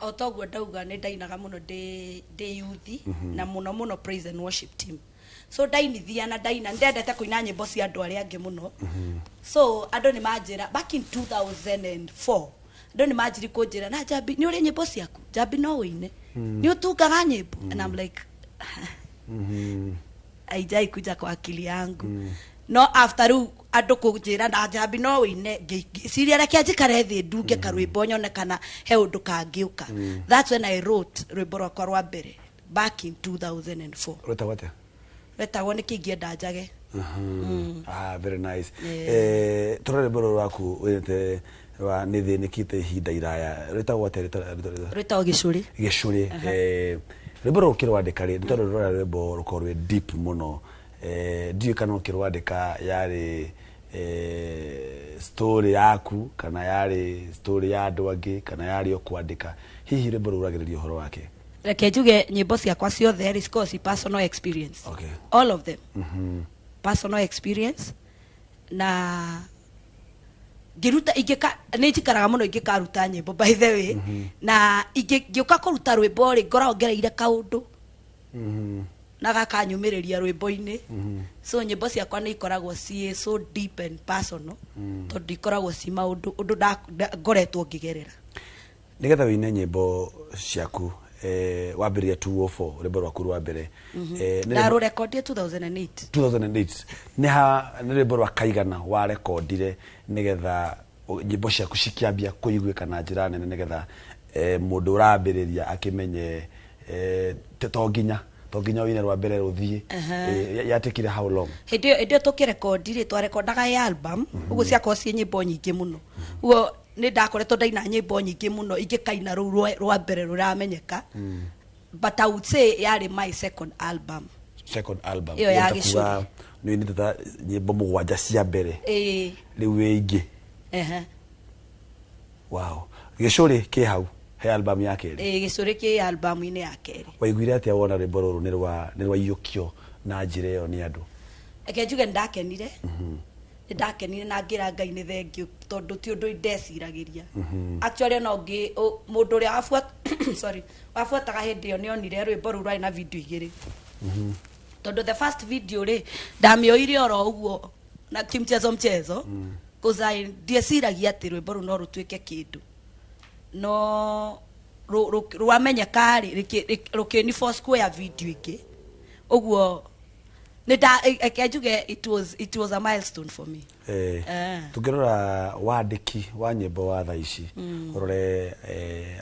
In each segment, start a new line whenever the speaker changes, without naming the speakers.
O toguo ndauga, nĩ ndainaga mũno ndĩ youth, na mũno mũno praise and worship team. So ndainithia na ndaina, ndendete kũina nyĩmbo cia andũ arĩa angĩ mũno. So andũ nĩ manjĩra back in 2004, andũ nĩ manjiri kũnjĩra, "Na Njambi, nĩ ũrĩ nyĩmbo ciaku? Njambi, no ũine? Nĩ ũtungaga nyĩmbo?" And I'm like, haijai kuja kwa akili yangu. No after rĩu andũ kũnjĩra, "Na Njambi, no ũine?" ngĩciria, reke njikare thĩ ndunge karwĩmbo nyone kana he ũndũ kangĩũka. That's when I wrote rwĩmbo rwakwa rwa mbere back in 2004.
Rwĩtagwo atĩa?
Rwetagwo "Nĩ Kĩingĩenda Njage".
Ah, very nice.
Yeah.
Tũrore rwĩmbo rũrũ rwaku wĩte rwa "Nĩ Thĩnĩkĩte Ihinda Iraya". Rwĩtagwo atĩa
Rwĩtagwo "Gĩcũrĩ".
"Gĩcũrĩ". Rwĩmbo rũrũ ũkĩrwandĩka rĩ, nĩ tondũ rũrĩa rwĩmbo rũkorwo rwĩ deep mũno, ndiũĩ kana ũkĩrwandĩka yarĩ story yaku, kana yarĩ story ya andũ angĩ, kana yarĩ o kwandĩka. Hihi rwĩmbo rũu rũragĩrĩria ũhoro wake?
Reke njuge, nyĩmbo ciakwa ciothe rĩ, cikoragwo ci personal experience. All of them, personal experience. Na ngĩruta, ingĩka nĩ njikaraga mũno ingĩkaruta nyĩmbo, by the way. Na ngĩũka kũruta rwĩmbo rĩ, ngoragwo ngereire kaũndũ na gakanyumĩrĩria rwĩmbo-inĩ. So nyĩmbo ciakwa nĩ ikoragwo ciĩ so deep and personal, tondũ ikoragwo ci maũndũ ũndũ ngoretwo ngĩgerera.
Nĩgetha wĩine nyĩmbo ciaku, wambĩrĩria 204, rwĩmbo rwaku rwa mbere, nĩ rwĩmbo-
Ndarũrekondie 2008.
2008. Nĩ ha nĩ rwĩmbo rwa kaigana warekondire nĩgetha nyĩmbo ciaku cikĩambia kũiguĩka na njĩra nene, nĩgetha mũndũ ũrambĩrĩria akĩmenye to nginya wĩine rwa mbere rũthiĩ? Yatekire how long?
Hĩndĩ ĩyo tũkĩrekondi rĩ, twarekondaga ĩ album ũguo, ciakorwo ciĩ nyĩmbo nyingĩ mũno. Ũguo nĩ ndakoretwo ndaina nyĩmbo nyingĩ mũno ingĩkaina rũu rwa mbere rũramenyeka, but I would say yarĩ my second album.
Second album.
Ĩyo ya
Ũguo ta kuga
"Gĩcũrĩ".
Nĩ ũinĩte ta nyĩmbo mũgwanja cia mbere,
Ĩĩ.
rĩu wĩ ingĩ.
Ehe.
Wow, "Gĩcũrĩ" kĩ hau he album ya kerĩ?
Ĩĩ, "Gĩcũrĩ" kĩ album-inĩ ya kerĩ.
Waiguire atĩa wona rwĩmbo rũrũ nĩ rwaiyũkio na njĩra ĩyo nĩ andũ?
Reke njuge nĩ ndakenire na ngĩra Ngai nĩ thengiũ, tondũ ti ũndũ ndeciragĩria actually. Ona ũngĩ mũndũ ũrĩa sorry, wabuataga hĩndĩ ĩyo nĩ onire rwĩmbo rũu rwarĩ na video igĩrĩ, tondũ the first video rĩ, ndamĩoire oro ũguo na kimchezo mchezo, cause I ndieciragia atĩ rwĩmbo rũu no rũtuĩke kĩndũ. No rwamenyeka rĩ, rũkĩni force kuoya video ĩngĩ. Ũguo nĩ nda reke njuge it was a milestone for me.
Tũngĩrora wandĩki wa nyĩmbo wa thaa ici, ũrore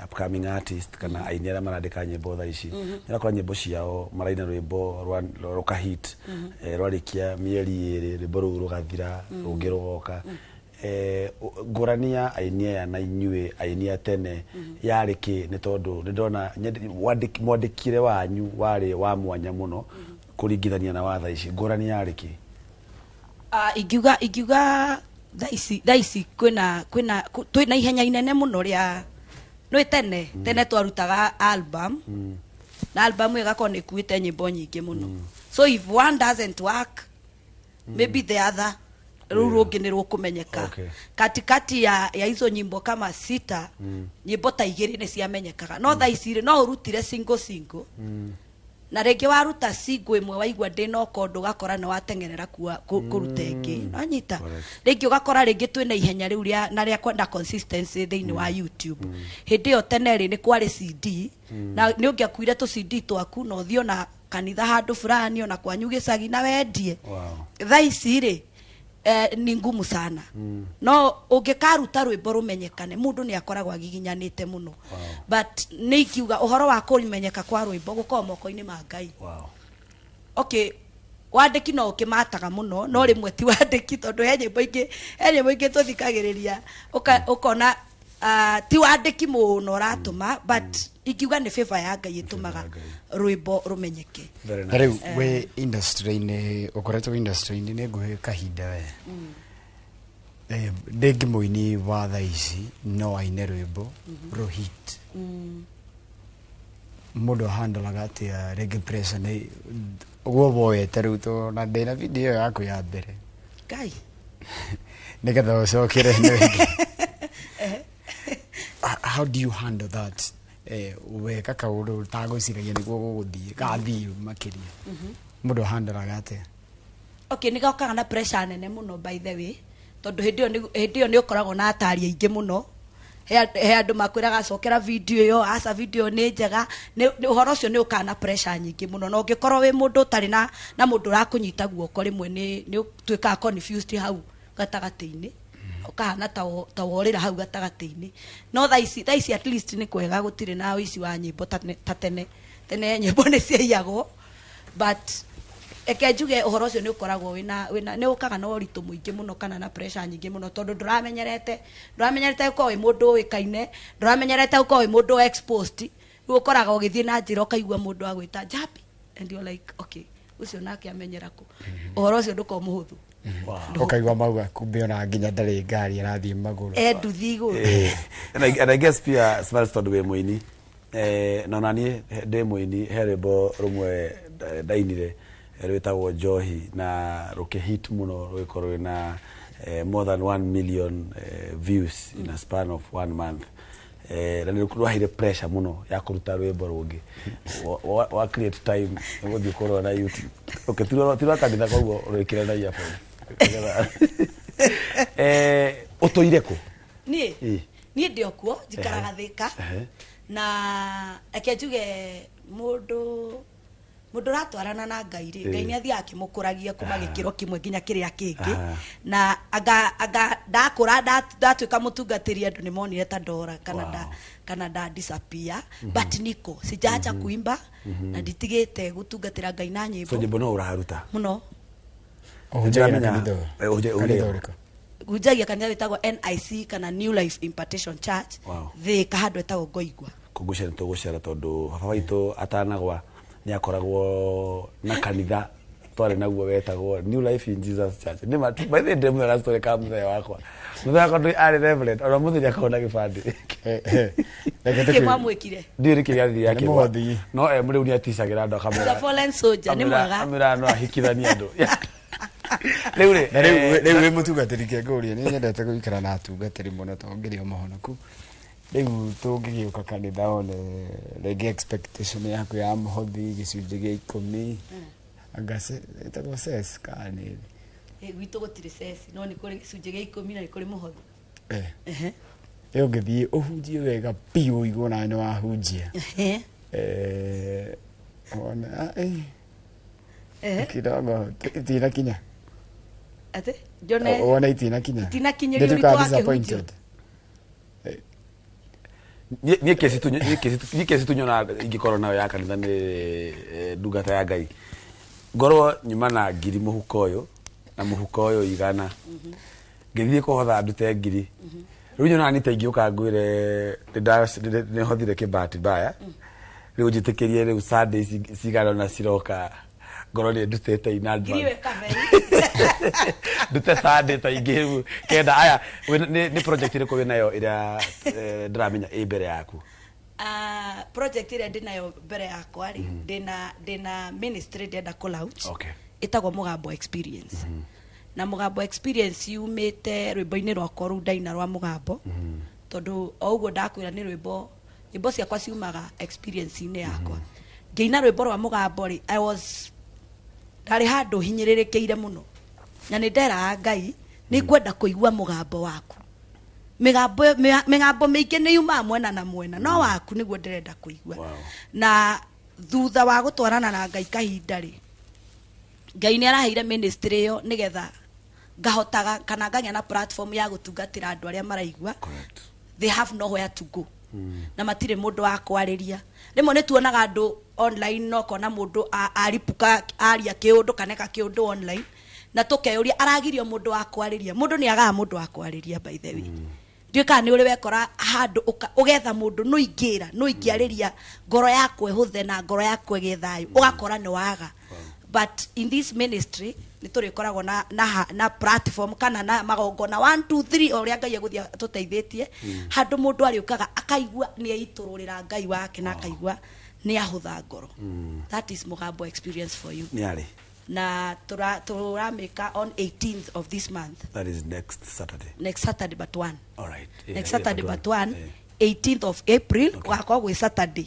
upcoming artist kana aini arĩa marandĩka nyĩmbo thaa ici, nĩũrakora nyĩmbo ciao maraina rwĩmbo rũka hit, rwarĩkia mĩeri 2 rwĩmbo rũu rũgathira, rũngĩ rũgoka. Ngũrani ya aini aya na inyuĩ aini a tene yarĩ kĩ? Nĩ tondũ nĩ ndona mwandĩkire wanyu warĩ wa mwanya mũno kũringithania na wa thaa ici. Ngũrani yarĩ kĩ?
Ah, ingiuga thaa ici twĩna ihenya inene mũno rĩa nĩ tene. Tene twarutaga album, na album ĩyo ĩgakorwo nĩ ĩkuĩte nyĩmbo nyingĩ mũno. So if one doesn't work, maybe the other rũu rũngĩ nĩ rũkũmenyeka. Katikati ya hizo nyimbo kama sita, nyĩmbo ta igĩrĩ nĩ ciamenyekaga. No thaa ici rĩ, no ũrutire single single, na rĩngĩ waruta single ĩmwe, waigua ndĩnoka ũndũ, ũgakora nĩ wateng'erera kũruta ĩngĩ. Nanyita? Rĩngĩ ũgakora rĩngĩ twĩna ihenya rĩu rĩa na rĩa kwenda consistency thĩinĩ wa YouTube. Hĩndĩ ĩyo tene rĩ, nĩ kwarĩ CD, na nĩ ũngĩakuire tũ CD twaku na ũthiĩ ona kanitha handũ fulani, ona kwanyu gĩcagi, na wendie. Thaa ici rĩ, ni ngumu sana. No ũngĩkaruta rwĩmbo rũmenyekane, mũndũ nĩ akoragwo agiginyanĩte mũno. But nĩ ingiuga ũhoro wa kũmenyeka kwa rwĩmbo gũkoragwo moko-inĩ ma Ngai. Okay, wandĩki no ũkĩmataga mũno, no rĩmwe ti wandĩki, tondũ he nyĩmbo ingĩ tũthikagĩrĩria ũkona ti wandĩki mũno ũratũma, but ingiuga nĩ favor ya Ngai ĩtũmaga
ya Ngai.
rwĩmbo rũmenyeke.
Very
Na
nice.
rĩu wĩ industry-inĩ, ũkoretwo industry-inĩ, nĩ nguhĩ kahinda we. Rĩngĩ mũini wa thaa ici no aine rwĩmbo rũ hit, mũndũ ahandalaga atĩa rĩngĩ pressure nĩ ũguo woete rĩu to na ndĩna video ĩyo yaku ya mbere?
Ngai.
Nĩgetha ũcokere ĩno ĩngĩ. How do you handle that? Weka kaũndũ ũtagwĩciragia nĩguo gũgũthiĩ gathiĩ makĩria, mũndũ ahandaraga atĩa?
Okay, nĩ gokaga na pressure nene mũno, by the way, tondũ hĩndĩ ĩyo nĩ ũkoragwo na atari aingĩ mũno. He andũ makwĩraga cokera video ĩyo, aca, video ĩyo nĩ njega. Ũhoro ũcio nĩ ũkaga na pressure nyingĩ mũno, na ũngĩkorwo wĩ mũndũ ũtarĩ na mũndũ ũrakũnyita guoko, rĩmwe nĩ ũtuĩkaga confused hau gatagatĩ-inĩ, ũkahana ta worĩra hau gatagatĩ-inĩ. No thaa ici at least nĩ kwega, gũtirĩ na ũici wa nyĩmbo ta tene. Tene nyĩmbo nĩ ciaiyagwo, but eke njuge ũhoro ũcio nĩ ũkoragwo wĩna nĩ ũkaga na ũritũ mũingĩ mũno kana na pressure nyingĩ mũno, tondũ ndũramenyerete gũkorwo wĩ mũndũ ũĩkaine, ndũramenyerete gũkorwo wĩ mũndũ exposed. Rĩu ũkoraga ũgĩthiĩ na njĩra, ũkaigua mũndũ agwĩta Njambi, and you're like, okay, ũcio nake amenyera kũ? Ũhoro ũcio ndũkorwo mũhũthũ.
Ũkaigua mauga kumbe ona nginya ndarĩ ngari, arathiĩ magũrũ.
E nduthi igũrũ.
And I guess pia Smiles, tondũ wĩ mũini, na ona niĩ ndĩ mũini, he rwĩmbo rũmwe ndainire, rwĩtagwo Njohi, na rũkĩhit mũno, rũgĩkorwo rwĩna more than 1 million views in a span of one month, na nĩ rwaheire pressure mũno ya kũruta rwĩmbo rũngĩ. Wa create time gũthiĩ kũrora na YouTube. Okay, ti rwa kanitha, koguo rwĩkĩre na earphones. Ũtũire kũ?
Niĩ?
Ĩ.
Niĩ ndĩ o kuo, njikaraga Thĩka. Na eke njuge mũndũ ũratwarana na Ngai rĩ, Ngai nĩ athiaga akĩmũkũragia kuma gĩkĩro kĩmwe nginya kĩrĩa kĩngĩ. Na anga ndakũra, ndatuĩka mũtungatĩri, andũ nĩ monire ta ndora kana kana nda disappear, but niko sijaacha kuimba na nditigĩte gũtungatĩra Ngai na
So
nyĩmbo.
Nyĩmbo no ũraruta?
Mũno.
Ũhunjagia na
Nĩndĩramenya-
kanitha
Ũhunjagia-
ũrĩkũ?
Hunjagia kanitha wĩtagwo NIC kana New Life Impartation Church. Thĩka, handũ etagwo Ngoigua.
Kũgucia nĩ tũgũcera, tondũ baba witũ atanagwa nĩ akoragwo na kanitha twarĩ naguo wetagwo New Life in Jesus Church. Nĩ ma by the way, ndĩmwĩra story ka mũthenya wakwa. Mũthenya wakwa ndĩ arĩ reverend, ona mũthenya akoragwo na gĩbandĩ.
Reke
Kĩ mwamwĩkire?
Ndiũĩ nĩkĩ gĩathire
Nĩ
akĩgwa.
mũhothi.
No rĩu nĩ aticagĩra andũ akamera
The fallen soldier nĩ mwega.
Amera no ahikithanie andũ rĩu rĩ.
Na rĩu rĩu wĩ mũtungatĩri, kengũria, nĩ nyendete gũikara na atungatĩri mũno tondũ ngĩrĩ o mũhonoku. Rĩu tũngĩgĩũka kanitha one rĩngĩ expectation yaku ya mũhothi, gĩcunjĩ gĩa 10, anga ĩtagwo cess kana nĩ
Gwitũ gũtirĩ ceci, no nĩ kũrĩ gĩcunjĩ gĩa 10 na nĩ kũrĩ mũhothi.
Ĩ ũngĩthiĩ ũhunjie wega biũ, ũigue nawe nĩ wahunjia. Wone kidogo itinakinya.
Atĩ njone
Wone itinakinya.
Itinakinyĩria
Nĩnduĩkaga
ũritũ wa kĩhunjio.
disappointed.
Niĩ kesi tu nyona ingĩkorwo nayo ya kanitha nĩ ndungata ya Ngai, ngorwo nyuma na ngiri mũhuko ũyũ na mũhuko ũyũ 100, ngĩthiĩ kũhotha ndute ngiri, rĩu nyonaga nĩ ta ingĩũka ngwĩre nĩhothire kĩbati mbaya, rĩu njĩtĩkĩrie rĩu Sunday ici cigana ũna ciroka ngorwo nĩ ndutĩte in
Ngiri
advance.
Wĩ kaberi.
Ndute Sunday ta ingĩ rĩu 9. Aya, nĩ project ĩrĩkũ wĩnayo ĩrĩa ndĩramenya ĩ mbere yaku?
Project ĩrĩa ndĩnayo mbere yakwa rĩ, ndĩna ministry ndĩrenda kũ launch. Ĩtagwo Mũgambo Experience, na Mũgambo Experience yumĩte rwĩmbo-inĩ rwakwa rũu ndaina rwa mũgambo, tondũ o ũguo ndakwĩra nĩ rwĩmbo, nyĩmbo ciakwa ciumaga experience-inĩ yakwa. Ngĩina rwĩmbo rwa mũgambo rĩ, I was ndarĩ handũ hinyĩrĩrĩkĩire mũno, na nĩ nderaga Ngai nĩ ngwenda kũigua mũgambo waku. Mĩgambo mĩingĩ nĩ yumaga mwena na mwena, no waku nĩguo ndĩrenda kũigua. Na thutha wa gũtwarana na Ngai kahinda rĩ, Ngai nĩ araheire ministry ĩyo nĩgetha ngahotaga kana ngagĩa na platform ya gũtungatĩra andũ arĩa maraigua they have nowhere to go na matirĩ mũndũ wa kwarĩria. Rĩmwe nĩ tuonaga andũ online, no kona mũndũ aripũka aria kĩũndũ kana eka kĩũndũ online, na tũkeyũria aragirio mũndũ wa kwarĩria. Mũndũ nĩ agaga mũndũ wa kwarĩria. By the way, ndiũĩ kana nĩ ũrĩ wekora handũ ũgetha mũndũ no ingĩra no ingĩarĩria ngoro yakwa ĩhũthe na ngoro yakwa ĩgĩe thayũ, ũgakora nĩ waga. But in this ministry nĩ tũrĩkoragwo na platform kana na magongona 1 2 3, o ũrĩa Ngai egũthiĩ tũteithĩtie, handũ mũndũ arĩũkaga akaigua nĩ eitũrũrĩra Ngai wake na akaigua nĩ ahũtha ngoro. That is Mũgambo Experience for you.
Nĩ arĩ?
Na tũramĩka on 18th of this month.
That is next Saturday.
Next Saturday but one.
All right.
Next Saturday but one. 18th of April. Wakorwo gwĩ Saturday,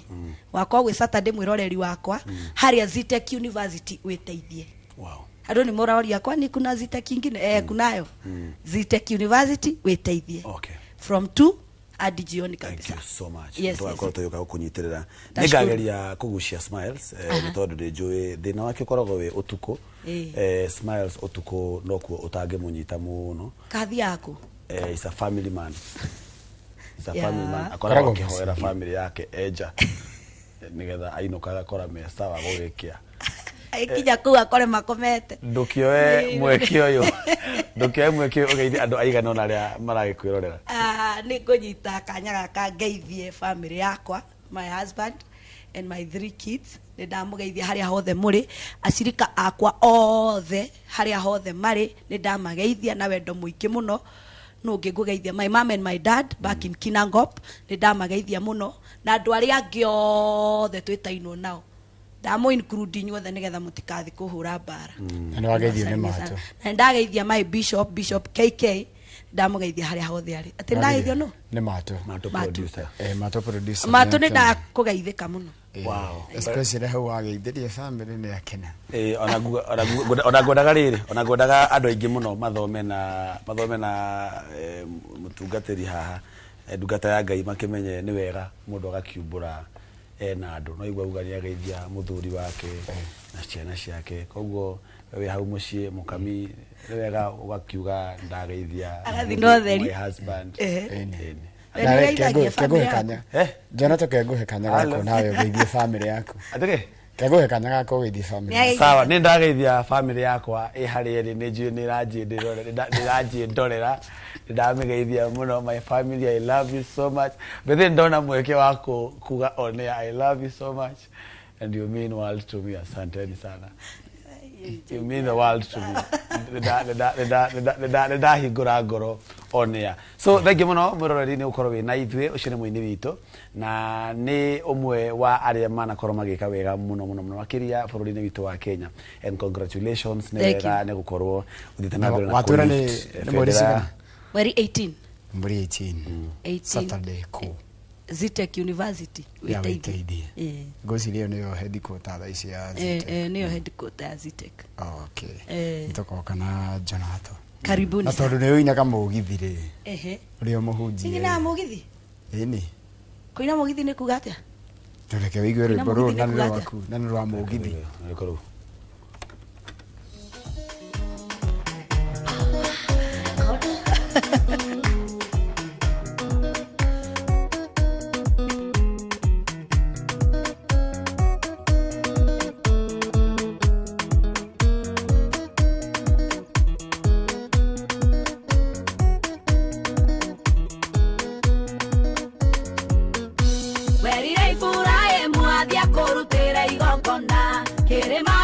wakorwo gwĩ Saturday, mwĩroreri wakwa, harĩa Zetech University, wĩteithie. Andũ nĩ mũroria kwani kuna Zetech ingine? Kunayo Zetech University, wĩteithie from 2 hadi jioni.
Thank
Kabisa.
you so much. Tũgakorwo tũgĩũka gũkũnyitĩrĩra.
Ndashukuru.
Nĩngageria kũgucia Smiles, nĩ tondũ nĩ njũĩ thĩna wake ũkoragwo wĩ ũtukũ. Smiles ũtukũ nokuo ũtangĩmũnyita mũno.
Kathi yaku.
Is a family man. Is a family man.
Akoragwo
Akoragwo akĩhoera family yake enja nĩgetha ainũka agakora me sawa gũgĩkĩa.
Aikinya kũu akore makomete.
Ndũkĩoe mweke ũyũ, ndũkĩoe mweke ũyũ ũgeithie andũ aigana ũna arĩa maragĩkwĩrorera.
Ah, nĩ ngũnyita kanya gaka ngeithie family yakwa, my husband and my three kids. Nĩ ndamũgeithia harĩa hothe mũrĩ. Acirika akwa othe harĩa hothe marĩ, nĩ ndamageithia na wendo mũingĩ mũno. Nũ ũngĩ ngũgeithia? My mom and my dad back in Kinangop, nĩ ndamageithia mũno, na andũ arĩa angĩ othe twĩtainwo nao, ndamũ include inyuothe nĩgetha mũtikathi kũhũra mbara.
Na nĩ wageithio nĩ Mato.
Na ndageithia my bishop, Bishop KK, ndamũgeithia harĩa hothe arĩ. Atĩ ndageithio no
Nĩ Mato.
Mato.
Mato.
Producer.
Mato producer.
Mato, nĩ
nĩ akena.
ndakũgeithĩka mũno.
Especially hau wageithĩria family nĩ akena.
Ona ngwendaga rĩrĩ, ona ngwendaga andũ aingĩ mũno mathome na mũtungatĩri haha, ndungata ya Ngai, makĩmenye nĩ wega mũndũ agakiumbũra ena andũ no igua uga nĩ ageithia mũthuri wake na ciana ciake. Koguo wĩ hau mũciĩ mũkami, nĩ wega ũgakiuga ndageithia
Agathiĩ na ũtheri.
my husband. Ĩni.
We nĩ ũgeithagia
Kengũhe
family
kanya.
Eh?
Jonathan, kengũhe kanya
Hello.
gako nawe ũgeithie family yaku.
Atĩrĩ.
Kengũhe kanya gako ũgeithie family.
Nĩ
Sawa, nĩ ndageithia family yakwa ĩ harĩa ĩrĩ. Nĩ njũĩ nĩ ĩranjĩ ndorera. Nĩ ndamĩgeithia mũno. My family, I love you so much. Bethe ndona mweke wa kuga on air, I love you so much and you mean world to me. Asanteni sana, you mean the world to me. Nĩ ndahingũra ngoro on air. So thank you mũno, mwĩroreri, nĩ gũkorwo wĩ na ithuĩ. Ũcio nĩ mũini witũ na nĩ ũmwe wa arĩa manakorwo magĩka wega mũno mũno mũno makĩria bũrũri-inĩ witũ wa Kenya, and congratulations. Nĩ
Thank you.
wega nĩ gũkorwo ũthiĩte na mbere na
Watwĩra
kũlift,
nĩ mweri
bendera.
cigana?
Mweri 18.
Mweri 18.
18.
Saturday kũ?
Zetech University.
Ya.
Wĩteithie.
Wĩteithie. Ngwĩciria ĩyo nĩyo headquarter thaa ici ya Zetech.
Nĩyo headquarter ya Zetech.
Okay. Nĩtũkoka na Jonathan.
Karibuni
Na
sana.
tondũ nĩ ũinaga mũgithi rĩ, ũrĩa mũhunjia.
Ingina mũgithi.
Ĩni.
Kũina mũgithi nĩ kuga atĩa?
Tũreke wĩigue
Kũina
rwĩmbo rũrũ
mũgithi
na
nĩ
nĩ
kuga atĩa?
rwaku na nĩ rwa mũgithi.
Rwĩmbo rũu.
Werire Iburahĩmu athiĩ akũrutĩre igongona kĩrĩma.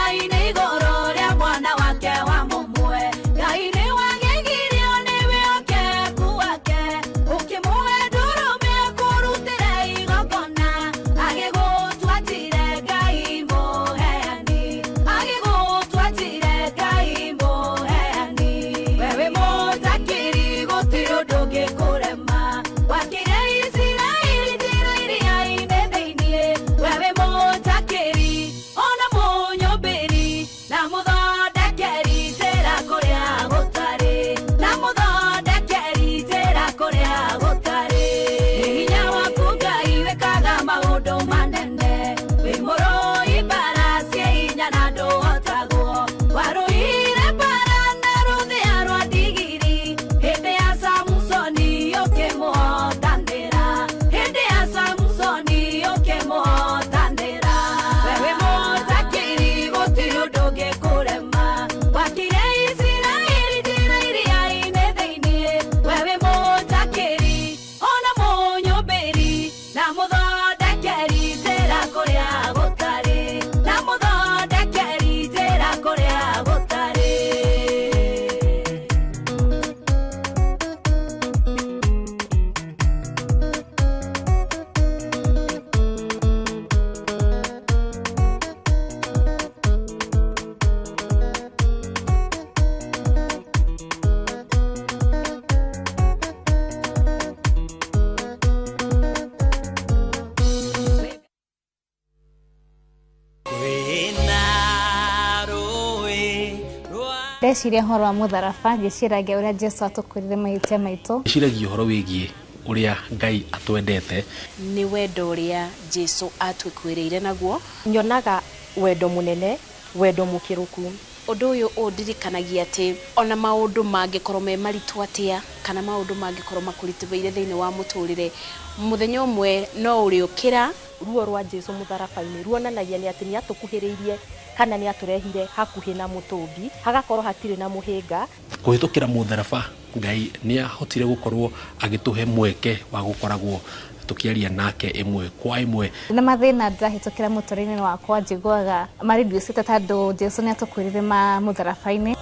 Ndeciria ũhoro wa mũtharaba ngĩciragia ũrĩa Jesu atũkuĩrire mahĩtia maitũ.
Ndĩciragia ũhoro wĩgiĩ ũrĩa Ngai atwendete.
Nĩ wendo ũrĩa Jesu atũkuĩrĩire naguo.
Nyonaga wendo mũnene, wendo mũkĩrũku.
Ũndũ ũyũ ũndirikanagia atĩ ona maũndũ mangĩkorwo me maritũ atĩa kana maũndũ mangĩkorwo makũritũhĩire thĩinĩ wa mũtũrĩre, mũthenya ũmwe no ũrĩũkĩra.
Ruo rwa Jesu mũtharaba-inĩ ruonanagia nĩ atĩ nĩ atũkuhĩrĩirie kana nĩ atũrehire hakuhĩ na mũtũmbi, hagakorwo hatirĩ na mũhĩnga.
Kũhĩtũkĩra mũtharaba Ngai nĩ ahotire gũkorwo agĩtũhe mweke wa gũkoragwo tũkĩaria nake ĩmwe kwa ĩmwe.
Na mathĩna ndĩrahĩtũkĩra mũtũrĩre-inĩ wakwa njiguaga mareducĩte tondũ Jesu nĩ atũkuĩrire mũtharaba-inĩ.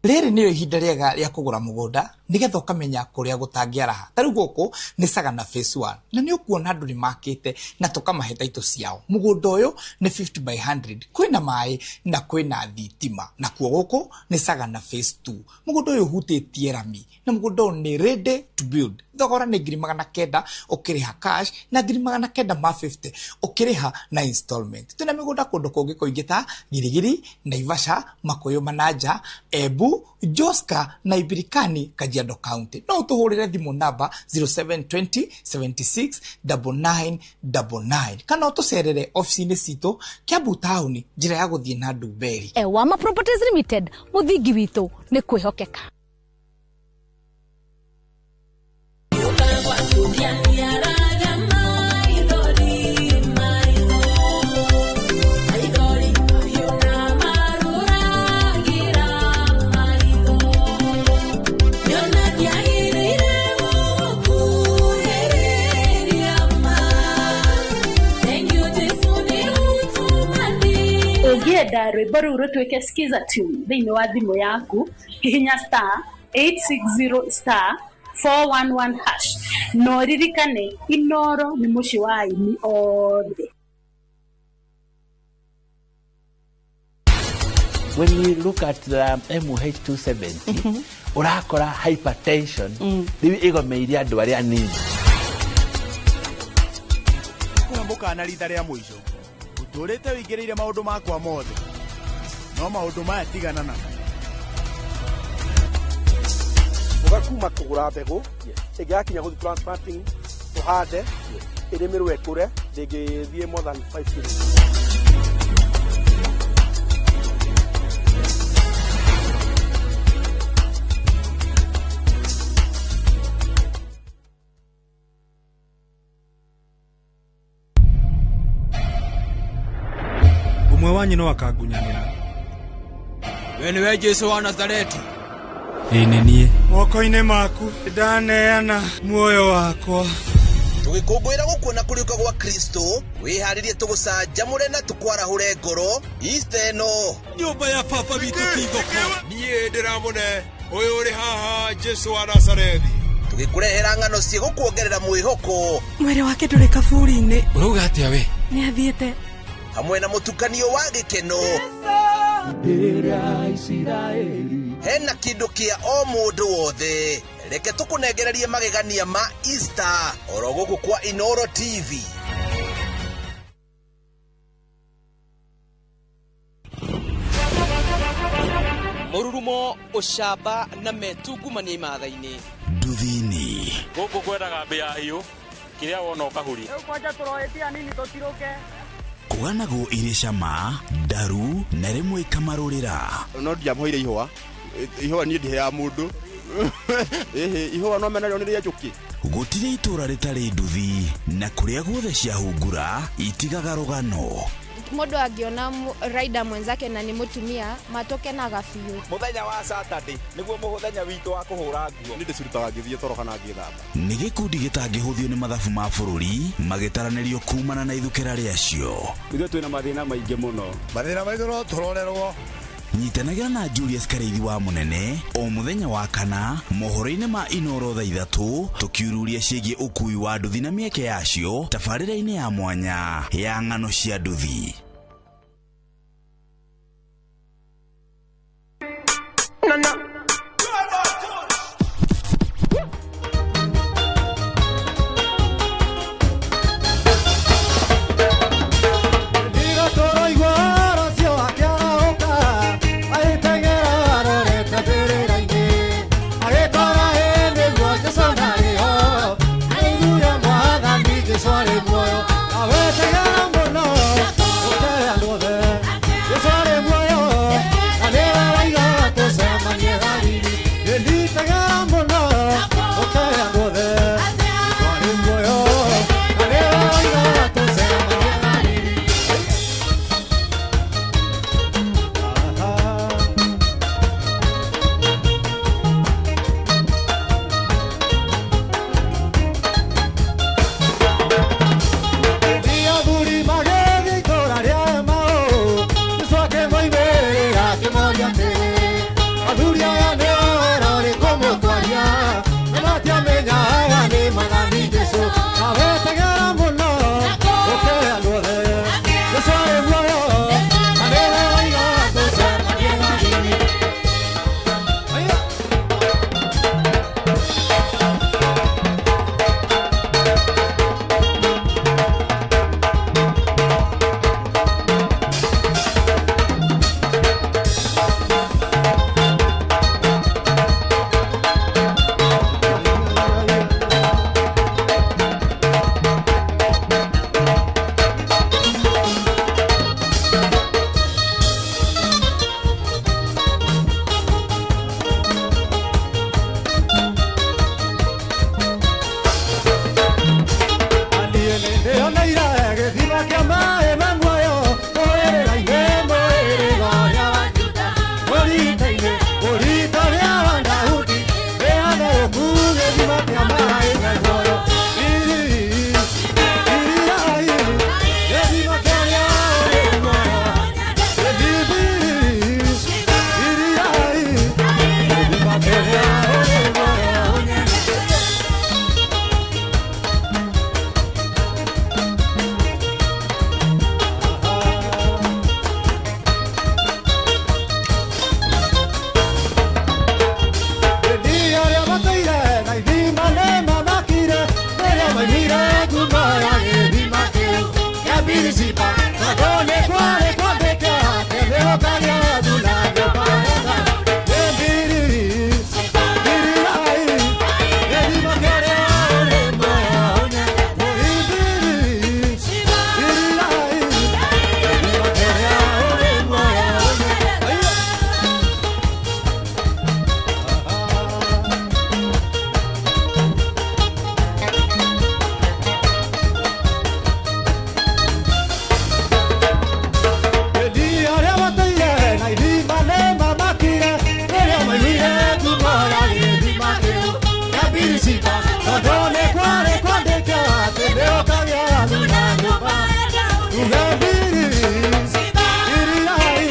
Rĩrĩ nĩrĩo ihinda rĩega rĩa kũgũra mũgũnda nĩgetha ũkamenya kũrĩa gũtangĩaraha. Ta rĩu gũkũ nĩ Sagana Phase 1 na nĩ ũkuona andũ nĩ makĩte na tũkamahe taitũ ciao. Mũgũnda ũyũ nĩ 50 by 100, kwĩna maĩ na kwĩna thitima. Nakuo gũkũ nĩ Sagana Phase 2. Mũgũnda ũyũ ũhutĩtie rami na mũgũnda ũyũ nĩ ready to build. Thogora nĩ 900,000 ũkĩrĩha cash na 950 ũkĩrĩha na installment. Twĩna mĩgũnda kũndũ kũngĩ kũingĩ ta Girigiri, Naivasha, Makuyu Manaja, Embu, Joska na Ibirikani, Kajiado County. No ũtũhũrĩre thimũ namba 0720 76 9999 kana ũtũcerere ofici-inĩ citũ Kiambu Town, njĩra ya gũthiĩ na Ndumberi.
Ewama Properties Limited, mũthingi witũ nĩ kwĩhokeka.
Ũngĩenda rwĩmbo rũu rũtuĩke skiza tune thĩinĩ wa thimũ yaku, hihinya star 860 star 411 hash. No ririkane Inoro nĩ mũciĩ wa aini othe.
When we look at the MH270, urakora hypertension, rĩu ĩgomeirie andũ arĩa anini.
Kũhe mũkana rita rĩa mũico, ũtũrĩte ũingĩrĩire maũndũ makwa mothe, no maũndũ maya tigana namo.
Ũgakuma kũgũra mbegũ, ĩngĩgakinya gũthiĩ transplanting, tũhande, ĩrĩmĩrwo ĩkũre, ndĩngĩthiĩ more than 5 kilos.
Ũmwe wanyu no akangunyanĩra.
We nĩwe Jesu wa Nazareti?
Ĩĩ nĩ niĩ. Moko-inĩ maku ndaneana muoyo wakwa.
Tũgĩkũngũĩra gũkuona kũriũka gwa Kristo, wĩharĩrie tũgũcanjamũre na tũkwarahũre ngoro Easter ĩno.
Nyũmba ya baba witũ ti thoko. Niĩ ndĩramũne ũyũ ũrĩ haha Jesu wa Nazarethi.
Tũgĩkũrehera ng'ano ciĩgũkuongerera mwĩhoko.
Mwĩrĩ wake ndũrĩ kaburi-inĩ.
Ũrauga atĩa we?
Nĩ athiĩte.
Hamwe na mũtukanio wa gĩkeno. Hena kĩndũ kĩa o mũndũ wothe. Reke tũkũnengererie magegania ma Easter oro gũkũ kwa Inoro TV.
Mũrurumo, ũcamba na metungumania imatha-inĩ.
Nduthi-inĩ.
Gũkũ kwendaga mbĩa hiũ, kĩrĩa wona ũkahuria.
Rĩu kwanja tũroetia nini tũtirũke.
Kũganagwo irĩ cama, ndaru na rĩmwe ikamarũrĩra.
No ndiamũheire ihũa, ihũa niĩ ndiheaga mũndũ. Ĩhĩ, ihũa no menarĩo nĩ rĩa njũkĩ.
Gũtirĩ itũũra rĩtarĩ nduthi na kũrĩa guothe ciahungura itigaga rũgano.
Mũndũ angĩona rider mwenzake na nĩ mũtumia matũkenaga biũ.
Mũthenya wa Saturday nĩguo mũthenya witũ wa kũhũra nguo.
Nĩ ndĩcirutaga ngĩthiĩ toro kana ngĩthamba.
Nĩ gĩkundi gĩtangĩhũthio nĩ mathabu ma bũrũri magĩtaranĩrio kumana na ithukĩra rĩacio.
Ithuĩ twĩna mathĩna maingĩ mũno.
Mathĩna maitũ no tũrorerwo.
Nyitanagĩra na Julius Karĩithi wa Mũnene o mũthenya wa kana mohoro-inĩ ma Inoro thaa ithatũ tũkiururia ciĩgiĩ ũkui wa nduthi na mĩeke yacio tabarĩra-inĩ ya mwanya ya ng'ano cia nduthi.
ciimba tondũ nĩ kwarĩ kwandĩke atĩ nĩ ũkagĩa thuna nyũmba tuge mbiri iriai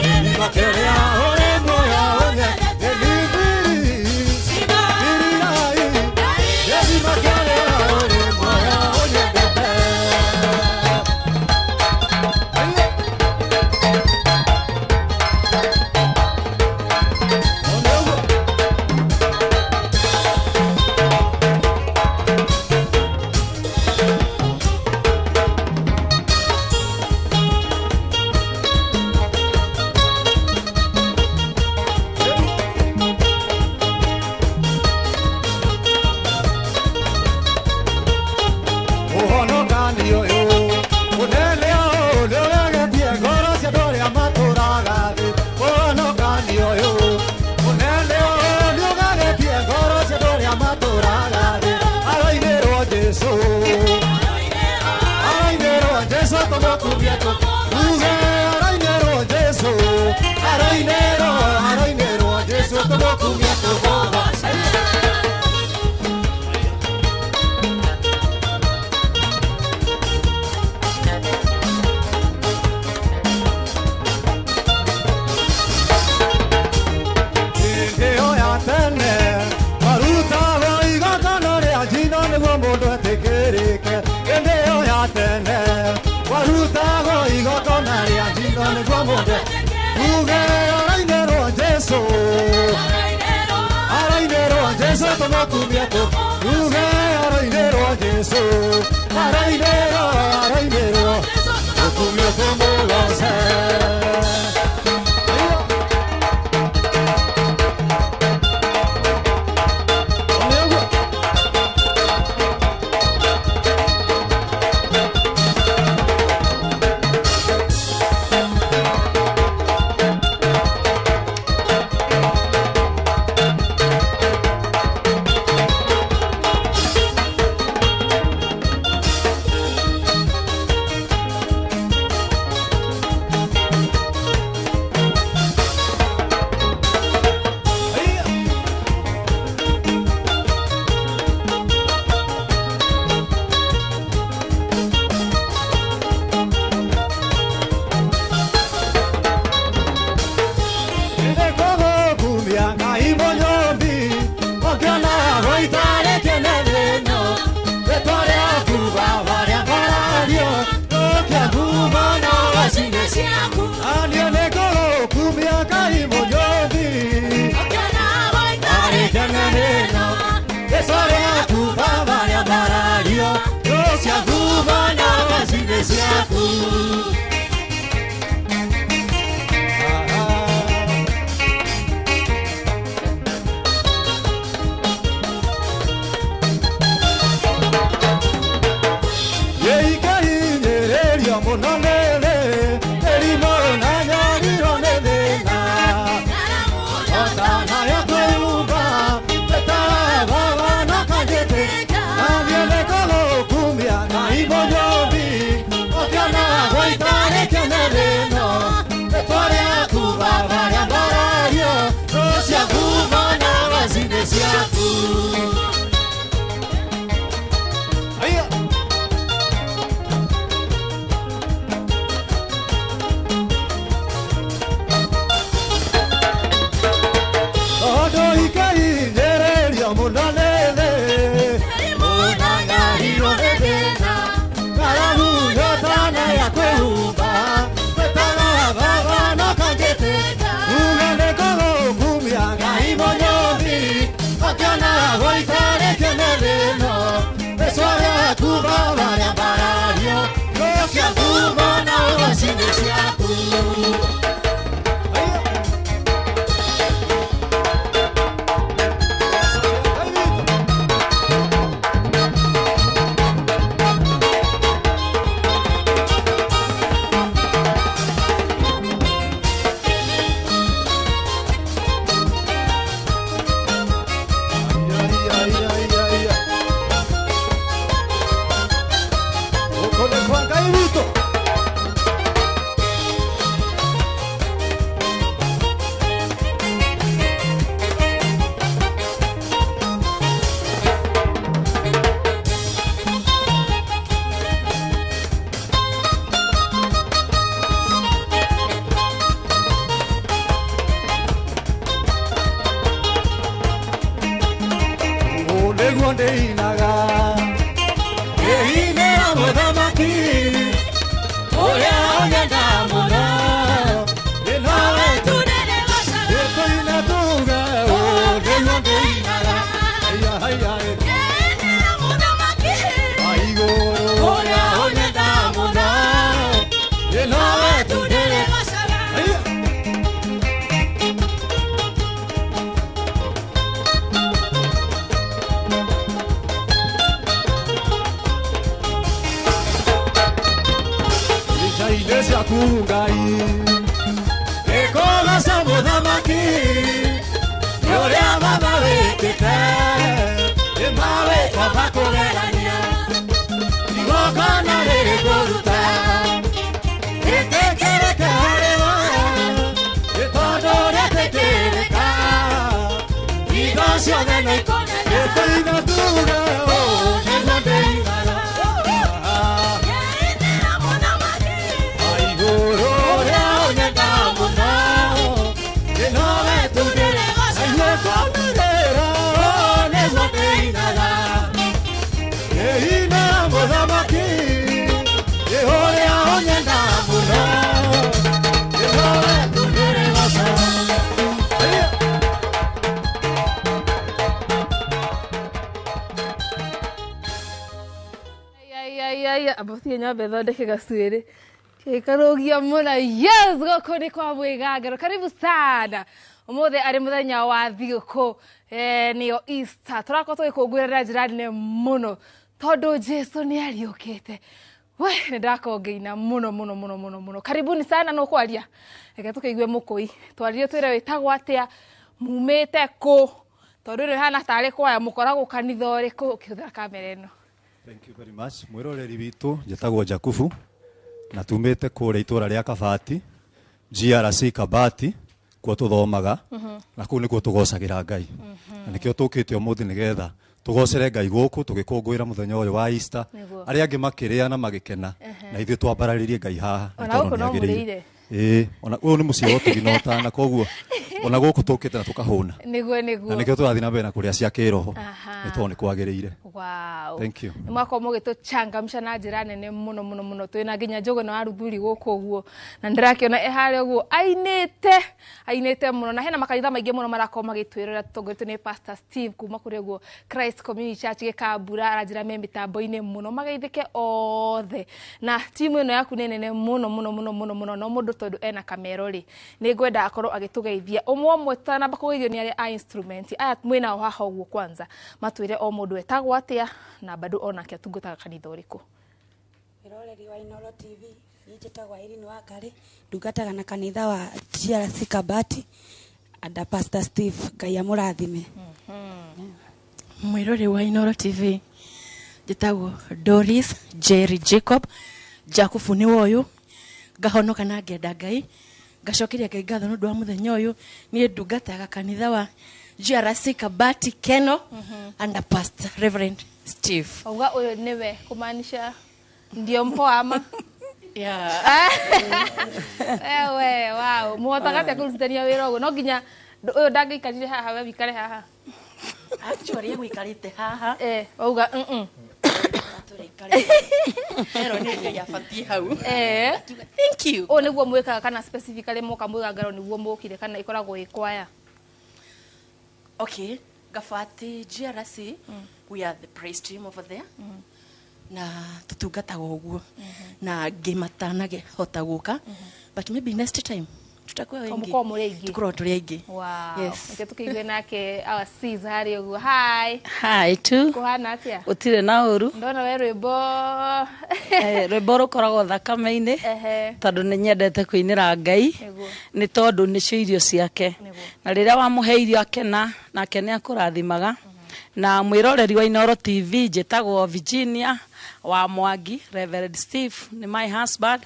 gĩthima kĩrĩa ũrĩ muoyo ũnyendete nĩ mbiri iriai gĩthima kĩrĩa ũrĩ muoyo ũnyendete. Ũhonokani ũyũ mũnene ũyũ nĩũregetie ngoro cia andũ arĩa matũũraga thĩ. Ũhonokani ũyũ mũnene ũyũ nĩũgegetie ngoro cia andũ arĩa matũũraga thĩ. Aroinĩrwo Jesũ, aroinĩrwo Jesũ tũmũkumie tuge aroinĩrwo Jesũ, aroinĩrwo, aroinĩrwo Jesũ tũmũkumie tũmũgoce. Hĩndĩ ĩyo ya tene marutagwo igongona rĩa njino nĩguo mũndũ etĩkĩrĩke. Hĩndĩ ĩyo ya tene warutagwo igongona rĩa njino nĩguo mũndũ tuge aroinĩrwo Jesũ, aroinĩrwo Jesũ tũmũkumie tuge aroinĩrwo Jesũ, aroinĩrwo, aroinĩrwo tũkumie tũmũgoce. Nĩngũgũkumia Ngai mũnyũmbi, ũngĩona gũitarĩ kĩene ĩno. Rĩtwa rĩaku Baba rĩambarario, rũkia ngumo na wacinĩ ciaku. Na niĩ nĩngũgũkumia Ngai mũnyũmbi, ũngĩona gũitarĩ kĩene ĩno. Rĩtwa rĩaku Baba rĩambarario, rũkia ngumo na wacinĩ ciaku. Ĩikahinyĩrĩrio mũno nĩ thĩ, mĩrimũ na nyariro nĩ thĩna. Hotana ya kwĩhumba, ĩtarabaga na kanjĩtĩka. Na niĩ nĩngũgũkumia Ngai mũnyũmbi, ũkĩona gũitarĩ kĩene ĩno. Rĩtwa rĩaku Baba rĩambarario, rũcia ngumo na wacinĩ ciaku. Aiya. Tondũ ikahinyĩrĩrio mũno nĩ thĩ, mĩrimũ na nyariro nĩ thĩna. Ng'aragu nyotana ya kwĩhumba, gwĩtaga Baba no kanjĩtĩka. Uge nĩngũgũkumia Ngai mũnyũmbi, ũkĩona gũitarĩ kĩene ĩno. Rĩtwa rĩaku Baba rĩambarario, rũkia ngumo na wacinĩ ciaku. Gũkũ nĩ kwa Ngai witũ. Nĩguo ndĩinaga Ndĩinĩra mũthamaki Ũrĩa ũnyenda mũno Ĩnowe tu Ĩtũine tuge Nĩguo ndĩinaga Haiya haiya Aigũrũ Ũrĩa ũnyenda mũno Ĩnowe tu Haiya. Ica-inĩ ciaku Ngai Ĩkũgoca mũthamaki Nĩ ũrĩa mama wĩkĩte Nĩ mawĩko makũgegania Igongona rĩrĩkũruta Rĩtĩkĩrĩke harĩ we Nĩ tondũ rĩtĩkĩrĩka Indo ciothe nĩ Ĩtũine tuge ũũ nĩguo ndĩinaga Aigũrũ ũrĩa ũnyenda mũno Ĩnowe tu Aigua kwanĩrĩra nĩguo ndĩinaga Ndĩinĩra mũthamaki Nĩ ũrĩa ũnyenda mũno Ĩnowe tu ndĩrĩgoca. Haiya.
Ai abatie nyambe thondeke gacuĩrĩ gĩkarũgia mũno. Yes, gũkũ nĩ kwa mwĩgangaro. Karibu sana. Ũmũthĩ arĩ mũthenya wa thigũkũ, nĩyo Easter. Tũrakorwo tũgĩkũngũĩra na njĩra nene mũno tondũ Jesu nĩ ariũkĩte. We nĩ ndakorwo ngĩina mũno mũno mũno mũno mũno. Karibuni sana. No kwaria reke tũkĩigue mũkũi twaririe twĩre wĩtagwo atĩa, mumĩte kũ, tondũ ĩno ĩhana tarĩ kwaya mũkoragwo kanitha ũrĩkũ ũkĩhũthĩra kamera ĩno.
Thank you very much. Mwĩroreri witũ, njĩtagwo Jakubu na tumĩte kũrĩa itũra rĩa Kabati, GRC Kabati, kuo tũthomaga na kũu nĩkuo tũgocagĩra Ngai. Na nĩkĩo tũkĩte ũmũthĩ nĩgetha tũgocere Ngai gũkũ tũgĩkũngũĩra mũthenya ũyũ wa Easter.
Nĩguo.
Arĩa angĩ makĩrĩa na magĩkena na ithuĩ twambararĩrie Ngai haha nĩ
Ona
tondũ
gũkũ no
nĩagĩrĩire.
mũrĩire.
Ĩĩ, ona ũyũ nĩ mũciĩ wa ũtugi na ũtana, koguo ona gũkũ tũkĩte na tũkahũna.
Nĩguo
Na
nĩguo.
nĩkĩo tũrathiĩ na mbere na kũrĩa cia kĩroho
Aha.
nĩ tondũ nĩ kwagĩrĩire.
Wow.
Thank you.
Nĩ mwakorwo mũgĩtũchangamsha na njĩra nene mũno mũno mũno. Twĩna nginya Njũgũna wa Ruthuri gũkũ ũguo na ndĩrakĩona ĩ harĩa ũguo ainĩte ainĩte mũno, na hena makanitha maingĩ mũno marakorwo magĩtwĩrora tũtongoretio nĩ Pastor Steve kuma kũrĩa ũguo Christ Community Church Gĩkambura, aranjĩra me mĩtambo-inĩ mũno, mageithĩke othe. Na timu ĩno yaku nĩ nene mũno mũno mũno mũno mũno, no mũndũ tondũ ena kamero rĩ, nĩ ngwenda akorwo agĩtũgeithia ũmwe ũmwe tũtanamba kũgeithio nĩ arĩa a instrument aya mwĩnao haha ũguo. Kwanza matwĩre o mũndũ etagwo atĩa na bado onake atungataga kanitha ũrĩkũ.
Mwĩroreri wa Inooro TV, niĩ njĩtagwo Irene Wangari, ndungataga na kanitha wa GRC Kabati under Pastor Steve. Ngai amũrathime.
Mwĩrori wa Inooro TV, njĩtagwo Doris Jerry Jacob Jakubu nĩ woyũ, ngahonoka na ngenda Ngai, ngacokeria Ngai ngatho nĩ ũndũ wa mũthenya ũyũ. Niĩ ndungataga kanitha wa GRC Kabati Keno under Pastor Reverend Steve.
Auga ũyũ nĩwe kumaanisha ndio mpoa ama?
Yeah.
Ewe wow, mũhotaga atĩa kũrutithania wĩra ũguo? No nginya ũyũ ndangĩikarire haha, we wikare haha?
Actually egũikarĩte haha.
Wauga
Ero nĩ Ngai abatiĩ hau.
Thank you. Ũũ nĩguo mwĩkaga kana specifically moka mwĩgangaro nĩguo mũkire kana ĩkoragwo ĩ kwaya?
Okay, Gabati GRC, we are the praise team over there. Na tutungataga ũguo na angĩ matanahota gũka, but maybe next time tutakuwa wengi.
Mũkorwo mũrĩ aingĩ.
Tukorwo tũrĩ aingĩ.
Wow.
Yes.
Reke tũkĩigue nake our sis harĩa ũguo. Hi.
Hi tu.
Kũhana atĩa?
Gũtirĩ na ũru.
Ndona we rwĩmbo.
Rwĩmbo rũkoragwo thakame-inĩ tondũ nĩ nyendete kũinĩra Ngai
Nĩguo.
nĩ tondũ nĩcio irio ciake, na rĩrĩa wamũhe irio akena nake nĩ akũrathimaga. Na mwĩroreri wa Inooro TV, njĩtagwo Virginia wa Mwangi. Reverend Steve nĩ my husband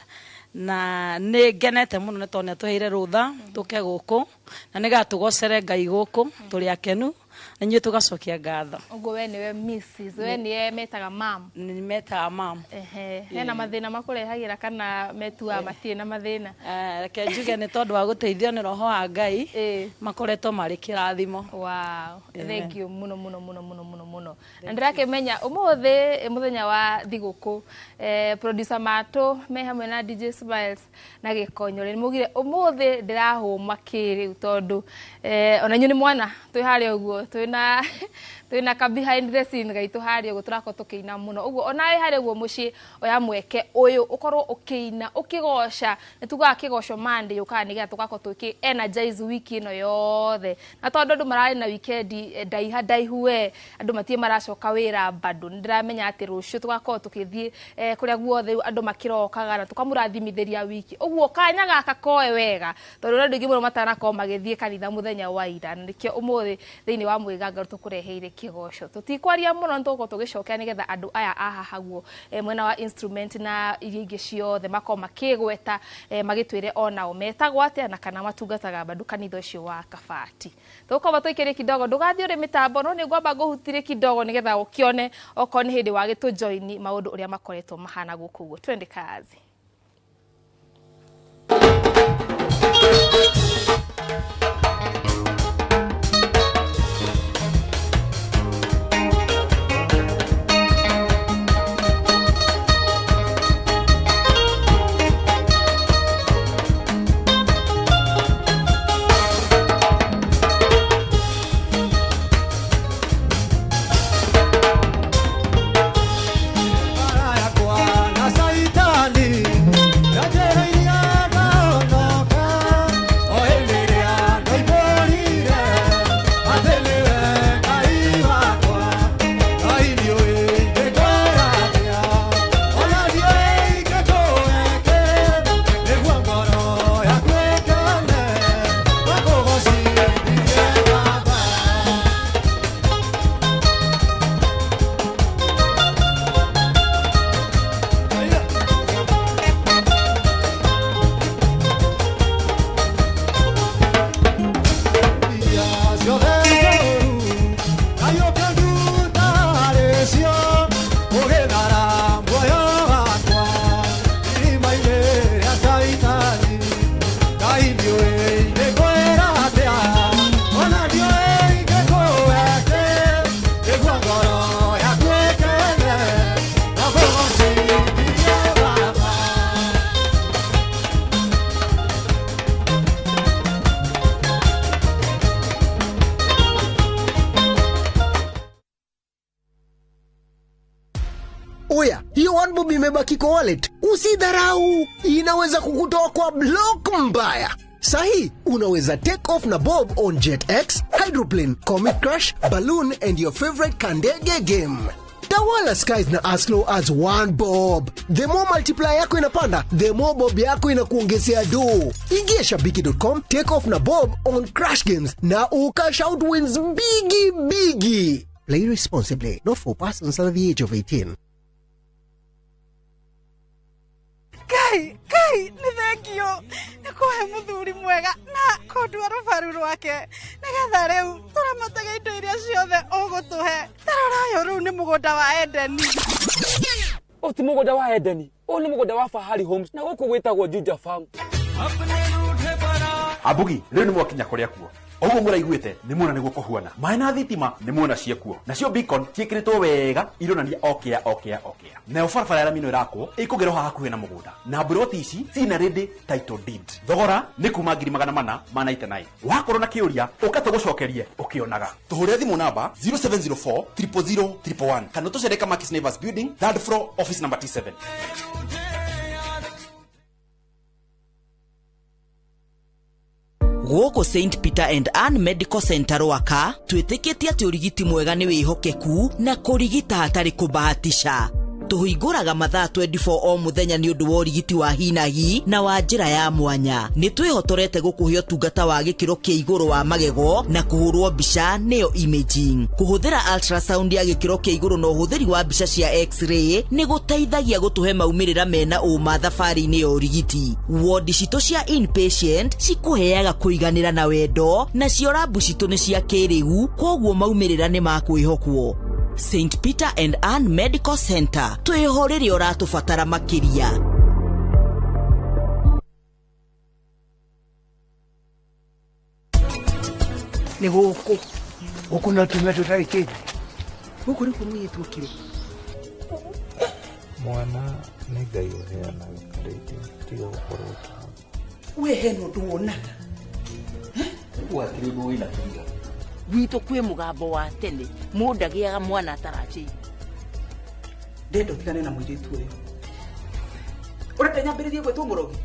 na nĩ ngenete mũno nĩ tondũ nĩ atũheire rũtha tũke gũkũ na nĩgetha tũgocere Ngai gũkũ tũrĩ akenu. Na inyuĩ tũgacokia ngatho.
Ũguo we nĩwe Mrs, we nĩwe metaga mam.
Nĩ metaga mam.
Ehe, hena mathĩna makũrehagĩra kana metuaga matirĩ na mathĩna?
Reke njuge nĩ tondũ wa gũteithio nĩ roho wa Ngai, makoretwo marĩ kĩrathimo.
Wow, thank you mũno mũno mũno mũno mũno mũno. Na ndĩrakĩmenya ũmũthĩ mũthenya wa thigũkũ, producer Matũ me hamwe na DJ Smiles na Gĩkonyore nĩ maugire ũmũthĩ ndĩrahũma kĩrĩu tondũ ona inyuĩ nĩ mwana twĩ harĩa ũguo twĩna ka behind the scene gaitũ harĩa ũguo tũrakorwo tũkĩina mũno. Ũguo onawe harĩa ũguo mũciĩ oya mweke ũyũ ũkorwo ũkĩina ũkĩgoca. Nĩ tugaga kĩgoco Monday yũkaga nĩgetha tũgakorwo tũkĩ energize wiki ĩno yothe, na tondũ andũ mararĩ na weekend ndaiha ndaihu we andũ matirĩ maracoka wĩra bado. Nĩ ndĩramenya atĩ rũciũ tũgakorwo tũkĩthiĩ kũrĩa guothe andũ makĩrokaga na tũkamũrathimithĩria wiki. Ũguo kanya gaka koe wega tondũ andũ aingĩ mũno matanakorwo magĩthiĩ kanitha mũthenya wa ira, na nĩkĩo ũmũthĩ thĩinĩ wa mwĩgangaro tũkũreheire kĩgoco. Tũtikwaria mũno nĩ tũgũkorwo tũgĩcokera nĩgetha andũ aya a haha guo mwena wa instrument na iria ingĩ ciothe makorwo makĩgweta, magĩtwĩre onao metagwo atĩa na kana matungataga bado kanitha ũcio wa Kabati. Tũgũkorwo tũikĩrie kidogo, ndũgathiĩ ũrĩ mĩtambo no nĩ ngwamba ngũhutire kidogo nĩgetha ũkĩone okorwo nĩ hĩndĩ wagĩtũjoini maũndũ ũrĩa makoretwo mahana gũkũ ũguo. Twende kazi.
Oya, hiyo one bob imebaki kwa wallet. Usidharau, inaweza kukutoa kwa block mbaya. Sahi, unaweza take off na bob on JetX, Hydroplane, Comet Crash, Balloon and your favorite Kandege game. Tawala skies na as low as 1 bob. The more multiplier yako inapanda, the more bob yako inakuongezea do. Ingia shabiki.com, take off na bob on Crash Games na ukash out wins bigi bigi. Play responsibly, not for persons under the age of 18.
Kai, kai, nĩ thengio nĩ kũhe mũthuri mwega na kũndua rũbaru rwake nĩgetha rĩu tũramatage indo iria ciothe ũgũtũhe. Tarora ũyũ rĩu nĩ mũgũnda wa Edeni.
Ũyũ ti mũgũnda wa Edeni, ũyũ nĩ mũgũnda wa Fahari Homes na gũkũ gwĩtagwo Juja Farm.
Ambugi, rĩu nĩ mwakinya kũrĩa kuo. Oguo mũraiguĩte nĩ muona nĩguo kũhuana. Maĩ na thitima nĩ muona ciekuo. Nacio beacon ciĩkĩrĩtwo wega ironania okĩa okĩa okĩa. Nayo barabara ya rami ĩno ĩrakwo ĩkũgerwo haha hakuhĩ na mũgũnda. Na mburoti ici ciina ready title deed. Thogora nĩ kuma 499. Wakorwo na kĩũria ũka tũgũcokerie ũkĩonaga. Tũhũrĩre thimũ namba 0704 000 111 kana tũcere Kamakis Neighbors Building, third floor, office number T7.
Gũkũ St Peter and Ann Medical Center Rwaka twĩtĩkĩtie atĩ ũrigiti mwega nĩ wĩhokeku na kũrigita hatarĩ kũbahatisha. Tũhingũraga mathaa 24 o mũthenya nĩ ũndũ wa ũrigiti wa hinahi na wa njĩra ya mwanya. Nĩ twĩhotorete gũkũhe ũtungata wa gĩkĩro kĩa igũrũ wa magego na kũhũrwo mbica nĩyo imaging. Kũhũthĩra ultrasound ya gĩkĩro kĩa igũrũ na ũhũthĩri wa mbica cia x-ray nĩ gũteithagia gũtũhe maumĩrĩra mena ũma thabarĩ-inĩ ya ũrigiti. Wodi citũ cia inpatient cikũheaga kũiganĩra na wendo, nacio rabu citũ nĩ cia kĩrĩu, kwoguo maumĩrĩra nĩ ma kwĩhokwo. St. Peter and Ann Medical Center, twĩho rĩrĩa ũratũbatara makĩria.
Nĩ gũkũ gũkũ no tume tũtarĩ kĩndũ. Gũkũ nĩkuo mũirĩtu okire.
Mwana nĩ Ngai ũheanaga karĩti, tiga gũkorwo ũkĩhaka.
We hena ũndũ wonaga.
Ũguo hatirĩ ũndũ wĩna kĩriga.
Gwitũ kwĩ mũgambo wa tene, mũndũ agĩaga mwana atarajĩirwo.
Ndenda ũtigane na mũirĩtu ũyũ. Ũrenda nyambĩrĩrie gwĩtwo mũrogi?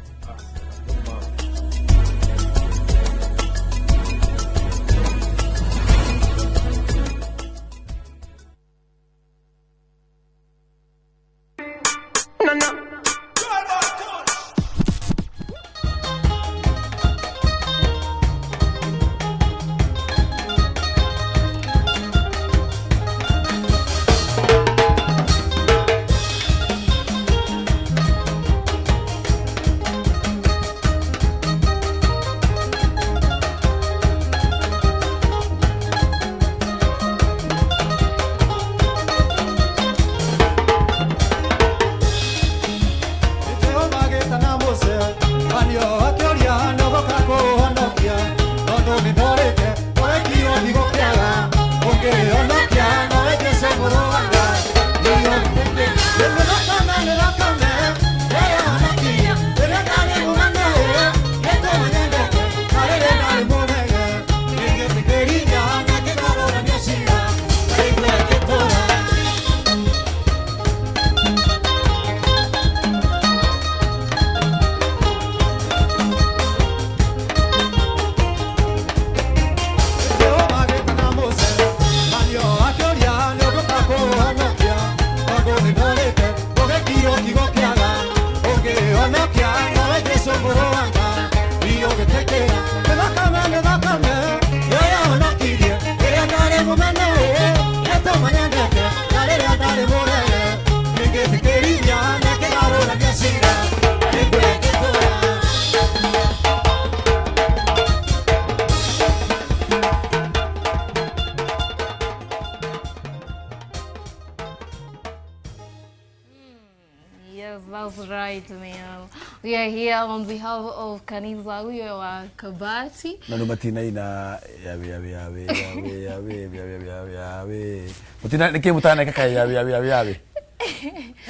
We are here on behalf of kanitha uyo wa Kabati.
Na nĩ matinaina yawe yawe yawe yawe yawe yawe yawe yawe. Mutina nĩkĩ mũtaneka kaĩ yawe yawe yawe yawe.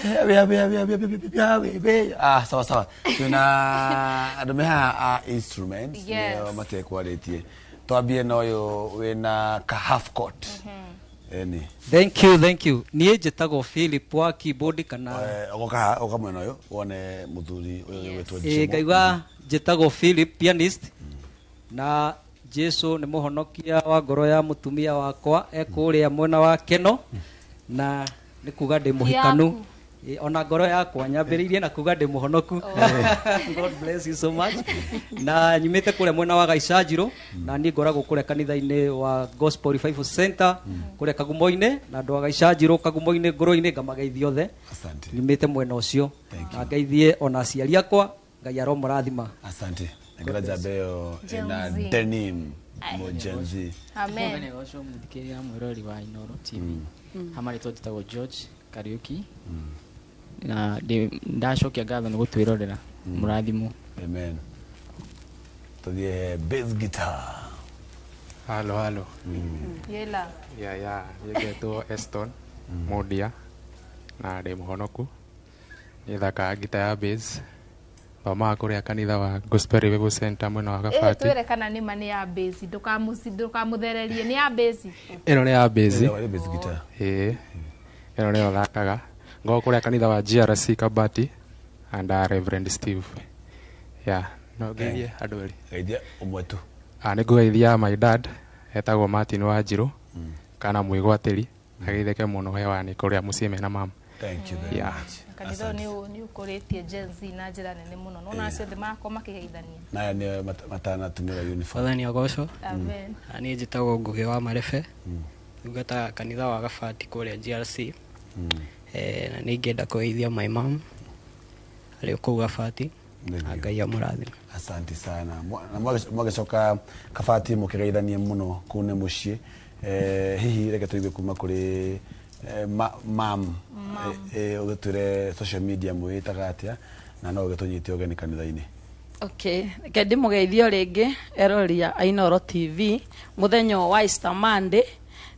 Yawe yawe yawe yawe yawe yawe. Ah, sawa sawa. Twĩna andũ me haha a instruments nĩo matekwarĩtie. Twambie na ũyũ wĩna ka half court. Eni.
Thank you, thank you. Niĩ njĩtagwo Philip wa keyboard kana
ogoka oka mwena ũyũ wone mũthuri ũyũ wĩtwo Jimo.
Ngaigua njĩtagwo Philip pianist na Jesu nĩ mũhonokia wa ngoro ya mũtumia wakwa ekũrĩa mwena wa Keno na nĩ kuga ndĩ mũhikanu. Ona ngoro yakwa nyambĩrĩirie na kuga ndĩ mũhonoku. God bless you so much. Na nyumĩte kũrĩa mwena wa Gaicanjirũ na niĩ ngoragwo kũrĩa kanitha-inĩ wa Gospel Revival Center kũrĩa Kagumo-inĩ na andũ a Gaicanjirũ Kagumo-inĩ ngũrũ-inĩ ngamageithia othe.
Asante.
Nyumĩte mwena ũcio na ngeithie ona aciari akwa, Ngai aromũrathima.
Asante. Ngira njambe ĩyo ĩna denim mo Gen Z.
Amen.
Nĩ ũcio mũthikĩrĩria mwĩroreri wa Inooro TV. Hamarĩtwo njĩtagwo George Kariuki. Na ndacokia ngatho nĩ gũtwĩrorera mũrathimwo.
Amen. Tuthiĩ bass guitar.
Halo halo.
Yela.
Ya ya, ngetwo Eston Mundia na ndĩ mũhonoku. Nĩthakaga ngita ya bass. Thomaga kũrĩa kanitha wa Gospel Revival Center mwena wa Gabati.
Twĩre kana nĩ ma nĩ ya bass, ndũkamũthererie, nĩ ya bass.
Ĩno nĩ ya bass.
Ĩno nĩ bass guitar.
Ĩĩ. Ĩno nĩyo thakaga. Ngoragwo kũrĩa kanitha wa GRC Kabati and Reverend Steve. Yeah, no ngeithie andũ erĩ.
Geithia ũmwe tu.
Nĩ ngũgeithia my dad etagwo Martin Wanjirũ kana mwĩgwatĩri ageithĩke mũno hewani kũrĩa mũciĩ mena mama.
Thank you very
Yeah.
much.
Kanitha ũyũ nĩ ũkũrĩtie Gen Z na njĩra nene mũno. Nona acio othe marakorwo makĩgeithania.
Naya nĩ matanatũmĩra uniform.
Mwathani agocwo.
Amen.
Na niĩ njĩtagwo Ngũgĩ wa Marebe, ndungataga kanitha wa Gabati kũrĩa GRC. Na nĩ ingĩenda kũgeithia my mom arĩ o kũu Gabati, na Ngai amũrathime.
Asante sana. Na mwagĩcoka Kabati mũkĩgeithanie mũno kũu nĩ mũciĩ. Hihi reke tũigue kuma kũrĩ mam. Ũgĩtwĩre social media mwĩtaga atĩa na no ũgĩtũnyite ũgeni kanitha-inĩ.
Okay, reke ndĩmũgeithie o rĩngĩ erori a Inooro TV mũthenya wa Easter Monday,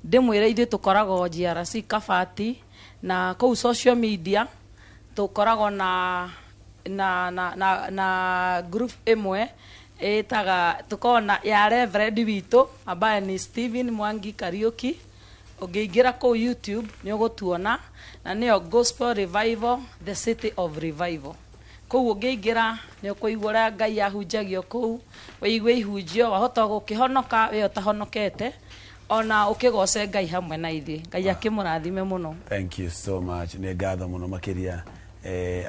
ndĩmwĩre ithuĩ tũkoragwo GRC Kabati, na kũu social media tũkoragwo na group ĩmwe ĩtaga tũkoragwo na ya Reverend witũ ambaye ni Stephen Mwangi Kariuki. Ũngĩingĩra kũu YouTube nĩ ũgũtuona, na nĩyo Gospel Revival, the City of Revival. Kũu ũngĩingĩra nĩ ũkũigua ũrĩa Ngai ahunjagio kũu, ũigue ihunjio, wahota gũkĩhonoka we ũtahonokete, ona ũkĩgoce Ngai hamwe na ithuĩ. Ngai akĩmũrathime mũno.
Thank you so much. Nĩ ngatho mũno makĩria.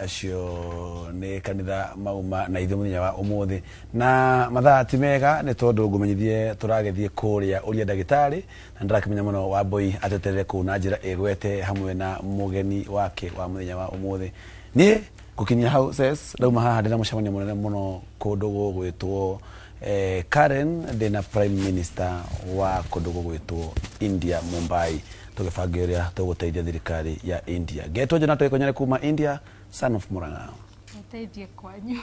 Acio nĩ kanitha mauma na ithuĩ mũthenya wa ũmũthĩ, na mathaa ti mega nĩ tondũ ngũmenyithie tũragĩthiĩ kũrĩa ũria ndagĩtarĩ, na ndĩrakĩmenya mũno Wambui ateterere kũu na njĩra ĩgwete hamwe na mũgeni wake wa mũthenya wa ũmũthĩ. Niĩ ngũkinyia hau ses ndauma haha ndĩna mũcemanio mũnene mũno kũndũ gũgwĩtwo Karen, ndĩna Prime Minister wa kũndũ gũgwĩtwo India, Mumbai, tũgĩbanga ũrĩa tũgũteithia thirikari ya India. Ngetwo Jonathan Gĩkonyore kuma India, son of Murang'a.
Mũteithie kwanyu.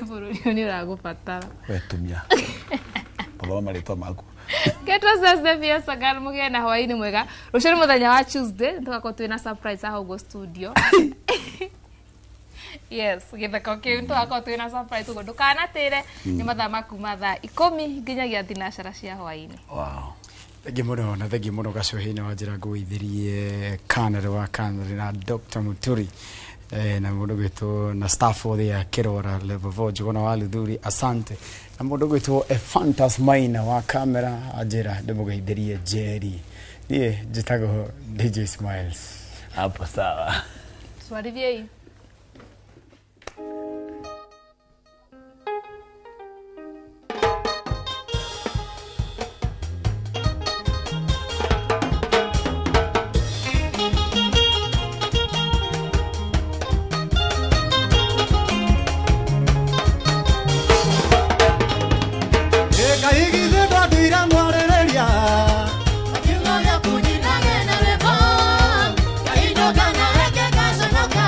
Bũrũri ũyũ nĩ ũragũbatara.
We tumia thoma marĩtwa maku.
Ngetwo Cecebia Sagal, mũgĩe na hwaĩ-inĩ mwega. Rũciũ nĩ mũthenya wa Tuesday, tũgakorwo twĩna surprise haha ũguo studio. Yes, gĩtheko kĩu tũgakorwo twĩna surprise ũguo ndũkanatĩre. Nĩ mathaa ma kuma thaa 10 nginyagia thinacara cia hwaĩ-inĩ.
Wow.
Thengiũ mũno, na thengiũ mũno Gacohi-inĩ wa njĩra ngũgeithirie Kanarĩ wa Kanarĩ na Dr. Muturi, na mũndũ gwĩtwo na staff othe ya Kĩrora level 4, Njũgũna wa Luthuri, asante, na mũndũ gwĩtwo Ephantus Maina wa kamera anjĩra ndĩmũgeithirie Jerry. Niĩ njĩtagwo DJ Smiles.
Hapo sawa.
Twarithiei.
Ĩkaigithio ndonduire mwarĩrĩria.
Kiugo gĩaku nyinage na rwĩmbo, kahindo kana reke gaconoka.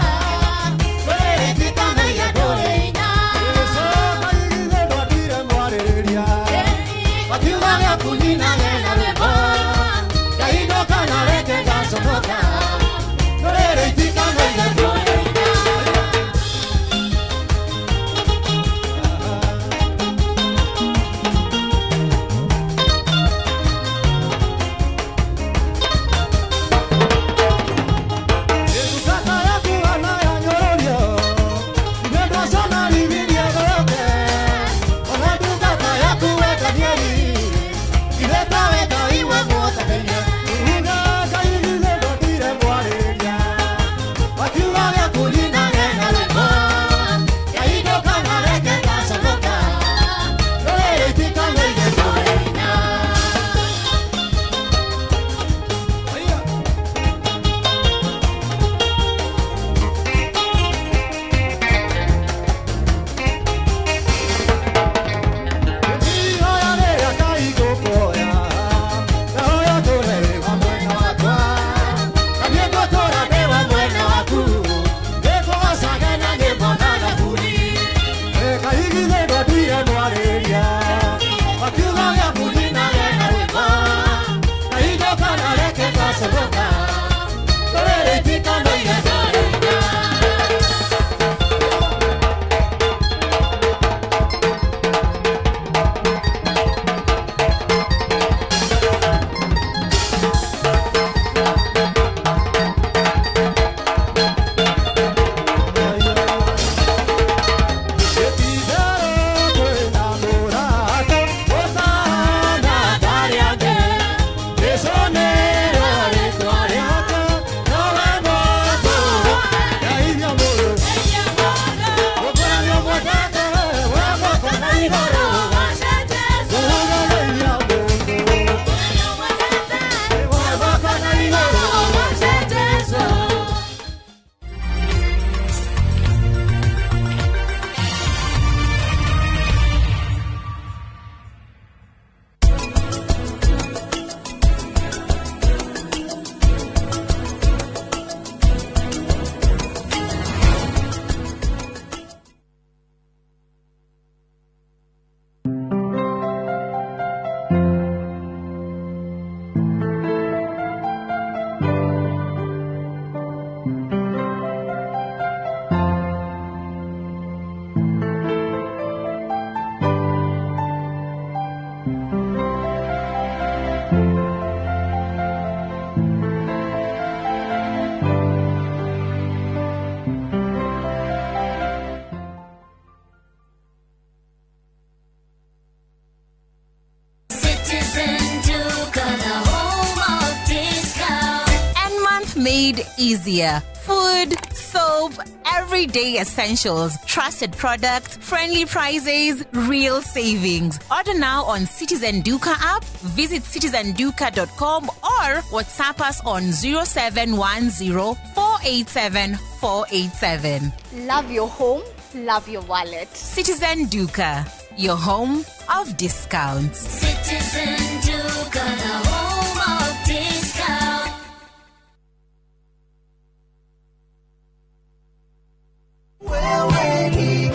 made easier. Food, soap, everyday essentials, trusted products, friendly prices, real savings. Order now on Citizen Duka app, visit citizenduka.com or WhatsApp us on 0710 487 487.
Love your home, love your wallet.
Citizen Duka, your home of discounts.
Citizen Duka, the home of discount.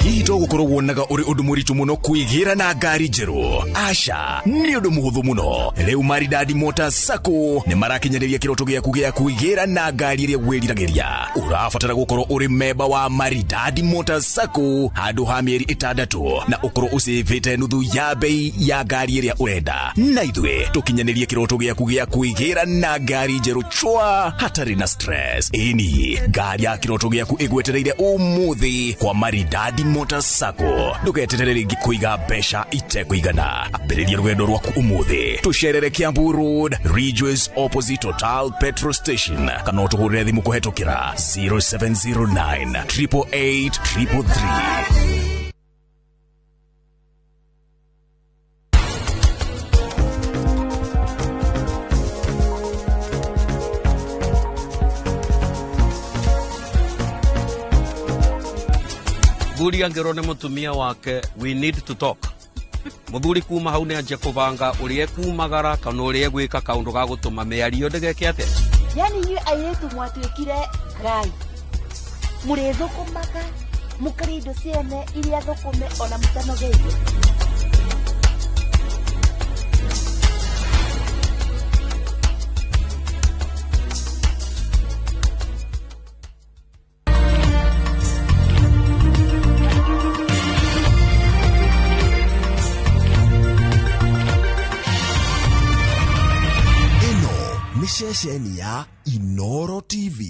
Hihi to gukorwo wonaga uri undu muritu muno kwigira na ngari njeru? Aca, ni undu muhuthu muno. Riu Maridadi Motors Sacco ni marakinyaniria kiroto giaku gia kwigira na ngari iria wiriragiria. Urabatara gukorwo uri memba wa Maridadi Motors Sacco handu ha mieri 6 na ukorwo ucivite nuthu ya bei ya ngari iria urenda, na ithuĩ tukinyanirie kiroto giaku gia kwigira na ngari njeru chwa hatari na stress. Ĩni ngari ya kiroto giaku igwetereire umuthi kwa Maridadi Motors Sacco. Ndugeterere ringi kuiga mbeca itekũigana. Ambĩrĩria rũgendo rwaku umuthi. Tũcerere Kiambu Road, Ridgeways opposite Total Petrol Station, kana ũtũhũrĩre thimũ kũhetũkĩra 0709 888 333.
Muthuri angĩrwo nĩ mũtumia wake, we need to talk. Muthuri kuma hau nĩ anjia kũbanga ũrĩa ekumagara kana ũrĩa egwĩka kaũndũ ga gũtũma mĩario ndĩgeke atĩa.
Yani inyuĩ airĩtu mwatuĩkire ngai, mũrĩthũkũmaga mũkarĩa indo ciene iria thũkũme ona mũtanogeire.
Ceceni ya Inoro TV.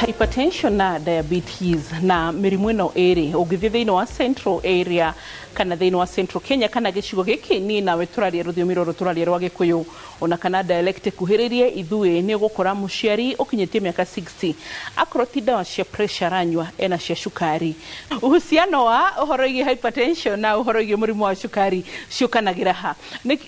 Hypertension na diabetes na mĩrimũ ĩno ĩrĩ ũngĩthiĩ thĩinĩ wa Central area kana thĩinĩ wa Central Kenya kana gĩcigo gĩkĩ niĩ nawe tũraria rũthiomi rũrũ tũraria rwa Gĩkũyũ ona kana dialect kuhĩrĩirie ithuĩ nĩ ũgũkora mũciari ũkinyĩtie mĩaka 60 akorwo ti ndawa cia pressure aranyua ena cia cukari. Uhusiano wa ũhoro wĩgiĩ hypertension na ũhoro wĩgiĩ mũrimũ wa cukari ciũkanagĩra ha?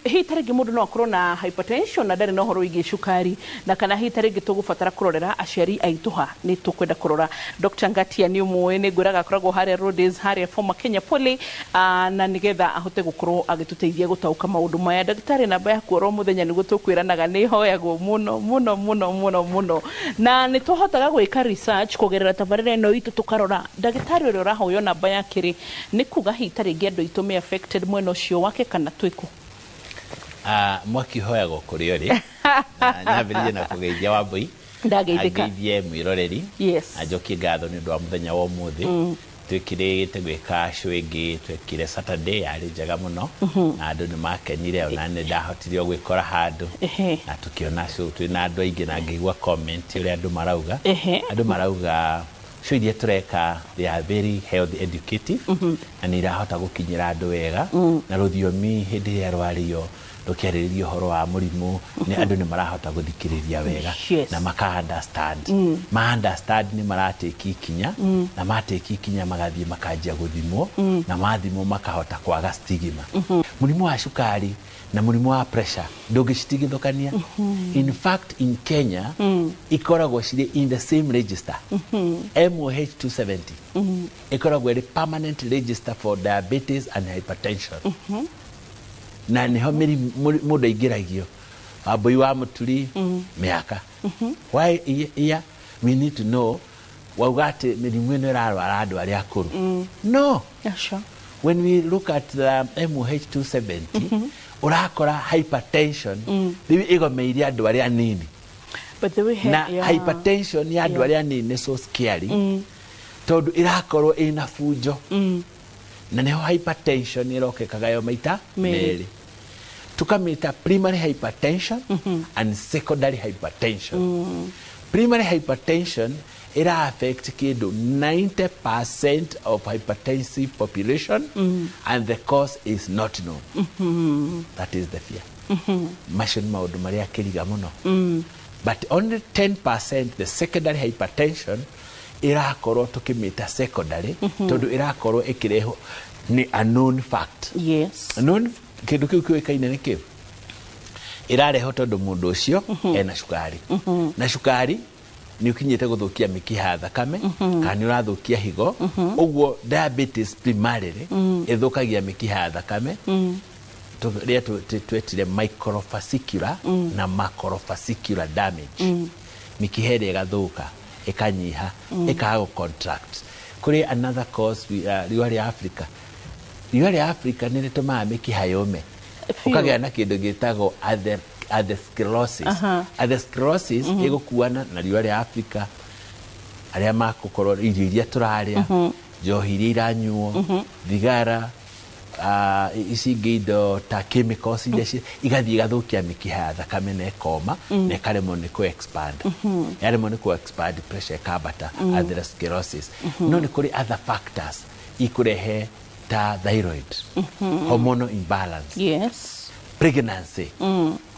Hihi ta rĩngĩ mũndũ no akorwo na hypertension na ndarĩ na ũhoro wĩgiĩ cukari, na kana hihi ta rĩngĩ tũgũbatara kũrorera aciari aitũ ha? Nĩ tũkwenda kũrora. Dr. Ngatia nĩ ũmũĩ, nĩ ngwĩraga akoragwo harĩa Rhodes, harĩa former Kenya Poly, na nĩgetha ahote gũkorwo agĩtũteithia gũtaũka maũndũ maya. Ndagĩtarĩ, namba yaku oro mũthenya nĩguo tũkwĩranaga nĩ ĩhoyagwo mũno mũno mũno mũno mũno, na nĩ tũhotaga gwĩka research kũgerera tabarĩra ĩno itũ tũkarora ndagĩtarĩ ũrĩa ũrahoywo namba yake rĩ, nĩ kuga hihi ta rĩngĩ andũ aitũ me affected mwena ũcio wake kana twĩkũ?
Mwaki ũhoyagwo kũrĩ ũrĩ. Nyambĩrĩrie na kũgeithia Wambui.
Ndageithĩka.
Angeithie mwĩroreri.
Yes.
Anjokie ngatho nĩ ũndũ wa mũthenya wa ũmũthĩ. Twĩkĩrĩte gwĩka show ĩngĩ twekire Saturday yarĩ njega mũno na andũ nĩ makenire, ona nĩ ndahotire o gwĩkora handũ na tũkĩona show twĩna andũ aingĩ na ngĩigua comment ũrĩa andũ marauga. Andũ marauga show iria tũreka they are very health educative na nĩ irahota gũkinyĩra andũ wega na rũthiomi hĩndĩ ĩrĩa rwario rũkĩarĩrĩria ũhoro wa mũrimũ nĩ andũ nĩ marahota gũthikĩrĩria wega na maka understand. Ma understand nĩ maratĩki ikinya na matĩki ikinya magathiĩ makanjia gũthimwo na mathimwo makahota kwaga stigma. Mũrimũ wa cukari na mũrimũ wa pressure ndũngĩcitigithũkania. In fact in Kenya ikoragwo cirĩ in the same register. MOH 270 ikoragwo ĩrĩ permanent register for diabetes and hypertension. Na niho mũndũ aingĩragio Wambui wa Mũturi mĩaka. Why here we need to know wauga atĩ mĩrimũ ĩno ĩrarwara andũ arĩa akũrũ. No. When we look at the MOH 270 ũrakora hypertension rĩu ĩgomeire andũ arĩa anini.
But the way
na hypertension ya andũ arĩa anini nĩ so scary. Tondũ ĩrakorwo ĩna bunjo, na nĩho hypertension ĩroka ĩkagayo maita
Merĩ.
merĩ. Tukamĩta primary hypertension and secondary hypertension. Primary hypertension ĩra affect kĩndũ 90% of hypertensive population, and the cause is not known. That is the fear. Macio nĩ maũndũ marĩa kĩriga mũno. But only 10%, the secondary hypertension, ĩrakorwo tũkĩmĩta secondary tondũ ĩrakorwo ĩkĩrehwo nĩ a known fact. Known kĩndũ kĩu kĩũĩkaine nĩ kĩ ĩrarehwo tondũ mũndũ ũcio ena cukari, na cukari nĩ ũkinyĩte gũthũkia mĩkiha ya thakame kana nĩ ũrathũkia higo. Ũguo diabetes primarily ĩthũkagia mĩkiha ya thakame rĩa twetire microvascular na macrovascular damage. Mĩkiha ĩrĩa ĩgathũka, ĩkanyiha, ĩkaga gũ contract. Kũrĩ another cause, riũa rĩa Africa. Riũa rĩa Africa nĩ rĩtũmaga mĩkiha yũme. Ũkagĩa na kĩndũ gĩtagwo atherosclerosis. Atherosclerosis ĩgũkuana na riũa rĩa Africa, arĩa makũkorwo irio iria tũrarĩa, njohi iria iranyuo, thigara, ici ingĩ indo ta chemicals iria igathiĩ igathũkia mĩkiha ya thakame na ĩkoma na ĩkaremwo nĩ kũ expand. Yaremwo nĩ kũ expand, pressure ĩkambata. Atherosclerosis. No nĩ kũrĩ other factors ikũrehe ta thyroid, hormonal imbalance, pregnancy.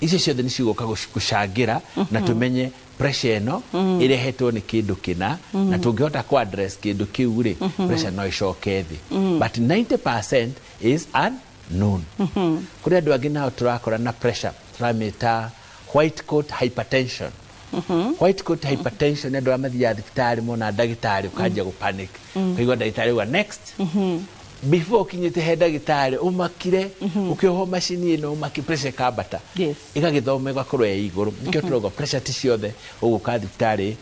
Icio ciothe nĩ cigũka gũcangĩra na tũmenye pressure ĩno ĩrehetwo nĩ kĩndũ kĩna, na tũngĩhota kũ address kĩndũ kĩu rĩ, pressure no ĩcoke thĩ. But 90% is unknown. Kũrĩ andũ angĩ nao tũrakora na pressure tũramĩta white coat hypertension. White coat hypertension nĩ andũ arĩa mathiaga thibitarĩ, mona ndagĩtarĩ ũkanjia gũ panic. Ũkaigua ndagĩtarĩ uga next. Before ũkinyĩte he ndagĩtarĩ ũmakire, ũkĩohwo macini ĩno ũmaki, pressure ĩkambata, ĩgagĩthoma ĩgakorwo ĩ igũrũ. Nĩkĩo tũrauga pressure ti ciothe ũgũka thibitarĩ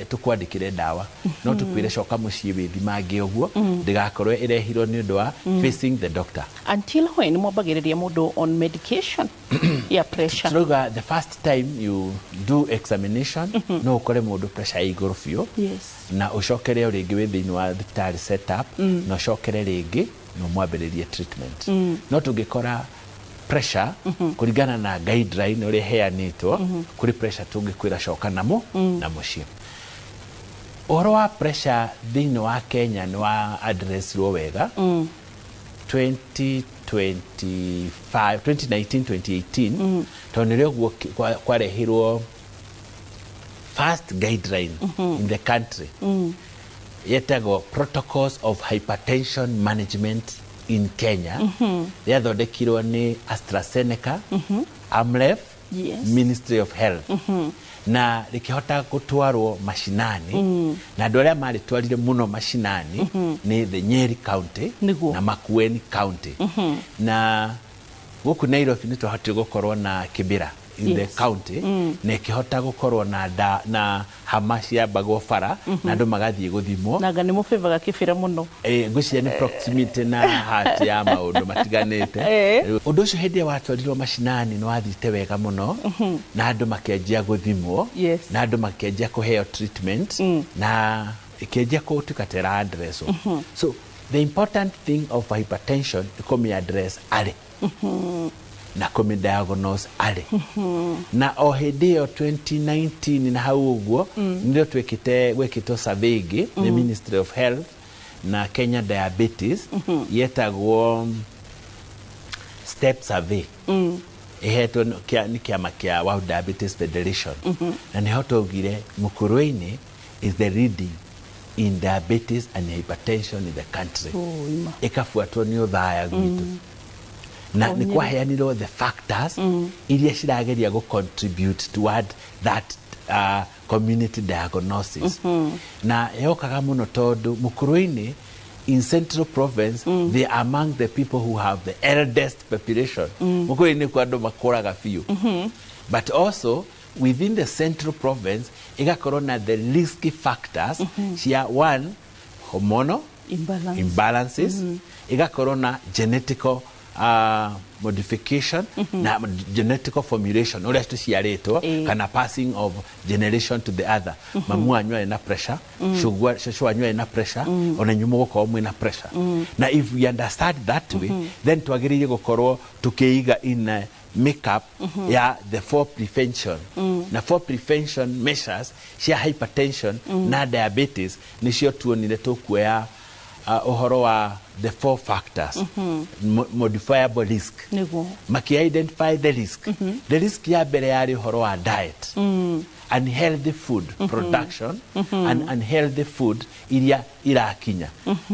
tũkwandĩkĩre ndawa, no tũkwĩre coka mũciĩ wĩthimange ũguo ndĩgakorwo ĩrehirwo nĩ ũndũ wa facing the doctor.
Until when mwambagĩrĩria mũndũ on medication ya pressure?
Turauga the first time you do examination, no ũkore mũndũ pressure ĩ igũrũ biũ, na ũcokere o rĩngĩ wĩ thĩinĩ wa thibitarĩ setup, na ũcokere rĩngĩ na ũmwambĩrĩrie treatment. No tũngĩkora pressure kũringana na guideline ũrĩa ĩheanĩtwo, kũrĩ pressure tũngĩkwĩra coka namo na mũciĩ. Ũhoro wa pressure thĩinĩ wa Kenya nĩ wa addressirwo wega 2025, 2019, 2018, tondũ nĩrĩo guo kwarehirwo first guideline in the country yetagwo Protocols of Hypertension Management in Kenya. Rĩathondekirwo nĩ AstraZeneca, AMREF, Ministry of Health, na rĩkĩhota gũtwarwo macinani, na andũ arĩa marĩtwarire mũno macinani nĩ the Nyeri County na Makueni County. Na gũkũ Nairobi nĩ twahotire gũkorwo na Kibera in the county, na ĩkĩhota gũkorwo na na hama ciambagwo bara na andũ magathiĩ gũthimwo.
Nanga nĩ mũbĩbaga Kĩbĩra mũno.
Ngwĩciria nĩ proximity na hati ya maũndũ matiganĩte. Ũndũ ũcio hĩndĩ ĩrĩa watwarirwo macinani nĩ wathite wega mũno, na andũ makĩanjia gũthimwo, na andũ makĩanjia kũheo treatment, na ĩkĩanjia gũtuĩka ta ĩra addresswo. So the important thing of hypertension nĩ kũmĩ address arĩ na kũmĩ diagnose arĩ. Na o hĩndĩ ĩyo 2019 na hau ũguo, nĩrĩo twĩkĩte gwĩkĩtwo survey ĩngĩ nĩ Ministry of Health na Kenya Diabetes, yetagwo step survey, ĩhetwo nĩ kĩama kĩa World Diabetes Federation, na nĩho twaugire Mukurweini is the leading in diabetes and hypertension in the country.
Oh, ima.
Ĩkabuatwo nĩ Ũthaya gwitũ, na
O
nĩ
Nyeri.
kwaheanirwo the factors iria cirageria gũ contribute toward that community diagnosis, na yokaga mũno tondũ Mukurweini in Central Province, they are among the people who have the eldest population. Mukurweini kwa andũ makũraga biũ, but also within the Central Province igakorwo na the risky factors cia one hormonal
Imbalance.
imbalances, igakorwo na genetical modification na genetical formulation ũrĩa tũciarĩtwo kana passing of generation to the other. Mamu wanyu arĩ na pressure, cũcũ wanyu arĩ na pressure, ona inyuĩ mũgũkorwo mwĩna pressure. Na if we understand that way, then twagĩrĩire gũkorwo tũkĩiga in a makeup ya the four prevention na four prevention measures cia hypertension na diabetes, nĩcio tuonire tũkuoya ũhoro wa the four factors, modifiable risk, maki-identify the risk. The risk ya mbere yarĩ ũhoro wa diet, unhealthy food production and unhealthy food iria irakinya.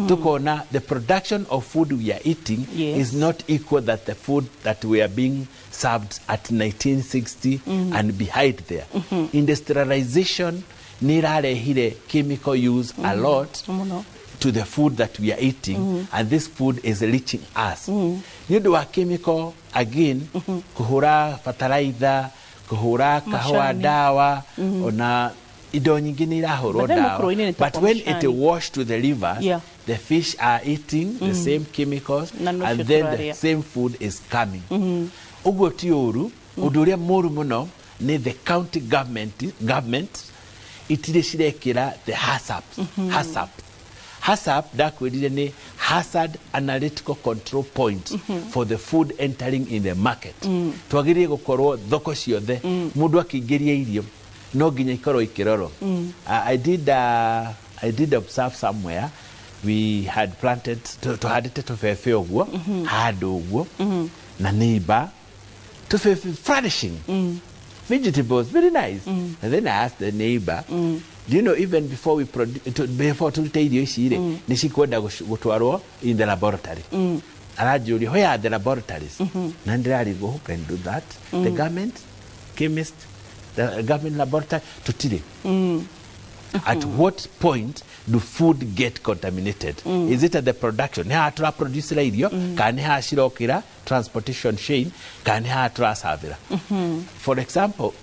Tukona the production of food we are eating is not equal that the food that we are being served at 1960 and behind there. Industrialization nĩ ĩrarehire chemical use a lot
Mũno.
to the food that we are eating, and this food is reaching us nĩ ũndũ wa chemical again, kũhũra fertilizer, kũhũra kahũa
Macani.
ndawa, ona indo nyingĩ nĩ irahũrwo
But then
ndawa.
mũkũrũ-inĩ nĩ ta
But when it
macani.
wash to the rivers, the fish are eating the same chemicals
Na nocio
and then the
tũrarĩa.
same food is coming. Ũguo ti ũru. Ũndũ ũrĩa mũru mũno nĩ the county government itirĩ cirekĩra the HACCP. HACCP, HACCP ndakwĩrire nĩ hazard analytical control point for the food entering in the market. Twagĩrĩire gũkorwo thoko ciothe, mũndũ akĩingĩria irio no nginya ikorwo ikĩrorwo. I did observe somewhere we had planted, tũhandĩte tũbebe ũguo handũ ũguo na neighbor, tũbebe flourishing, vegetables very nice. And then I asked the neighbor, do you know even before we before turute irio ici rĩ, nĩ cikwenda gũtwarwo in the laboratory? Aranjũria, where are the laboratories? Na ndĩrarigwo, who can do that? The government chemist, the government laboratory tutire. At what point do food get contaminated? Is it at the production, nĩ haha tũraproducera irio, kana nĩ haha cirokĩra transportation chain, kana nĩ haha tũracabĩra? For example,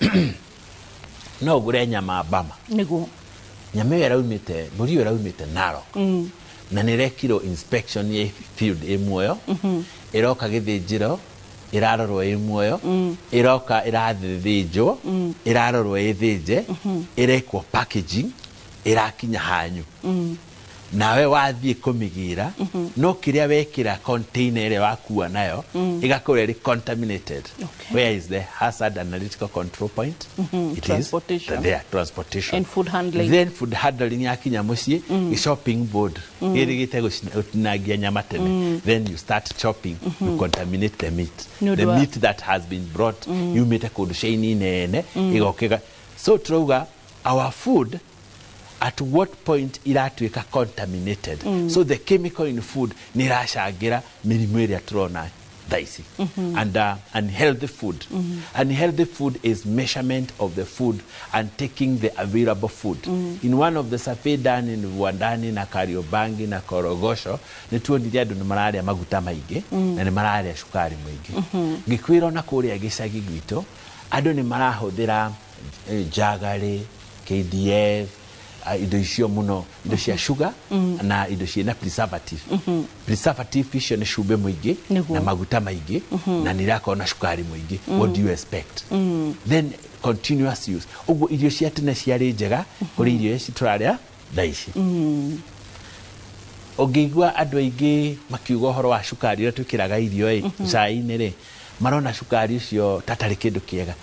no ũgũre nyama Bama. Nyama ĩyo ĩraumĩte, mbũri ĩyo ĩraumĩte Narok na nĩ ĩrekirwo inspection ya field ĩ muoyo, ĩroka gĩthĩnjĩro, ĩrarorwo ĩ muoyo, ĩroka ĩrathĩnjwo, ĩrarorwo ĩthĩnje, ĩrekwo packaging, ĩrakinya hanyu. Nawe wathiĩ kũmĩgĩra, no kĩrĩa wekĩra container ĩrĩa wakua nayo ĩgakorwo ĩrĩ contaminated. Where is the hazard analytical control point? It is
Transportation.
there, transportation
And food handling.
Then food handling yakinya mũciĩ, mm. Chopping board ĩrĩgĩte gũtinangia nyama tene. Then you start chopping, you contaminate the meat.
Nĩ ũndũ
The meat that has been brought yumĩte kũndũ chain nene ĩgokĩga. So turauga our food, at what point iratuĩka contaminated? So the chemical in food nĩ iracangĩra mĩrimũ ĩrĩa tũrona thaa ici. And unhealthy food, unhealthy food is measurement of the food and taking the available food. In one of the survey done in Wandani na Kariobangi na Korogosho, nĩ tuonire andũ nĩ mararĩa maguta maingĩ na nĩ mararĩa cukari mũingĩ. Ngĩkwĩra ona kũrĩa gĩcagi gwitũ andũ nĩ marahũthĩra jaggery, KDF, indo icio mũno, indo cia sugar na indo ciĩna preservative. Preservative icio nĩ cumbĩ mũingĩ na maguta maingĩ na nĩ irakorwo na cukari mũingĩ. What do you expect? Then continuous use. Ũguo irio cia tene ciarĩ njega kũrĩ irio ici tũrarĩa thaa ici. Ũngĩigua andũ aingĩ makiuga ũhoro wa cukari ũrĩa twĩkĩraga irio ĩ cai-inĩ rĩ, marona cukari ũcio tatarĩ kĩndũ kĩega.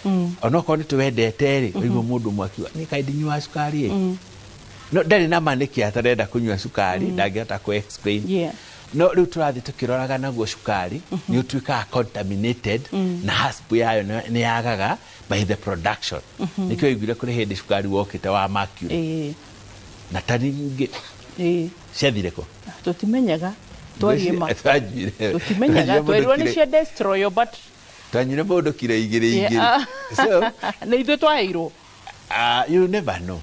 Onokorwo nĩ tũwendete rĩ, ũigua mũndũ ũmwe akiuga nĩ kaĩ ndinyuaga cukari ĩ. No ndarĩ na ma nĩkĩ atarenda kũnyua cukari, ndangĩhota kũ explain. No rĩu tũrathiĩ tũkĩroraga naguo cukari nĩ ũtuĩkaga contaminated na HACCP yayo nĩ yagaga by the production. Nĩkĩo ũiguire kũrĩ hĩndĩ cukari wokĩte wa mercury na tani nyingĩ ciathire kũ?
Tũtimenyaga, twarie ma.
Twanyuire.
Tũtimenyaga, twerirwo nĩ cia destroy, but
Twanyuire mũndũ kiro igĩrĩ igĩrĩ. So
nĩ ithuĩ twaheirwo.
You never know.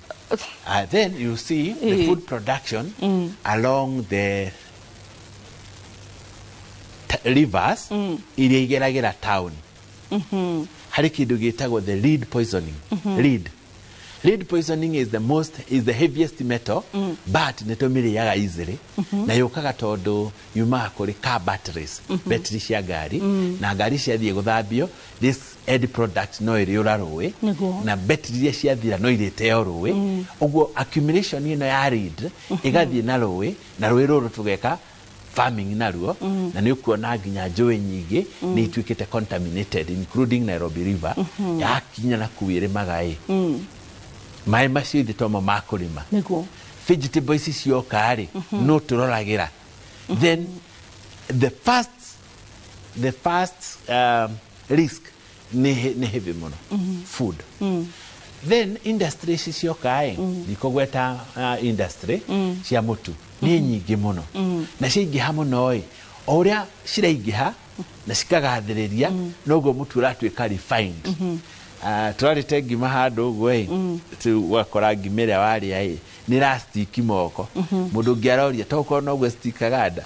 Then you see the food production along the rivers iria igeragĩra town, harĩ kĩndũ gĩtagwo the lead poisoning. Lead Lead poisoning is the most, is the heaviest metal, but nĩ tũmĩrĩaga easily, na yũkaga tondũ yumaga kũrĩ car batteries, battery cia ngari, na ngari ciathiĩ gũthambio, this end product no ĩrĩũra rũĩ, na battery iria ciathira no irĩteo rũĩ. Ũguo accumulation ĩno ya lead ĩgathiĩ na rũĩ, na rũĩ rũrũ tũgeka farming naruo, na nĩ ũkuona nginya njũĩ nyingĩ nĩ ituĩkĩte contaminated, including Nairobi River. Yakinya na kuu ĩrĩmaga ĩ, maĩ macio ithe tomo ma kũrĩma. Vegetable ici cioka rĩ, no tũroragĩra. Then the first risk nĩ heavy mũno, food. Then industry ici cioka ĩ, ndikũgweta, industry cia mũtu nĩ nyingĩ mũno, na ciaingĩha mũno ĩ, o ũrĩa ciraingĩha na cikagathĩrĩria, noguo mũtu ũratuĩka refined. Tũrarĩte ngima handũ ũguo ĩ, rĩu ũgakora ngima ĩrĩa warĩa ĩ nĩ ĩrastiki moko. Mũndũ ũngĩ aroria tokorwo noguo stikaga nda.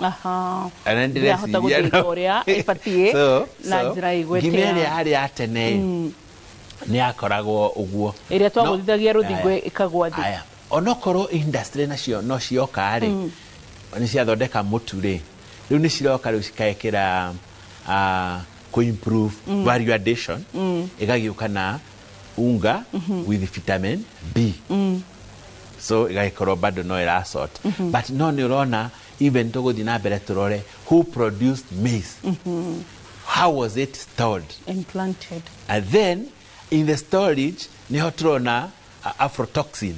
Ana
Ndĩrahota
ndĩreciria
gũthĩka ũrĩa ĩbatiĩ
So,
na njĩra
ngima
ĩgwetea.
ĩrĩa yarĩ ya tene ĩ, nĩ yakoragwo ũguo.
Ĩrĩa twagũthithagia rũthingo
Aya.
ĩkagwa thĩ.
Aya, onokorwo industry nacio no cioka rĩ, nĩ ciathondeka mũtu rĩ, rĩu nĩ ciroka rĩu cikekĩra kũ-improve value addition, ĩgagĩũka na unga with vitamin B, so ĩgagĩkorwo bado no ĩrasort. But no nĩ ũrona, even tũgũthiĩ na mbere tũrore who produced maize, how was it stored
and planted,
and then in the storage niho tũrona aflatoxin.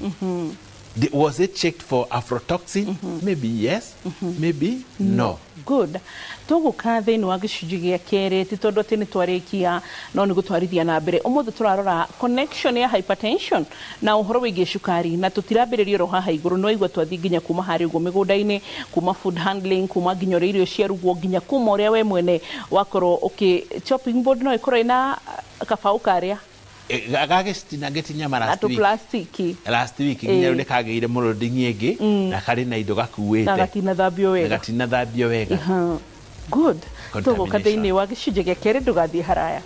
Was it checked for aflatoxin? Maybe yes, maybe no.
Good. Tũgũka thĩinĩ wa gĩcunjĩ gĩa kerĩ, ti tondũ atĩ nĩ twarĩkia, no nĩ gũtwarithia na mbere. Ũmũthĩ tũrarora connection ya hypertension na ũhoro wĩgiĩ cukari, na tũtirambĩrĩria oro haha igũrũ. No igua twathiĩ nginya kuma harĩa ũguo mĩgũnda-inĩ, kuma food handling, kuma nginya ũrĩa irio ciarugwo, nginya kuma ũrĩa we mwene wakorwo ũkĩ chopping board no ĩkorwo ĩna kabaũ karĩa
Gagĩcitina nyama
na
last week.
Tũplastiki.
Last week nginya rĩu nĩ kagĩire mũrũndingi ĩngĩ, na karĩ na indo
na
gakuĩte,
gatinathambio
na
wega.
Gatinathambio wega.
Aha. Good. Tũgũka
Contamination.
thĩinĩ wa gĩcunjĩ gĩa kerĩ, ndũgathiĩ haraya.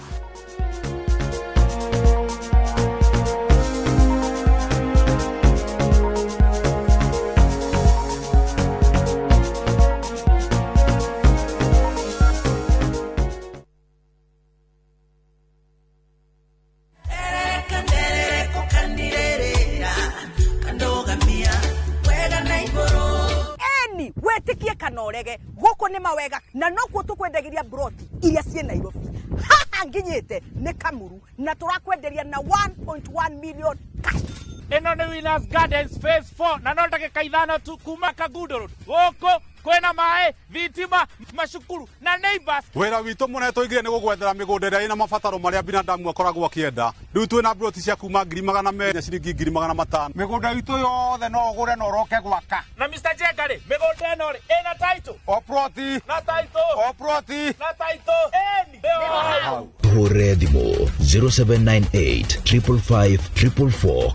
Eni wĩtĩkie kana ũrege, gũkũ nĩ mawega, na nokuo tũkwendagĩria broti iria ciĩ Nairobi. Haha nginyĩte nĩ Kamuru, na tũrakwenderia na 1.1 million cash.
Ĩno nĩ Winners Gardens phase 4, na no ndagĩka 5 tu kuma Kangundo Road. Gũkũ kwĩna maĩ, thitima, macukuru na neighbors.
Wĩra witũ mũnene tũigire nĩ gũgwethera mĩgũnda ĩrĩa ĩna mabataro marĩa binadamu akoragwo akĩenda. Rĩu twĩna broti cia kuma 200,000 na ciringi 500,000.
Mĩgũnda itũ yothe no ũgũre na ũroke gwaka.
Na Mr. Jenga rĩ, mĩgũnda ĩno rĩ ĩna title?
O ploti.
Na title.
O ploti.
Na title. Ĩni nĩho hau.
Tũhũre thimũ 0798 555 444.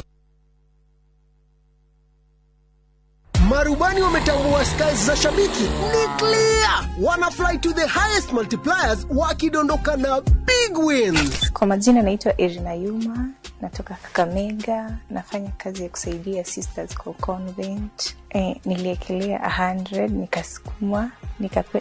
Marubani wametambua skies za shabiki ni clear, wana fly to the highest multipliers wakidondoka na big wins.
Kwa majina naitwa Irina Yuma, natoka Kakamega, nafanya kazi ya kusaidia sisters kwa convent. Niliekelea 100 nikasukuma,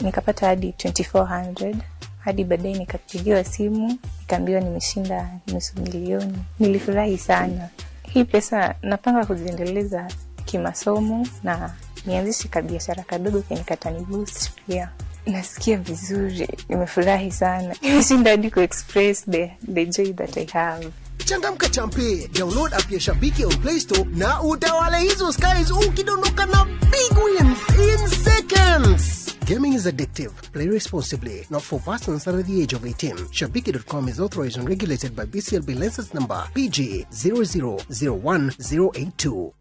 nikapata hadi 2400, hadi baadaye nikapigiwa simu nikaambiwa nimeshinda 500,000. Nilifurahi sana. Hii pesa napanga kuziendeleza kimasomo na nianzishe kabiashara kadogo kenye kataniboost pia. Nasikia vizuri, nimefurahi sana. Nimeshinda hadi kuexpress the joy that I have.
Changamka champe, download app ya Shabiki on Play Store na utawale hizo skies ukidondoka na big wins in seconds. Gaming is addictive. Play responsibly. Not for persons under the age of 18. Shabiki.com is authorized and regulated by BCLB license number PG 0001082.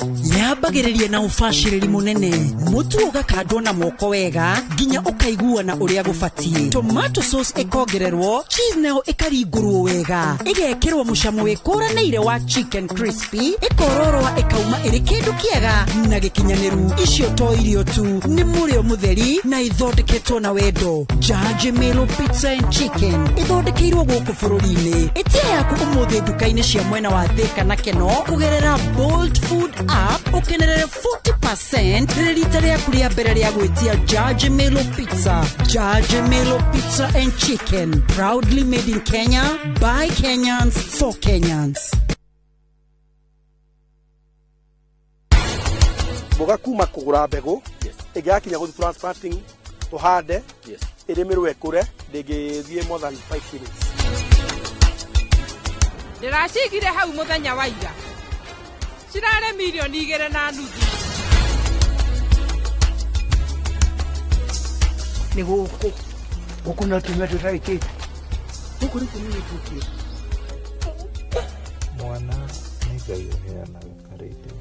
Nya Yambagĩrĩria na ũbacĩrĩri mũnene, mũtu ũgakandwo na moko wega nginya ũkaiguana ũrĩa gũbatiĩ. Tomato sauce ĩkongererwo, cheese nayo ĩkaringũrwo wega, ĩgekĩrwo mũcamo wĩkũranĩire wa chicken crispy, ĩkororoa ĩkauma ĩrĩ kĩndũ kĩega na gĩkinyanĩru. Icio to irio tu, nĩ mũrĩo mũtheri na ithondeketwo na wendo. Jaji Melo Pizza and Chicken ĩthondekeirwo gũkũ bũrũri-inĩ. Ĩtia yaku ũmũthĩ nduka-inĩ cia mwena wa Thĩka na Keno kũgerera Bolt Food app, ũkenerere 40% rĩrĩ rita rĩaku rĩa mbere rĩa gwĩtia Jaji Melo Pizza. Jaji Melo Pizza and Chicken, proudly made in Kenya by Kenyans for Kenyans.
Mboga kuma kũgũra mbegũ ĩngĩgakinya gũthiĩ transplanting tũhande ĩrĩmĩrwo ĩkũre ndĩngĩthiĩ more than 5 minutes.
Ndĩracigire hau mũthenya wa ira, cirarĩ 2.5 million.
Nĩ gũkũ gũkũ no tumia tũtarĩkĩte gũkũ nĩkuo nĩ gĩtukio.
Mwana nĩ Ngai ũheanaga karĩndĩ.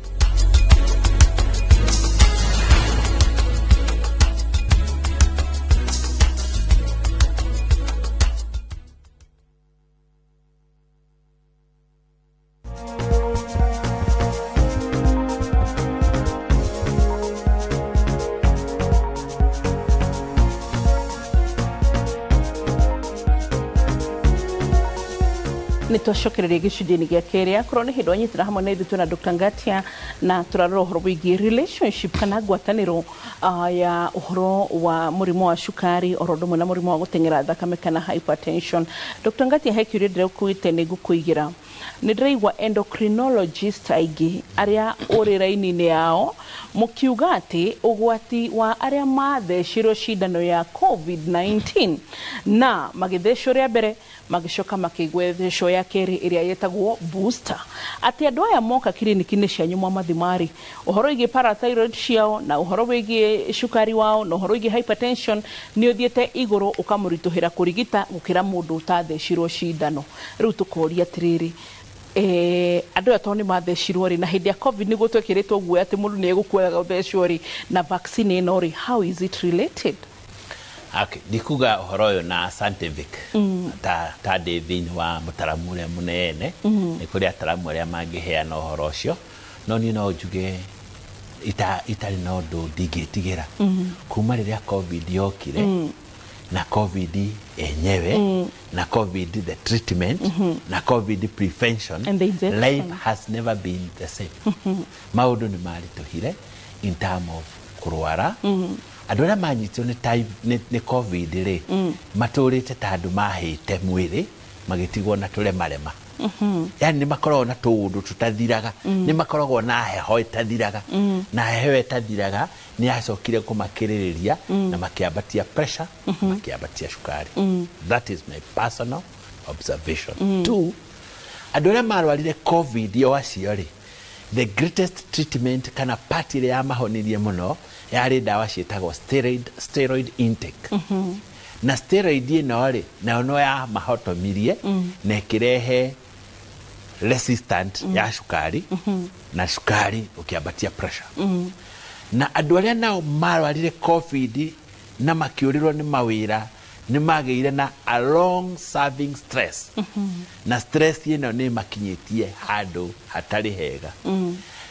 Nä twacokereria gĩcunjĩ-inĩ gĩa kerĩ. Akorwo nĩ hĩndĩ wanyitĩra hamwe na ithuĩ, twĩna Dr. Ngatia na tũrarora ũhoro wĩgiĩ relationship kana ngwatanĩro ya ũhoro wa mũrimũ wa cukari oro ũndũ ũmwe na mũrimũ wa gũteng'era thakame kana hypertension. Dr. Ngatia, he kĩũria ndĩrakuĩte nĩ ngũkũigĩra. Nĩ ndĩraigua endocrinologist aingĩ arĩa ũrĩ raini-inĩ yao mũkiuga atĩ ũgwati wa arĩa mathecirwo cindano ya COVID-19 na magĩthecwo rĩa mbere, magĩcoka makĩgwethecwo ya kerĩ ĩrĩa yetagwo booster, atĩ andũ aya moka kiriniki-inĩ cianyu mwamathimari ũhoro wĩgiĩ parathyroid ciao na ũhoro wĩgiĩ cukari wao na ũhoro wĩgiĩ hypertension nĩ ũthiĩte igũrũ ũkamũritũhĩra kũrigita gũkĩra mũndũ ũtathecirwo cindano. Rĩu tũkoria atĩrĩrĩ, andũ aya tondũ nĩ mathecirwo rĩ, na hĩndĩ ya COVID nĩguo twekĩrĩtwo guoya atĩ mũndũ nĩ egũkuaga gũthecwo rĩ, na vaccine ĩno rĩ, how is it related?
Okay, ndikuga ũhoro ũyũ na scientific ta ndĩ thĩinĩ wa mũtaramu ũrĩa mũnene. Nĩ kũrĩ ataramu arĩa mangĩheana ũhoro ũcio, no niĩ no njuge itarĩ na ũndũ ndingĩtigĩra. Kuma rĩrĩa COVID yokire, na COVID enyewe, na COVID the treatment, na COVID prevention,
And the injection.
life has never been the same. Maũndũ nĩ maritũhire in term of kũrwara. Andũ arĩa manyitirwo nĩ COVID rĩ, matũrĩte ta andũ mahĩte mwĩrĩ magĩtigwo na tũremarema. Yani nĩ makoragwo na tũũndũ tũtathiraga, nĩ makoragwo na heho ĩtathiraga, na heho ĩtathiraga nĩ yacokire kũmakĩrĩrĩria na makĩambatia pressure, makĩambatia cukari. That is my personal observation. Two, andũ arĩa marwarire COVID o acio rĩ, the greatest treatment kana part ĩrĩa yamahonirie mũno yarĩ ndawa ciĩtagwo steroid intake. Na steroid ĩno rĩ, nayo no yamahotomirie na ĩkĩrehe resistant ya cukari, na cukari ũkĩambatia pressure. Na andũ arĩa nao marwarire COVID na makĩũrĩrwo nĩ mawĩra nĩ magĩire na a long serving stress, na stress ĩno nĩ makinyĩtie handũ hatarĩ hega.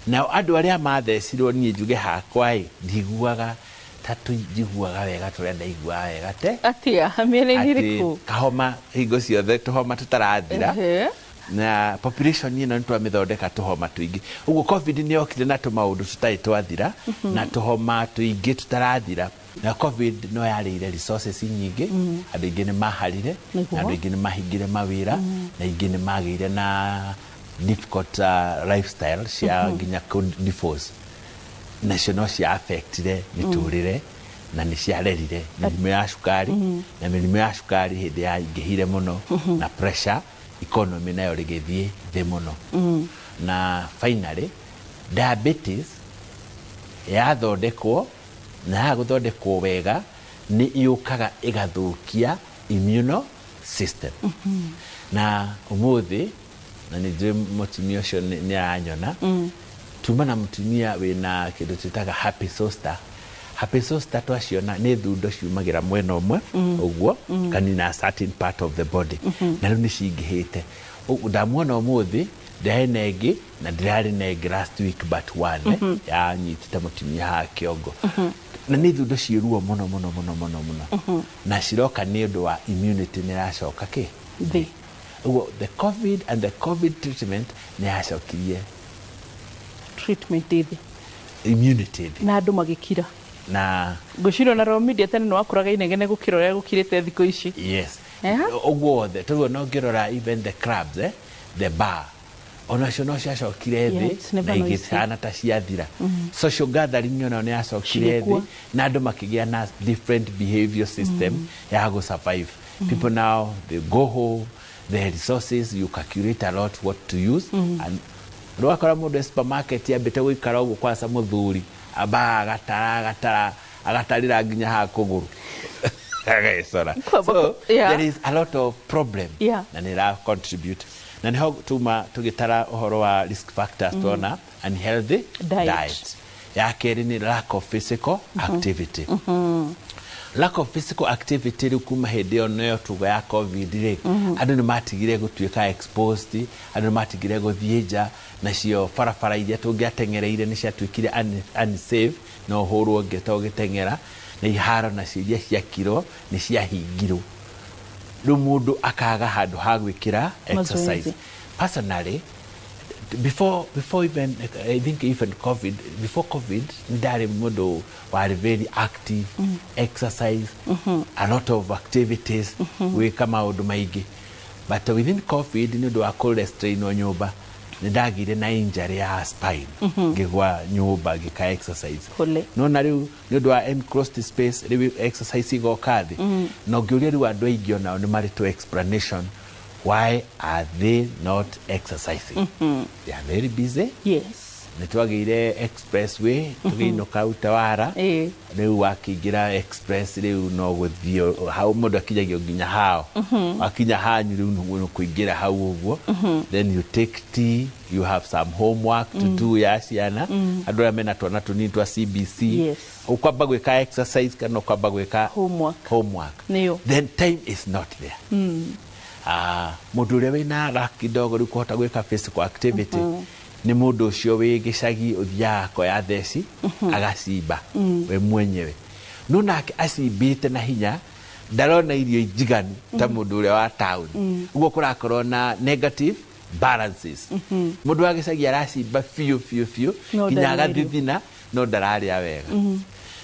Nao andũ arĩa mathecirwo, niĩ njuge hakwa ĩ, ndiguaga ta tũnjiguaga wega tũrĩa ndaiguaga wega te.
Atia mĩena-inĩ
Atĩ
ĩrĩkũ?
Kahoma hingo ciothe, tũhoma tũtarathira. Na population ĩno nĩ twamĩthondeka tũhoma tũingĩ ũguo. COVID nĩ yokire na tũmaũndũ tũtarĩ twathira, na tũhoma tũingĩ tũtarathira, na COVID no yarĩire resources nyingĩ. Andũ aingĩ nĩ maharire, na andũ aingĩ nĩ mahingire mawĩra, na aingĩ nĩ magĩire na difficult lifestyle cia nginya kũ divorce, nacio no cia affectire mĩtũrĩre na nĩ ciarerire mĩrimũ ya cukari. Na mĩrimũ ya cukari hĩndĩ yaingĩhire mũno na pressure, economy nayo rĩgĩthiĩ thĩ mũno. Na finally, diabetes yathondekwo na yaga gũthondekwo wega nĩ yũkaga ĩgathũkia immune system. Na ũmũthĩ na nĩ njũĩ mũtumia ũcio nĩ aranyona. Tuma na mũtumia wĩna kĩndũ twĩtaga herpes zoster. Herpes zoster twaciona nĩ thundo ciumagĩra mwena ũmwe ũguo kanina certain part of the body, na rĩu nĩ cingĩhĩte. Ndamuona ũmũthĩ ndĩrarĩ na ĩngĩ na ndĩrarĩ na ĩngĩ last week but one, yanyitĩte mũtumia haha kĩongo, na nĩ thundo ciĩ ruo mũno mũno mũno mũno mũno, na ciroka nĩ ũndũ wa immunity nĩ ĩracoka kĩ
thĩ.
Ũguo the COVID and the COVID treatment nĩ yacokirie
treatment ĩthĩ,
immunity thĩ,
na andũ magĩkira.
Na
ngwĩciria ona Royal Media tene nĩ wakũraga inegene gũkĩra ũrĩa gũkirĩte thikũ ici.
Yes, ũguo wothe tũguo no ngĩrora even the clubs, the bar, onacio no ciacokire
Yeah,
thĩ
it's never
na
noisy.
igĩhana ta ciathira. Social gathering onayo nĩ yacokire thĩ
Cigĩkua.
na andũ makĩgĩa na different behavior system ya gũ survive. People now, they go home, the resources, you calculate a lot what to use, and rwakora mũndũ e supermarket ambĩte gũikara ũguo kwaca mũthuri ambaga agatara agatara agatarĩra nginya haha kũgũrũ agecora. So there is a lot of problem na nĩ ĩra contribute, na nĩho tuma tũgĩtara ũhoro wa risk factors, tuona unhealthy
diet.
Diet. Ya kerĩ nĩ lack of physical activity. Lack of physical activity rĩu kuma hĩndĩ ĩyo nĩyo tuga ya COVID rĩ, andũ nĩ matigire gũtuĩka exposed, andũ nĩ matigire gũthiĩ nja, nacio barabara iria tũngĩateng'ereire nĩ ciatuĩkire unsafe, no ũhũrwo ngeta ũgĩteng'era, na iharo nacio iria ciakirwo nĩ ciahingirwo, rĩu mũndũ akaga handũ ha gwĩkĩra exercise.
Mazoezi.
Personally, before even, I think even COVID, before COVID ndarĩ mũndũ warĩ very active, exercise, a lot of activities, gwĩka maũndũ maingĩ, but within COVID nĩ ũndũ wa kũrestrainwo nyũmba nĩ ndagĩire na injury ya spine, ngĩgwa nyũmba ngĩka exercise.
Pole.
Nona rĩu nĩ ũndũ wa enclosed space rĩu exercise igoka thĩ, na ũngĩũria rĩu andũ aingĩ onao nĩ marĩ to explanation why are they not exercising. They are very busy. Nĩ twagĩire expressway tũgĩinũka Utawara, rĩu wakĩingĩra express rĩu no gũthiĩ hau mũndũ akinyagio nginya hao, wakinya hanyu rĩu nĩ kũingĩra hau ũguo, then you take tea, you have some homework to do ya ciana, andũ arĩa mena twana tũnini twa CBC. Ũkwamba gwĩka exercise kana ũkwamba gwĩka
homework?
Homework.
Nĩyo.
Then time is not there. Ah, mũndũ ũrĩa wĩna rack kidogo rĩu kũhota gwĩka physical activity nĩ mũndũ ũcio wĩ gĩcagi ũthiaga akoya theci agacimba we mwenyewe, no nake acimbĩte na hinya ndarona irio njiganu ta mũndũ ũrĩa wa taũni. Ũguo kũrakorwo na negative balances. Mũndũ wa gĩcagi aracimba biũ biũ biũ
no
nginya
ndarĩa irio.
Agathithina no ndararĩa wega.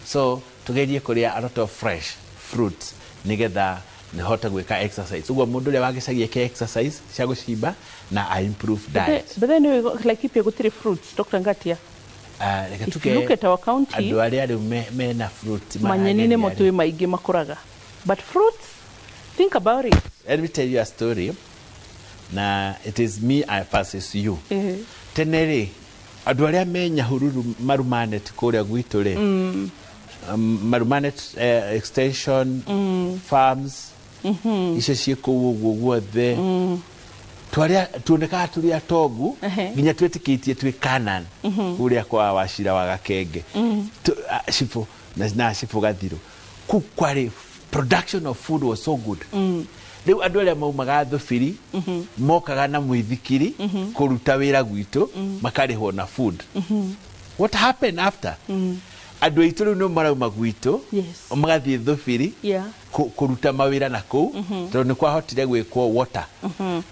So tugerie kũrĩa a lot of fresh fruits nĩgetha nĩhote gwĩka exercise. Ũguo mũndũ ũrĩa wa gĩcagi eke exercise cia gũcimba na a improve diet.
But then Laikipia gũtirĩ fruits, Dr. Ngatia.
Ah, reke
If
tuge
you look at our county,
andũ arĩa rĩu mena fruit
manyeni nĩmo
marageria
twĩ maingĩ makũraga, but fruits, think about it.
Let me tell you a story, na it is me I versus you. Tene rĩ, andũ arĩa me Nyahururu Marumanet kũrĩa gwitũ rĩ, Marumanet extension farms icio ciĩ kũu ũguo guothe, twarĩa tuonekaga tũrĩ atongu nginya twĩtĩkĩtie twĩ Canaan, kũrĩa kwa Wacira wa Gakenge. Cibũ na cibũ Gathirũ kũu kwarĩ production of food was so good. Rĩu andũ arĩa maumaga thubiri mokaga na mũithikiri kũruta wĩra gwitũ, makarĩhwo na food. What happened after, andũ aitũ rĩu nĩo marauma gwitũ magathiĩ thubiri kũruta mawĩra na kũu, tondũ nĩ kwahotire gwĩkwo water.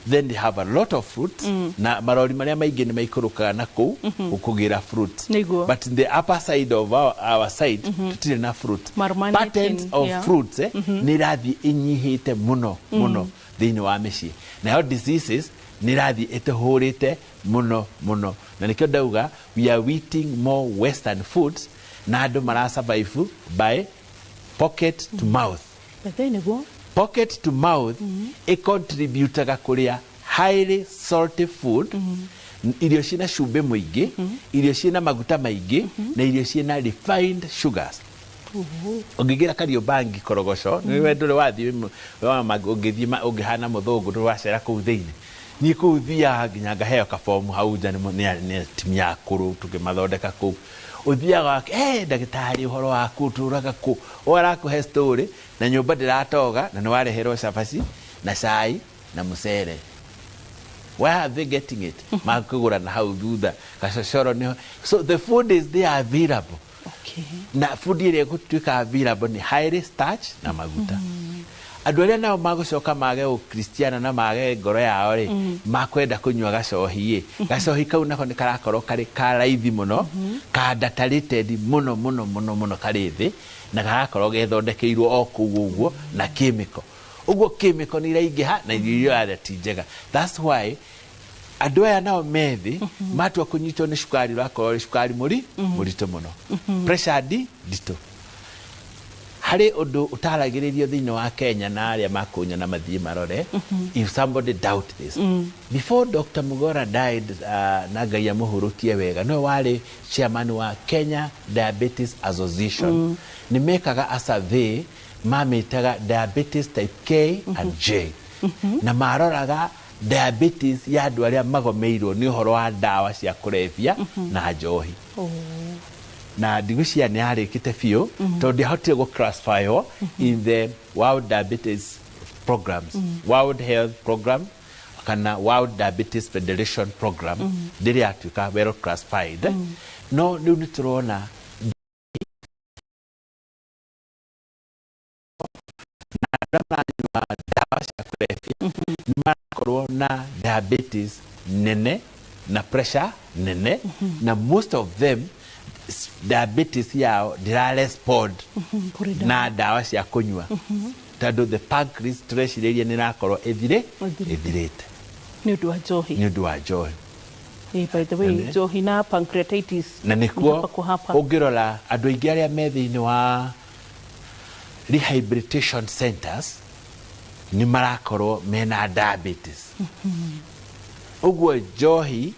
Then they have a lot of fruits, na marori marĩa maingĩ nĩ maikũrũkaga na kũu gũkũgĩra fruit.
Nĩguo.
But in the upper side of our side, tũtirĩ na fruit.
Marumanet
Patterns of fruits, nĩ irathiĩ inyihĩte mũno mũno thĩinĩ wa mĩciĩ, nayo diseases nĩ irathiĩ ĩtũhũrĩte mũno mũno, na nĩkĩo ndauga we are eating more western foods na andũ mara survive by pocket to mouth.
But then nĩguo.
Pocket to mouth ĩcontributaga kũrĩa highly salty food, irio ciĩna cumbĩ mũingĩ, irio ciĩna maguta maingĩ, na irio ciĩna refined sugars. Ũngĩingĩra Kariobangi korogoco nĩ we ndũrĩ wathiĩ ũngĩthiĩ ũngĩhana mũthũngũ ndũrĩ wacera kũu thĩinĩ. Niĩ kũu thiaga nginya ngaheo kabomu hau nja nĩ atumia akũrũ tũkĩmathondeka kũu. Ũthiaga wake, "Hey, ndagĩtarĩ, ũhoro waku, ũtũraga kũ?" O arakũhe story na nyũmba ndĩratoga na nĩ wareherwo cabaci na cai na mũcere. Where are they getting it? Makũgũra na hau thutha gacocoro nĩho. So the food is there available. Na food ĩrĩa ĩgũtuĩka available nĩ highly starch na maguta. Andũ arĩa nao magũcoka mage ũkristiana na mage ngoro yao rĩ, makwenda kũnyua gacohi ĩ, gacohi kau nako nĩ karakorwo karĩ ka raithi mũno, ka adulterated mũno mũno mũno mũno, karĩ thĩ na garakorwo gethondekeirwo o kũu ũguo na chemical. Ũguo chemical nĩ iraingĩha na irio iria ũrarĩa ti njega. That's why andũ aya nao methĩ matua kũnyitwo nĩ cukari, ũrakorwo ũrĩ cukari mũritũ mũno, pressure nditũ. Harĩ ũndũ ũtaragĩrĩrio thĩinĩ wa Kenya na arĩa makũnya na mathiĩ marore. If somebody doubt this, before Dr. Mugora died, na Ngai amũhurũkie wega, nĩwe warĩ chairman wa Kenya Diabetes Association. Nĩ mekaga a survey mamĩtaga diabetes type K and J, na maroraga diabetes ya andũ arĩa magomeirwo nĩ ũhoro wa ndawa cia kũrebia na njohi. Na ndigwĩciria nĩ yarĩkĩte biũ, tondũ ndiahotire gũ classify in the World Diabetes programs, World Health Program kana World Diabetes Federation program. Ndĩrĩ yatuĩka well classified, no rĩu nĩ tũrona na arĩa maranyua ndawa cia kũrebia nĩ marakorwo na diabetes nene na pressure nene, na most of them diabetes yao ndĩra respond na ndawa cia kũnyua, tondũ the pancreas tũrecirĩria nĩ ĩrakorwo ĩthirĩ
Ĩthirĩte.
Ĩthirĩte.
Nĩ ũndũ wa njohi.
Nĩ ũndũ wa njohi.
By the way, njohi na pancreatitis
na nĩkuo
hapa kwa hapa.
Ũngĩrora andũ aingĩ arĩa me thĩinĩ wa rehabilitation centers nĩ marakorwo mena diabetes. Ũguo njohi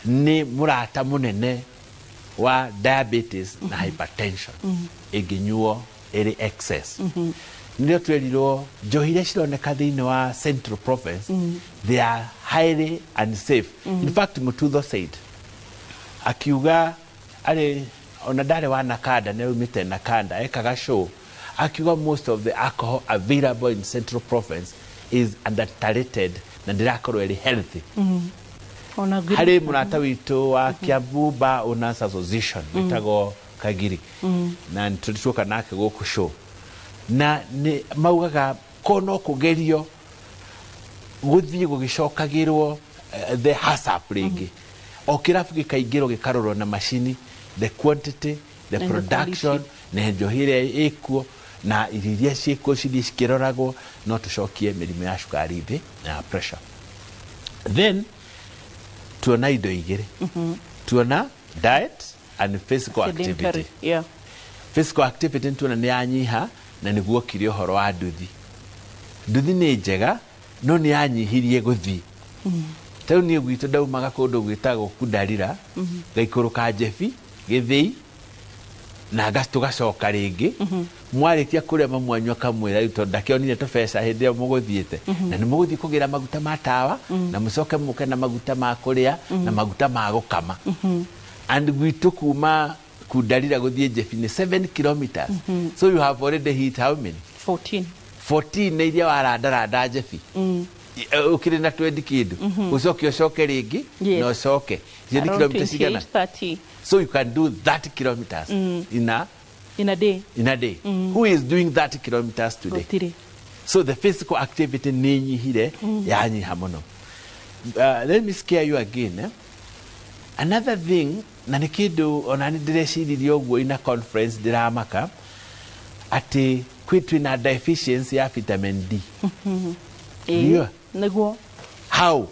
nĩ mũrata mũnene wa diabetes na hypertension ĩngĩnyuo ĩrĩ excess. Nĩrĩo twerirwo njohi iria cironeka thĩinĩ wa Central Province, they are highly unsafe. In fact, Mututho said, akiuga arĩ ona ndarĩ wa Nakanda, nĩ aumĩte Nakanda, ekaga show, akiuga most of the alcohol available in Central Province is adulterated na ndĩrakorwo ĩrĩ healthy.
Ona
Harĩ mũrata witũ wa Kiambu Bar Owners Association wĩtagwo Kagiri, na nĩtũrĩ nake gũkũ show, na nĩ maugaga ko no kũgerio gũthiĩ gũgĩcokagĩrwo the HACCP rĩngĩ, o kĩrabu gĩkaingĩrwo gĩkarorwo na macini, the quantity, the
and the
production na njohi ĩrĩa ĩkuo na irio iria ciĩkuo cithiĩ cikĩroragwo, no tũcokie mĩrimũ ya cukari thĩ na ya pressure. Then tuona indo igĩrĩ, tuona diet and physical
sedentary
activity. Physical activity nĩtuona nĩ yanyiha, na nĩguo kire ũhoro wa nduthi. Nduthi nĩ njega no nĩ yanyihirie gũthiĩ. Ta rĩu niĩ gwitũ ndaumaga kũndũ gwĩtagwo Kundarira, ngaikũrũka Njebi Gĩthĩi na tũgacoka rĩngĩ. Mwarĩkia kũrĩa mamwanyu akamwĩra, rĩu tondũ ndakĩonire tũbeca hĩndĩ ĩyo mũgũthiĩte, na nĩ mũgũthiĩ kũgĩra maguta ma tawa, na mũcoke mũke na maguta ma kũrĩa na maguta ma gũkama. And gwitũ kuma Kundarira gũthiĩ Njebi nĩ 7 kilometers. So you have already hit how many?
14.
14 nĩ iria warandaranda Njebi, ũkĩrĩ na 20 kĩndũ, ũcoke ũcoke rĩngĩ na ũcoke. Icio nĩ
Around
kilomita cigana?
28, 30.
So you can do 30 kilometers in a
in a day.
In a day. Who is doing 30 kilometers today?
Gũtirĩ.
So the physical activity nĩ nyihire, yanyiha mũno. Let me scare you again, eh? Another thing, na nĩ kĩndũ ona nĩ ndĩreciririe ũguo ina conference, ndĩramaka atĩ kwĩ twĩna deficiency ya vitamin D. Ndio.
Nĩguo.
How?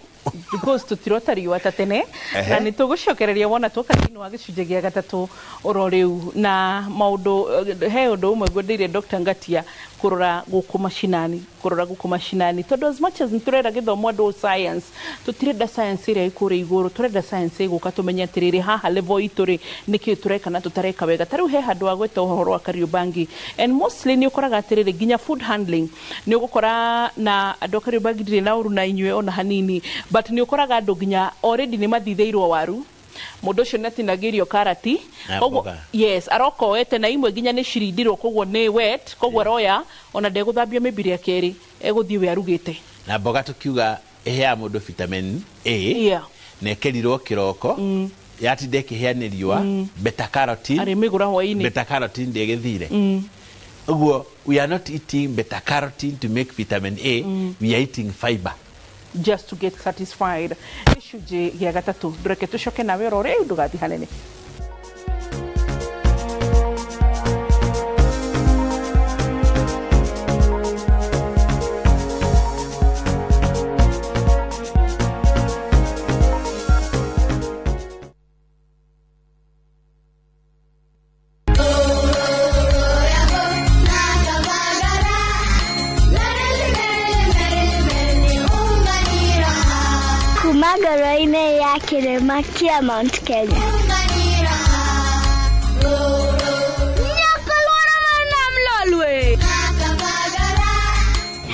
Because tũtirota riũa ta tene. Na nĩ tũgũcokereria wona twoka thĩinĩ wa gĩcunjĩ gĩa gatatũ oro rĩu na maũndũ. He ũndũ ũmwe ngwendeire Dr. Ngatia kũrora gũkũ macinani, kũrora gũkũ macinani, tondũ as much as nĩ tũrenda gĩthomo andũ science, tũtirenda science ĩrĩa ĩkũrĩa igũrũ, tũrenda science ĩgũka tũmenye atĩrĩrĩ, haha level itũ rĩ, nĩkĩ tũreka na tũtareka wega. Ta rĩu he handũ wa gweta ũhoro wa Kariobangi, and mostly nĩ ũkoraga atĩrĩrĩ, nginya food handling nĩ ũgũkora na andũ a Kariobangi, ndirĩ na ũru na inyuĩ ona hanini, but But nĩ ũkoraga andũ nginya already nĩ mathithĩirwo waru, mũndũ ũcio nĩ atinagĩrio karati.
Na
Koguo-
mboga.
Yes, aroka oete na imwe nginya nĩ cirindirwo, koguo nĩ wet, koguo aroya ona ndegũthambia maybe rĩa kerĩ, egũthiĩ we arugĩte.
Na mboga tukiuga ĩheaga mũndũ vitamin A, na ĩkĩrirwo kĩroko, yatinda ĩkĩhĩa nĩ riũa, beta carotene.
Arĩmĩgũra hwaĩ-inĩ.
Beta carotene ndĩgĩthire. Ũguo we are not eating beta carotene to make vitamin A, we are eating fiber
just to get satisfied. Gĩcunjĩ gĩa gatatũ, ndũreke tũcoke nawe oro rĩu, ndũgathiĩ hanene.
Kuma ngoro-inĩ ya kĩrĩma kĩa Mount Kenya.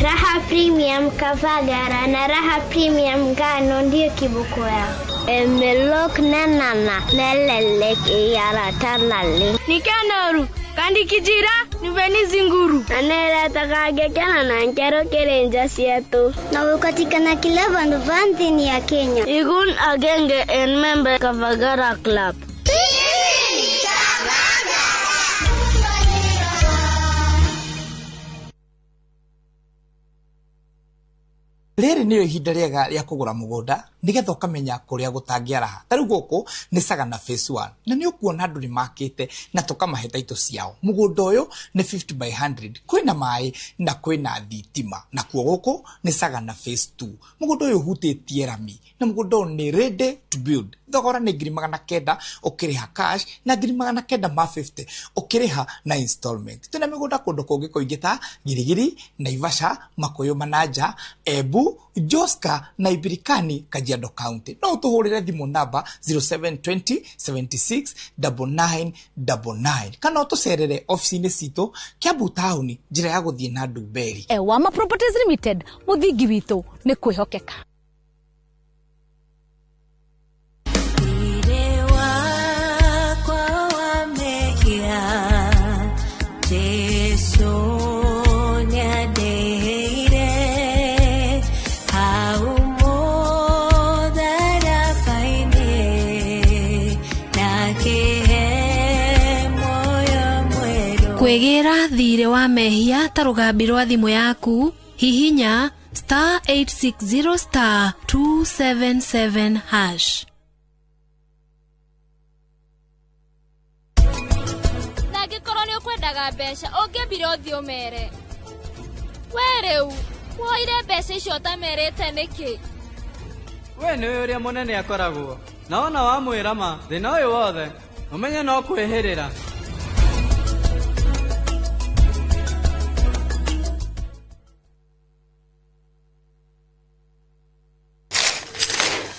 Raha Premium Kavagara na Raha Premium Ngano ndiyo kiboko yao. Emelok nenana nelelek iyaratanale.
Nikenoru kandi kijira niveni zinguru
Aneretagagekena na nkero kirenja sietu. Na ukatikana kila vandu va nthini ya Kenya.
Igun agenge en member Kavagara Club.
Rĩrĩ nĩrĩo ihinda rĩega rĩa kũgũra mũgũnda nĩgetha ũkamenya kũrĩa gũtangĩaraha. Ta rĩu gũkũ nĩ Sagana Phase 1, na nĩ ũkuona andũ nĩ makĩte na tũkamahe taitũ ciao. Mũgũnda ũyũ nĩ 50 by 100, kwĩna maĩ na kwĩna thitima. Nakuo gũkũ nĩ Sagana Phase 2. Mũgũnda ũyũ ũhutĩtie rami na mũgũnda ũyũ nĩ ready to build. Thogora nĩ 900,000 ũkĩrĩha cash na 950,000 ũkĩrĩha na installment. Twĩna mĩgũnda kũndũ kũngĩ kũingĩ ta Girigiri, Naivasha, Makuyu Manaja, Embu, Joska na Ibirikani, Kajiado County. No ũtũhũrĩre thimũ namba 0720 76 9999 kana ũtũcerere ofici-inĩ citũ Kiambu taũni, njĩra ya gũthiĩ na Ndumberi.
Ewama Properties Limited, mũthingi witũ nĩ kwĩhokeka.
Kwĩgĩra thirĩ wa mehia ta rũgambi rwa thimũ yaku, hihinya star 860 star 277 hash.
Na angĩkorwo nĩ ũkwendaga mbeca ũngĩambire ũthiĩ ũmere. We rĩu woire mbeca icio ũtamerĩte nĩkĩ?
We nĩũĩ ũrĩa mũnene akoragwo na wona wamwĩra ma thĩna ũyũ wothe ũmenye no kwĩhĩrĩra.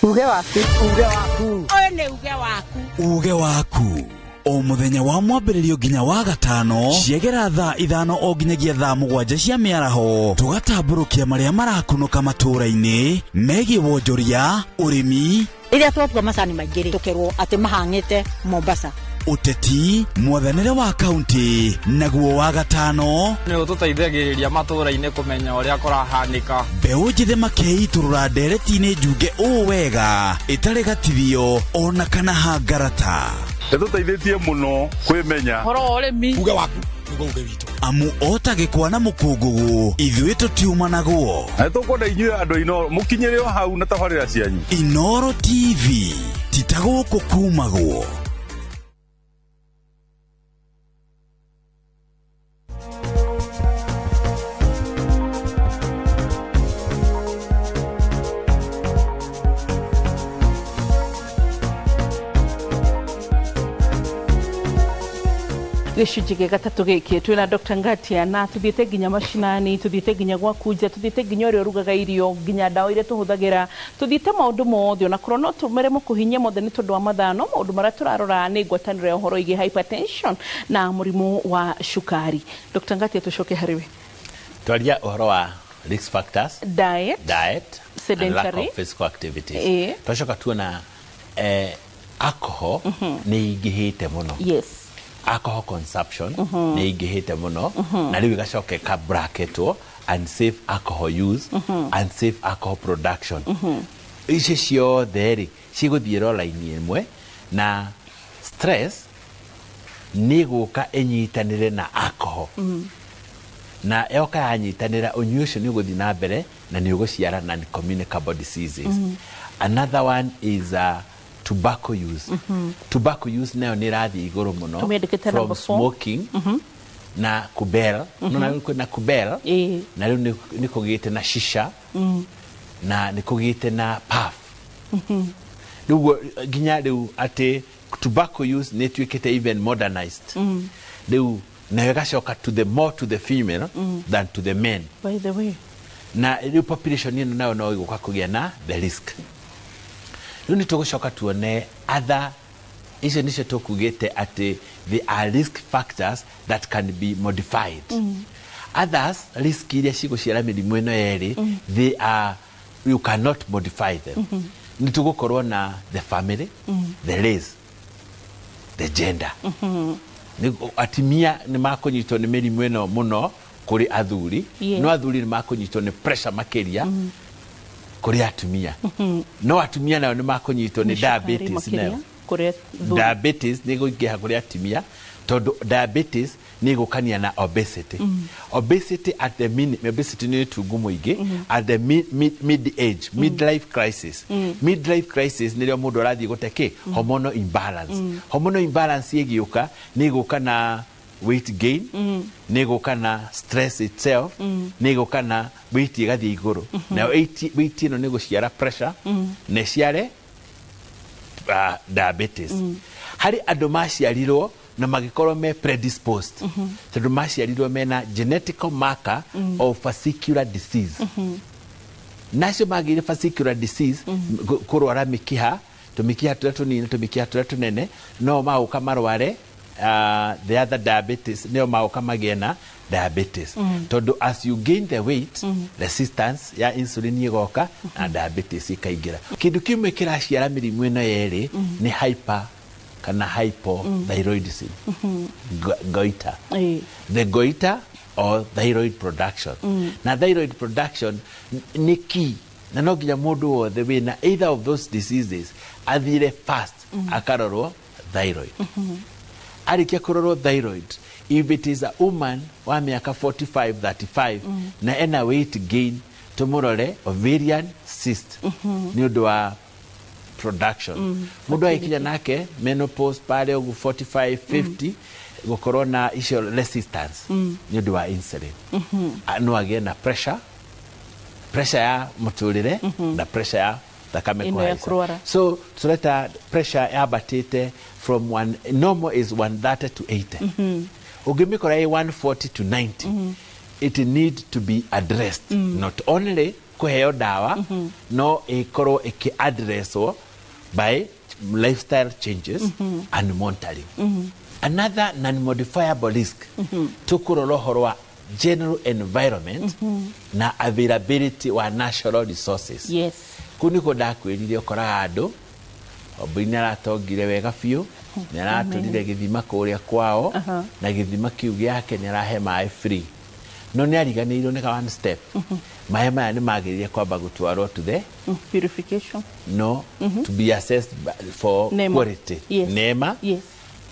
Uge waku.
Uge waku.
Ũyũ nĩ uge waku.
Uge waku o mũthenya wa mwambĩrĩrio nginya wa gatano, ciegera thaa 5 o nginyagia thaa 7 cia mĩaraho, tũgatambũrũkia marĩa marakunũka matũũra-inĩ megiĩ wonjoria, ũrĩmi.
Rĩrĩa twatua macani maingĩ rĩ, tũkerwo atĩ mahang'ĩte Mombasa.
Ũteti, mwathanĩre wa kaunti, naguo wa gatano
nĩ ũtũteithagĩrĩria matũũra-inĩ kũmenya ũrĩa kũrahanĩka.
Mbeũ njĩthĩ makeitũrũra ndereti-inĩ njunge ũũ wega ĩtarĩ gatithio ona kana hangarata.
Ĩtũteithĩtie mũno kwĩmenya.
Ũhoro wa ũrĩmi.
Uge waku nĩguo uge witũ.
Amu ota gĩkwa na mũkũngũgũ, ithuĩ tũtiumanagwo.
Na nĩtũkwenda inyuĩ andũ a Inooro mũkinyĩre o hau na tabarĩra cianyu.
Inooro TV ti ta gũkũ kumagwo.
Gĩcunjĩ gĩa gatatũ gĩkĩ twĩna Dr. Ngatia na tuthiĩte nginya macinani, tuthiĩte nginya gwaku nja, tuthiĩte nginya ũrĩa ũrugaga irio, nginya ndawa iria tũhũthagĩra, tuthiĩte maũndũ mothe, ona korwo no tũmeremo kũhinyia mothe nĩ tondũ wa mathaa, no maũndũ marĩa tũrarora nĩ ngwatanĩro ya ũhoro ĩgiĩ hypertension na mũrimũ wa cukari. Dr. Ngatia, tũcoke harĩ we.
Twaria ũhoro wa Risk factors:
diet,
diet and lack
sedentary.
Of physical activities. Twacoka tuona alcohol nĩ ingĩhĩte mũno. Alcohol consumption nĩ ingĩhĩte mũno, na rĩu ĩgacoka ĩka bracketwo unsafe alcohol use, unsafe alcohol production. Icio ciothe rĩ, cigũthiĩ raini ĩmwe na stress nĩ gũka ĩnyitanĩre na alcohol, na yoka yanyitanĩra, ũnyui ũcio nĩ ũgũthiĩ na mbere na nĩ ũgũciara non communicable diseases. Another one is tobacco use. Tobacco use nayo nĩ ĩrathiĩ igũrũ mũno
Tũmĩandĩkĩte
from
number four.
smoking na kubel. No kwĩna kubel, na rĩu nĩ kũgĩte na shisha, na nĩ kũgĩte na puff. Rĩu nginya rĩu atĩ tobacco use nĩ ĩtuĩkĩte even modernized. Rĩu nayo ĩgacoka to the more to the female than to the men.
By the way,
na rĩu population ĩno nayo no ĩgũka kũgĩa na the risk. Rĩu nĩ tũgũcoka tuone other, icio nĩcio tũkugĩte atĩ they are risk factors that can be modified. Others, risk iria cigũciara mĩrimũ ĩno yerĩ, they are, you cannot modify them. Nĩ tũgũkorwo na the family, the race, the gender. Atumia nĩ makũnyitwo nĩ mĩrimũ ĩno mũno kũrĩ athuri, no athuri nĩ makũnyitwo nĩ pressure makĩria kũrĩ atumia, no atumia nao nĩ makũnyitwo nĩ
Nĩ cukari
diabetes
makĩria
nayo.
Kũrĩ athuri.
Diabetes nĩ ĩgũingĩha kũrĩ atumia tondũ diabetes nĩ ĩgũkania na obesity. Obesity at the minute, obesity nĩ ũtungu mũingĩ at the mid age, midlife crisis. Midlife crisis nĩrĩo mũndũ arathiĩ gũte kĩ hormonal imbalance. Hormonal imbalance ĩgĩũka, nĩ ĩgũka na weight gain, nĩ ĩgũka na stress itself, nĩ ĩgũka na weight ĩgathiĩ igũrũ. Nayo weight ĩno nĩ gũciara pressure na ĩciare diabetes. Harĩ andũ maciarirwo na magĩkorwo me predisposed, tondũ maciarirwo mena genetical marker of fascicular disease. Nacio magĩire fascicular disease, kũrwara mĩkiha, tũmĩkiha tũrĩa tũnini na tũmĩkiha tũrĩa tũnene, no magũka marware the other diabetes, nĩo magũka magĩe na diabetes, tondũ as you gain the weight, resistance ya insulin ĩgoka na diabetes ĩkaingĩra. Kĩndũ kĩmwe kĩraciara mĩrimũ ĩno yerĩ nĩ hyper kana hypothyroidism, goiter, the goiter or thyroid production. Na thyroid production nĩ key, na no nginya mũndũ wothe wĩna either of those diseases athire fast akarorwo thyroid. Arĩkia kũrorwo thyroid, if it is a woman wa mĩaka 45 35 na ena weight gain, tũmũrore ovarian cyst nĩ ũndũ wa production. Mũndũ agĩkinya nake menopause pale ũguo 45 50, gũkorwo na icio resistance nĩ ũndũ wa insulin. Ah, no agĩe na pressure, pressure ya mũtũrĩre na pressure ya thakame
Ĩno ya
kũhaica.
kũrwara.
So tũreta pressure yambatĩte from one, normal is 130 to 80. Ũngĩmĩkora ĩ 140 to 90, it need to be addressed, not only kũheo ndawa, no ĩkorwo ĩkĩ addresswo by lifestyle changes and monitoring. Another non-modifiable risk, tũkũrora ũhoro wa general environment na availability wa natural resources. Kũu nĩkuo ndakwĩrire ũkoraga andũ Wambui nĩ aratongire wega biũ, nĩ aratũrire gĩthima kũrĩa kwao, na gĩthima kĩu gĩake nĩ arahe maĩ free, no nĩ ariganĩirwo nĩ ka one step. Maĩ maya nĩ magĩrĩire kwamba gũtwarwo to the
Purification.
No, to be assessed for
NEMA.
quality. NEMA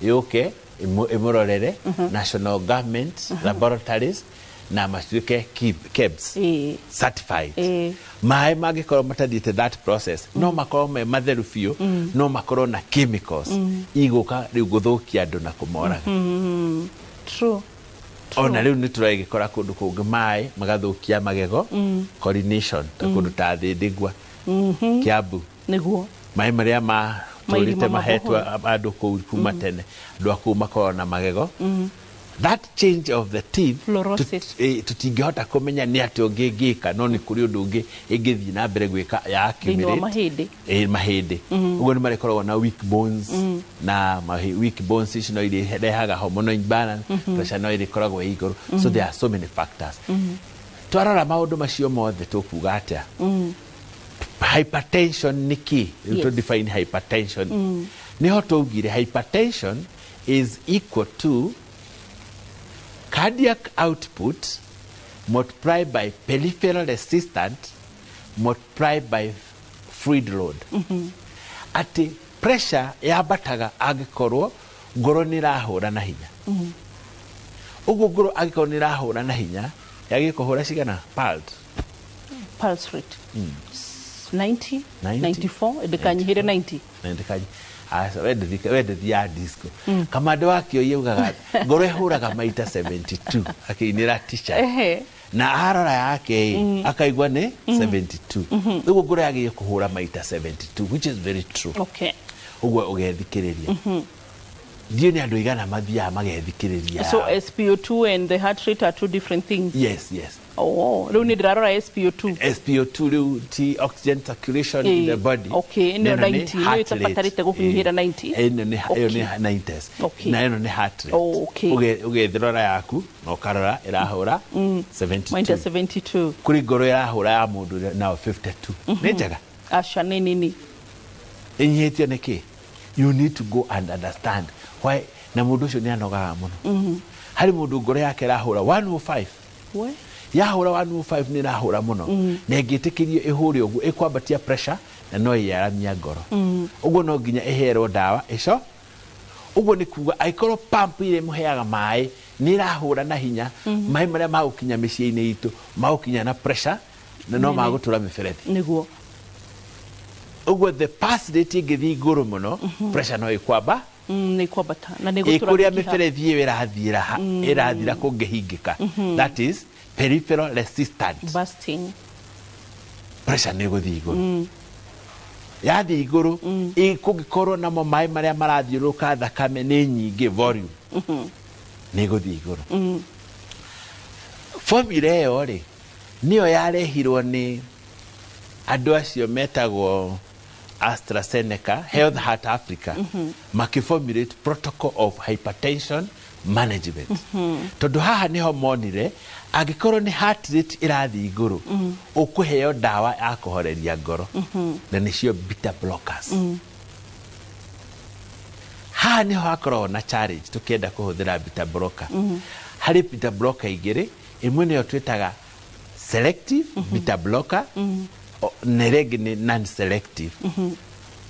yũke ĩmũrorere, national government laboratories, na matuĩke KEBS certified. Maĩ mangĩkorwo matathiĩte that process, no makorwo me matheru biũ, no makorwo na chemicals igũka rĩu gũthũkia andũ na kũmoraga.
True.
Ona rĩu nĩ tũragĩkora kũndũ kũngĩ maĩ magathũkia magego, chlorination, ta kũndũ ta Thĩndĩngwa, Kiambu. Maĩ marĩa matũrĩte
Mairima
mahetwo
mabohoro.
andũ kũu kuma tene, andũ a kũu makoragwo na magego, that change of the teeth.
Fluorosis.
Tũtingĩhota kũmenya nĩ atĩa ũngĩ ĩngĩka, no nĩ kũrĩ ũndũ ũngĩ ĩngĩthiĩ na mbere gwĩka ya
Thĩinĩ wa
accumulate.
mahĩndĩ.
Mahĩndĩ ũguo nĩ marĩkoragwo na weak bones, na weak bones ici no irehaga hormonal imbalance. Pressure no ĩrĩkoragwo ĩ igũrũ. So there are so many factors. Twarora maũndũ macio mothe, tũkuga atĩa? Hypertension nĩ kĩ? Rĩu tũ define hypertension. Nĩho twaugire hypertension is equal to cardiac output multiplied by peripheral resistance multiplied by fluid load. Atĩ pressure yambataga angĩkorwo ngoro nĩ ĩrahũra na hinya. Ũguo ngoro angĩkorwo nĩ ĩrahũra na hinya, yagĩrĩire kũhũra cigana pulse?
Pulse rate 90.
90.
94, ndĩkanyihĩre 90.
Na aca, we ndũthiaga disco. Kamande wa Kĩoi augaga ngoro ĩhũraga maita 72 akĩinĩra teacher. Na arora yake ĩ, akaigua nĩ 72. Ũguo ngoro yagĩrĩire kũhũra maita 72, which is very true. Ũguo ũgethikĩrĩria. Ndiũĩ nĩ andũ aigana mathiaga magethikĩrĩria.
So SpO2 and the heart rate are two different things?
Yes.
Oh, rĩu nĩ ndĩrarora SpO2.
SpO2 rĩu ti oxygen circulation in the body.
Okay, ĩno
Na ĩno nĩ
90 nĩyo
heart rate.
ĩtabatarĩte gũkinyĩra 90.
Ĩno nĩ ĩyo nĩ 90s. Na ĩno nĩ heart rate.
Oh, okay.
Ũgethirora yaku na ũkarora ĩrahũra 72.
Maita 72.
Kũrĩ ngoro ĩrahũra ya mũndũ nao 52. Nĩ njega?
Aca, nĩ nini.
Ĩnyihĩtio nĩ kĩ? You need to go and understand why. Na mũndũ ũcio nĩ anogaga mũno. Harĩ mũndũ ngoro yake ĩrahũra 105.
We?
Yahũra 105 nĩ ĩrahũra mũno. Na ĩngĩtĩkĩrio ĩhũre ũguo, ĩkwambatia pressure na no ĩyaramia ngoro. Ũguo no nginya ĩherwo ndawa ĩco. Ũguo nĩ kuga angĩkorwo pump ĩrĩa ĩmũheaga maĩ nĩ ĩrahũra na hinya, maĩ marĩa magũkinya mĩciĩ-inĩ itũ magũkinya na pressure na no
Nene.
magũtũra mĩberethi. Ũguo the pulse rate ĩngĩthiĩ igũrũ mũno, pressure no ĩkwamba.
Nĩ kwambata na nĩ gũtũra
Ĩkũrĩa
mĩkiha.
mĩberethi ĩyo ĩrathiĩra ĩrathira kũngĩhingĩka. That is peripheral resistance.
Busting.
Pressure nĩ ĩgũthiĩ igũrũ. Yathiĩ igũrũ, kũngĩkorwo namo maĩ marĩa marathiũrũrũka thakame nĩ nyingĩ, volume nĩ ĩgũthiĩ igũrũ. Formula ĩyo rĩ, nĩyo yarehirwo nĩ andũ acio metagwo AstraZeneca Health Heart Africa, makĩformulate protocol of hypertension management, tondũ haha nĩho monire angĩkorwo nĩ heart rate ĩrathiĩ igũrũ, ũkũheo ndawa ya kũhoreria ngoro, na nĩcio beta blockers. Haha nĩho hakoragwo na challenge tũkĩenda kũhũthĩra beta blocker. Harĩ beta blocker igĩrĩ. Ĩmwe nĩyo twĩtaga selective beta blocker, na ĩrĩa ĩngĩ nĩ non selective.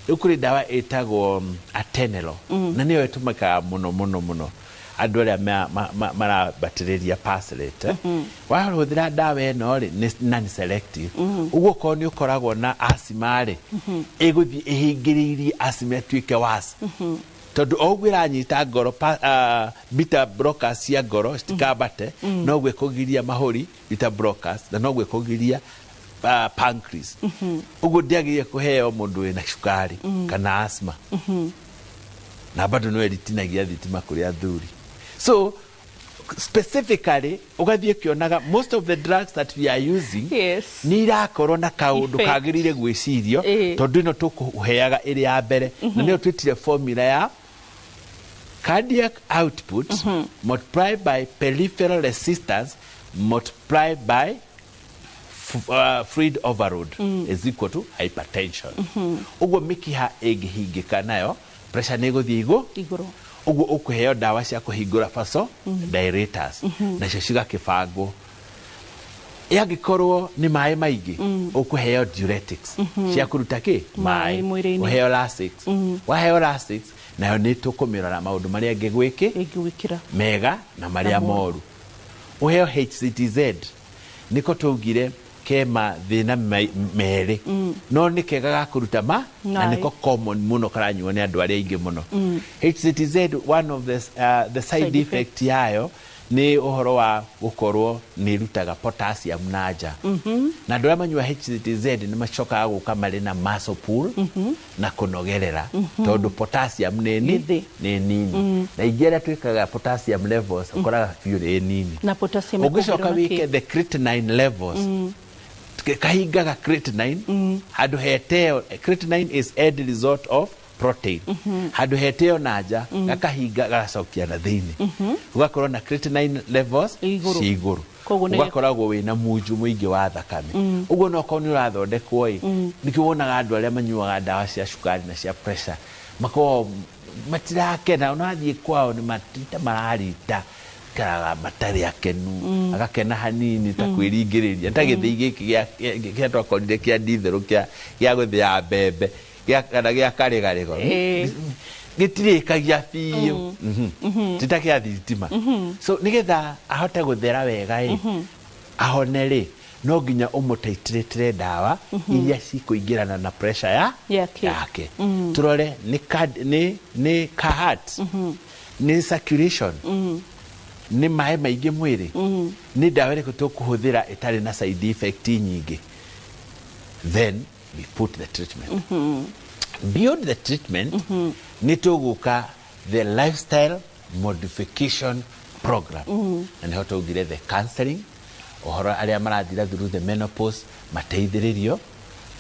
Rĩu kũrĩ ndawa ĩtagwo atenolol, na nĩyo ĩtũmĩkaga mũno mũno mũno andũ arĩa marambatĩrĩria pulse rate, eh. Wahũthĩra ndawa ĩno rĩ, nĩ non selective. Ũguo okorwo nĩ ũkoragwo na asthma rĩ, ĩgũthiĩ ĩhingĩrĩirie asthma ĩtuĩke worse, tondũ o ũguo ĩranyita ngoro beta blockers cia ngoro citikambate, noguo ĩkũgiria mahũri beta blockers, na noguo ĩkũgiria pancreas. Ũguo ndĩagĩrĩire kũheo mũndũ wĩna cukari kana asthma. Na bado no ĩritinagia thitima kũrĩ athuri. So specifically ũgathiĩ ũkĩonaga most of the drugs that we are using nĩ irakorwo na kaũndũ
Effect.
kagĩrĩire gwĩcirio, tondũ ĩno tũkũheaga ĩrĩ ya mbere, na nĩyo twĩtire formula ya cardiac output multiplied by peripheral resistance multiplied by fluid overload is equal to hypertension. Ũguo mĩkiha ĩngĩhingĩka nayo pressure nĩ ĩgũthiĩ igũ
igũrũ.
Ũguo ũkũheo ndawa cia kũhingũra vaso dilators, nacio cigakĩbangwo. Yangĩkorwo nĩ maĩ maingĩ, ũkũheo diuretics cia kũruta kĩ?
Maĩ mwĩrĩ-inĩ.
Ũheo Lasix. Waheo Lasix nayo nĩ tũkũmĩrora maũndũ marĩa ĩngĩgwĩkĩ
ĩngĩgwĩkĩra
mega na marĩa
Na moru.
Moru. Ũheo HCTZ, nĩko twaugire ke mathĩna merĩ, no nĩ kega ga kũruta ma na
Maĩ.
nĩko common mũno karanyuo nĩ andũ arĩa aingĩ mũno. HCTZ, one of the side
Side effect.
effect yayo nĩ ũhoro wa gũkorwo nĩ ĩrutaga potassium na nja, na andũ arĩa manyua HCTZ nĩ macokaga gũka marĩ na muscle pull na kũnogerera, tondũ potassium nĩ
Nĩ thĩ.
nĩ nini. Na ingĩ arĩa twĩkaga potassium levels, ũkoraga biũ nĩ nini.
Na potassium
Ũngĩcoka
ĩkũongererwo na
wĩke
kĩ?
the creatinine levels, kahingaga creatinine handũ heteo. Creatinine is end result of protein. Handũ heteo na nja, gakahinga gagacokia na thĩinĩ, ũgakorwo na creatinine levels
Igũrũ.
ci igũrũ.
Koguo nĩ-
Ũgakoragwo wĩna munju mũingĩ wa thakame. Ũguo no korwo nĩ ũrathondekwo ĩ, nĩkĩo wonaga andũ arĩa manyuaga ndawa cia cukari na cia pressure makoragwo matirakena. Ona wathiĩ kwao nĩ matita mararita, ikaraga matarĩ akenu. Agakena hanini ta kwĩringĩrĩria ta gĩthĩi gĩkĩ kĩa twakorire kĩa nditherũ kĩa gũthĩa mbembe kana gĩa karĩgarĩgo. Gĩtirĩkagia biũ. Ti ta kĩa thitima. So nĩgetha ahote gũthera wega ĩ, ahone rĩ, no nginya ũmũtaitĩrĩtĩre ndawa iria cikũingĩrana na pressure ya
yake.
Yake. Tũrore nĩ nĩ ka heart, nĩ circulation, nĩ maĩ maingĩ mwĩrĩ, nĩ ndawa ĩrĩkũ tũkũhũthĩra ĩtarĩ na side effect nyingĩ. Then we put the treatment. Beyond the treatment, nĩ tũgũka the lifestyle modification program, na nĩho twaugire the counseling, ũhoro arĩa marathira through the menopause mateithĩrĩrio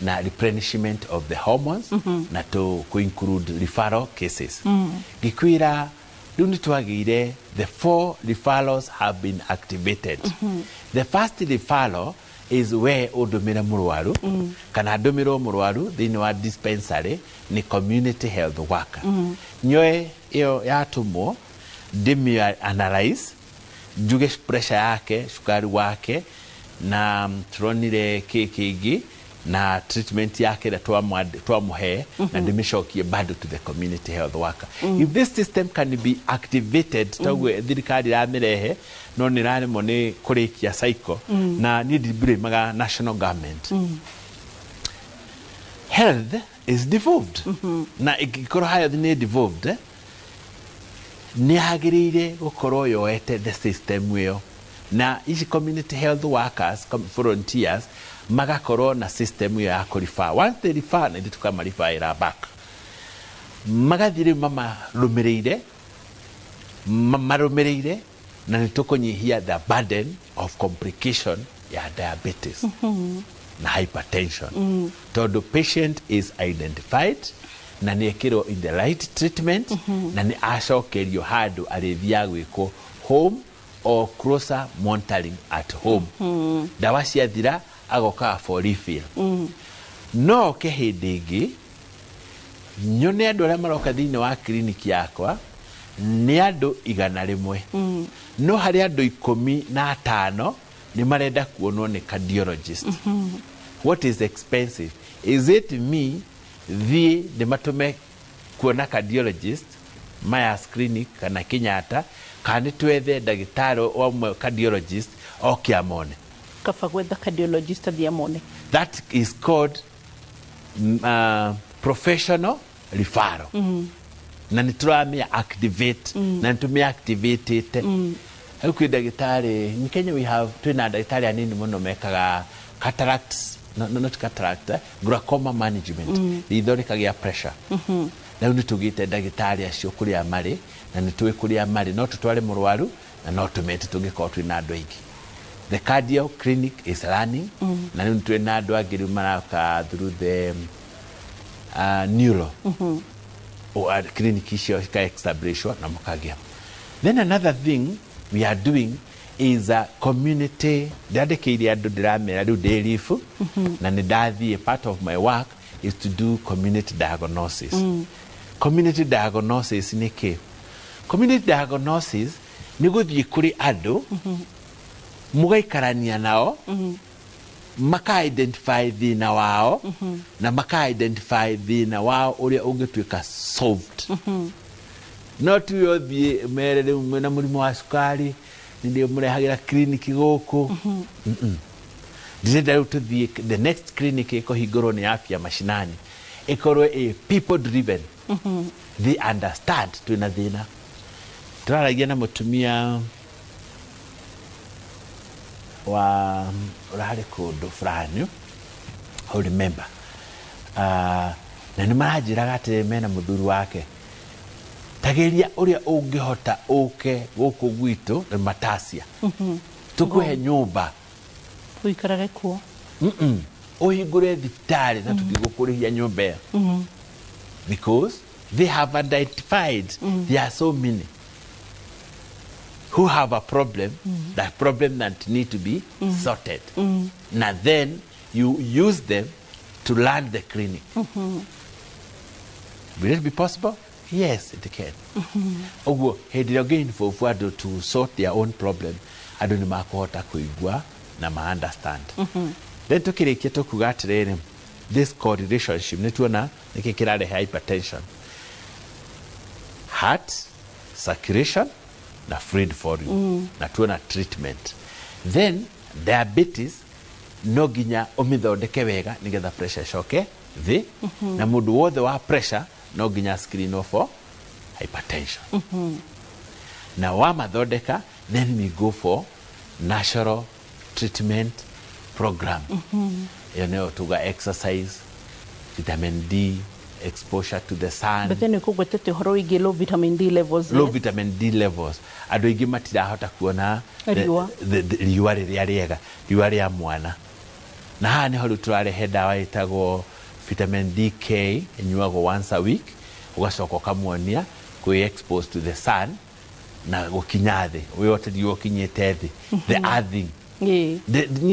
na replenishment of the hormones, na to include referral cases. Ngĩkwĩra rĩu nĩ twagĩire the four referrals have been activated. The first referral is where ũndũmĩre mũrwaru kana ndũmĩrwo mũrwaru thĩinĩ wa dispensary nĩ community health worker. Nyoe ĩyo yatũmwo, ndĩmĩ analyze, njuge pressure yake, cukari wake, na turonire kĩ kĩngĩ na treatment yake ĩrĩa twamũhe, na ndĩmĩcokie bado to the community health worker. If this system can be activated, toguo thirikari ĩramĩrehe no nĩ ĩraremwo nĩ kũrĩkia cycle. Na niĩ ndiblameaga national government. Health is devolved, na ĩngĩkorwo health nĩ devolved, nĩ yagĩrĩire gũkorwo yoete the system ĩyo, na ici community health workers, volunteers magakorwo na system ĩyo ya kũrefer. Once they refer, na ithuĩ tũkamareferĩra back, magathiĩ rĩu mamarũmĩrĩire, mamarũmĩrĩire, na nĩ tũkũnyihia the burden of complication ya diabetes na hypertension, tondũ patient is identified na nĩ ekĩrwo in the right treatment, na nĩ acokerio handũ arĩthiaga gwĩkwo home or closer monitoring at home. Ndawa ciathira agokaga for refill. No oke hĩndĩ ĩngĩ nyone andũ arĩa maroka thĩinĩ wa kiriniki yakwa nĩ andũ 100, no harĩ andũ 15 nĩ marenda kuonwo nĩ cardiologist. What is expensive? Is it me thiĩ ndĩmatũme kuona cardiologist Myers Clinic kana Kenyatta, kana nĩ twethe ndagĩtarĩ wamwe cardiologist oke amone?
Kaba gwetha cardiologist athiĩ amone.
That is called professional referral. Na nĩ tũramĩa activate, na nĩ tũmĩ activate. Rĩu kwĩ ndagĩtarĩ in Kenya, we have, twĩna ndagĩtarĩ anini mũno mekaga cataracts, no, not cataract, glaucoma management. Ritho rĩkagĩa pressure. Rĩu nĩ tũgĩte ndagĩtarĩ acio kũrĩa marĩ, na nĩ tũĩ kũrĩa marĩ, no tũtware mũrwaru na no tũmete tũngĩkorwo twĩna andũ aingĩ. The cardio clinic is running. Na rĩu nĩ twĩna andũ angĩ rĩu maraka through the neuro clinic icio cika-establishwo na mũkagĩa. Then another thing we are doing is a community. Ndandĩkĩire andũ, ndĩramera rĩu ndĩ ribu na nĩ ndathiĩ, part of my work is to do community diagnosis. Community diagnosis nĩ kĩ? Community diagnosis nĩ gũthiĩ kũrĩ andũ, mũgaikarania nao, maka identify thĩna wao, na maka identify thĩna wao ũrĩa ũngĩtuĩka solved. No tuwe ũthiĩ mere rĩu mwĩna mũrimũ wa cukari, nĩ mũrehagĩra clinic gũkũ. Ndĩrenda rĩu tũthiĩ the next clinic ĩkũhingũrwo nĩ Afya Mashinani ĩkorwo ĩ people driven. They understand twĩna thĩna. Tũraragia na mũtumia wa ũrarĩ kũndũ fulani, I remember, na nĩ maranjĩraga atĩ mena mũthuri wake, tageria ũrĩa ũngĩhota ũke gũkũ gwitũ nĩ Matasia, tũkũhe nyũmba.
Ũikarage kuo.
Ũhingũre thibitarĩ na tũtigũkũrĩhia nyũmba ĩyo, because they have identified there are so many. who have a problem, that problem that need to be sorted. Na then you use them to learn the clinic. Will it be possible? Yes, it can. Ũguo hĩndĩ ĩrĩa ũngĩ involve andũ to sort their own problem, andũ nĩ makũhota kũigua na ma understand. Then tũkĩrĩkia tũkuga atĩrĩrĩ, this correlationship nĩ tuona nĩkĩ kĩrarehe hypertension: heart, circulation na fluid volume. Na tuona treatment. Then diabetes no nginya ũmĩthondeke wega nĩgetha pressure ĩcoke thĩ. Na mũndũ wothe wa pressure no nginya screen for hypertension. Na wamathondeka, then we go for natural treatment program. Ĩyo nĩyo tuga exercise, vitamin D, exposure to the sun.
But then ũkũgwetete ũhoro wĩgiĩ low vitamin D levels.
Low vitamin D levels, andũ aingĩ matirahota kuona
Riũa.
Riũa rĩrĩa rĩega, riũa rĩa mwana. Na haha nĩho rĩu tũrarehe ndawa ĩtagwo vitamin DK, ĩnyuagwo once a week, ũgacoka ũkamuonia kwĩ expose to the sun na gũkinya thĩ, wĩote riũa ũkinyĩte thĩ, the earthing. Niĩ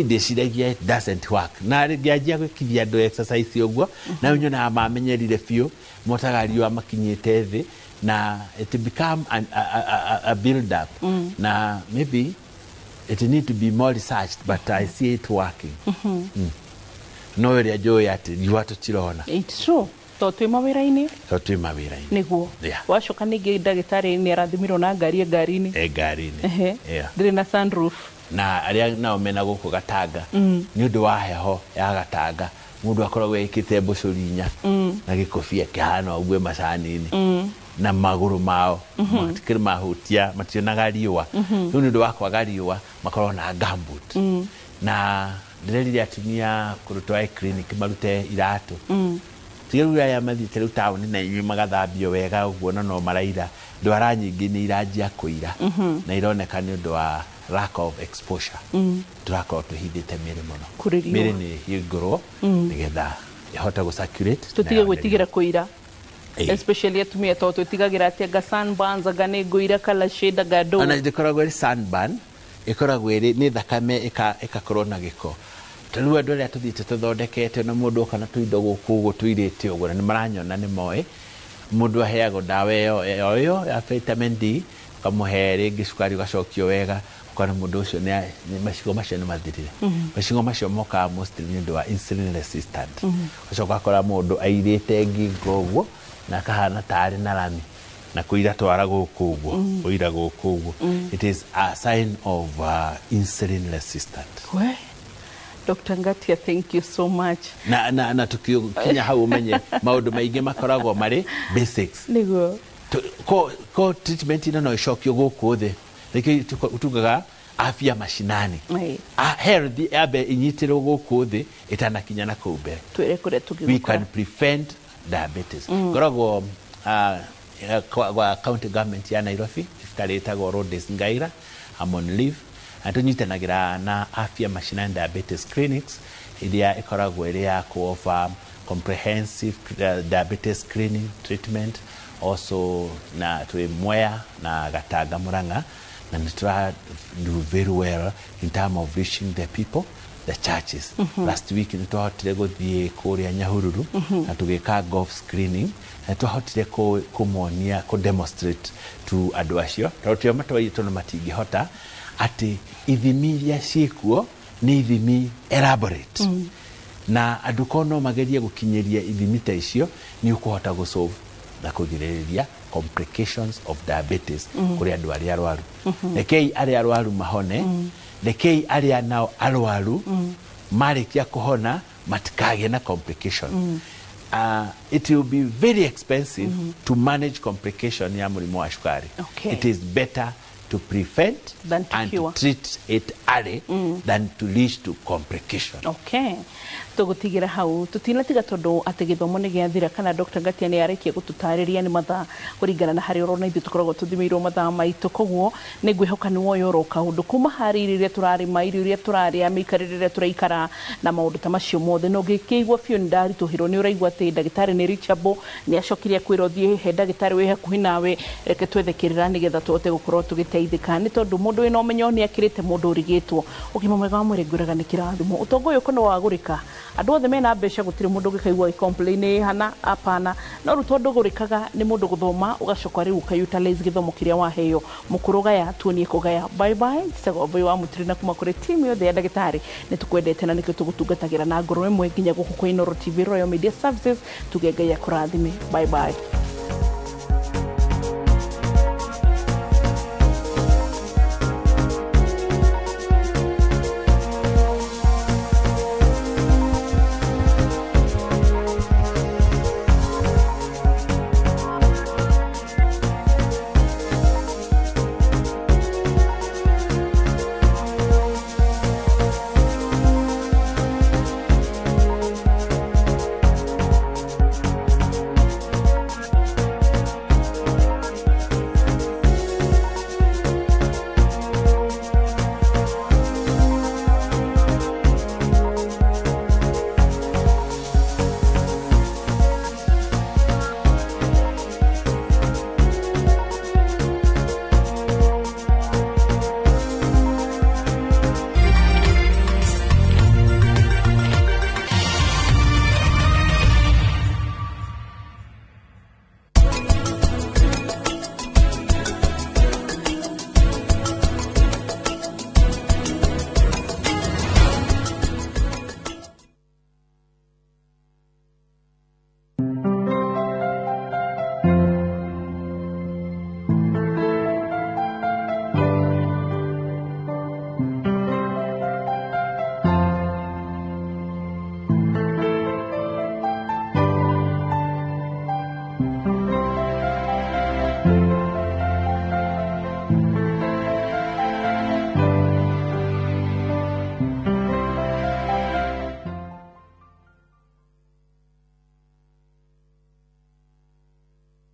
ndĩciragia it doesn't work, na ngĩanjia gwĩkithia andũ exercise ũguo, na rĩu nyonaga mamenyerire biũ, motaga riũa makinyĩte thĩ, na it become a build up. Na maybe it need to be more researched, but I see it working. No ĩrĩa njũĩ atĩ riũa tũtirona.
It's true, tondũ twĩ mawĩra-inĩ.
Tondũ twĩ mawĩra-inĩ.
Nĩguo. Wacoka ningĩ ndagĩtarĩ nĩ arathimirwo na ngari e ngari-inĩ.
E ngari-inĩ.
Ndĩrĩ na sunroof.
Na arĩa nao mena gũkũ Gatanga, nĩ ũndũ wa heho ya Gatanga, mũndũ akoragwo ekĩte mbũcũri inya na gĩkobia kĩhana ũguo macani-inĩ, na magũrũ mao matikĩrĩ mahutia, mationaga riũa. Rĩu nĩ ũndũ wa kwaga riũa makoragwo na gumboot. Na ndĩrerire atumia kũndũ twae clinic marute iratũ. Tiga rĩu aya mathiĩte rĩu taũni na inyuĩ magathambio wega ũguo, na no maraira ndwara nyingĩ nĩ iranjia kũira, na ironeka nĩ ũndũ wa lack of exposure. Tũrakorwo twĩhithĩte mĩrĩ mũno.
Kũrĩ riũa.
Mĩrĩ nĩ hingũrwo nĩgetha ĩhote gũ circulate na
Tũtige
yone
gwĩtigĩra kũira, especially atumia, tondũ twĩtigagĩra atĩ anga sunburns, anga nĩ ngũira color shade, anga ndũ.
Ona ndĩkoragwo ĩrĩ sunburn, ĩkoragwo ĩrĩ nĩ thakame ĩkakorwo na gĩko. Ta rĩu andũ arĩa tũthiĩte tũthondekete na mũndũ oka na tũindo gũkũ ũguo tũirĩte ũguo, na nĩ maranyona, nĩ moĩ mũndũ aheagwo ndawa ĩyo ya vitamin D, ũkamũhe rĩngĩ cukari ũgacokio wega, ũkona mũndũ ũcio macigo macio nĩ mathirire. Macigo macio mokaga mostly nĩ ũndũ wa insulin resistant. Ũgacoka ũgakora mũndũ airĩte ngingo ũguo na akahana tarĩ na rami na kũira twara gũkũ ũguo, kũira gũkũ ũguo. It is a sign of insulin resistant.
We Dr. Ngatia, thank you so much.
Na tukikinya hau ũmenye maũndũ maingĩ makoragwo marĩ basics.
Nĩguo.
Ko treatment ĩno no ĩcokio gũkũ thĩ, nĩkĩo tugaga afya mashinani. A health yambe inyitĩrwo gũkũ thĩ ĩtanakinya na kũu mbere.
Twĩre kũrĩa
We
tũngĩgũkora.
can prevent diabetes. Ngoragwo kwa county government ya Nairobi, thibitarĩ ĩtagwo Rhodes Ngaira. I'm on leave, na tũnyitanagĩra na Afya Mashinani Diabetes Clinics iria ĩkoragwo ĩrĩ ya ku-offer comprehensive diabetes screening, treatment also, na twĩ Mwea na Gatanga, Murang'a, na nĩ tũra do very well in term of reaching the people, the churches. Last week nĩ twahotire gũthiĩ kũrĩa Nyahururu na tũgĩka golf screening, na twahotire kũmonia, kũ demonstrate to andũ acio, tondũ tio matwaire tondũ matingĩhota, atĩ ithimi iria ciĩkuo nĩ ithimi elaborate, na andũ korwo no magerie gũkinyĩria ithimi ta icio, nĩ ũkũhota gũsolve na kũgirĩrĩria complications of diabetes kũrĩ andũ arĩa arwaru. Rekei arĩa arwaru mahone. Rekei arĩa nao arwaru marĩkia kũhona matikagĩe na complication. It will be very expensive to manage complication ya mũrimũ wa cukari. It is better to prevent
than to
and
cure.
To treat it early than to lead to complication.
Okay, tũgũtigĩra hau, tũtinatiga tondũ atĩ gĩthomo nĩ gĩathira kana Dr. Ngatia nĩ arĩkia gũtũtarĩria nĩ mathaa kũringana na harĩa ũrona ithuĩ tũkoragwo tũthimĩirwo mathaa maitũ. Koguo nĩ ngwĩhoka nĩ woya oro kaũndũ kuma harĩ irio iria tũrarĩma, irio iria tũrarĩa, mĩikarĩre ĩrĩa tũraikara na maũndũ ta macio mothe. Na ũngĩkĩigua biũ nĩ ndaritũhĩrwo, nĩ ũraigua atĩ ndagĩtarĩ nĩ reachable, nĩ acokire akwĩra ũthiĩ he ndagĩtarĩ wĩ hakuhĩ nawe. Reke twethe kĩrĩra nĩgetha tũhote gũkorwo tũgĩteithia. tũgĩteithĩka nĩ tondũ mũndũ wĩna ũmenyo nĩ akĩrĩte mũndũ ũrigĩtwo. Ũgima mwega wa mwĩrĩ ngwĩraga nĩ kĩrathimo. Ũtonga ũyũ kono wagũrĩka, andũ othe mena mbeca gũtirĩ mũndũ ũngĩkaigua agĩ-complain hana apana, no rĩu tondũ ũgũrĩkaga nĩ mũndũ gũthoma ũgacoka rĩu ũka-utilize gĩthomo kĩrĩa waheo. Mũkũrũ gaya tuonie kũgaya. Bye bye. Njĩtagwo Wambui wa Mũturi na kuma kũrĩ timu yothe ya ndagĩtarĩ nĩ tũkwendete na nĩkĩo tũgũtungatagĩra na ngoro ĩmwe nginya gũkũ kwa Inooro TV Royal Media Services. Tuge Ngai akũrathime. Bye bye.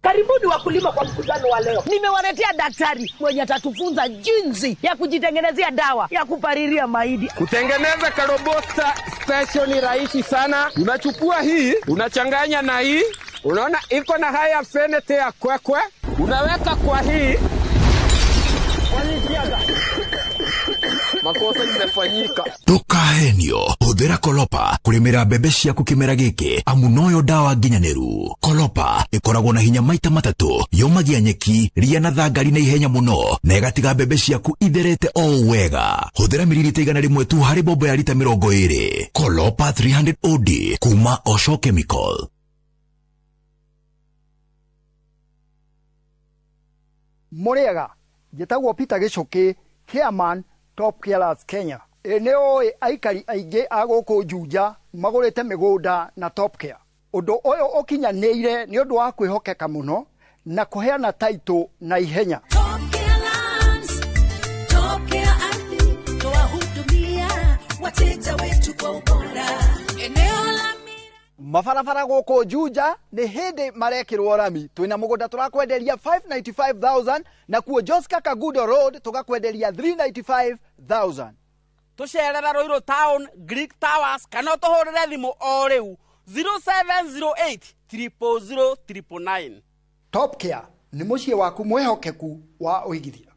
Karibuni wakulima kwa mkutano wa leo. Nimewaletea daktari mwenye atatufunza jinsi ya kujitengenezea dawa ya kupalilia mahindi.
Kutengeneza karobosta special ni rahisi sana. Unachukua hii, unachanganya na hii. Unaona iko na haya affinity ya kwekwe. Unaweka kwa hii. Makosa imefanyika.
Ndukahenio, huthira Kolopa kurimira mbembe ciaku kimera giki amu noyo dawa nginyanĩru. Kolopa ikoragwo na hinya maita matatu, yomagia nyeki, ria na thangari na ihenya muno na ĩgatiga mbembe ciaku itherete o wega. Huthira mililita 100 tu harĩ bombo ya lita 20. Kolopa 300 OD kuma Osho Chemical.
Mũrĩega, njĩtagwo Peter Gĩcũkĩ, chairman Top Killers Kenya. Ĩ nĩ ũĩ aikari aingĩ a gũkũ Juja magũrĩte mĩgũnda na Top Care. Ũndũ ũyũ ũkinyanĩire nĩ ũndũ wa kwĩhokeka mũno na kũheana taitũ na ihenya.
Top Care Ardhi, twahudumia wateja wetu kwa ubora. Eneo la
mabarabara gũkũ Juja nĩ hĩndĩ marekĩrwo rami. Twĩna mũgũnda tũrakwenderia 595,000 na kuo Joska Kagudo Road tũgakwenderia 395,000.
Tũcerere Ruiru Town, Greek Towers kana ũtũhũrĩre thimũ o rĩu 0708 000 999.
Top Care nĩ mũciĩ waku mwĩhokeku wa ũigithia.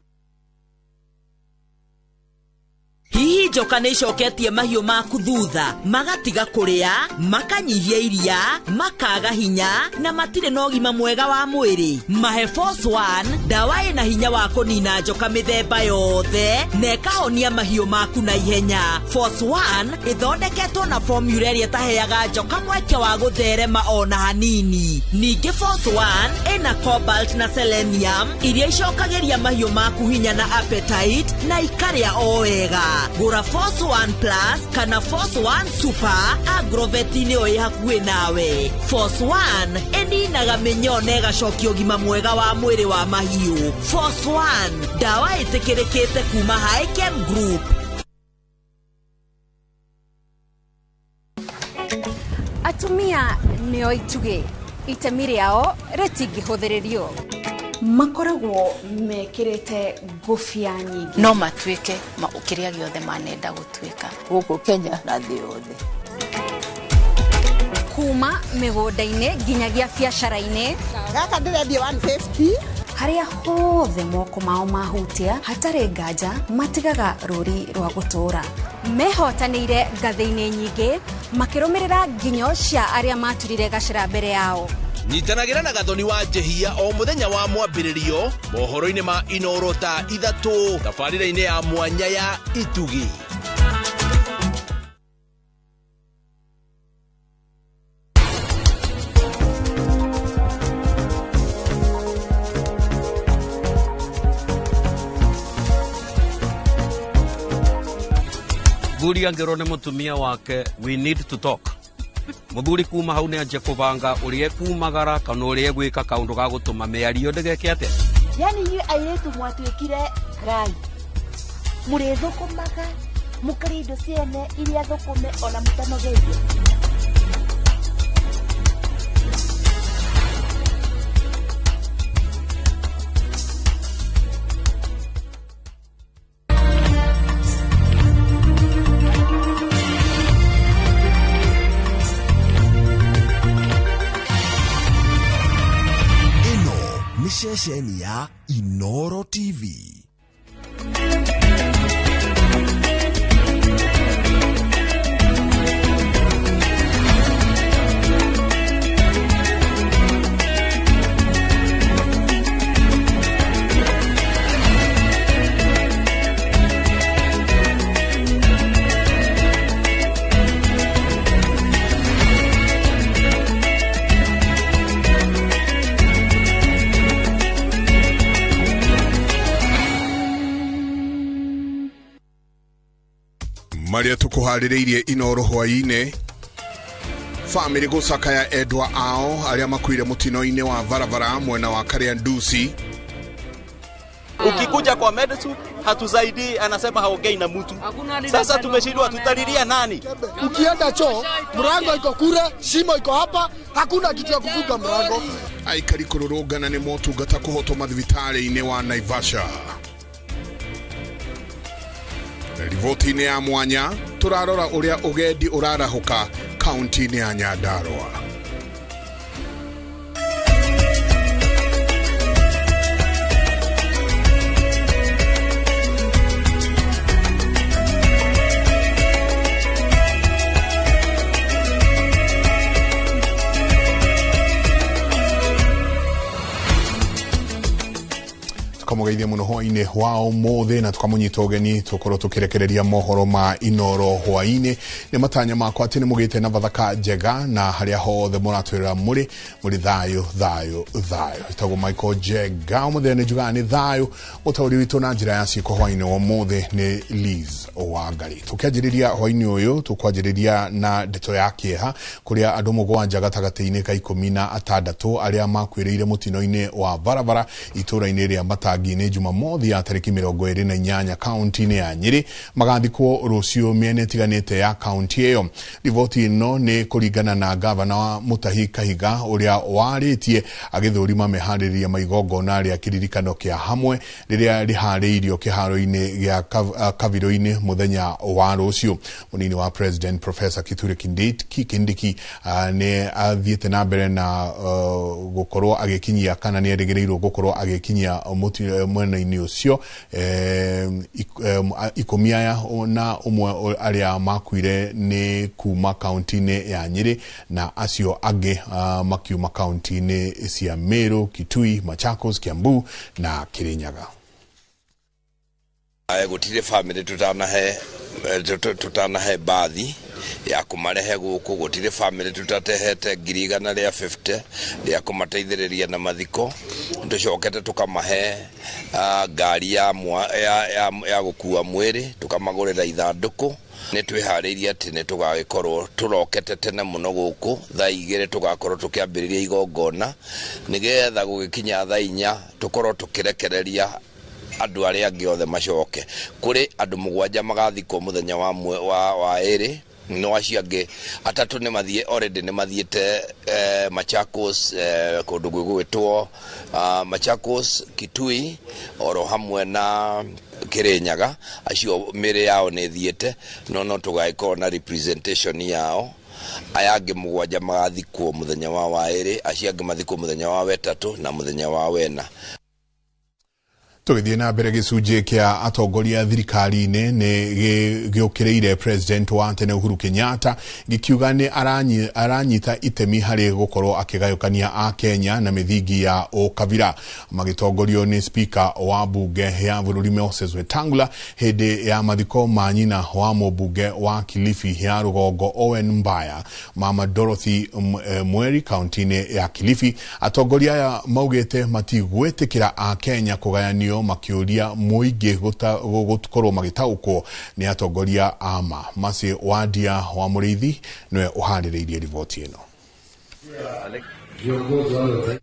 Hihi njoka nĩ icoketie mahiũ maku thutha, magatiga kũrĩa, makanyihia iria, makaga hinya na matirĩ na ũgima mwega wa mwĩrĩ. Mahe Force One, dawa ĩna hinya wa kũnina njoka mĩthemba yothe na ĩkahonia mahiũ maku na ihenya. Force One ĩthondeketwo na formula ĩrĩa ĩtaheaga njoka mweke wa gũtherema ona hanini. Ningĩ Force One ĩna cobalt na selenium iria icokagĩria mahiũ maku hinya na appetite na ikarĩa o wega. Gũra Force One Plus kana Force One Super Agrovet-inĩ o ĩ hakuhĩ nawe. Force One ĩninaga mĩnyoo na ĩgacokia ũgima mwega wa mwĩrĩ wa mahiũ. Force One, dawa ĩtĩkĩrĩkĩte kuma Hikem Group.
Atumia nĩo itugĩ, itemi rĩao rĩtingĩhũthĩrĩrio.
Makoragwo mekĩrĩte ngũbia nyingĩ.
No matuĩke kĩrĩa gĩothe manenda gũtuĩka
gũkũ Kenya na thĩ yothe.
Kuma mĩgũnda-inĩ nginyagia biacara-inĩ.
Gaka ndĩrendia 150.
Harĩa hothe moko mao mahutia hatarĩ nganja matigaga rũri rwa gũtũũra. Mehotanĩire ngathĩ-inĩ nyingĩ makĩrũmĩrĩra nginyo cia arĩa maturire gacĩra mbere yao.
Nyitanagĩra na Gathoni wa Njehia o mũthenya wa mwambĩrĩrio mohoro-inĩ ma Inoro thaa 3 tabarĩra-inĩ ya mwanya ya Itugi.
Mũthuri angĩrwo nĩ mũtumia wake, we need to talk. Mũthuri kuma hau nĩ anjie kũbanga ũrĩa ekumagara kana ũrĩa egwĩka kaũndũ ga gũtũma mĩario ndĩgeke atĩa.
Yani inyuĩ airĩtu mwatuĩkire rai, mũrĩthũkũmaga mũkarĩa indo ciene iria thũkũme ona mũtanogeire.
Ceceni ya Inoro TV. Maria tukuharĩrĩirie Inoro hwaĩ-inĩ. Famĩlĩ gũcakaya endwa ao arĩa makuire mũtino-inĩ wa barabara mwena wa Kariandusi.
Ukikuja kwa medicine hatusaidii, anasema haongei na mtu. Sasa tumeshindwa, tutalilia nani?
Ukienda choo mlango iko kule, shimo iko hapa, hakuna kitu ya kufunga mlango.
Aikari kũrũrũngana nĩ motungata kũhotwo mathibitarĩ-inĩ wa Naivasha. Riboti-inĩ ya mwanya turarora uria ugendi urarahuka kaunti-inĩ ya Nyandarua. Tukamugeithia muno hwaĩ-inĩ wa ũmũthĩ na tukamunyita ũgeni tukorwo tukirekereria mohoro ma Inoro hwaĩ-inĩ. Nĩ matanya makwa atĩ nĩ mũgĩte na bathaka njega na harĩa hothe mũratwĩra mũrĩ thayũ thayũ thayũ. Ĩtagwo Michael Njega, ũmũthĩ nĩ njugaga nĩ thayũ. Mũtaũri witũ na njĩra ya ciĩko hwaĩ-inĩ wa ũmũthĩ nĩ Liz Wangari. Tũkĩanjĩrĩria hwaĩ-inĩ ũyũ tũkwanjĩrĩria na ndeto ya kĩeha kũrĩa andũ 7 gatagatĩ-inĩ ka 16 arĩa makuĩrĩire mũtino-inĩ wa barabara itũũra-inĩ rĩa Matangi nĩ Jumamothi ya tarĩki 28 kaunti-inĩ ya Nyĩrĩ magathikwo rũciũ mĩena ĩtiganĩte ya kaunti ĩyo. Riboti ĩno nĩ kũringana na gavana wa Mutahi Kahiga ũrĩa warĩtie agĩthũrima meharĩrĩria ma igongona rĩa kĩririkano kĩa hamwe rĩrĩa rĩharĩirio kĩharo-inĩ gĩa Kavirũ-inĩ mũthenya wa rũciũ. Mũnini wa President Professor Kithure Kindiki nĩ athiĩte na mbere na gũkorwo agĩkinyia kana nĩ erĩgĩrĩirwo gũkorwo agĩkinyia mwena-inĩ ũcio 10 aya na ũmwe arĩa makuire nĩ kuma kaunti-inĩ ya Nyĩrĩ na acio angĩ makiuma kaunti-inĩ cia Meru, Kitui, Machakos, Kiambu na Kirinyaga.
Gũtirĩ famĩlĩ tũtanahe bathi ya kũmarehe gũkũ, gũtirĩ famĩlĩ tũtatehete 150 rĩa kũmateithĩrĩria na mathiko. Tũcokete tũkamahe ngari ya gũkua mwĩrĩ, tũkamagũrĩra ithandũkũ. Nĩ twĩharĩirie atĩ nĩ tũgagĩkorwo tũrokete tene mũno gũkũ thaa 2 tũgakorwo tũkĩambĩrĩria igongona nĩgetha gũgĩkinya thaa 4 tũkorwo tũkĩrekereria andũ arĩa angĩ othe macoke. Kũrĩ andũ 7 magathikwo mũthenya wa ĩrĩ, no acio angĩ 3 nĩ mathiĩ already, nĩ mathiĩte Machakos, kũndũ gwĩgwĩtwo Machakos, Kitui oro hamwe na Kirinyaga. Acio mĩĩrĩ yao nĩ ĩthiĩte, no tũgagĩkorwo na representation yao. Aya angĩ 7 magathikwo mũthenya wa ĩrĩ, acio angĩ mathikwo mũthenya wa wetatũ na mũthenya wa wena.
Tũgĩthiĩ na mbere, gĩcunjĩ kĩa atongoria thirikari-inĩ nĩ gĩũkĩrĩire President wa tene Uhuru Kenyatta, gĩkiuga nĩ aranyita itemi harĩ gũkorwo akĩgayũkania a Kenya na mĩthingi ya ũkabira. Magĩtongorio nĩ Speaker wa bunge ya bũrũri Moses Wetangula hĩndĩ ya mathiko ma nyina wa mũmbunge wa Kilifi ya rũgongo Owen Mbaya, Mama Dorothy Mweri, kaunti-inĩ ya Kilifi, atongoria aya maugĩte matigwĩtĩkĩra a Kenya kũgayanio, makĩũria mũingĩ gũkorwo magĩtaũkwo nĩ atongoria ama. Masi Wadia wa Mũrĩithi nĩwe ũharĩrĩirie riboti ĩno.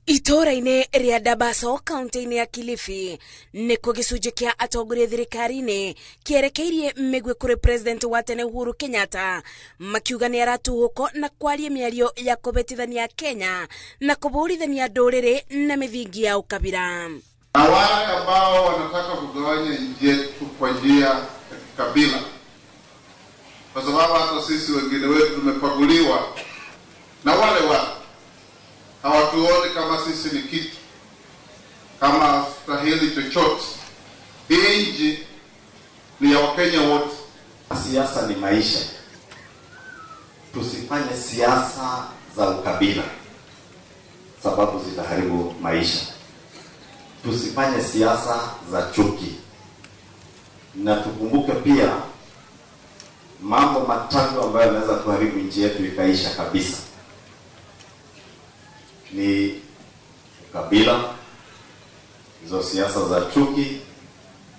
Itũũra-inĩ rĩa Dabaso, kaunti-inĩ ya Kilifi, nĩkuo gĩcunjĩ kĩa atongoria thirikari-inĩ kĩerekeirie mĩguĩ kũrĩ President wa tene Uhuru Kenyatta, makiuga nĩ aratuhũko na kwaria mĩario ya kũbetithania Kenya na kũbũrithania ndũrĩrĩ na mĩthingi ya ũkabira.
Na wale ambao wanataka kugawanya nchi yetu kwa njia ya kikabila, kwa sababu hata sisi wengine wetu tumepaguliwa na wale watu hawatuoni kama sisi ni kitu, kama stahili chochote. Hii nchi ni ya Wakenya wote.
Siasa ni maisha, tusifanye siasa za ukabila sababu zitaharibu maisha. Tusifanye siasa za chuki, na tukumbuke pia mambo matatu ambayo yanaweza kuharibu nchi yetu ikaisha kabisa ni ukabila, hizo siasa za chuki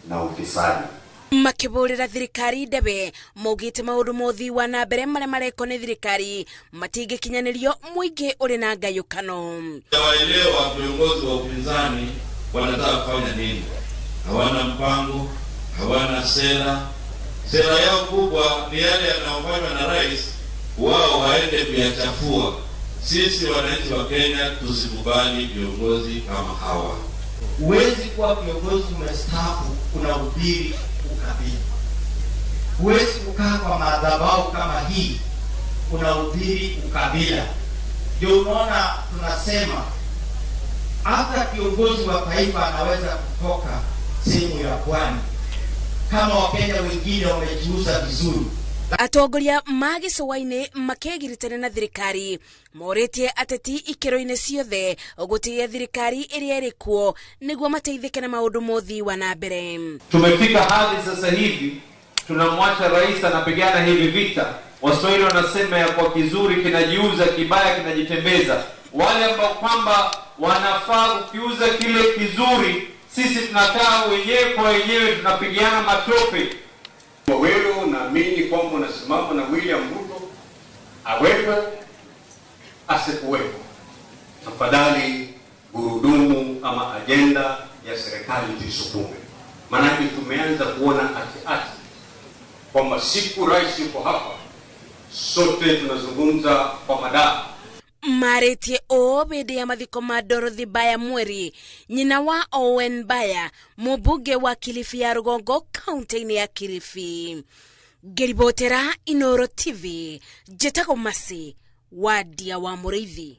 na ufisadi.
Makĩbũrĩra thirikari ndebe, maugĩte maũndũ mothi wa na mbere marĩa marekwo nĩ thirikari matingĩkinyanĩrio mũingĩ ũrĩ na ngayũkano.
Waelewa viongozi wa upinzani wanataka kufanya nini. Hawana mpango, hawana sera. Sera yao kubwa ni yale yanayofanywa na rais, wao waende kuyachafua. Sisi wananchi wa Kenya tusikubali viongozi kama hawa.
Huwezi kuwa kiongozi umestaafu unahubiri ukabila. Huwezi kukaa kwa madhabahu kama hii unahubiri ukabila. Ndio unaona tunasema hata kiongozi wa taifa anaweza kutoka sehemu ya pwani kama Wakenya wengine wamejiuza vizuri.
Atongoria ma gĩcũa-inĩ makĩgiritana na thirikari morĩtie ateti ikĩro-inĩ ciothe gũtĩĩa thirikari ĩrĩa ĩrĩ kuo nĩguo mateithĩke na maũndũ mothi wa na mbere.
Tumefika hadi sasa hivi tunamwacha rais anapigana hivi vita. Waswahili wanasema ya kwa kizuri kinajiuza, kibaya kinajitembeza. Wale ambao kwamba wanafaa kukiuza kile kizuri, sisi tunakaa wenyewe kwa wenyewe tunapigiana matope.
Wewe unaamini kwamba unasimama na William Ruto, awepo asikuwepo, tafadhali gurudumu ama ajenda ya serikali tuisukume. Maanake tumeanza kuona ati kwamba siku rais yuko hapa, sote tunazungumza kwa madaa.
Marĩtie ũũ hĩndĩ ya mathiko ma Dorothy Baya Mweri, nyina wa Owen Baya, mũmbunge wa Kilifi ya rũgongo kaunti-inĩ ya Kilifi. Ngĩribotera Inoro TV, njĩtagwo Masi Wadia wa Mũrĩithi.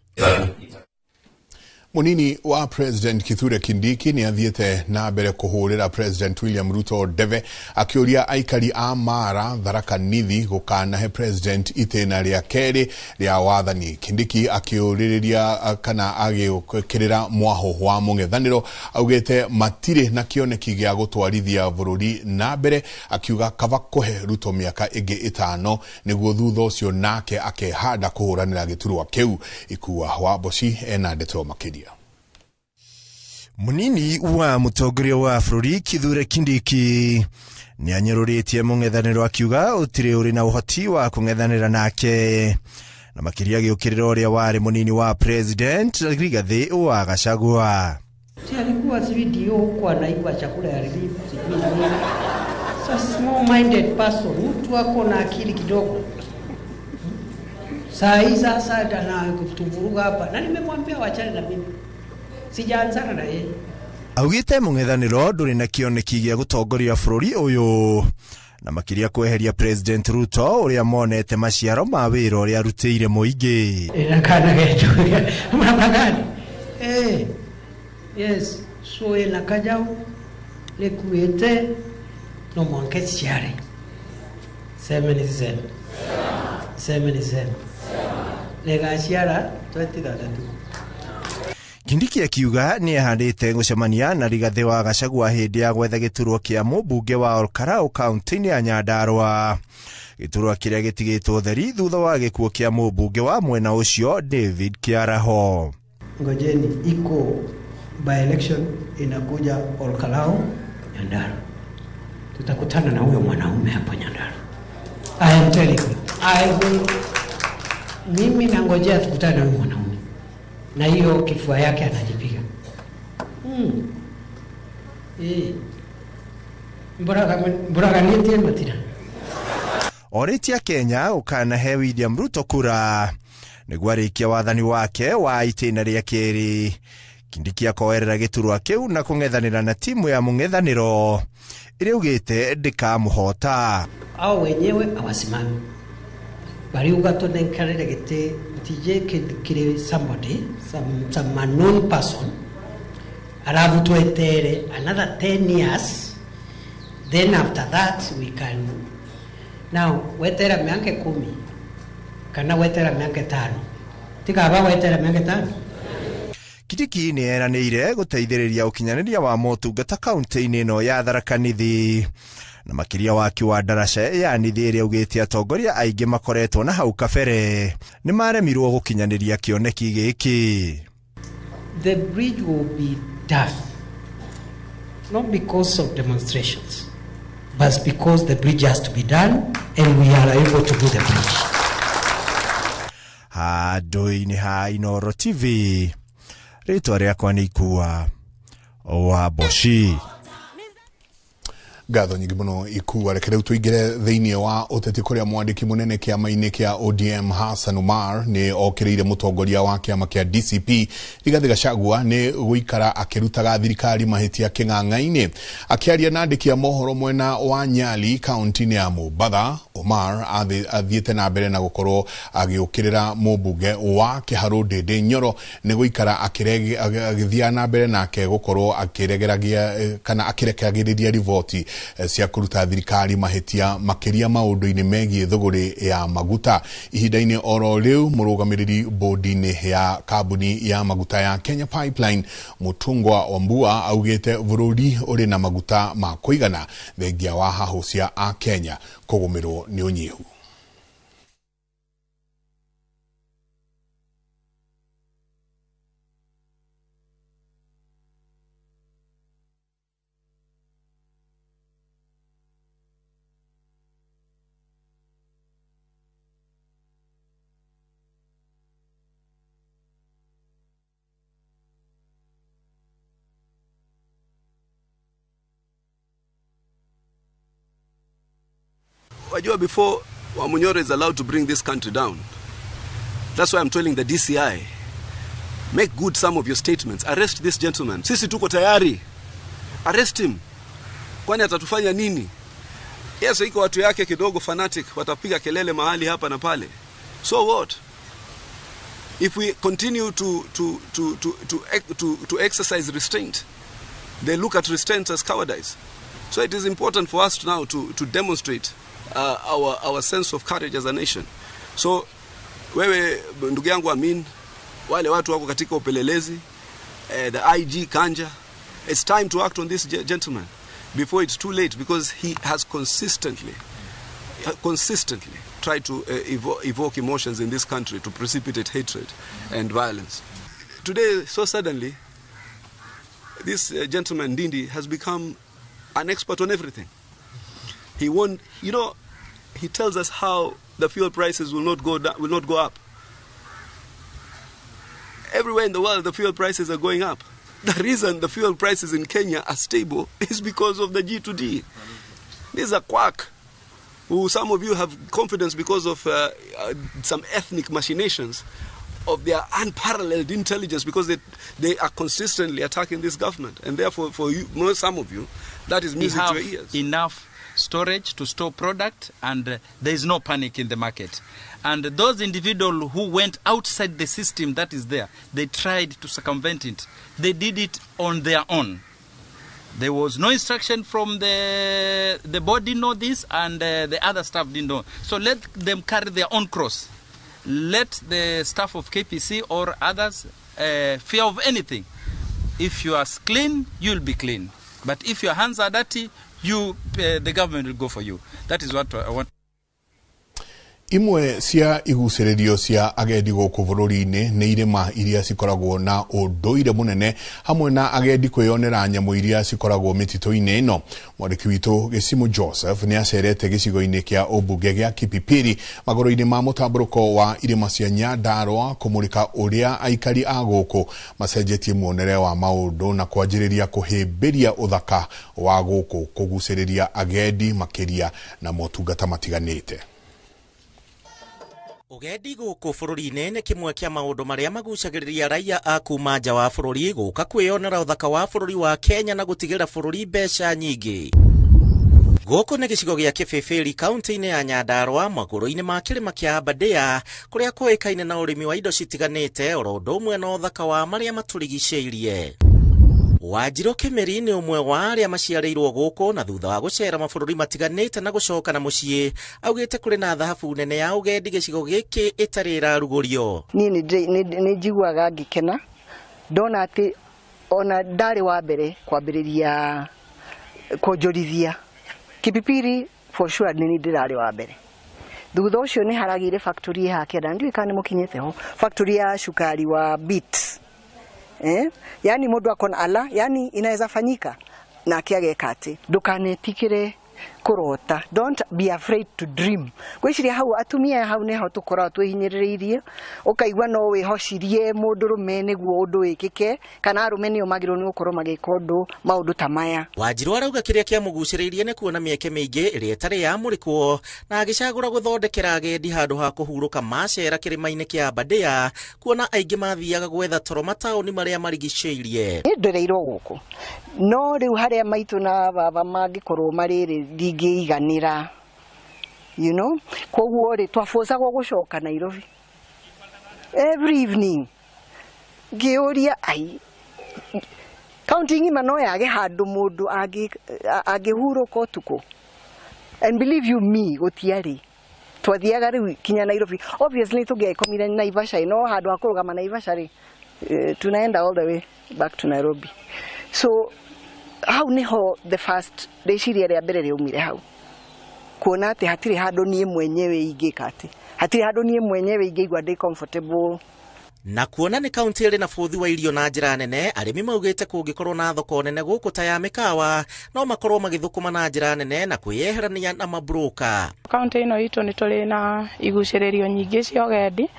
Munini wa President Kithure Kindiki ni athiĩte na mbere kũhũrĩra President William Ruto ndebe, akĩũria aikari a Mara, Tharaka Nithi gũkanahe President itĩna rĩa kerĩ rĩa wathani. Kindiki akĩũrĩrĩria kana agĩũkĩrĩra mwaho wa mũng'ethanĩro, augĩte matirĩ na kĩoneki gĩa gũtwarithia bũrũri na mbere, akiuga kaba kũhe Ruto mĩaka ĩngĩ 5 nĩguo thutha ũcio nake akehanda kũhũranĩra gĩturwa kĩu. Ikua wa Mboci ena ndeto makĩria.
Munini wa mũtongoria wa bũrũri Kithure Kindiki nĩ anyũrũrĩtie mũng'ethanĩro akiuga ũtirĩ ũrĩ na ũhoti wa kũng'ethanĩra nake, na makĩria agĩũkĩrĩra ũrĩa warĩ mũnini wa President Rigathi wa Gachagua.
Si alikuwa CDO huko anaiba chakula ya relief, sijui nini. Sasa small minded person, mtu ako na akili kidogo. Saa hii sasa anatuvuruga hapa, na nimemwambia wachane na mimi. Sijaanzana na yeye.
Augĩte mũng'ethanĩro ndũrĩ na kĩoneki gĩa gũtongoria bũrũri ũyũ, na makĩria kweheria President Ruto ũrĩa monete maciaro ma wĩra ũrĩa arutĩire mũingĩ.
Ĩna getu. Mnamna gani? Yes, so ina kajau. Rĩkuĩte no mwanke ciare. Seme ni seme. Seme ni seme. Rĩgaciara 2032.
Kindiki akiuga nĩ ehandĩte gũcemania na Rigathĩ wa Gachagua hĩndĩ ya gwetha gĩturwa kĩa mũmbunge wa Olkalau kaunti-inĩ ya Nyandarua, gĩturwa kĩrĩa gĩtigĩtwo theri thutha wa gĩkuũ kĩa mũmbunge wa mwena ũcio David Kiaraho.
Ngojeni, iko by election inakuja Olkalau, Nyandarua. Tutakutana na huyo mwanaume hapo Nyandarua. I am telling you, I will, mimi nangojea tukutane na huyo mwanaume. Na hiyo kifua yake anajipiga. Mbora matira.
Orĩtie Kenya ũkanahe William Ruto kura nĩguo arĩkie wathani wake wa itĩna rĩa kerĩ. Kindiki akoerera gĩturwa kĩu na kũng'ethanĩra na timu ya mũng'ethanĩro ĩrĩa ugĩte ndĩkamũhota.
Hao wenyewe hawasimami. Bariuga tonenkarere gĩtĩ tije kire somebody, some unknown person, alafu tuetere another 10 years, then after that we can now wetera miaka 10 kana wetera miaka 5 tikaba wetera miaka 5.
Kindiki nĩ eranĩire gũteithĩrĩria ũkinyanĩria wa motungata kaunti-inĩ ĩno ya Tharaka Nithi na makĩria waki wa ndaraca ya Nithi ĩrĩa ugĩte atongoria aingĩ makoretwo na hau kabere nĩ maremirwo gũkinyanĩria kĩoneki gĩkĩ.
The bridge will be done not because of demonstrations but because the bridge has to be done and we are able to do the bridge.
Handũ-inĩ ha Inooro TV, rĩtwa rĩakwa nĩ Ikua wa Mboci.
Ngatho nyingĩ mũno Ikua. Reke rĩu tũingĩre thĩinĩ wa ũteti kũrĩa mwandĩki mũnene kĩama-inĩ kĩa ODM Hassan Omar nĩ okĩrĩire mũtongoria wa kĩama kĩa DCP Rigathĩ Gachagua nĩ gũikara akĩrutaga thirikari mahĩtia kĩng'ang'a-inĩ. Akĩaria na andĩki a mohoro mwena wa Nyali kaunti-inĩ ya Mombatha, Omar athiĩte na mbere na gũkorwo agĩũkĩrĩra mũmbunge wa Kĩharũ Ndĩndĩ Nyoro nĩ gũikara agĩthiaga na mbere nake gũkorwo akĩregeragia kana akĩrekagĩrĩria riboti cia kũruta thirikari mahĩtia makĩria maũndũ-inĩ megiĩ thũgũrĩ ya maguta. Ihinda-inĩ oro rĩu mũrũgamĩrĩri bodi-inĩ ya kambuni ya maguta ya Kenya Pipeline Mũtungwa Wambua augĩte bũrũri ũrĩ na maguta ma kũigana thengia wa hahũ cia Akenya kũgũmĩrwo nĩ ũnyihu.
Wajua, before Wamunyoro is allowed to bring this country down, that's why I'm telling the DCI, make good some of your statements. Arrest this gentleman. Sisi tuko tayari. Arrest him. Kwani atatufanya nini? Yes, iko watu yake kidogo fanatic, watapiga kelele mahali hapa na pale. So what? If we continue to exercise restraint, they look at restraint as cowardice. So it is important for us now to demonstrate our sense of courage as a nation. So wewe ndugu yangu Amin, wale watu wako katika upelelezi, the IG Kanja, it's time to act on this gentleman before it's too late, because he has consistently tried to evoke emotions in this country to precipitate hatred and violence. Today, so suddenly, this gentleman Ndindi has become an expert on everything. He won't, you know, he tells us how the fuel prices will not go down, will not go up. Everywhere in the world, the fuel prices are going up. The reason the fuel prices in Kenya are stable is because of the G2D. This is a quack who some of you have confidence because of some ethnic machinations of their unparalleled intelligence, because they are consistently attacking this government. And therefore, for you, some of you, that is music to your ears.
Enough storage to store product, and there is no panic in the market. And those individuals who went outside the system that is there, they tried to circumvent it. They did it on their own. There was no instruction from the board didn't know this, and the other staff didn't know. So let them carry their own cross. Let the staff of KPC or others fear of anything. If you are clean, you'll be clean. But if your hands are dirty, the government will go for you. That is what I want.
Imwe cia igucĩrĩrio cia agendi gũkũ bũrũri-inĩ nĩ irĩma iria cikoragwo na ũndũire mũnene hamwe na agendi kwĩyonera nyamũ iria cikoragwo mĩtitũ-inĩ ĩno. Mwandĩki witũ Gĩcimu Joseph nĩ acerete gĩcigo-inĩ kĩa ũmbunge gĩa Kipipiri magũrũ-inĩ ma mũtambũrũko wa irĩma cia Nyandarũa kũmũrĩka ũrĩa aikari a gũkũ macenjetie muonere wa maũndũ na kwanjĩrĩria kũhĩmbĩria ũthaka wa gũkũ kũgucĩrĩria agendi makĩria na motungata matiganĩte.
Ũgendi gũkũ bũrũri-inĩ nĩ kĩmwe kĩa maũndũ marĩa magucagĩrĩria raia a kuma nja wa bũrũri gũka kwĩyonera ũthaka wa bũrũri wa Kenya na gũtigĩra bũrũri mbeca nyingĩ. Gũkũ nĩ gĩcigo gĩa Kĩbĩbĩri kaunti-inĩ ya Nyandarũa magũrũ-inĩ ma kĩrĩma kĩa Aberdare kũrĩa kũĩkaine na ũrĩmi wa indo citiganĩte oro ũndũ ũmwe na ũthaka wa marĩa matũrigicĩirie. Wanjirũ Kĩmĩri nĩ ũmwe wa arĩa maciarĩirwo gũkũ na thutha wa gũcera mabũrũri matiganĩte na gũcoka na mũciĩ augĩte kũrĩ na thahabu nene ya ũgendi gĩcigo gĩkĩ ĩtarĩ ĩrarugũrio.
Niĩ nĩ njiguaga ngĩkena ndona atĩ ona ndarĩ wa mbere kwambĩrĩria kuonjorithia Kipipiri, for sure nĩ ndĩrarĩ wa mbere. Thutha ũcio nĩ haragĩire factory ya Kenda, ndiũĩ kana nĩ mũkinyĩte ho, factory ya cukari wa beets. Yani mundu akona ala, yani inaweza fanyika na akiageka ati ndukanetikire kurota, don't be afraid to dream. Gwiciria hau atumia hau niho tukoragwo twihinyirireirie, ukaigua no wihocirie mundu rume niguo undu wikike, kana arume nio magirwo ni gukorwo magika undu maundu ta maya.
Wanjirũ arauga kĩrĩa kĩamũgucĩrĩirie nĩ kuona mĩeke mĩingĩ ĩrĩa ĩtarĩ yamũrĩkwo na agĩcagũra gũthondekera agendi handũ ha kũhurũka macera kĩrĩma-inĩ kĩa Aberdare kuona aingĩ mathiaga gwetha toro mataũni marĩa marigicĩirie.
Nĩ ndereirwo gũkũ no rĩu harĩa maitũ na baba mangĩkorwo marĩ ndingĩiganĩra, you know, koguo rĩ twabocagwo gũcoka Nairobi every evening ngĩũria ai kaunti ng'ima no yage handũ mũndũ angĩhurũka ũtukũ, and believe you me gũtiarĩ. Twathiaga rĩu kinya Nairobi, obviously tũngĩakomire Naivasha, no handũ ha kũrũgama Naivasha rĩ tunaenda all the way back to Nairobi. So hau niho the first rĩciria rĩa mbere rĩaumire hau, kuona atĩ hatirĩ handũ niĩ mwenyewe ingĩka atĩ hatirĩ handũ niĩ mwenyewe ingĩigua ndĩ comfortable.
Na kuona nĩ kaunti ĩrĩ na bũthi wa irio na njĩra nene, arĩmi maugĩte kũngĩkorwo na thoko nene gũkũ ta ya mĩkawa no makorwo magĩthũkũma na njĩra nene na kwĩyeherania na mabroka.
Kaunti ĩno itũ nĩ tũrĩ na igucĩrĩrio nyingĩ cia ũgendi,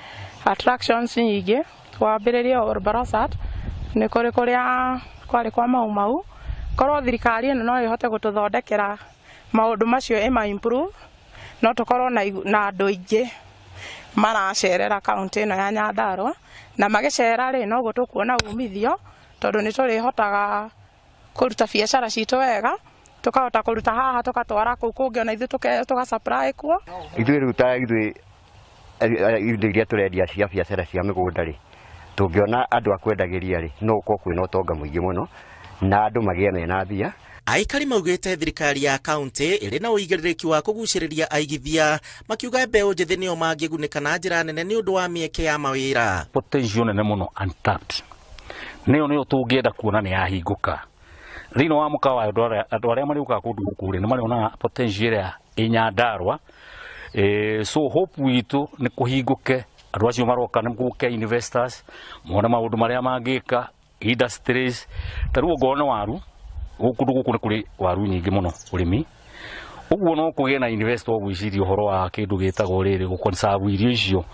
attractions nyingĩ, wambĩrĩria Olbarasat nĩ kũrĩ kũrĩa kwarĩ kwa Mau Mau. Korwo thirikari ĩno no ĩhote gũtũthondekera maũndũ macio ĩma improve, no tũkorwo na andũ aingĩ maracerera kaunti ĩno ya Nyandarũa, na magĩcera rĩ noguo tũkuona umithio tondũ nĩ tũrĩhotaga kũruta biacara citũ wega, tũkahota kũruta haha tũgatwara kũu kũngĩ, ona ithuĩ tũga supply kuo.
Ithuĩ rĩu ta ithuĩ indo iria tũrendia cia biacara cia mĩgũnda rĩ, tũngĩona andũ a kwendagĩria rĩ, no gũkorwo kwĩna ũtonga mũingĩ mũno na andũ magĩe mena mbia.
Aikari maugĩte thirikari ya kaunti ĩrĩ na ũigĩrĩrĩki wa kũgucĩrĩria aigithia, makiuga mbeũ njĩthĩ nĩo mangĩgunĩka na njĩra nene nĩ ũndũ wa mĩeke ya mawĩra.
Potential nene mũno untapped nĩyo nĩyo tũngĩenda kuona nĩ yahingũka thĩinĩ wa mũkawa. Andũ arĩa marĩũkaga kũndũ gũkũ rĩ nĩ marĩonaga potential ĩrĩa ĩ Nyandarũa. So hope witũ nĩ kũhingũke, andũ acio maroka nĩ gũke investors mone maũndũ marĩa mangĩka industries. Ta rĩu ongorwo nĩ waru, gũkũ gũkũ nĩ kũrĩ waru nyingĩ mũno ũrĩmi, ũguo no kũgĩe na investor gwĩciria ũhoro wa kĩndũ gĩtagwo rĩrĩ gũ-conserve irio icio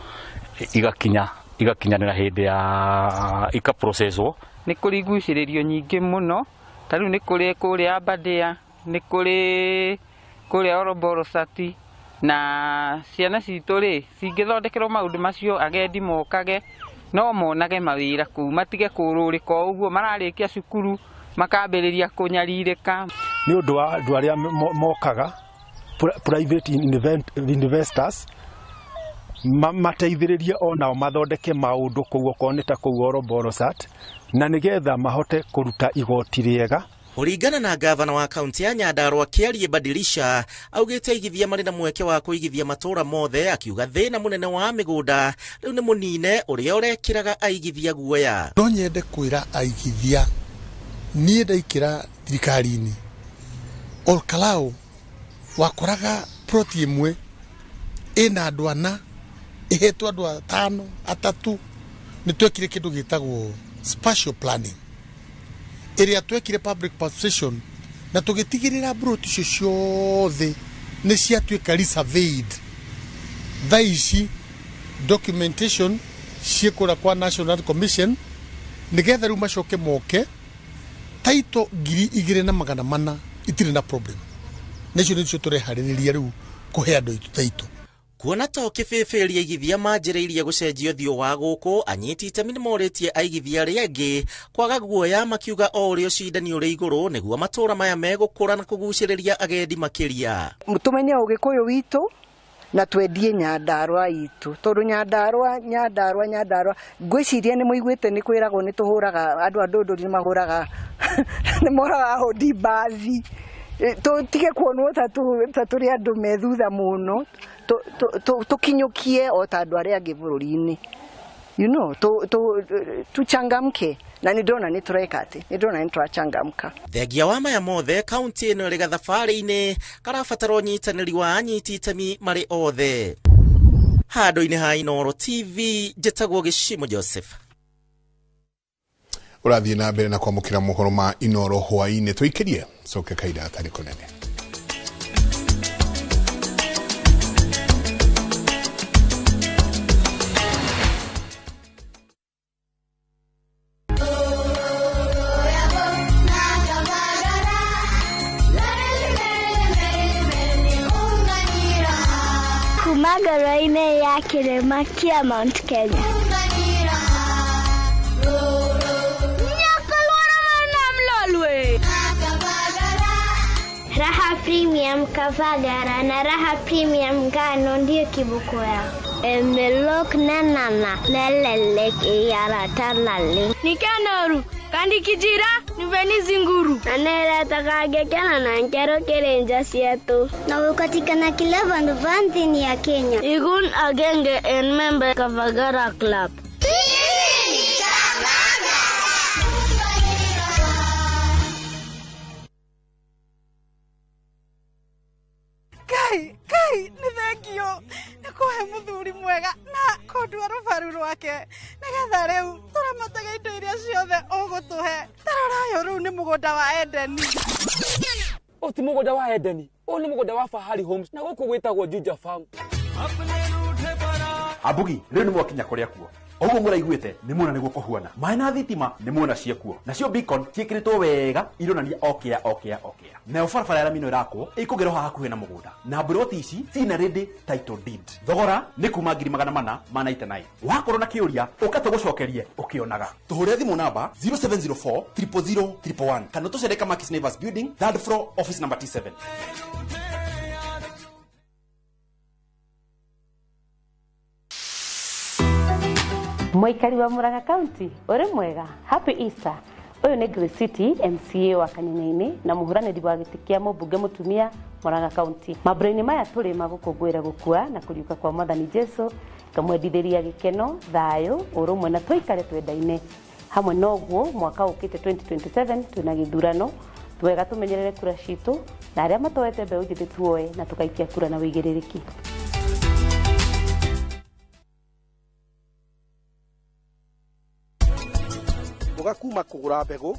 igakinyanĩra hĩndĩ ya ika-processwo.
Nĩ kũrĩ igucĩrĩrio nyingĩ mũno, ta rĩu nĩ kũrĩ kũrĩa Aberdare, nĩ kũrĩ kũrĩa Olbarasat, na ciana citũ rĩ cingĩthondekerwo maũndũ macio agendi mokage no monage mawĩra kũu, matige kũrũrĩka o ũguo mararĩkia cukuru makambĩrĩria kũnyarirĩka.
Nĩ ũndũ wa andũ arĩa mokaga private investors mateithĩrĩrie onao mathondeke maũndũ kũu okorwo nĩ ta kũu Olbarasat, na nĩgetha mahote kũruta igoti rĩega
Kũringana na gavana wa kaunti ya Nyandarua Kĩarie Badilisha augĩte aigithia marĩ na mweke wa kũigithia matũra mothe, akiuga thĩna mũnene wa mĩgũnda rĩu nĩ mũnine ũrĩa ũrekĩraga aigithia guoya.
No nyende kwĩra aigithia niĩ ndaikĩra thirikari-inĩ Olkalau wakoraga ploti ĩmwe ĩna andũ ana ĩhetwo andũ atano atatu. Nĩ twekire kĩndũ gĩtagwo spatial planning ĩrĩa twekire public participation na tũgĩtigĩrĩra mburoti icio ciothe nĩ ciatuĩka resurveyed. Thaa ici documentation ciĩkũra kwa National Commission nĩgetha rĩu macoke moke taito 2400 itirĩ na problem. Na icio nĩcio tũreharĩrĩria rĩu kũhe andũ aitũ taito.
Kuona to kĩbĩbĩria aigithia manjĩrĩirie gũcenjia ũthiũ wa gũkũ, anyiti itemi nĩmorĩtie aigithia arĩa angĩ kwaga guoya, makiuga o ũrĩa ũcindani ũrĩ igũrũ nĩguo matũra maya megũkũra na kũgucĩrĩria agendi makĩria.
Tũmenye ũgĩkũyũ witũ na twendie Nyandarua itũ, tondũ Nyandarua Nyandarua Nyandarua ngwĩciria nĩ mũiguĩte nĩ kwĩragwo nĩ tũhũraga andũ a ndũndũri nĩ mahũraga nĩ moraga hũndi mbathi. Tũtige kuonwo ta tũrĩ andũ me thutha mũno, tũkinyũkie o ta andũ arĩa angĩ bũrũri-inĩ, you know, tuchangamke na nĩ ndĩrona nĩ tũreka atĩ nĩ ndĩrona nĩ tũrachangamka.
Thengia wa maya mothe, kaunti ĩno ĩrĩ gathabarĩ-inĩ karabatara ũnyitanĩri wa anyiti itemi marĩ othe. Handũ-inĩ ha Inooro TV, njĩtagwo Gĩcimo Joseph.
Ũrathiĩ na mbere na kwamũkĩra mohoro ma Inooro hwaĩ-inĩ, tũikĩrie coke kaida atarĩ kũnene.
Kuma ngoro-inĩ ya kĩrĩma kĩa Mount Kenya. Raha Premium Kavagara na Raha Premium Ngano ndiyo kiboko yao. Emelok nanana nelelek iyaratalale.
Nikanoru kandi kijira niveni zinguru.
Anera na nkero kerenja sietu. Na ukatikana kila vandu vanthini ya Kenya.
Igun agenge en member Kavagara Club.
Kai nĩ thengio nĩ kũhe mũthuri mwega na kũndua rũbaru rwake nĩgetha rĩu tũramataga indo iria ciothe ũgũtũhe. Tarora ũyũ rĩu nĩ mũgũnda wa Edeni.
Ũyũ ti mũgũnda wa Edeni, ũyũ nĩ mũgũnda wa Fahari Homes na gũkũ gwĩtagwo Juja Farm.
Ambugi rĩu nĩ mwakinya kũrĩa kuo. Oguo mũraiguĩte nĩ muona nĩguo kũhuana. Maĩ na thitima nĩ muona ciĩkuo. Nacio beacon ciĩkĩrĩtwo wega ironania okĩa okĩa okĩa. Nayo barabara ya rami ĩno ĩrakwo ĩkũgerwo haha hakuhĩ na mũgũnda. Na mburoti ici ciina ready title deed. Thogora nĩ kuma 499. Wakorwo na kĩũria ũka tũgũcokerie ũkĩonaga. Tũhũre thimũ namba 0704 000 111 kana tũcere Kamakis Neighbors Building, third floor, office number T7.
Mũikari wa Murang'a County ũrĩ mwega, Happy Easter. Ũyũ nĩ Grace City MCA wa Kanyenyainĩ na mũhũranĩri wa gĩtĩ kĩa mũmbunge mũtumia Murang'a County. Mambura-inĩ maya tũrĩ magũkũngũĩra gũkua na kũriũka kwa Mwathani Jesu, ngamwendithĩria gĩkeno, thayũ, ũrũmwe na tũikare twendaine. Hamwe na ũguo mwaka ũkĩte 2027 twĩna gĩthurano, twega tũmenyerere kura citũ na arĩa matoete mbeũ njĩthĩ tuoe na tũgaikia kura na wĩigĩrĩrĩki.
Kuma kugura mbegu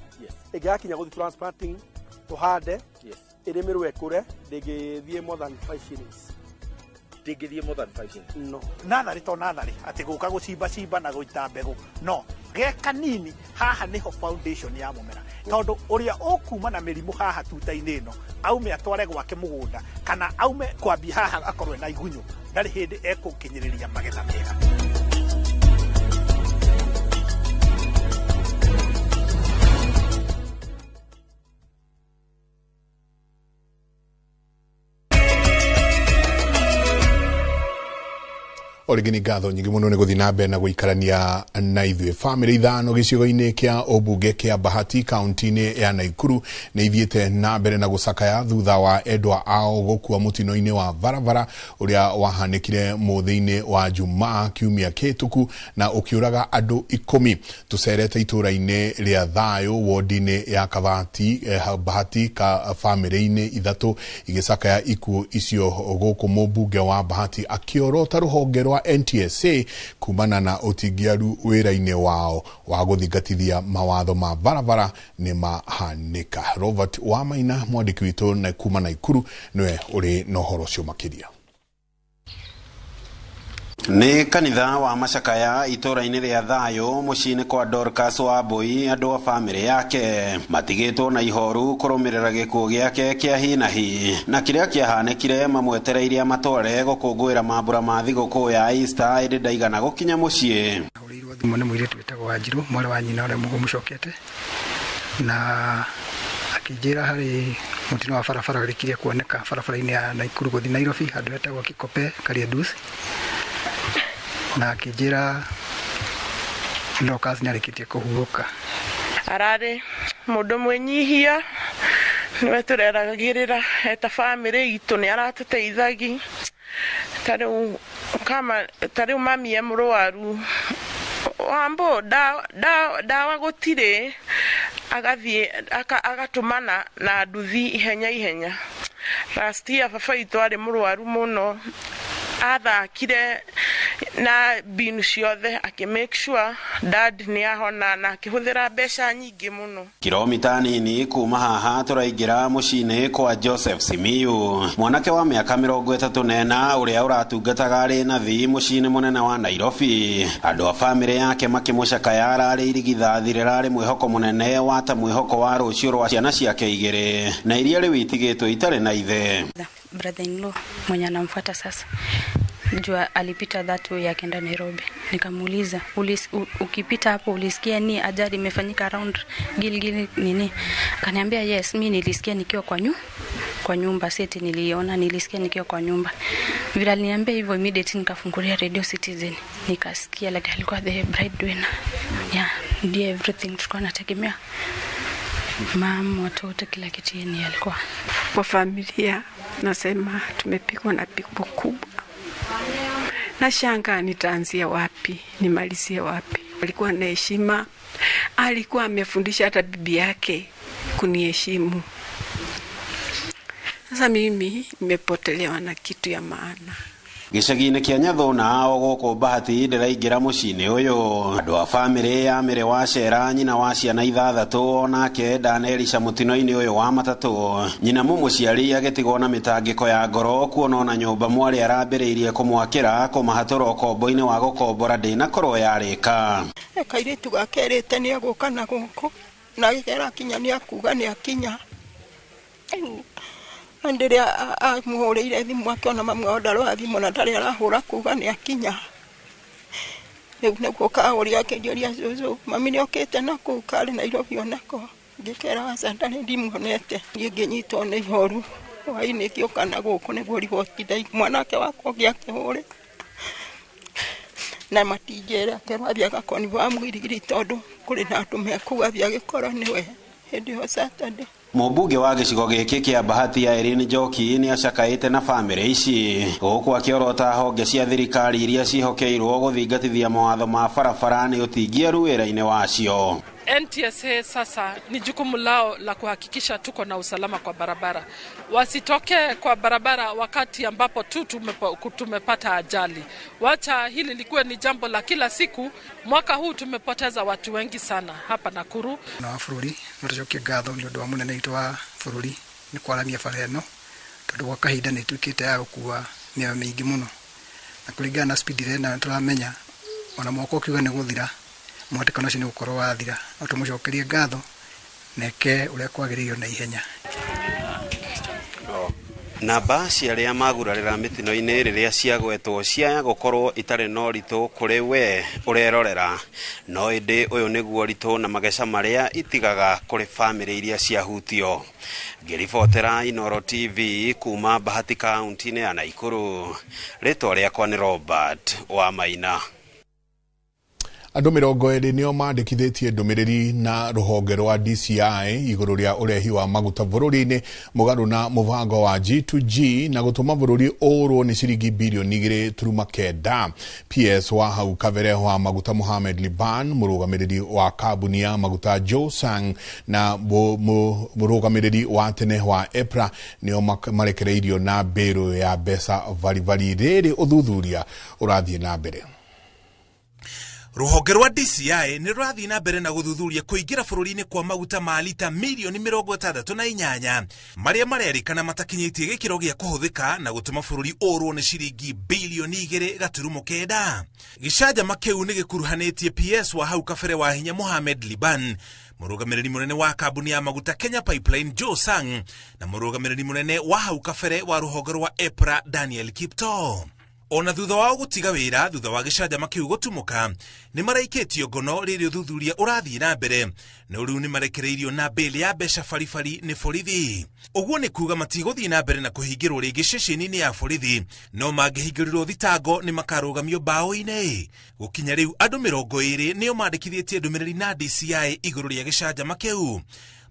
ĩngĩgakinya gũthiĩ transplanting tũhande ĩrĩmĩrwo ĩkũre ndĩngĩthiĩ more than 5 shillings.
Ndĩngĩthiĩ more than 5 shillings.
No.
Natharĩ to natharĩ atĩ gũka gũcimba cimba na gũita mbegũ no ge kanini haha nĩho foundation ya mũmera, tondũ ũrĩa ũkuma na mĩrimũ haha tuta-inĩ ĩno aume atware gwake mũgũnda kana aume kwambia haha akorwe na igunyũ ndarĩ hĩndĩ ekũkinyĩrĩria magetha mega.
Orĩngĩ nĩ ngatho nyingĩ mũno nĩ gũthiĩ na mbere na gũikarania na ithuĩ. Bamĩrĩ ithano gĩcigo-inĩ kĩa ũmbunge kĩa Bahati kaunti-inĩ ya Naikuru nĩ ithiĩte na mbere na gũcakaya thutha wa endwa ao gũkua mũtino-inĩ wa barabara ũrĩa wahanĩkire mũthĩ-inĩ wa Jumaa kiumia kĩhĩtũku na ũkĩũraga andũ 10. Tũcerete itũũra-inĩ rĩa Thayũ wodi-inĩ ya Kabati Bahati ka bamĩrĩ-inĩ 3 igĩcakaya ikuũ icio gũkũ mũmbunge wa Bahati akĩorota rũhonge rwa NTSA kumana na ũtingiaru wĩra-inĩ wao wa gũthingatithia mawatho ma barabara nĩ mahanĩka. Robert Wamaina mwandĩki witũ na kuma Naikuru nĩwe ũrĩ na ũhoro ũcio makĩria.
Nĩ kanitha wa Macakaya itũũra-inĩ rĩa Thayũ mũciĩ-inĩ kwa Dorcas Wambui andũ a bamĩrĩ yake matigĩtwo na ihoru kũrũmĩrĩra gĩkuũ gĩake kĩa hi na hi na kĩrĩa kĩahanĩkire mamwetereirie amatware gũkũngũĩra mambura ma thigũkũ ya Easter ĩndĩ ndaigana gũkinya mũciĩ.
Ahũrĩirwo thimũ nĩ mũirĩtu wĩtagwo Wanjirũ mwarĩ wa nyina ũrĩa mũcokete na akĩnjĩra harĩ mũtino wa barabara ũrĩkirie kuoneka barabara-inĩ ya Naikuru gũthiĩ Nairobi handũ hetagwo Kikope Kariandusi na akĩnjĩra Dorcas nĩarĩkĩtie kũhurũka.
Ararĩ mũndũ mwĩnyihia nĩwe tũreragĩrĩra eta bamĩrĩ itũ nĩ aratũteithagi ta rĩu mami e mũrwaru wambo ndawa gũtirĩ agathiĩ agatũmana na nduthi ihenya ihenya. Last year baba itũ arĩ mũrwaru mũno athakire na mbinu ciothe akĩ make sure dad nĩ ahona na akĩhũthĩra mbeca nyingĩ mũno.
Kilomita nini kuma haha tũraingĩra mũciĩ-inĩ kwa Joseph Simiyu mwanake wa mĩaka 34 ũrĩa ũratungataga arĩ nathi mũciĩ-inĩ mũnene wa Nairobi. Andũ a bamĩrĩ yake makĩmũcakaya ararĩ irigithathi rĩrarĩ mwĩhoko mũnene wa ta mwĩhoko wa rũciũ rwa ciana ciake 2 na iria rĩu itigĩtwo itarĩ na ithe.
Brother in law mwenye anamfuata sasa jua alipita that way akaenda Nairobi. Nikamuuliza ukipita hapo ulisikia ni ajali imefanyika around Gilgil nini? Akaniambia yes, mimi nilisikia nikiwa kwa nyumba, seti niliona, nilisikia nikiwa kwa nyumba. Vile aliniambia hivyo immediately nikafungulia Radio Citizen nikasikia like alikuwa the breadwinner. Yeah, ndiye everything tulikuwa tunategemea. Mama, watoto, kila kitu yeye alikuwa.
Kwa familia nasema tumepigwa na pigo kubwa. Nashangaa nitaanzia wapi, nimalizie wapi. Alikuwa na heshima, alikuwa amefundisha hata bibi yake kuniheshimu. Sasa mimi nimepotelewa na kitu ya maana.
Gĩcagi-inĩ kĩa Nyathuna o gũkũ Bahati ndĩraingĩra mũciĩ-inĩ ũyũ andũ a bamĩrĩ ya Mĩrĩ wa Cera nyina wa ciana 6 onake ndanerisha mũtino-inĩ ũyũ wa matatũ nyina mũmũciari agĩtigwo na mĩtangĩko ya ngoro kuona ona nyũmba mwarĩ arambĩrĩirie kũmwakĩra kũmahatũra ũkombo-inĩ wa gũkombora ndĩnakorwo yarĩka.
Kairĩtu gakerĩte nĩegũka na gũkũ na gĩkera kinya nĩakuga nĩakinya Ndiria amuhũrĩire thimũ akĩona mamu wao ndarora thimũ na ndarĩ arahũra kuga nĩakinya. Rĩu nĩguo kahũria akĩnjũria cũcũ mami nĩokĩte na kũu karĩ Nairobi onako ngĩkera aca ndarĩ ndimuonete. Niĩ ngĩnyitwo nĩ ihoru hwaĩ-inĩ ngĩũka na gũkũ nĩguo riboti ndaigua mwanake wakwa ũngĩ akĩhũrĩra na matinjĩra akerwo athiĩ agakonwo Mwirigiri tondũ kũrĩ na andũ me kũu athiĩ agĩkorwo nĩwe hĩndĩ ĩyo Saturday.
Mũmbunge wa gĩcigo gĩkĩ kĩa Bahati ya Irene Njoki nĩ acakaĩte na bamĩrĩ ici gũkũ akĩorota honge cia thirikari iria ciĩhokeirwo gũthingatithia mawatho ma barabara nĩ ũtingiaru wĩra-inĩ wacio.
NTSA sasa ni jukumu lao la kuhakikisha tuko na usalama kwa barabara. Wasitoke kwa barabara wakati ambapo tu tumepata ajali. Wacha hili likuwe ni jambo la kila siku. Mwaka huu tumepoteza watu wengi sana hapa Nakuru.
Na wa bũrũri no tũcokie ngatho nĩ ũndũ wa mũnene witũ wa bũrũri nĩ kwaramia bara ĩno tondũ gwa kahinda nĩ ĩtuĩkĩte ya gũkua mĩoyo mĩingĩ mũno na kũringana na speed ĩrĩa ĩna tũramenya ona mwaka ũkiuga nĩ gũthira mũhatĩkano ũcio nĩ gũkorwo wathira no tũmũcokerie ngatho na eke ũrĩa kwagĩrĩire na ihenya.
Namba cia arĩa magurarĩra mĩtino-inĩ rĩrĩa ciagwetwo ciaya gũkorwo itarĩ na ũritũ kũrĩ we ũrerorera, no ĩndĩ ũyũ nĩguo ũritũ na mageca marĩa itigaga kũrĩ bamĩrĩ iria ciahutio. Ngĩribotera Inooro TV kuma Bahati kaunti-inĩ ya Nakuru, rĩtwa rĩakwa nĩ Robert Wamaina.
Andũ 20 nĩo mandĩkithĩtie ndũmĩrĩri na rũhonge rwa DCI igũrũ rĩa ũrehi wa maguta bũrũri-inĩ mũgarũ na mũbango wa G2G na gũtũma bũrũri ũrwo nĩ ciringi bilioni 2.9. PS wa hau kabere wa maguta Mohamed Liban, mũrũgamĩrĩri wa kambuni ya maguta Joe Sang na mũrũgamĩrĩri wa tene wa EPRA nĩo marekereirio na mbĩrũ ya mbeca baribari. Rĩrĩ ũthuthuria ũrathiĩ na mbere.
Rũhonge rwa DCI nĩ rũrathiĩ na mbere na gũthuthuria kũingĩra bũrũri-inĩ kwa maguta ma lita milioni 68 marĩa marerĩkana matakinyĩtie gĩkĩro gĩa kũhũthĩka na gũtũma bũrũri ũrwo nĩ ciringi bilioni 2.9. Gĩcanjama kĩu nĩ gĩkuruhanĩtie PS wa hau kabere wa hinya Mohamed Liban, mũrũgamĩrĩri mũnene wa kambuni ya maguta Kenya Pipeline Joe Sang na mũrũgamĩrĩri mũnene wa hau kabere wa rũhonge rwa EPRA Daniel Kiptoo. Ona thutha wao gũtiga wĩra thutha wa gĩcanjama kĩu gũtumũka nĩ maraikĩtio ngono rĩrĩ ũthuthuria ũrathiĩ na mbere, no rĩu nĩ marekereirio na bail ya mbeca baribari nĩ borithi. Ũguo nĩ kuga matigũthiĩ na mbere na kũhingĩrwo rĩngĩ ceceni-inĩ ya borithi, no mangĩhingĩrĩrwo thitango nĩ makarũgamio mbaũ-inĩ. Gũkinya rĩu andũ 20 nĩo mandĩkithĩtie ndũmĩrĩri na DCI igũrũ rĩa gĩcanjama kĩu.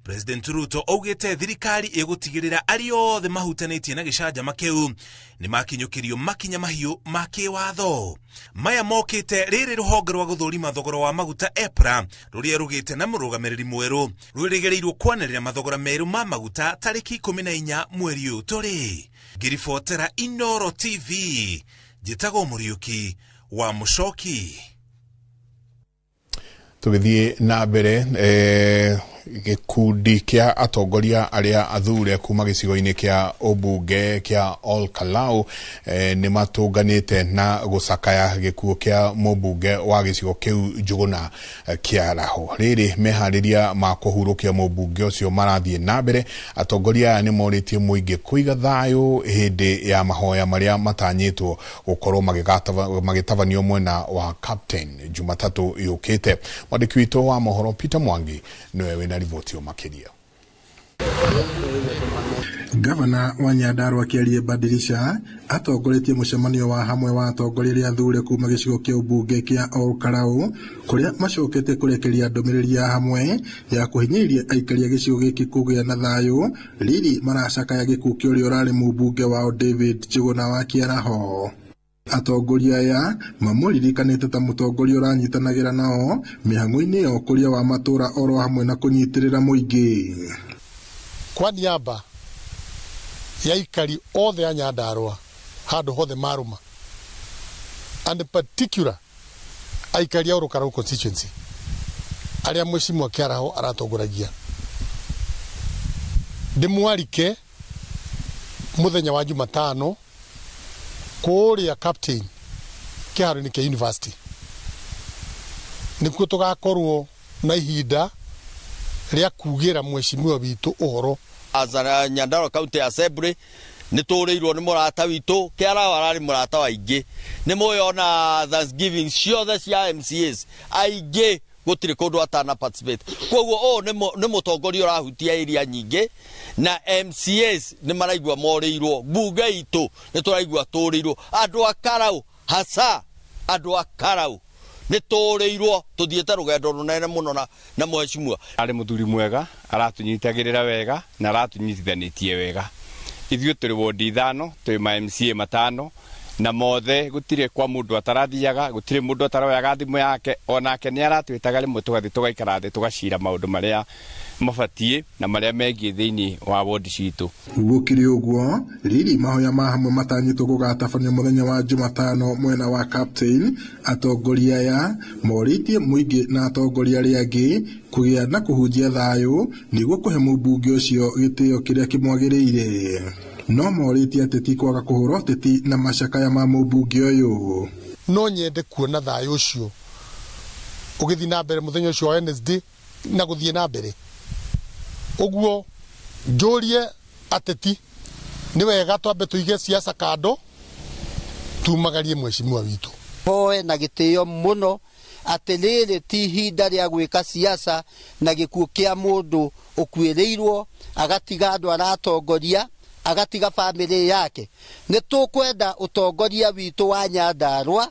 President Ruto augĩte thirikari ĩgũtigĩrĩra arĩa othe mahutanĩtie na gĩcanjama kĩu nĩ makinyũkĩrio makinya mahiũ ma kĩwatho. Maya mokĩte rĩrĩ rũhonge rwa gũthũrima thogora wa maguta EPRA rũrĩa rũgĩte na mũrũgamĩrĩri mwerũ rwĩrĩgĩrĩirwo kwanĩrĩra mathogora merũ ma maguta tarĩki 14 mweri ũyũ tũrĩ. Ngĩribotera Inooro TV, njĩtagwo Mũriũki wa Mũcoki.
Tũgĩthiĩ na mbere, gĩkundi kĩa atongoria arĩa athure kuma gĩcigo-inĩ kĩa ũmbunge kĩa Ol Kalou nĩ matũnganĩte na gũcakaya gĩkuũ kĩa mũmbunge wa gĩcigo kĩu Njuguna Kĩaraho. Rĩrĩ meharĩria ma kũhurũkia mũmbunge ũcio marathiĩ na mbere. Atongoria aya nĩ morĩtie mũingĩ kũiga thayũ hĩndĩ ya mahoya marĩa matanyĩtwo gũkorwo magĩtabanio mwena wa Captain Jumatatũ yũkĩte. Mwandĩki witũ wa mohoro Peter Mwangi nĩwe wĩna riboti makĩria.
Gavana wa Nyandarua Kĩarie Badirisha atongoretie mũcemanio wa hamwe wa atongoria arĩa athure kuma gĩcigo kĩa ũmbunge kĩa Ol Kalou kũrĩa macokete kũrekeria ndũmĩrĩri ya hamwe ya kũhinyĩrĩria aikari a gĩcigo gĩkĩ kũgĩa na thayũ rĩrĩ maracakaya gĩkuũ kĩa ũrĩa ũrarĩ mũmbunge wao David Njuguna wa Kĩaraho. Atongoria aya mamũririkanĩte ta mũtongoria ũranyitanagĩra nao mĩhang'o-inĩ ya ũkũria wa matũũra oro hamwe na kũnyitĩrĩra mũingĩ.
Kwa niaba ya aikari othe a Nyandarua handũ hothe marũma, and in particular aikari a Ol Kalou constituency arĩa Mheshimiwa Kĩaraho aratongoragia, ndĩmwarike mũthenya wa Jumatano kũrĩa Captain kĩharo-inĩ kĩa university, nĩkuo tũgakorwo na ihinda rĩa kugĩra mheshimiwa witũ ũhoro.
As a Nyandarua County Assembly nĩ tũrĩirwo nĩ mũrata witũ Kĩaraho, ararĩ mũrata wa aingĩ. Nĩ mũĩ ona Thanksgiving ciothe cia MCAs aingĩ gũtirĩ kũndũ atana participate. Koguo ũyũ nĩ mũtongoria ũrahutia area nyingĩ na MCAs nĩ maraigua morĩirwo, mbunge itũ nĩ tũraigua tũrĩirwo, andũ a Karau hasa andũ a Karau nĩ tũrĩirwo, tũthiĩte rũgendo rũnene mũno na mheshimiwa.
Arĩ mũthuri mwega, aratunyitagĩrĩra wega na aratunyitithanĩtie wega. Ithuĩ tũrĩ wondi 5, tũrĩ ma MCA 5 na mothe gũtirĩ kwa mũndũ atarathiaga, gũtirĩ mũndũ ataroyaga thimũ yake, onake nĩ aratwĩtaga rĩmwe tũgathiĩ tũgaikara thĩ tũgacira maũndũ marĩa mabatiĩ na marĩa megiĩ thĩinĩ wa wondi citũ.
Gũkĩrĩ ũguo, rĩrĩ mahoya ma hamwe matanyĩtwo gũgatabanio mũthenya wa Jumatano mwena wa Captain, atongoria aya morĩtie mũingĩ na atongoria arĩa angĩ kũgĩa na kũhunjia thayũ nĩguo kũhe mũmbunge ũcio gĩtĩo kĩrĩa kĩmwagĩrĩire. No morĩtie ateti kwaga kũhũra ũteti na macakaya ma mũmbunge ũyũ.
No nyende kuona thayũ ũcio ũgĩthiĩ na mbere mũthenya ũcio wa Wednesday na gũthiĩ na mbere. Ũguo njũrie ateti Nĩ wega twambe tũige siasa kando, tumagarie mheshimiwa witũ.
Hoe na gĩtĩo mũno atĩ rĩrĩ ti ihinda rĩa gwĩka siasa na gĩkuũ kĩa mũndũ ũkuĩrĩirwo agatiga andũ aratongoria agatiga bamĩrĩ yake. Nĩ tũkwenda ũtongoria witũ wa Nyandarua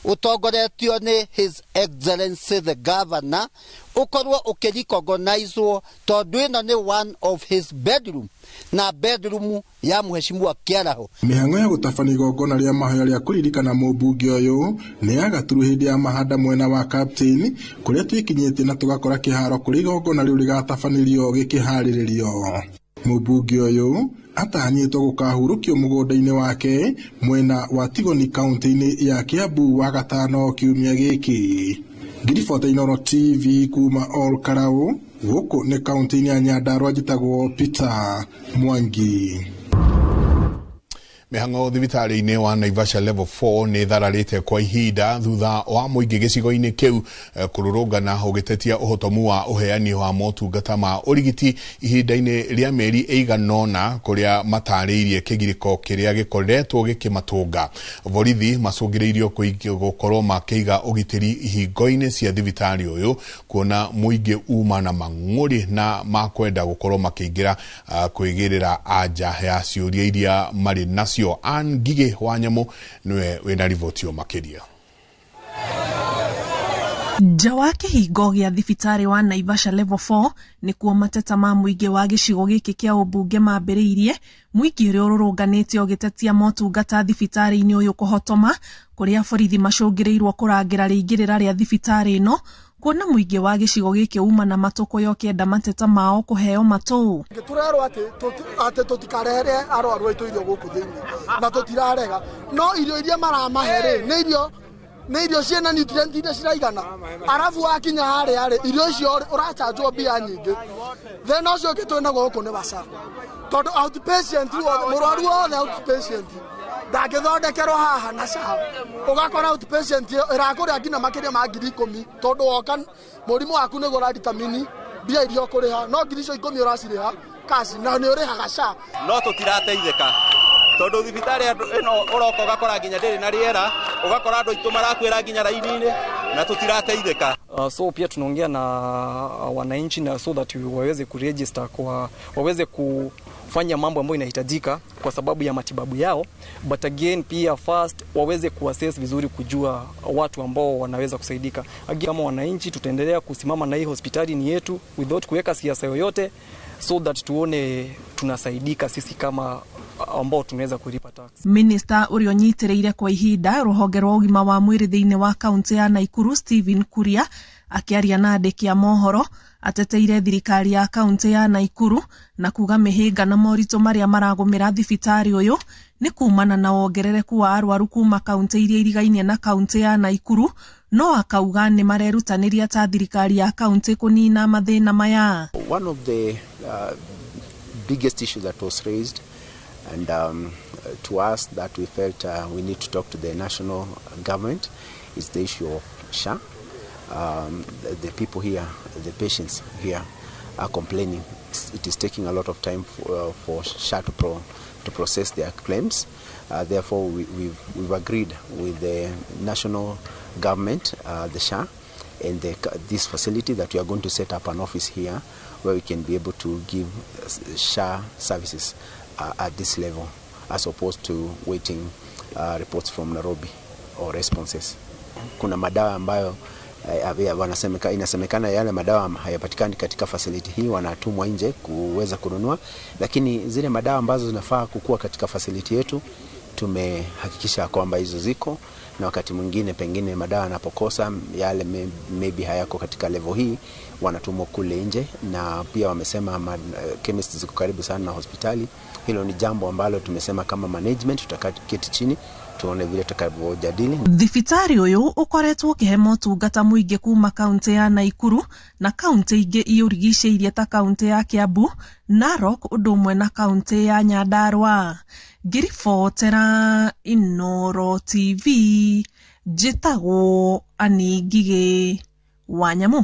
ũtongoretio nĩ His Excellency the Governor ũkorwo ũkĩrecognizwo tondũ ĩno nĩ one of his bedroom na bedroom ya mheshimiwa Kĩaraho.
Mĩhang'o ya gũtabania igongona rĩa mahoya rĩa kũririkana mũmbunge ũyũ nĩ ya gaturu hĩndĩ ya mahanda mwena wa Captain kũrĩa twĩkinyĩtie na tũgakora kĩharo kũrĩa igongona rĩu rĩgatabanĩrio gĩkĩharĩrĩrio. Mũmbunge ũyũ atanyĩtwo gũkahurũkio mũgũnda-inĩ wake mwena wa Tigoni kaunti-inĩ ya Kiambu wagatano kiumia gĩkĩ. Ngiribota Inooro TV kuma Ol Kalou, gũkũ nĩ kaunti-inĩ ya Nyandarua, njĩtagwo Peter Mwangi.
Mĩhang'o thibitarĩ-inĩ wa Naivasha level 4 nĩ ĩthararĩte kwa ihinda thutha wa mũingĩ gĩcigo-inĩ kĩu kũrũrũngana ũgĩtetia ũhotomu wa ũheani wa motungata ma ũrigiti ihinda-inĩ rĩa mĩeri ĩigana ũna kũrĩa matarĩirie kĩgirĩko kĩrĩa gĩkoretwo gĩkĩmatũnga. Borithi macũngĩrĩirio gũkorwo makĩiga ũgitĩri ihingo-inĩ cia thibitarĩ ũyũ kuona mũingĩ uma na mang'ũrĩ na makwenda gũkorwo makĩingĩra kwĩgĩrĩra anja ya ciũria iria marĩ nacio. Ann Ngigĩ wa Nyamũ nĩwe wĩna riboti ĩyo makĩria.
Nja wa kĩhingo gĩa thibitarĩ wa Naivasha level 4 nĩkuo mateta ma mũingĩ wa gĩcigo gĩkĩ kĩa ũmbunge mambĩrĩirie, mũingĩ ũrĩa ũrũrũnganĩte ũgĩtetia motungata thibitarĩ-inĩ ũyũ kũhotoma, kũrĩa borithi macũngĩrĩirwo kũrangĩra rĩingĩrĩra rĩa thibitarĩ ĩno kuona mũingĩ wa gĩcigo gĩkĩ uma na matũkũya ũkĩenda mateta mao kũheo matũ.
Tũrerwo atĩ tũtikarehere arwaru aitũ irio gũkũ thĩinĩ na tũtirarega, no irio iria maramahe rĩ nĩ irio ciĩna nutrient iria ciraigana, arabu wakinya harĩa rĩ irio icio ũrachanjwo mbia nyingĩ. Thĩna ũcio ũngĩ twĩna gũkũ nĩ wa SHA, tondũ outpatient mũrwaru wothe outpatient ndangĩthondekerwo haha na SHA, ũgakora outpatient ĩrakũrĩa nginya makĩria ma 10,000 tondũ woka mũrimũ waku nĩguo ũraditamini mbia iria ũkũrĩha, no 10,000 icio ũracirĩha cash na nĩ ũrĩhaga SHA.
No tũtirateithĩka tondũ thibitarĩ ĩno ũroka ũgakora nginya ndĩrĩ na rĩera, ũgakora andũ aitũ marakwĩra nginya raini-inĩ na tũtirateithĩka.
So pia tunaongea na wananchi na so that waweze kuregister kwa waweze kufanya mambo ambayo inahitajika kwa sababu ya matibabu yao, but again pia first waweze kuassess vizuri kujua watu ambao wanaweza kusaidika. Again, kama wananchi tutaendelea kusimama na hii hospitali ni yetu without kuweka siasa yoyote, so that tuone tunasaidika sisi kama ambao tunaweza kulipa tax.
Minister ũrĩa ũnyitĩrĩire kwa ihinda rũhonge rwa ũgima wa mwĩrĩ thĩinĩ wa kaunti ya Naikuru Stephen Kuria akĩaria na andĩki a mohoro ateteire thirikari ya kaunti ya Naikuru na kuga mĩhĩnga na moritũ marĩa maragũmĩra thibitarĩ ũyũ nĩ kumana na wongerereku wa arwaru kuma kaunti iria irigainie na kaunti ya Naikuru, no akauga nĩ marerutanĩria ta thirikari ya kaunti kũnina mathĩna maya.
One of the biggest issues that was raised and to us that we felt we need to talk to the national government is the issue of SHA. The people here, the patients here are complaining. It is taking a lot of time for SHA to process their claims. Therefore, we've agreed with the national government, the SHA, and this facility that we are going to set up an office here where we can be able to give SHA services at this level, as opposed to waiting reports from Nairobi or responses. Kuna madawa ambayo inasemekana yale madawa hayapatikani katika facility hii, wanatumwa nje kuweza kununua, lakini zile madawa ambazo zinafaa kukua katika facility yetu tumehakikisha kwamba hizo ziko, na wakati mwingine pengine madawa yanapokosa yale maybe hayako katika level hii wanatumwa kule nje, na pia wamesema chemist ziko karibu sana na hospitali. Hilo ni jambo ambalo tumesema kama management tutaketi chini tuone vile tutakavyojadili.
Thibitarĩ ũyũ ũkoretwo ũkĩhe motungata mũingĩ kuma kaunti ya Naikuru na kaunti ingĩ iũrigicĩirie ta kaunti ya Kiambu, Narok ũndũ ũmwe na kaunti ya Nyandarua. Ngĩribotera Inooro TV njĩtagwo Annie Ngigĩ wa Nyamũ.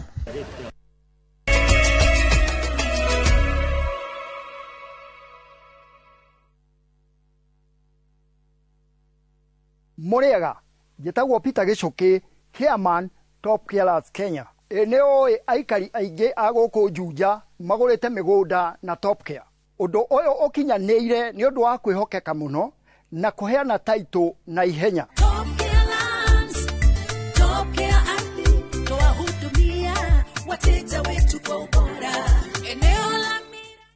Mũrĩega, njĩtagwo Peter Gĩcũkĩ, chairman Top Carers Kenya. Ĩ nĩ ũĩ aikari aingĩ a gũkũ Juja magũrĩte mĩgũnda na Top Care. Ũndũ ũyũ ũkinyanĩire nĩ ũndũ wa kwĩhokeka mũno na kũheana taitũ na ihenya.
Top Care Ardhi twahudumia wateja wetu kwa ubora. Eneo la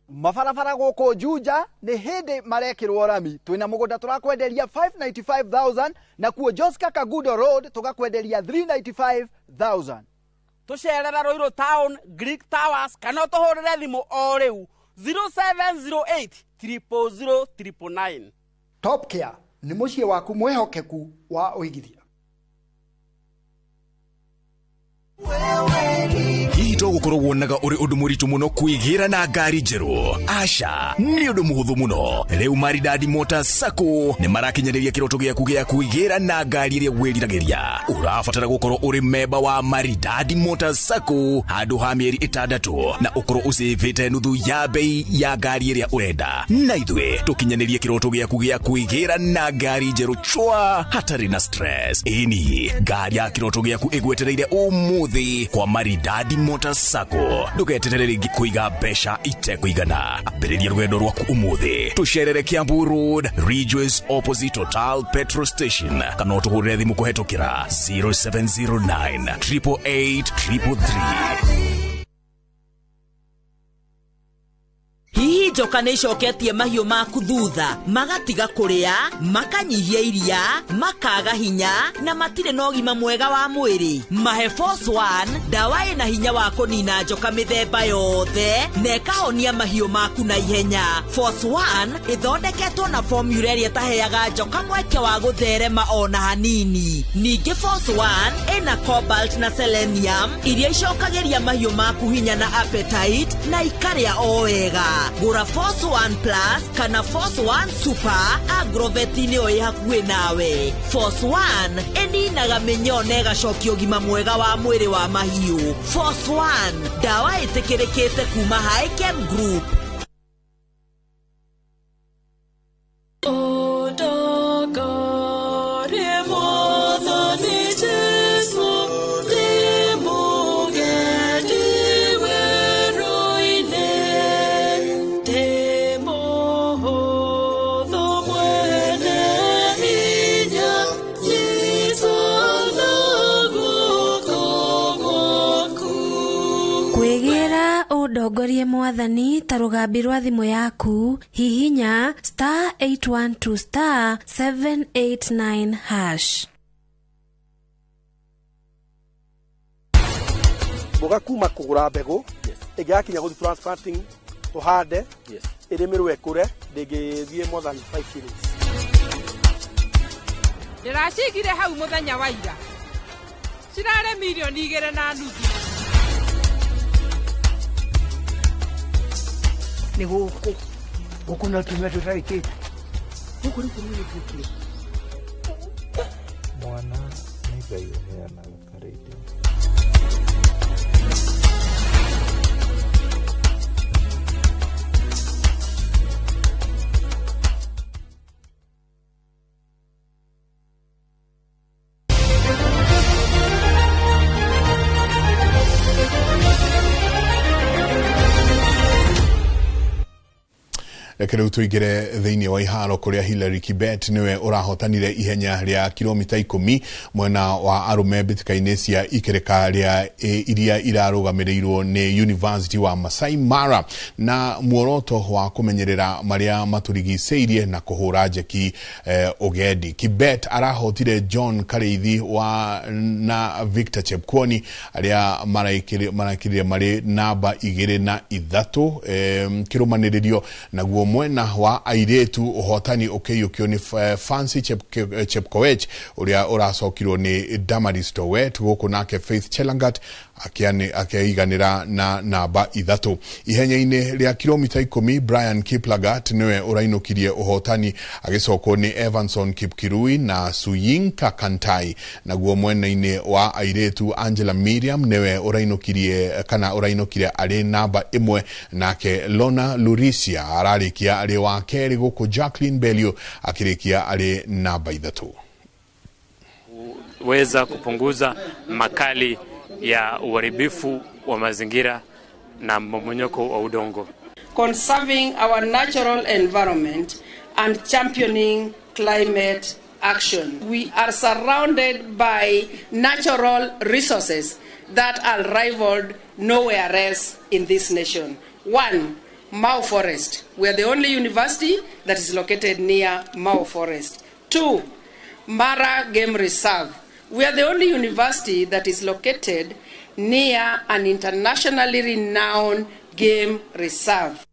Mabarabara gũkũ Juja nĩ hĩndĩ marekĩrwo rami. Twĩna mũgũnda tũrakwenderia 595,000 na kuo Joska Kagudo Road tũgakwenderia 395,000.
Tũcerere Ruiru Town, Greek Towers kana ũtũhũrĩre thimũ o rĩu 0708 000 999.
Top Care nĩ mũciĩ waku mwĩhokeku wa ũigithia.
Hihi to gukorwo wonaga uri undu muritu muno kwigira na ngari njeru? Aca, ni undu muhuthu muno. Riu Maridadi Motors Sacco ni marakinyaniria kiroto giaku gia kwigira na ngari iria wiriragiria. Urabatara gukorwo uri memba wa Maridadi Motors Sacco handu ha mieri 6 na ukorwo ucivite nuthu ya bei ya ngari iria urenda. Na ithuĩ tukinyanirie kiroto giaku gia kwigira na ngari njeru chwa hatari na stress. Ĩni ngari ya kiroto giaku igwetereire umuthi kwa Maridadi Motors Sacco. Ndugeterere ringi kuiga mbeca itekũigana. Ambĩrĩria rũgendo rwaku umuthi. Tũcerere Kiambu Road, Ridgeways opposite Total Petrol Station, kana ũtũhũrĩre thimũ kũhetũkĩra 0709 888 333.
Hihi njoka nĩ icoketie mahiũ maku thutha, magatiga kũrĩa, makanyihia iria, makaga hinya na matirĩ na ũgima mwega wa mwĩrĩ? Mahe Force One, ndawa ĩna hinya wa kũnina njoka mĩthemba yothe na ĩkahonia mahiũ maku na ihenya. Force One ĩthondeketwo na formula ĩrĩa ĩtaheaga njoka mweke wa gũtherema ona hanini. Ningĩ Force One ĩna cobalt na selenium iria icokagĩria mahiũ maku hinya na appetite na ikarĩa o wega. Gũra Force One Plus kana Force One Super agrovet-inĩ o ĩ hakuhĩ nawe. Force One ĩninaga mĩnyoo na ĩgacokia ũgima mwega wa mwĩrĩ wa mahiũ. Force One, ndawa ĩtĩkĩrĩkĩte kuma Hikem Group.
Ndongorie mwathani ta rũgambi rwa thimũ yaku, hihinya star 812 star 789 hash.
Mboga kuma kũgũra mbegũ ĩngĩgakinya gũthiĩ transplanting tũhande ĩrĩmĩrwo ĩkũre ndĩngĩthiĩ more than 5 shillings.
Ndĩracigire hau mũthenya wa ira cirarĩ mirioni 2.5.
Nĩ gũkũ gũkũ no tumia tũtarĩkĩte gũkũ rĩu bũrũri ũtuĩkire.
Mwana nĩ Ngai ũheanaga karĩndĩ.
Reke rĩu tũingĩre thĩinĩ wa iharo kũrĩa Hillary Kibet nĩwe ũrahotanire ihenya rĩa kilomita 10 mwena wa arũme mbĩtĩka-inĩ cia ikereka rĩa iria irarũgamĩrĩirwo nĩ University wa Masai Mara na muoroto wa kũmenyerera marĩa matũrigicĩirie na kũhũra njeki ũgendi. Kibet arahotire John Karĩithi wa na Victor Chepkwony arĩa marakĩrire marĩ namba 2 na 3 kĩrũmanĩrĩrio. Naguo mwena wa airĩtu ũhotani ũkĩiyũkio nĩ Fancy Chepkoech ũrĩa ũracokirwo nĩ Damaris Towet, gũkũ nake Faith Chelangat akĩiganĩra na namba 3. Ihenya-inĩ rĩa kilomita 10 Brian Kiplagat nĩwe ũrainũkirie ũhotani agĩcokwo nĩ Evanson Kipkirui na Suyinka Kantai. Naguo mwena-inĩ wa airĩtu Angela Miriam nĩwe ũrainũkirie kana ũrainũkire arĩ namba 1, nake Lona Lurisia ararĩkia arĩ wa kerĩ, gũkũ Jacqueline Belio akĩrĩkia arĩ namba 3.
Itaweza kupunguza makali ya uharibifu wa mazingira na mmomonyoko wa udongo.
Conserving our natural environment and championing climate action. We are surrounded by natural resources that are rivaled nowhere else in this nation. One, Mau Forest. We are the only university that is located near Mau Forest. Two, Mara Game Reserve. We are the only university that is located near an internationally renowned game reserve.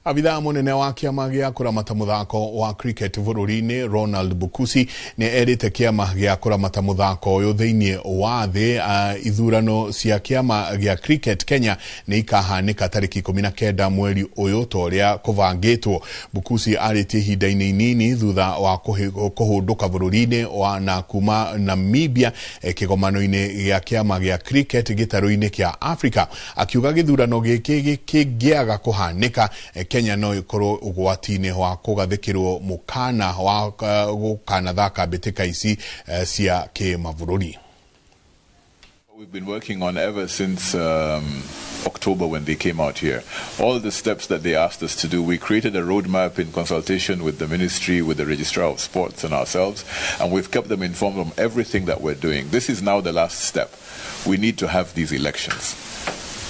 Abithaa munene wa kiama gia kuramata muthako wa cricket bururi-ini Ronald Bukusi ni erite kiama gia kuramata muthako uyu thiini wa thi ithurano cia kiama gia cricket Kenya ni ikahanika tariki 19 mweri uyu ta uria kuvangitwo. Bukusi aritie ihinda-ini inini thutha wa kuhunduka bururi-ini wa na kuma Namibia kigomano-ini gia kiama gia cricket gitaru-ini kia Africa, akiuga githurano giki gikingĩaga kuhanika Kenya no ikorwo ugwati-inĩ wa kũgathĩkĩrwo mũkana wa gũkanathaka mbĩtĩka ici cia kĩmabũrũri.
We've been working on ever since October when they came out here. All the steps that they asked us to do, we created a roadmap in consultation with the ministry, with the Registrar of Sports and ourselves, and we've kept them informed on everything that we're doing. This is now the last step. We need to have these elections.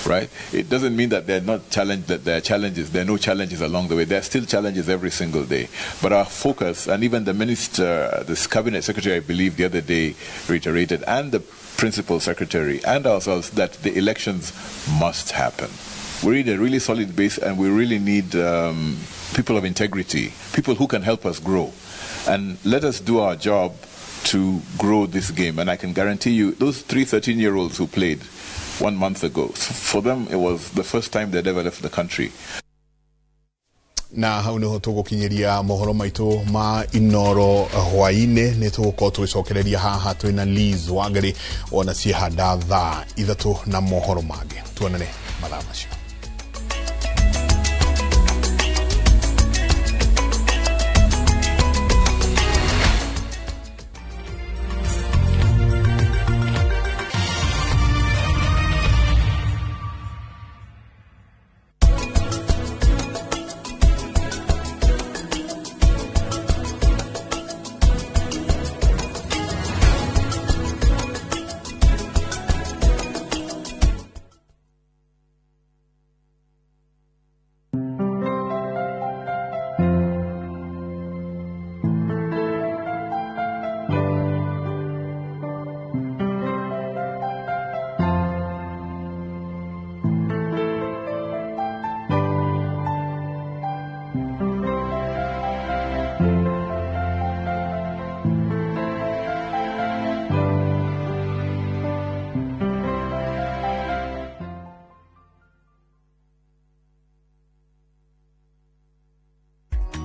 Right? It doesn't mean that they're not challenged, that there are challenges. There are no challenges along the way. There are still challenges every single day. But our focus, and even the minister, this cabinet secretary, I believe the other day reiterated, and the principal secretary and ourselves, that the elections must happen. We need a really solid base, and we really need people of integrity, people who can help us grow. And let us do our job to grow this game. And I can guarantee you, those 3 13-year-olds who played 1 month ago, for them it was the first time they'd ever left the country.
Na hau niho tugukinyiria mohoro maitu ma Inoro hwaini. Ni tugukorwo tugicokereria haha twina Liz Wangari ona ciehanda thaa 3 na mohoro mangi. Tuonane mathaa macio.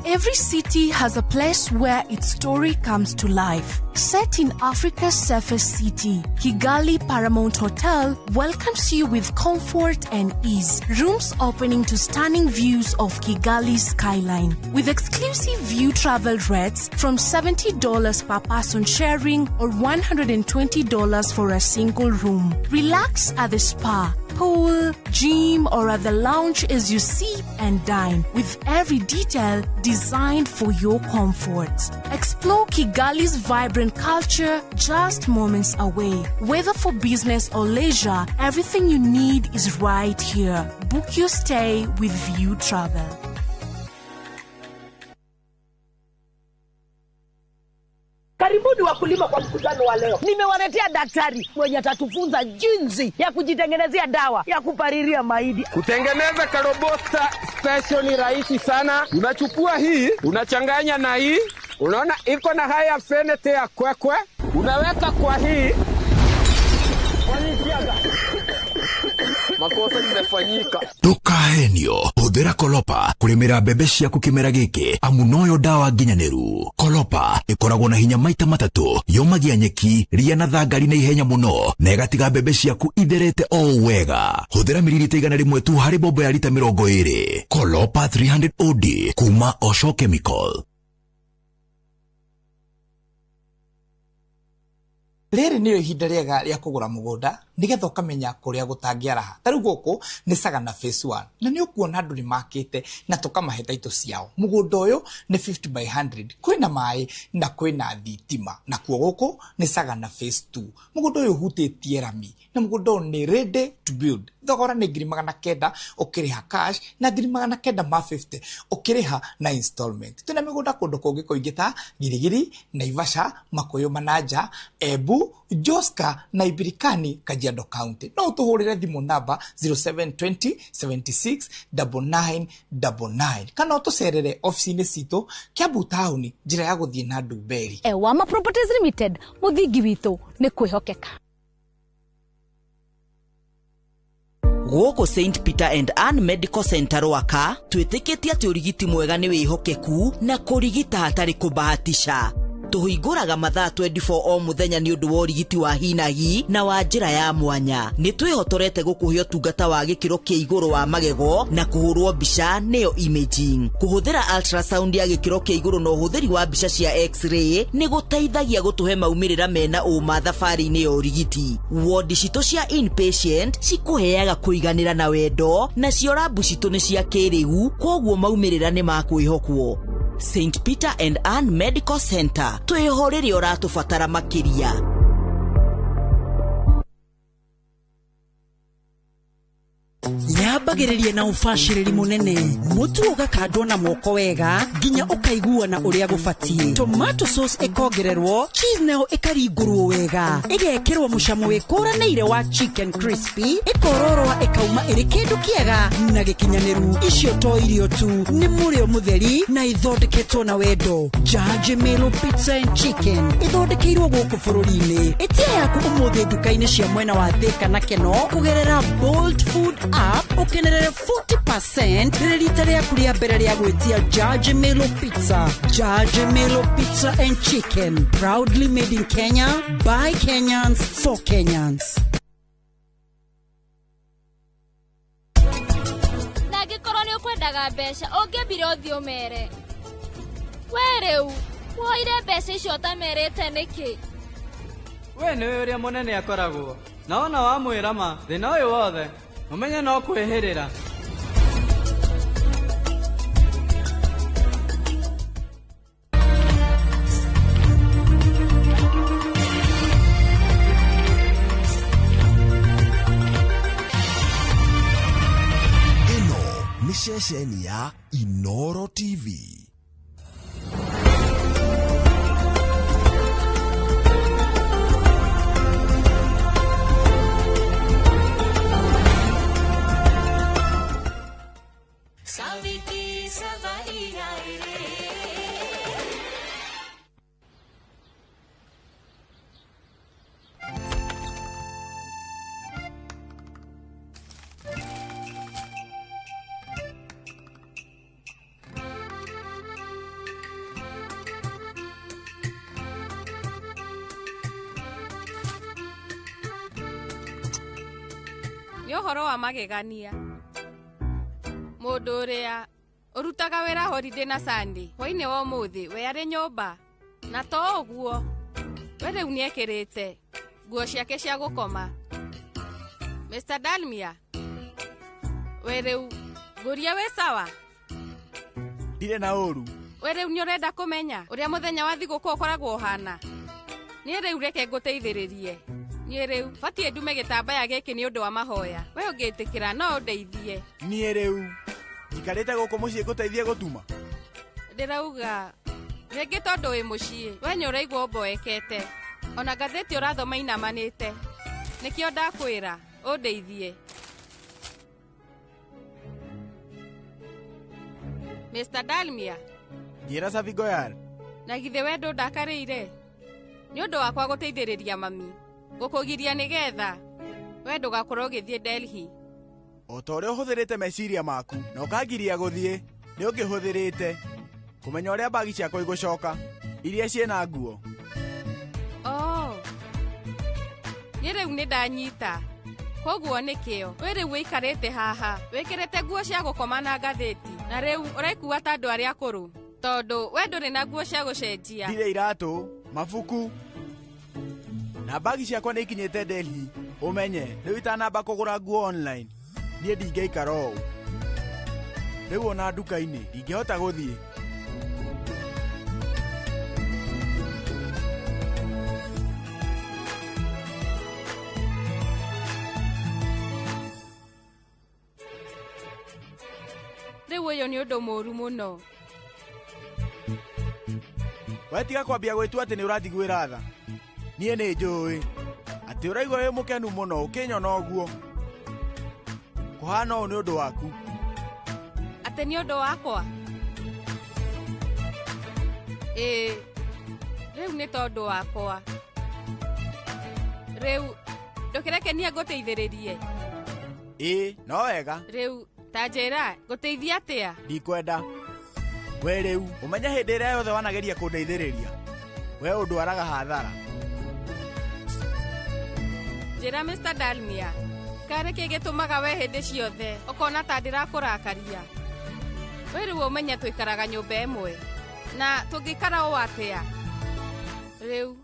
Every city has a place where its story comes to life. Set in Africa's safest city, Kigali Paramount Hotel welcomes you with comfort and ease. Rooms opening to stunning views of Kigali's skyline. With exclusive view travel rates from $70 per person sharing or $120 for a single room. Relax at the spa, pool, gym, or at the lounge as you sip and dine, with every detail designed for your comfort. Explore Kigali's vibrant culture just moments away. Whether for business or leisure, everything you need is right here. Book your stay with View Travel.
Karibuni wakulima kwa mkutano wa leo. Nimewaletea daktari mwenye atatufunza jinsi ya kujitengenezea dawa ya kupalilia mahindi.
Kutengeneza karobosta special ni rahisi sana. Unachukua hii, unachanganya na hii. Unaona iko na high affinity ya kwekwe. Unaweka kwa hii. Makosa imefanyika.
Ndukahenio, huthira Kolopa kurimira mbembe ciaku kimera giki, amu noyo dawa nginyaniru. Kolopa ikoragwo na hinya maita matatu, yomagia nyeki, ria na thangari na ihenya muno, na igatiga mbembe ciaku itherete o wega. Huthira mililita 100 tu hari bombo ya lita 20. Kolopa 300 OD kuma Osho Chemical.
Rĩrĩ nĩrĩo ihinda rĩega rĩa kũgũra mũgũnda nĩgetha ũkamenya kũrĩa gũtangĩaraha. Ta rĩu gũkũ nĩ Sagana Phase 1 na nĩ ũkuona andũ nĩ makĩte na tũkamahe taitũ ciao. Mũgũnda ũyũ nĩ 50 by 100, kwĩna maĩ na kwĩna thitima. Nakuo gũkũ nĩ Sagana Phase 2. Mũgũnda ũyũ ũhutĩtie rami na mũgũnda ũyũ nĩ ready to build. Thogora nĩ 900,000 ũkĩrĩha cash na 950,000 ũkĩrĩha na installment. Twĩna mĩgũnda kũndũ kũngĩ kũingĩ ta Girigiri, Naivasha, Makuyu Manaja, Embu, Joska na Ibirikani, Kajiado County. No ũtũhũrĩre thimũ namba 0720 76 9999 kana ũtũcerere ofici-inĩ citũ Kiambu taũni, njĩra ya gũthiĩ na Ndumberi.
Ewama Properties Limited, mũthingi witũ nĩ kwĩhokeka.
Gũkũ St Peter and Ann Medical Center Rwaka twĩtĩkĩtie atĩ ũrigiti mwega nĩ wĩhokeku na kũrigita hatarĩ kũbahatisha. Tũhingũraga mathaa 24 o mũthenya nĩ ũndũ wa ũrigiti wa hinahi na wa njĩra ya mwanya. Nĩ twĩhotorete gũkũhe ũtungata wa gĩkĩro kĩa igũrũ wa magego na kũhũrwo mbica nĩyo imaging. Kũhũthĩra ultrasound ya gĩkĩro kĩa igũrũ na ũhũthĩri wa mbica cia x-ray nĩ gũteithagia gũtũhe maumĩrĩra mena ũma thabarĩ-inĩ ya ũrigiti. Wodi citũ cia inpatient cikũheaga kũiganĩra na wendo, nacio rabu citũ nĩ cia kĩrĩu, kwoguo maumĩrĩra nĩ ma kwĩhokwo. St Peter and Ann Medical Center, twĩho rĩrĩa ũratũbatara makĩria.
Yambagĩrĩria na ũbacĩrĩri mũnene, mũtu ũgakandwo na moko wega nginya ũkaiguana ũrĩa gũbatiĩ. Tomato sauce ĩkongererwo, cheese nayo ĩkaringũrwo wega, ĩgekĩrwo mũcamo wĩkũranĩire wa chicken crispy, ĩkororoa ĩkauma ĩrĩ kĩndũ kĩega na gĩkinyanĩru. Icio to irio tu, nĩ mũrĩo mũtheri na ithondeketwo na wendo. Jaji Melo Pizza and Chicken ĩthondekeirwo gũkũ bũrũri-inĩ. Ĩtia yaku ũmũthĩ nduka-inĩ cia mwena wa Thika na Keno kũgerera Bolt Food app, ũkenerere 40% rĩrĩ rita rĩaku rĩa mbere rĩa gwĩtia Jaji Melo Pizza. Jaji Melo Pizza and Chicken, proudly made in Kenya by Kenyans for Kenyans.
Na angĩkorwo nĩ ũkwendaga mbeca ũngĩambire ũthiĩ ũmere. We rĩu woire mbeca icio ũtamerĩte nĩkĩ?
We nĩwe ũrĩa mũnene akoragwo na wona wamwĩra ma thĩna ũyũ wothe ũmenye no kwĩhĩrĩra.
Ĩno nĩ ceceni ya Inoro TV.
Nĩ ũhoro wa magegania. Mũndũ ũrĩa ũrutaga wĩra holiday na Sunday hwainĩ wa ũmũthĩ we arĩ nyũmba, na to ũguo we rĩu nĩekĩrĩte nguo ciake cia gũkoma. Mr Dalmia, we rĩu ngũria wĩ sawa?
Ndirĩ na ũru.
We rĩu nĩ ũrenda kũmenya ũrĩa mũthenya wa thigũkũ ũkoragwo ũhana? Niĩ rĩu reke ngũteithĩrĩrie. Niĩ rĩu batiĩ ndume gĩtambaya gĩkĩ nĩ ũndũ wa mahoya. We ũngĩtĩkĩra no ũndeithie.
Niĩ rĩu njikarĩte gũkũ mũciĩ ngũteithie gũtuma?
Ndĩrauga rĩngĩ tondũ wĩ mũciĩ we nĩ ũraigua ũmboekete, ona ngathĩti ũrathoma inamanĩte. Nĩkĩo ndakwĩra ũndeithie. Mr Dalmia,
Njĩra Safi Goyal.
Na githĩ we ndũndakarĩire nĩ ũndũ wakwa gũteithĩrĩria mami gũkũgiria nĩgetha we ndũgakorwo ũgĩthiĩ Delhi?
O ta ũrĩa ũhũthĩrĩte meciria maku na ũkangiria gũthiĩ, nĩ ũngĩhũthĩrĩte kũmenya ũrĩa mbagi ciakwa igũcoka iria ciĩna nguo.
Oh, niĩ rĩu nĩ ndanyita. Koguo nĩkĩo we rĩu wĩikarĩte haha wĩkĩrĩte nguo cia gũkoma na ngathĩti, na rĩu ũraikua ta andũ arĩa akũrũ tondũ we ndũrĩ na nguo cia gũcenjia.
Ndirĩ iratũ, mabuku na Na mbagi ciakwa nĩ ikinyĩte Delhi. Ũmenye rĩu itanamba kũgũra nguo online niĩ ndingĩikara ũũ. Rĩu ona nduka-inĩ ndingĩhota gũthiĩ.
Rĩu ũyũ nĩ ũndũ mũũru mũno.
We tiga kwambia gwĩtua atĩ nĩ ũranjiguĩra tha. Niĩ nĩ njũĩ atĩ ũraigua wĩ mũkenu mũno ũkĩnyona ũguo. Kũhana ũũ nĩ ũndũ waku.
Atĩ nĩ ũndũ wakwa? Ĩĩ, rĩu nĩ tondũ wakwa. Rĩu ndũkĩreke niĩ ngũteithĩrĩrie.
Ĩĩ, no wega.
Rĩu ta njĩra ngũteithia atĩa?
Ndikwenda. We rĩu ũmenye hĩndĩ ĩrĩa yothe wanageria kũndeithĩrĩria we ũndwaraga hathara.
Njĩra Mr. Dalmia, karĩ kĩ gĩtũmaga we hĩndĩ ciothe ũkona ta ndĩrakũrakaria? We rĩu ũmenye tũikaraga nyũmba ĩmwe na tũngĩikara ũũ atĩa? Rĩu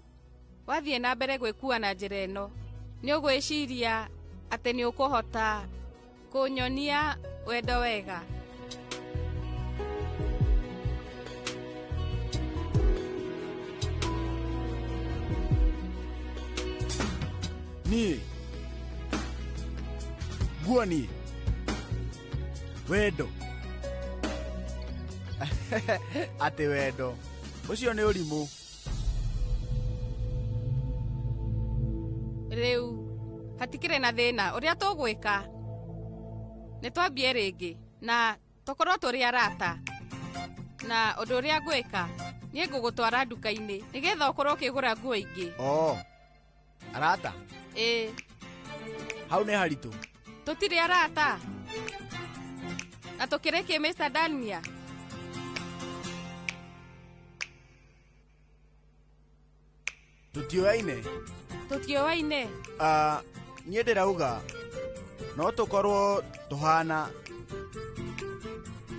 wathiĩ na mbere gwĩkua na njĩra ĩno nĩ ũgwĩciria atĩ nĩ ũkũhota kũnyonia wendo wega?
Niĩ nguo niĩ wendo atĩ wendo ũcio nĩ ũrimũ.
Rĩu hatikĩrĩ na thĩna ũrĩa tũgwĩka nĩ twambie rĩngĩ na tũkorwo tũrĩ arata. Na ũndũ ũrĩa ngwĩka niĩ ngũgũtwara nduka-inĩ nĩgetha ũkorwo ũkĩgũra nguo ingĩ.
Oo, arata?
Ĩĩ.
Hau nĩ haritũ.
Tũtirĩ arata na tũkĩrĩkie Mr. Dalmia.
Tũtiũaine.
Tũtiũaine.
Niĩ ndĩrauga no tũkorwo tũhana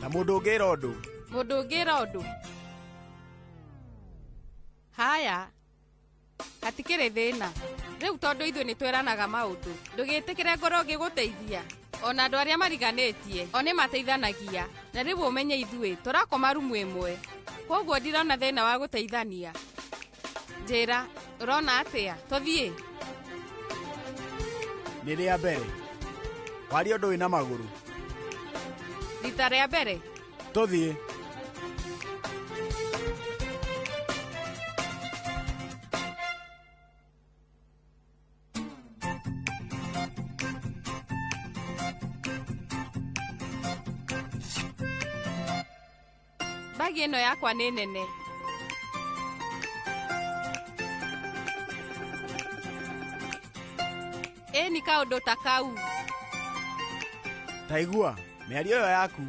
ta mũndũ ũngĩra ũndũ.
Mũndũ ũngĩra ũndũ? Haya, hatikĩrĩ thĩna. Rĩu tondũ ithuĩ nĩ twĩranaga maũndũ, ndũgĩtĩkĩre ngorwo ngĩgũteithia. Ona andũ arĩa mariganĩtie o nĩ mateithanagia. Na rĩu ũmenye ithuĩ tũrakoma rumu ĩmwe, koguo ndirona thĩna wa gũteithania. Njĩra, ũrona atĩa? Tũthiĩ?
Nĩ rĩa mbere waria ũndũ wĩna magũrũ.
Rita rĩa mbere?
Tũthiĩ.
Mbagi ĩno yakwa nĩ nene. Ĩni kaũndũ ta kau.
Ta igua mĩario ĩyo yaku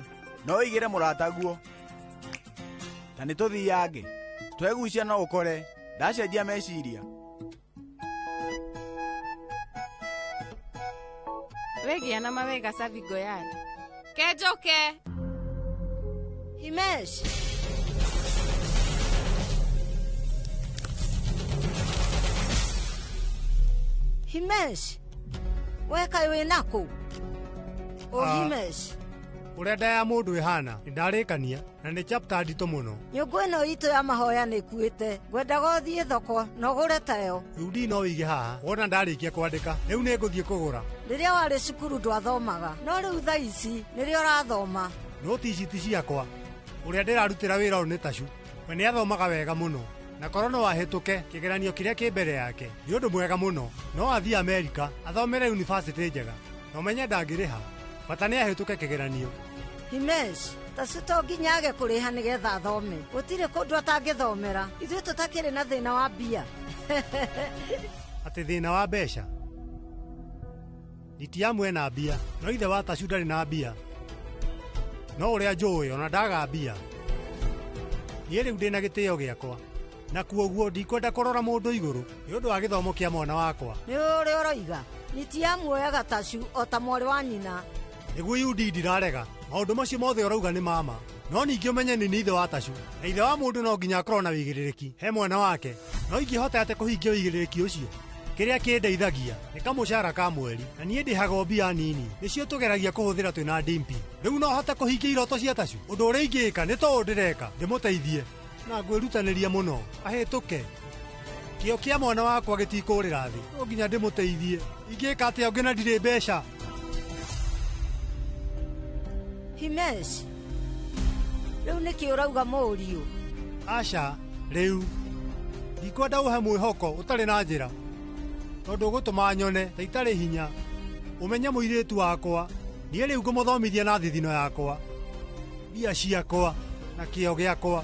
no ũigĩre mũrataguo. Ta nĩ tũthiange twegucia no ũkore ndacenjia meciria.
Wegĩa na mawega Savi Goyal. Kenjoke.
Himesh. Himesh. We kaĩ wĩ nakũ? O Himesh.
Ũrĩa nda ya mũndũ ĩhana nĩndarĩkania na nĩ chapter nditũ mũno.
Nyũngũ ĩno itũ ya mahoya nĩ ĩkuĩte. Ngwendaga ũthiĩ thoko na ũgũre tayo.
Rĩu no wĩige haha wona ndarĩkia kwandĩka. Rĩu nĩ ngũthiĩ kũgũra.
Rĩrĩa warĩ cukuru ndwathomaga, no rĩu thaa ici nĩrĩo ũrathoma.
Noti ici ti ciakwa. Ũrĩa ndĩrarutĩra wĩra ũyũ nĩ Tacu. We nĩathomaga wega mũno. Na korwo no ahĩtũke kĩgeranio kĩrĩa kĩ mbere yake nĩ ũndũ mwega mũno. No athiĩ Amerika athomere yunibacĩtĩ njega na ũmenye ndangĩrĩha. Bata nĩ ahĩtũke kĩgeranio.
Himesh, Tacu to nginya age kũrĩha nĩgetha athome. Gũtirĩ kũndũ atangĩthomera. Ithuĩ tũtakĩrĩ na thĩna wa mbia.
Atĩ thĩna wa mbeca? Nitiamu ena mbia, no ithe wa Tacu ndarĩ na mbia. No ũrĩa njũĩ ona ndaga mbia. Niĩ rĩu ndĩna gĩtĩo gĩakwa. Na kuoguo ndikwenda kũrora mũndũ igũrũ nĩ ũndũ wa gĩthomo kĩa mwana wakwa.
Nĩ ũrĩa ũroiga. Nitiamu oyaga Tacu o ta mwarĩ wa nyina.
Nĩguo Yudi ndirarega. Maũndũ macio mothe ũrauga nĩ mama. No ningĩ ũmenye nĩ ithe wa Tacu. Na ithe wa mũndũ no nginya akorwo na wĩigĩrĩrĩki he mwana wake. No ingĩhota atĩa kũhingia wĩigĩrĩrĩki ũcio? Kĩrĩa kĩndeithagia nĩ kamũcara ka mweri na niĩ ndĩhaga mbia nini nĩcio tũgeragia kũhũthĩra twĩna Dimpi. Rĩu no hote kũhingia iroto cia Tacu. Ũndũ ũrĩa ingĩka nĩ to ũũ ndĩreka ndĩmũteithie na ngwĩrutanĩria mũno ahĩtũke. Kĩo kĩa mwana wakwa gĩtikũrĩra thĩ, no nginya ndĩmũteithie. Ingĩka atĩa ũngĩ na ndirĩ mbeca?
Himesh, rĩu nĩkĩ ũrauga mũriũ?
Aca, rĩu ndikwenda ũhe mwĩhoko ũtarĩ na njĩra tondũ ũgũtũma nyone ta itarĩ hinya. Ũmenye mũirĩtu wakwa niĩ rĩu ngũmũthomithia na thithino yakwa, mbia ciakwa na kĩo gĩakwa.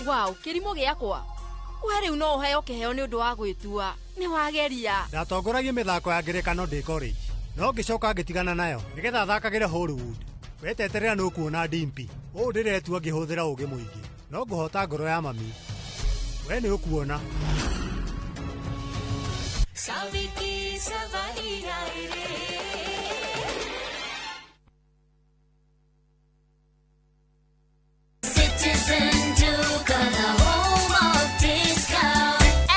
Wow, kĩrimũ gĩakwa. We rĩu no ũheo kĩheo nĩ ũndũ wa gwĩtua. Nĩ wageria.
Ndatongoragia mĩthako ya ngerekano ndĩ college, no ngĩcoka ngĩtigana nayo nĩgetha thakagĩre Hollywood. Weteterera nĩ ũkuona Dimpi. Ũũ ndĩretua ngĩhũthĩra ũũgĩ mũingĩ, no ngũhota ngoro ya mami. We nĩ ũkuona.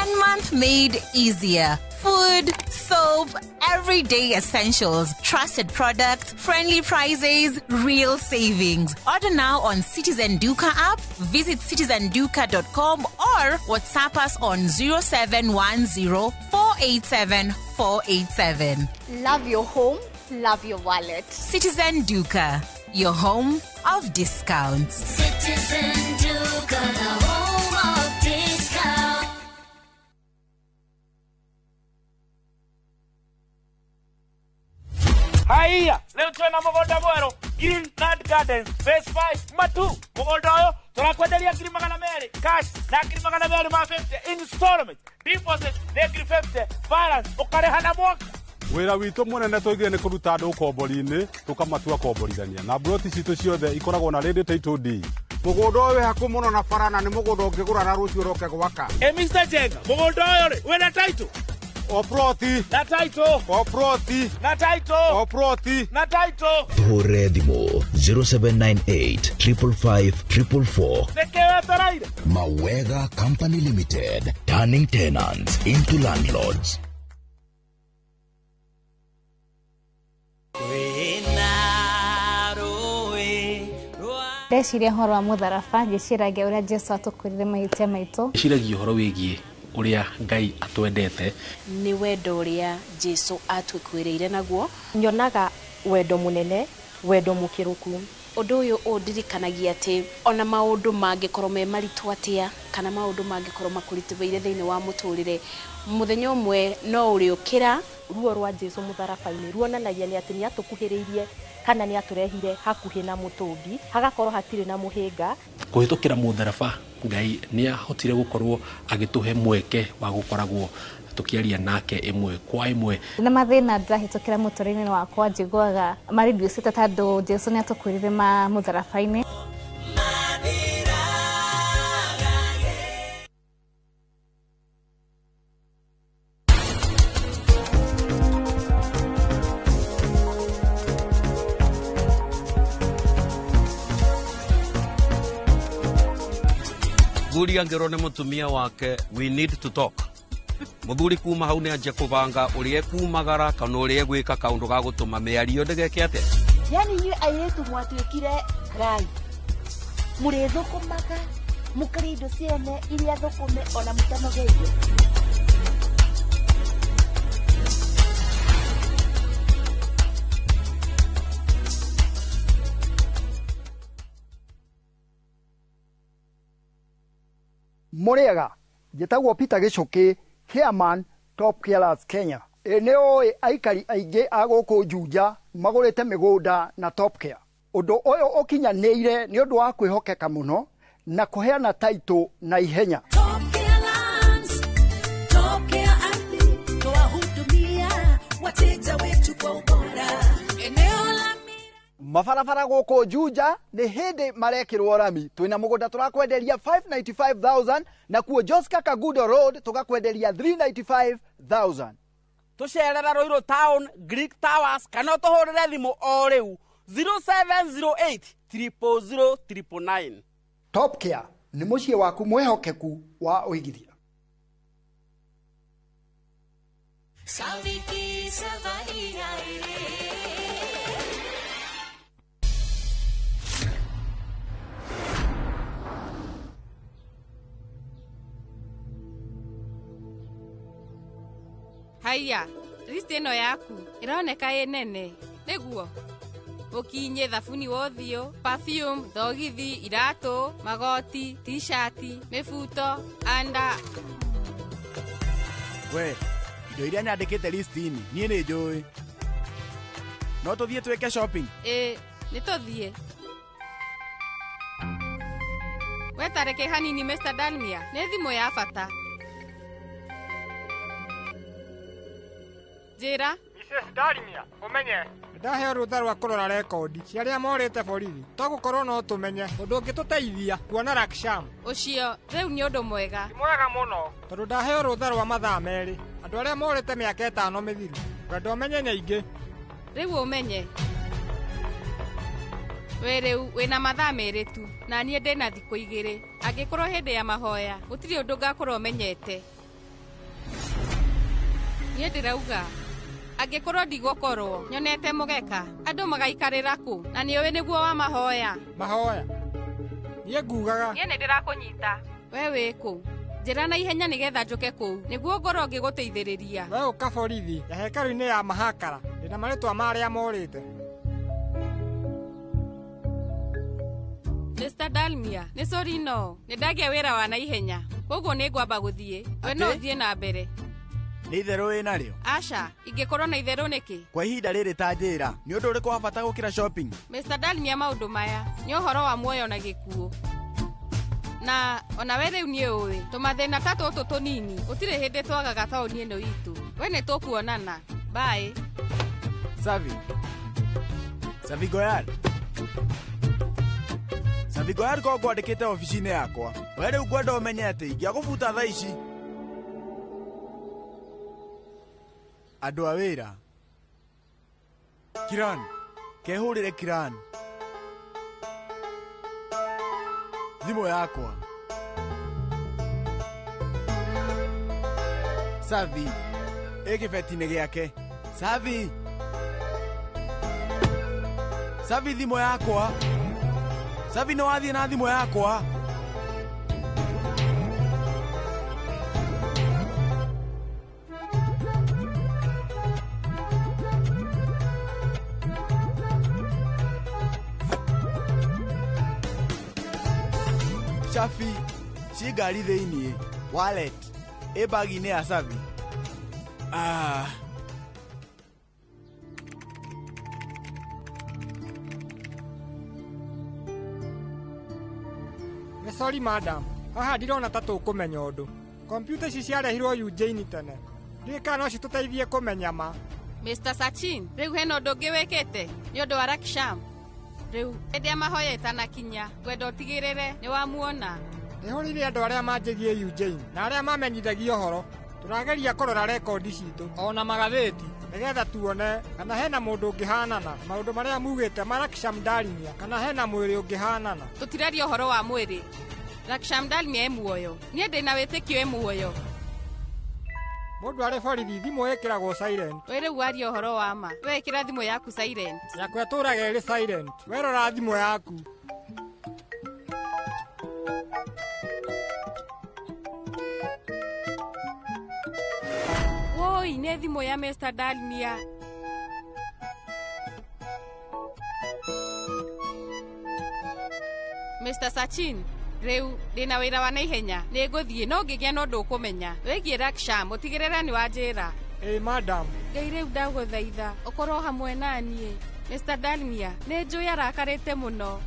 End month made easier. Food, soap, everyday essentials, trusted products, friendly prices, real savings. Order now on Citizen Duka app, visit citizenduka.com or WhatsApp us on 0710 487 487.
Love your home, love your wallet.
Citizen Duka, your home of discounts.
Citizen Duka, the home of discount.
Haiya, leo twena mũgũnda mwerũ Green Land Gardens Phase 5 Matu. Mũgũnda ũyũ tũrakwenderia 200,000 cash na 250,000 installment. Deposit nĩ 50,000, balance ũkarĩha na mwaka.
Wĩra witũ mũnene tũigire nĩ kũruta andũ ũkombori-inĩ tũkamatua komborithania na mburoti citũ ciothe ikoragwo na ready title deed.
Mũgũnda ũyũ wĩ hakuhĩ mũno na bara na nĩ mũgũnda ũngĩgũra na rũciũ ũroke gwaka.
Ĩ Mr. Jenga, mũgũnda ũyũ rĩ wĩna title?
O ploti
na title,
o ploti
na title,
o ploti
na title.
Tũhũre thimũ 0798 555 444.
Nĩkĩ wetereire?
Mawega Company Limited, turning tenants into landlords.
Ndeciria ũhoro wa mũtharaba ngĩciragia ũrĩa Jesũ atũkũrire mahĩtia maitũ.
Ndĩciragia ũhoro wĩgiĩ ũrĩa Ngai atwendete.
Nĩ wendo ũrĩa Jesũ atũkuĩrĩire naguo.
Nyonaga wendo mũnene, wendo mũkĩrũku.
Ũndũ ũyũ ũndirikanagia atĩ ona maũndũ mangĩkorwo me maritũ atĩa kana maũndũ mangĩkorwo makũritũhĩire thĩinĩ wa mũtũrĩre, mũthenya ũmwe no ũrĩũkĩra.
Ruo rwa Jesũ mũtharaba-inĩ ruonanagia nĩ atĩ nĩ atũkuhĩrĩirie kana nĩ atũrehire hakuhĩ na mũtũmbi, hagakorwo hatirĩ na mũhĩnga.
Kũhĩtũkĩra mũtharaba Ngai nĩ ahotire gũkorwo agĩtũhe mweke wa gũkoragwo tũkĩaria nake ĩmwe kwa ĩmwe.
Na mathĩna ndĩrahĩtũkĩra mũtũrĩre-inĩ wakwa njiguaga mareducĩte tondũ Jesũ nĩ atũkuĩrire ma mũtharaba-inĩ.
Mũthuri angĩrwo nĩ mũtumia wake, we need to talk. Mũthuri kuma hau nĩ anjia kũbanga ũrĩa ekumagara kana ũrĩa egwĩka kaũndũ ga gũtũma mĩario ndĩgeke atĩa.
Yani inyuĩ airĩtu mwatuĩkire ngai, mũrĩthũkũmaga mũkarĩa indo ciene iria thũkũme ona mũtanogeire.
Mũrĩega, njĩtagwo Peter Gĩcũkĩ, chairman Top Carers Kenya. Ĩ nĩ ũĩ aikari aingĩ a gũkũ Juja magũrĩte mĩgũnda na Top Care. Ũndũ ũyũ ũkinyanĩire nĩ ũndũ wa kwĩhokeka mũno na kũheana title na ihenya.
Top Care Lands, Top Care Ardhi, twahudumia wateja wetu kwa ubora. Eneo la
Mabarabara gũkũ Juja nĩ hĩndĩ marekĩrwo rami. Twĩna mũgũnda tũrakwenderia 595,000 nakuo Joska Kagudo Road tũgakwenderia 395,000.
Tũcerere Ruiru Town, Greek Towers, kana ũtũhũrĩre thimũ o rĩu 0708 000 999.
Top Care nĩ mũciĩ waku mwĩhokeku wa ũigithia.
Saviki savari आए रे
Haiya, list ĩno yaku ĩroneka ĩ nene nĩguo ũkinye thabuni wa ũthiũ, perfume, thogithi, iratũ, magoti, t-shirt, mĩbuto, anda.
We indo iria nyandĩkĩte listi-inĩ niĩ nĩ njũĩ. No tũthiĩ twĩke shopping.
Ĩ, nĩ tũthiĩ. We tareke hanini Mr. Dalmia, nĩ thimũ ya bata. Njĩra.
Mrs. Dalmia, ũmenye ndaheo rũtha rwa kũrora rekondi cia arĩa morĩte borithi. To gũkorwo no tũmenye ũndũ ũngĩtũteithia kuona Raksham.
Ũcio rĩu nĩ ũndũ mwega.
Ti mwega mũno tondũ ndaheo rũtha rwa mathaa 2 andũ arĩa morĩte mĩaka 5 mĩthiru. Ngwenda ũmenye nyaingĩ.
Rĩu ũmenye we rĩu wĩna mathaa 2 tu na niĩ ndĩna thikũ 2. Angĩkorwo hĩndĩ ya mahoya gũtirĩ ũndũ ngakorwo menyete. Niĩ ndĩrauga angĩkorwo ndigũkorwo nyonete mũgeka andũ magaikarĩra kũ na nĩũĩ nĩguo wa mahoya.
Mahoya niĩ ngugaga.
Niĩ nĩndĩrakũnyita. We wĩ kũ? Njĩra na ihenya nĩgetha njũke kũu nĩguo ngorwo ngĩgũteithĩrĩria.
We ũka borithi ya hekarũ-inĩ ya Mahakara ndĩna marĩtwa ma arĩa morĩte.
Mr. Dalmia, nĩ sorry no nĩndagĩa wĩra wa naihenya koguo nĩngwamba gũthiĩ. We no ũthiĩ na mbere.
Nĩ itherũ wĩ narĩo?
Aca, ingĩkorwo na itherũ nĩkĩ?
Kwa ihinda rĩrĩ ta njĩra, nĩ ũndũ ũrĩkũ wa bata gũkĩra shopping?
Mr. Dalmia, maũndũ maya nĩ ũhoro wa muoyo na gĩkuũ. Na ona we rĩu nĩ ũĩ tũmathĩna ta tũtũ tũnini gũtirĩ hĩndĩ twagaga taũni ĩno itũ. We nĩ tũkuonana. Bye.
Savi. Savi Goyal. Savi Goyal ko ngwandĩkĩte obici-inĩ yakwa. We rĩu ngwenda ũmenye atĩ ingĩagũbuta thaa ici. Andũ a wĩra. Kiran, kehũrĩre Kiran. Thimũ yakwa. Savi, ĩ kĩbeti-inĩ gĩake. Savi. Savi thimũ yakwa. Savi nĩ wathiĩ na thimũ yakwa. Shafi, ci ngari thĩiniĩ. Wallet, ĩ bagi-inĩ ya Savi. Ah.
Nĩ sorry madam, haha ndirona ta tũkũmenya ũndũ. Kompiuta ici ciarehirwo Eugene tene. Ndiũĩ kana no citũteithie kũmenya ma.
Mr. Sachin, rĩu hena ũndũ ũngĩ wĩkĩte nĩ ũndũ wa Raksham? Rĩu hĩndĩ ya mahoya ĩtanakinya ngwenda ũtigĩrĩre nĩ wamuona.
Nĩhũrĩire andũ arĩa manjĩgie Eugene na arĩa mamenyithagia ũhoro. Tũrageria kũrora rekondi citũ ona magathĩti nĩgetha tuone kana hena mũndũ ũngĩhanana maũndũ marĩa mugĩte ma Raksham Dalmia kana hena mwĩrĩ ũngĩhanana.
Tũtiraria ũhoro wa mwĩrĩ. Raksham Dalmia e muoyo. Niĩ ndĩna wĩtĩkio e muoyo.
Mũndũ arĩ borithi thimũ ĩkĩragwo silent.
We rĩu waria ũhoro wa ma. We ĩkĩra thimũ yaku silent.
Yakwa ĩtũraga ĩrĩ silent. We rora thimũ yaku.
Woi, nĩ thimũ ya Mr. Dalmia. Mr. Sachin, rĩu ndĩna wĩra wa naihenya nĩ ngũthiĩ no ngĩgĩa na ũndũ ũkũmenya wĩgiĩ Raksham ũtigĩrĩre nĩ wanjĩra.
Ĩ madam.
Ngai rĩu ndagũthaitha ũkorwo hamwe na niĩ. Mr. Dalmia, nĩ njũĩ arakarĩte mũno.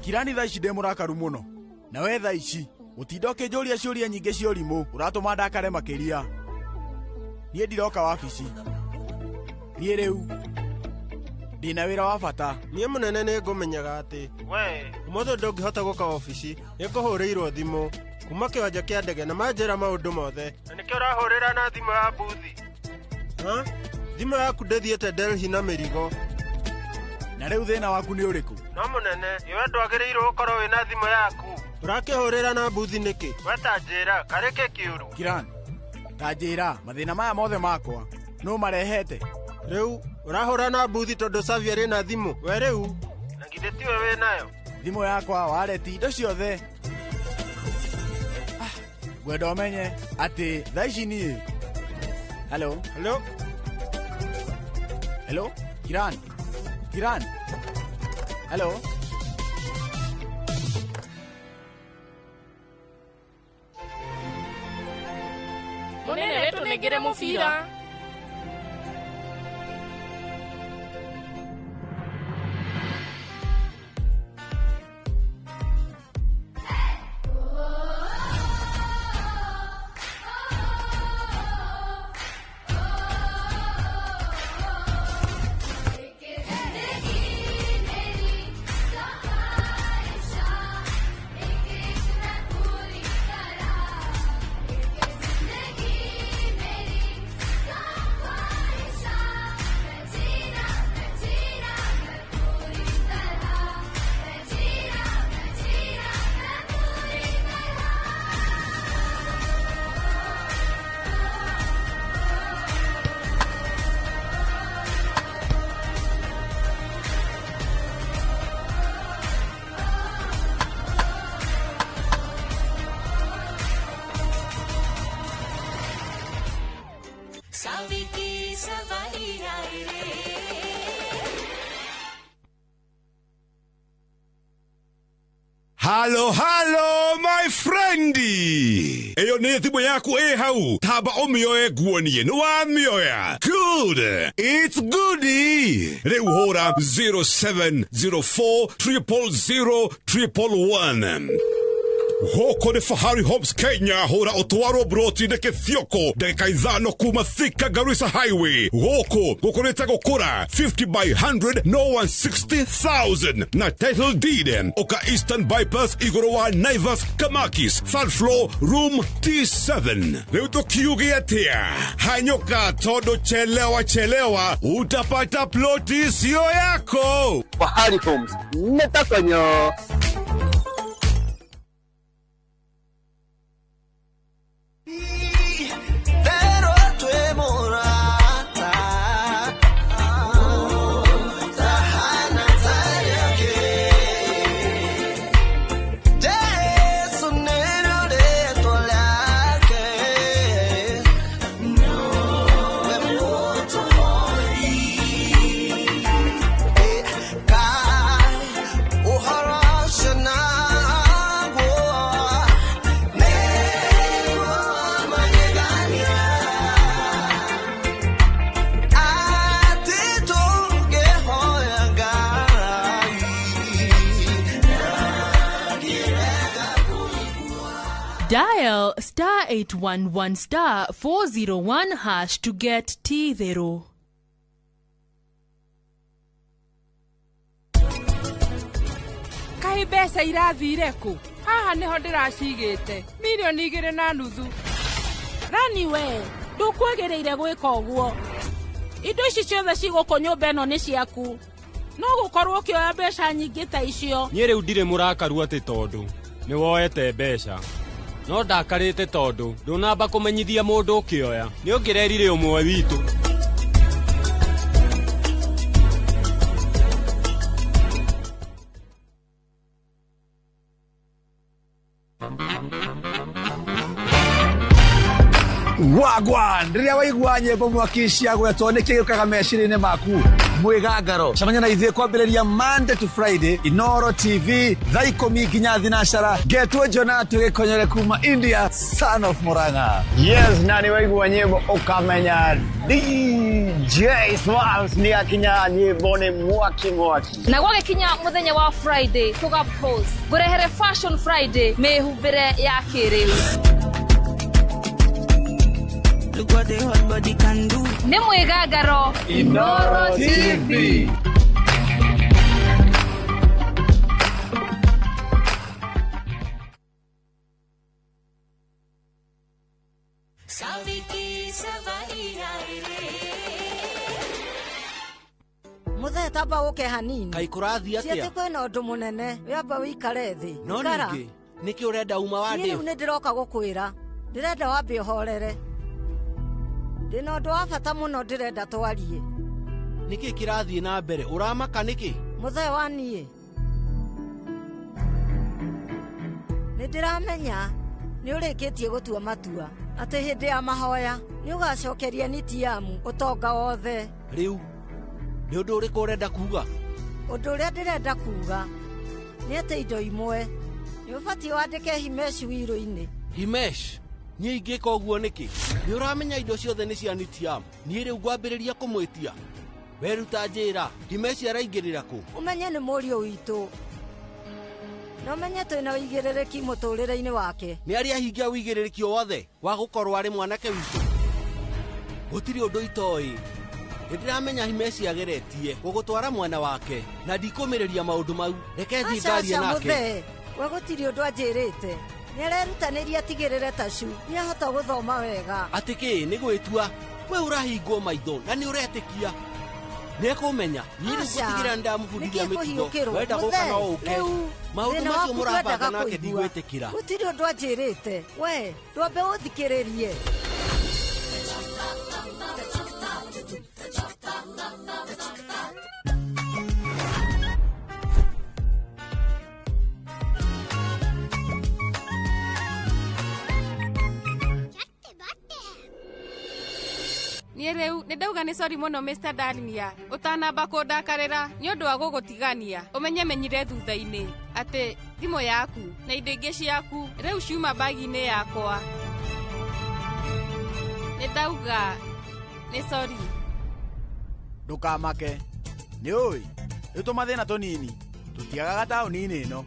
Kirani thaa ici ndĩ mũrakaru mũno. Na we thaa ici gũtinda ũkĩnjũria ciũria nyingĩ cia ũrimũ ũratũma ndakare makĩria. Niĩ ndiroka wabici. Niĩ rĩu. Ndĩna wĩra wa bata.
Niĩ mũnene nĩ ngũmenyaga atĩ we ũmũthĩ ndũngĩhota gũka obici, nĩ ngũhũrĩirwo thimũ kuma kĩwanja kĩa ndege na manjĩra maũndũ mothe. Na nĩkĩo ũrahũrĩra na thimũ ya buthi? Ha? Thimũ yaku ndĩthiĩte Delhi na mĩrigo.
Na rĩu thĩna waku nĩ ũrĩkũ?
No mũnene, iwe ndwagĩrĩirwo gũkorwo wĩna thimũ yaku. Ũrakĩhũrĩra na buthi nĩkĩ? We ta njĩra, karĩ kĩ kĩũru?
Kiran, ta njĩra, mathĩna maya mothe makwa nũ marehete?
Rĩu ũrahũra na buthi tondũ Xavier ĩna thimũ. We rĩu, na githĩ tiwe wĩ nayo?
Thimũ yakwa, wareti, indo ciothe. Ngwenda ũmenye atĩ thaa ici niĩ. Hello?
Hello?
Hello? Kiran? Kiran? Hello?
Munene wetu nengere mubira.
Halo, halo, my friendi. Eyo nĩ thimũ yaku ĩ hau. Tamba ũmĩoe nguonie nĩ wamĩoya. Good. It's goodie. Rĩu hũra 0704 000 111. Gũkũ nĩ Fahari Homes Kenya, hũra ũtwarwo broti-inĩ kĩthioko ndagĩka 5 kuma Thika Garissa Highway. Gũkũ gũkũrĩte gũkũra 50 by 100 no 160,000 na title deed. Ũka Eastern Bypass igũrũ wa Naivas Kamakis, third floor room T7. Rĩu tũkiuge atĩa? Hanyũka tondũ chelewa chelewa utapata ploti sio yako.
Fahari Homes nĩtakonyo.
Dial star 811 star 401 hash to get T0.
Kaĩ mbeca irathire kũ? Haha nĩho ndĩracigĩte milioni 2.5.
Rani we, ndũkwagĩrĩire gwĩka ũguo. Indo ici ciothe cigũkũ nyũmba ĩno nĩ ciaku. No gũkorwo ũkĩoya mbeca nyingĩ ta icio.
Niĩ rĩu ndirĩ mũrakaru atĩ tondũ nĩ woete mbeca. No ndakarĩte tondũ ndũnamba kũmenyithia mũndũ ũkĩoya. Nĩ ũngĩrerire ũmwe witũ.
Wagwan, rĩrĩa waigua nyĩmbo mwaki cia gwetwo nĩ kĩgĩũkaga meciria-inĩ maku mwĩgangaro. Cemania na ithuĩ kwambĩrĩria Monday to Friday Inoro TV thaa 10 nginya 9. Ngetwo Jona tũgĩkonyere kuma India, son of Murang'a.
Yes, na nĩ waigua nyĩmbo ũkamenya DJ Smalls nĩ akinya, nyĩmbo nĩ mwaki mwaki.
Na gwagĩkinya mũthenya wa Friday tũga pose ngũrehere Fashion Friday mĩhumbĩre ya kĩrĩu.
Look what the hot body can do.
Nĩ mwĩgangaro
Inoro TV.
Mũthee tamba ũke hanini.
Kaĩ kũrathiĩ
Ciatĩ
atĩa?
kwĩna ũndũ mũnene, wĩamba wĩikare thĩ.
No
Ikara.
ningĩ nĩkĩ ũrenda uma wa
Niĩ rĩu
ndĩ?
nĩ ndĩroka gũkwĩra. Ndĩrenda wambe ũhorere. Ndĩna ũndũ wa bata mũno ndĩrenda twarie.
Nĩkĩ kĩrathiĩ na mbere? Ũramaka nĩkĩ?
Mũthee wa niĩ. Nĩ ndĩramenya nĩ ũrĩkĩtie gũtua matua atĩ hĩndĩ ya mahoya nĩ ũgacokeria Nitiamu ũtonga wothe.
Rĩu nĩ ũndũ ũrĩkũ ũrenda kuga?
Ũndũ ũrĩa ndĩrenda kuga nĩ atĩ indo imwe nĩ ũbatiĩ wandĩke Himesh wiro-inĩ.
Himesh, niĩ ingĩka ũguo nĩkĩ? Nĩ ũramenya indo ciothe nĩ cia Nitiam. Niĩ rĩu ngwambĩrĩria kũmwĩtia. Weruta njĩra, Himesh araingĩrĩra kũ?
Ũmenye nĩ mũriũ witũ na ũmenye twĩna ũigĩrĩrĩki mũtũrĩre-inĩ wake.
Nĩ arĩ ahingia ũigĩrĩrĩki o wothe wa gũkorwo arĩ mwanake witũ. Gũtirĩ ũndũ itoĩ. Nĩ ndĩramenya Himesh ageretie gũgũtwara mwena wake na ndikũmĩrĩria maũndũ mau. Reke thiĩ
Aca
ngarie
aca
nake.
mũthee, we gũtirĩ ũndũ anjĩrĩte. Nĩ arerutanĩria atigĩrĩre tacu nĩahota gũthoma wega.
Atĩ kĩ nĩ gwĩtua we ũrahingwo maitho na nĩ ũretĩkia nĩekũmenya niĩ rĩu
Aca,
gũtigĩrĩra nĩndamũbundithia
nĩkĩ
mĩtugo
kũhiũkĩrwo?
wenda gũka no
Mũthee,
ũke
rĩu
maũndũ
thĩna
macio
waku
mũrabanga
ndwendaga
nake
kũigua.
ndigwĩtĩkĩra
Gũtirĩ ũndũ anjĩrĩte. We ndwambe ũthikĩrĩrie.
Niĩ rĩu nĩ ndauga nĩ sori mũno Mr. Dalmia ũtanamba kũndakarĩra nĩ ũndũ wa gũgũtigania ũmenye menyire thutha-inĩ atĩ thimũ yaku na indo ingĩ ciaku rĩu ciuma bagi-inĩ yakwa. Nĩ ndauga nĩ sori.
Ndũkamake. Nĩ ũĩ, rĩu tũmathĩna tũnini tũtiagaga taũni-inĩ ĩno.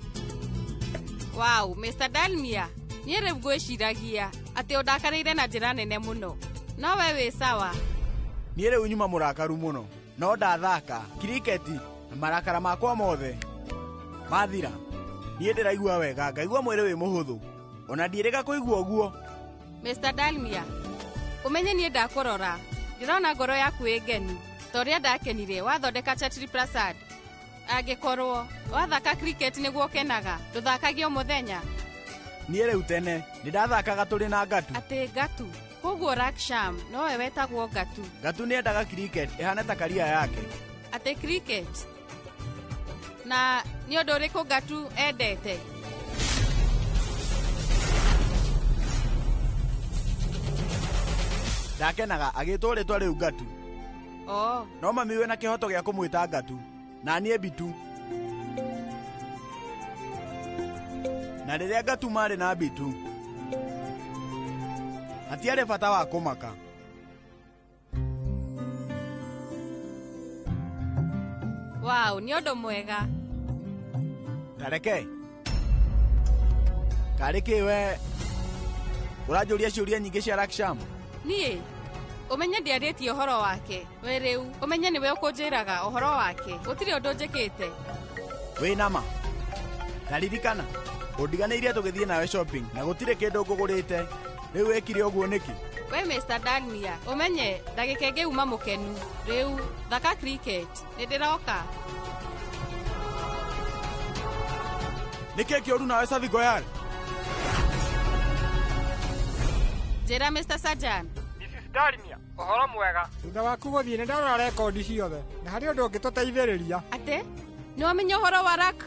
Wow, Mr. Dalmia, niĩ rĩu ngwĩciragia atĩ ũndakarĩire na njĩra nene mũno. No we wĩ sawa.
Niĩ rĩu nyuma mũrakaru mũno no ndathaka kiriketi na marakara makwa mothe mathira. Niĩ ndĩraigua wega, ngaigua mwĩrĩ wĩ mũhũthũ ona ndiĩrĩga kũigua ũguo.
Mr. Dalmia, ũmenye niĩ ndakũrora ndĩrona ngoro yaku ĩ ngenu ta ũrĩa ndakenire wathondeka Chatri Prasad. Angĩkorwo wathaka cricket nĩguo ũkenaga, ndũthakagia o mũthenya.
Niĩ rĩu tene nĩ ndathakaga tũrĩ na Ngatu.
Atĩ Ngatu, koguo Raksham nowe wetagwo Ngatu.
Ngatu nĩendaga cricket ĩhane ta karia yake.
Atĩ cricket. Na nĩ ũndũ ũrĩkũ Ngatu endete?
Ndakenaga agĩtwo rĩtwa rĩu Ngatu.
Oh.
No mami wĩna kĩhoto gĩa kũmwĩta Ngatu na niĩ Bitu. Na rĩrĩa Ngatu marĩ na Bitu hatiarĩ bata wa kũmaka.
Wow, nĩ ũndũ mwega.
Tareke karĩ kĩ we ũranjũria ciũria nyingĩ cia Raksham?
Niĩ ũmenye ndiarĩtie ũhoro wake. We rĩu ũmenye nĩwe ũkũnjĩraga ũhoro wake. Gũtirĩ ũndũ njĩkĩte.
Wĩ nama taririkana ũndiganĩirie tũgĩthiĩ nawe shopping na gũtirĩ kĩndũ ngũgũrĩte. Rĩu wĩkire ũguo nĩkĩ?
We Mr. Dalmia, ũmenye ndagĩka ĩngĩ uma mũkenu. Rĩu thaka cricket, nĩ ndĩroka.
Nĩkĩ kĩũru nawe Savi Goyal?
Njĩra Mr. Sajan.
Mrs. Dalmia, ũhoro mwega. Thutha waku gũthiĩ nĩ ndarora rekondi ciothe na harĩ ũndũ ũngĩtũteithĩrĩria.
Atĩ nĩ wamenya ũhoro wa Rak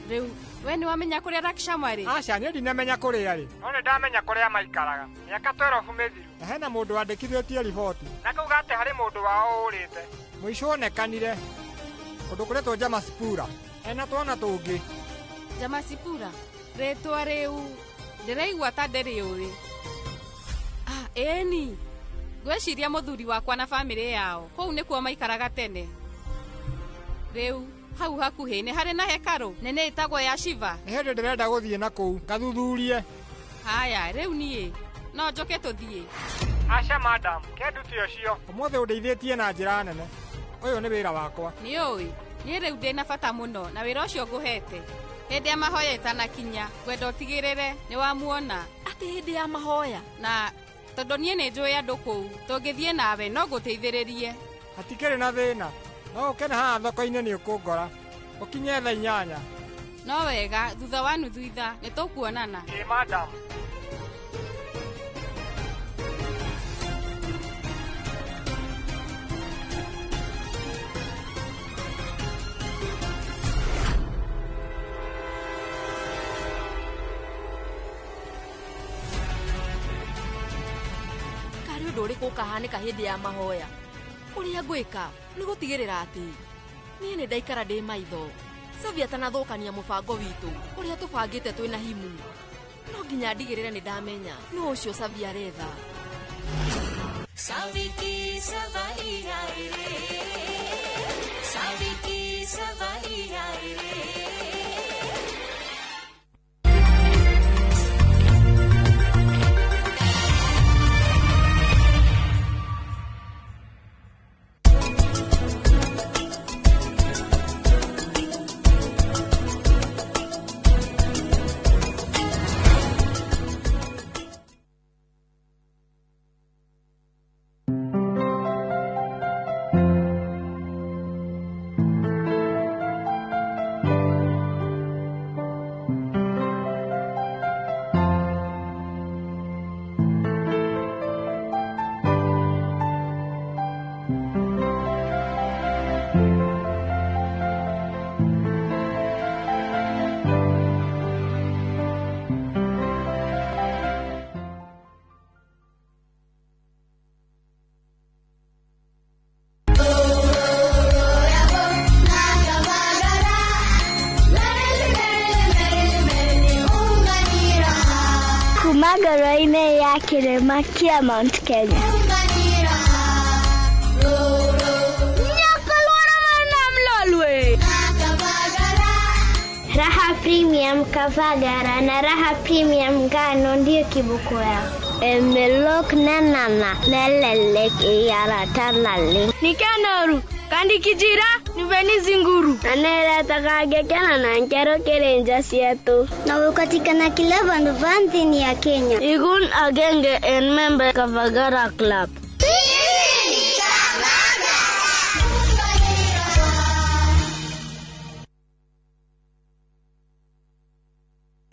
Rĩu we nĩ wamenya kũrĩa Raksham arĩ?
Aca, niĩ ndinamenya kũrĩa arĩ. No nĩ ndamenya kũrĩa maikaraga. Mĩaka 12 mĩthiru. Na hena mũndũ wandĩkithĩtie riboti. Na kauga atĩ harĩ mũndũ wao ũrĩte. Mũico onekanire kũndũ kũretwo Jamaspura. Ena twana tũngĩ.
Jamasipura, rĩtwa rĩu ndĩraigua ta ndĩrĩũĩ. Ah, ĩni ngwĩciria mũthuri wakwa na bamĩrĩ yao kũu nĩkuo maikaraga tene. Rĩu hau hakuhĩ nĩ harĩ na hekarũ nene ĩtagwo ya Shiva.
Nĩ hĩndĩ ndĩrenda gũthiĩ na kũu ngathuthurie.
Haya, rĩu niĩ no njũke tũthiĩ.
Aca madam, kĩnduti ũcio. Ũmũthĩ ũndeithĩtie na njĩra nene. Ũyũ nĩ wĩra wakwa.
Nĩ ũĩ niĩ rĩu ndĩna bata mũno na wĩra ũcio ngũhete. Hĩndĩ ya mahoya ĩtanakinya ngwenda ũtigĩrĩre nĩ wamuona.
Atĩ hĩndĩ ya mahoya?
Na Tondũ niĩ nĩ njũĩ andũ kũu. Tũngĩthiĩ nawe no ngũteithĩrĩrie.
Hatikĩrĩ na thĩna. No ũke na haha thoko-inĩ nĩ ũkũngora. Ũkinye thaa 8.
No wega, thutha wa nuthu ithaa nĩ tũkuonana.
Ĩ madam.
Karĩ ũndũ ũrĩkũ ũkahanĩka hĩndĩ ya mahoya? Ũrĩa ngwĩka nĩ gũtigĩrĩra atĩ niĩ nĩ ndaikara ndĩ maitho. Savi atanathũkania mũbango witũ ũrĩa tũbangĩte twĩna himu. No nginya ndigĩrĩre nĩ ndamenya nũ ũcio Savi aretha.
Savi ki savari hai re, Savi ki savari hai re.
Ngoro-inĩ ya kĩrĩma kĩa Mount Kenya. Raha Premium Kavagara na Raha Premium Ngano ndiyo kiboko yao. Emelok nanana lelelek iyaratalale.
Nikanoru kandi kijira niveni zinguru.
Anera na nkero kerenja sietu. Na ukatikana kila vandu vanthini ya Kenya.
Igun agenge en member Kavagara Club.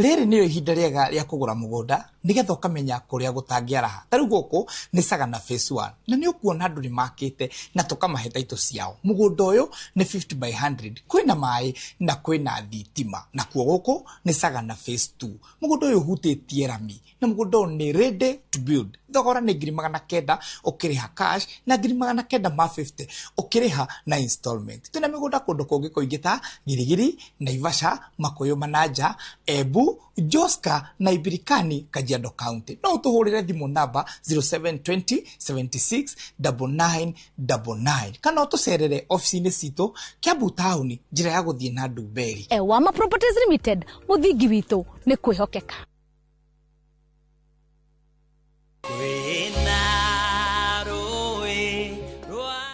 Rĩrĩ nĩrĩo ihinda rĩega rĩa kũgũra mũgũnda nĩgetha ũkamenya kũrĩa gũtangĩaraha. Ta rĩu gũkũ nĩ Sagana Phase 1 na nĩ ũkuona andũ nĩ makĩte na tũkamahe taitũ ciao. Mũgũnda ũyũ nĩ 50 by 100, kwĩna maĩ na kwĩna thitima. Nakuo gũkũ nĩ Sagana Phase 2. Mũgũnda ũyũ ũhutĩtie rami na mũgũnda ũyũ nĩ ready to build. Thogora nĩ 900,000 ũkĩrĩha cash na 950 ũkĩrĩha na installment. Twĩna mĩgũnda kũndũ kũngĩ kũingĩ ta Girigiri, Naivasha, Makuyu Manaja, Embu, Joska na Ibirikani, Kajiado County. No ũtũhũrĩre thimũ namba 0720 76 9999 kana ũtũcerere ofici-inĩ citũ Kiambu taũni, njĩra ya gũthiĩ na Ndumberi.
Ewama Properties Limited, mũthingi witũ nĩ kwĩhokeka.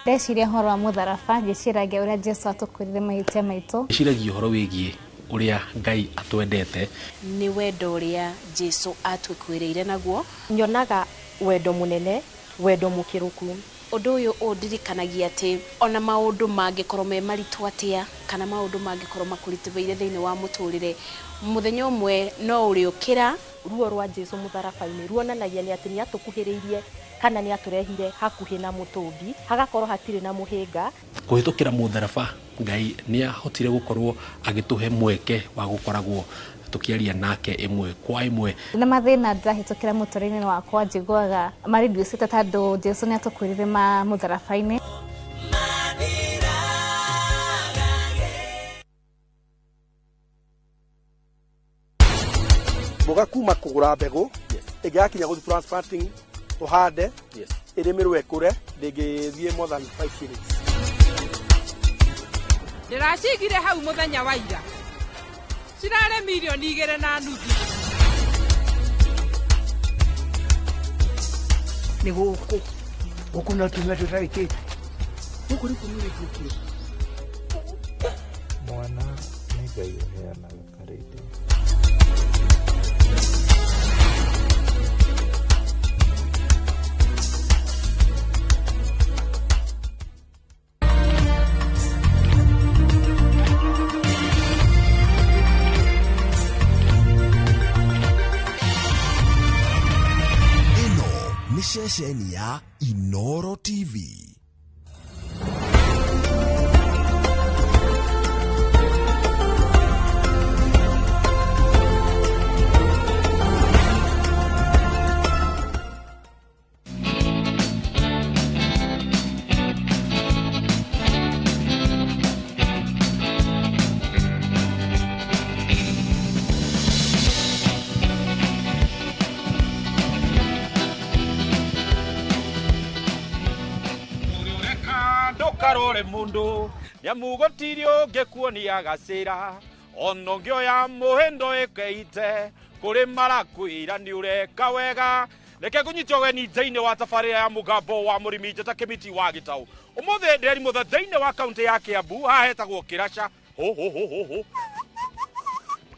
Ndeciria ũhoro wa mũtharaba ngĩciragia ũrĩa Jesũ atũkuĩrire mahĩtia maitũ.
Ndĩciragia ũhoro wĩgiĩ ũrĩa Ngai atwendete.
Nĩ wendo ũrĩa Jesũ atũkuĩrĩire naguo.
Nyonaga wendo mũnene, wendo mũkĩrũku.
Ũndũ ũyũ ũndirikanagia atĩ ona maũndũ mangĩkorwo me maritũ atĩa kana maũndũ mangĩkorwo makũritũhĩire thĩinĩ wa mũtũrĩre, mũthenya ũmwe no ũrĩũkĩra.
Ruo rwa Jesũ mũtharaba-inĩ ruonanagia nĩ atĩ nĩ atũkuhĩrĩirie kana nĩ atũrehire hakuhĩ na mũtũmbi, hagakorwo hatirĩ na mũhĩnga.
Kũhĩtũkĩra mũtharaba Ngai nĩ ahotire gũkorwo agĩtũhe mweke wa gũkoragwo tũkĩaria nake ĩmwe kwa ĩmwe.
Na mathĩna ndĩrahĩtũkĩra mũtũrĩre-inĩ wakwa njiguaga marĩnduĩcĩte tondũ Jesũ nĩ atũkuĩrire mũtharaba-inĩ.
Mboga kuma kũgũra mbegũ ĩngĩgakinya gũthiĩ transplanting tũhande ĩrĩmĩrwo ĩkũre ndĩngĩthiĩ more than 5 shillings.
Ndĩracigire hau mũthenya wa ira. Cirarĩ 2.5 milioni.
Nĩ gũkũ. Gũkũ no tumia tũtarĩkĩte. Gũkũ nĩkuo nĩrĩkĩtie.
Mwana nĩ Ngai ũheanaga karĩndĩ.
Ceceni ya Inoro TV.
Ndukarore mundu nĩamu gũtirĩ ũngĩkuonia gacĩra ona ũngĩoya mũhĩndo ĩkeite kũrĩ marakwĩra nĩ ũreka wega. Reke ngũnyite ũgeni thĩinĩ wa tabarĩra ya mũgambo wa mũrĩmi njata Kĩmiti wa Gĩtaũ. Ũmũthĩ ndĩrĩ mũtha thĩinĩ wa kaũntĩ ya Kĩambu, haha hetagwo Kĩraca. Ho ho ho ho ho.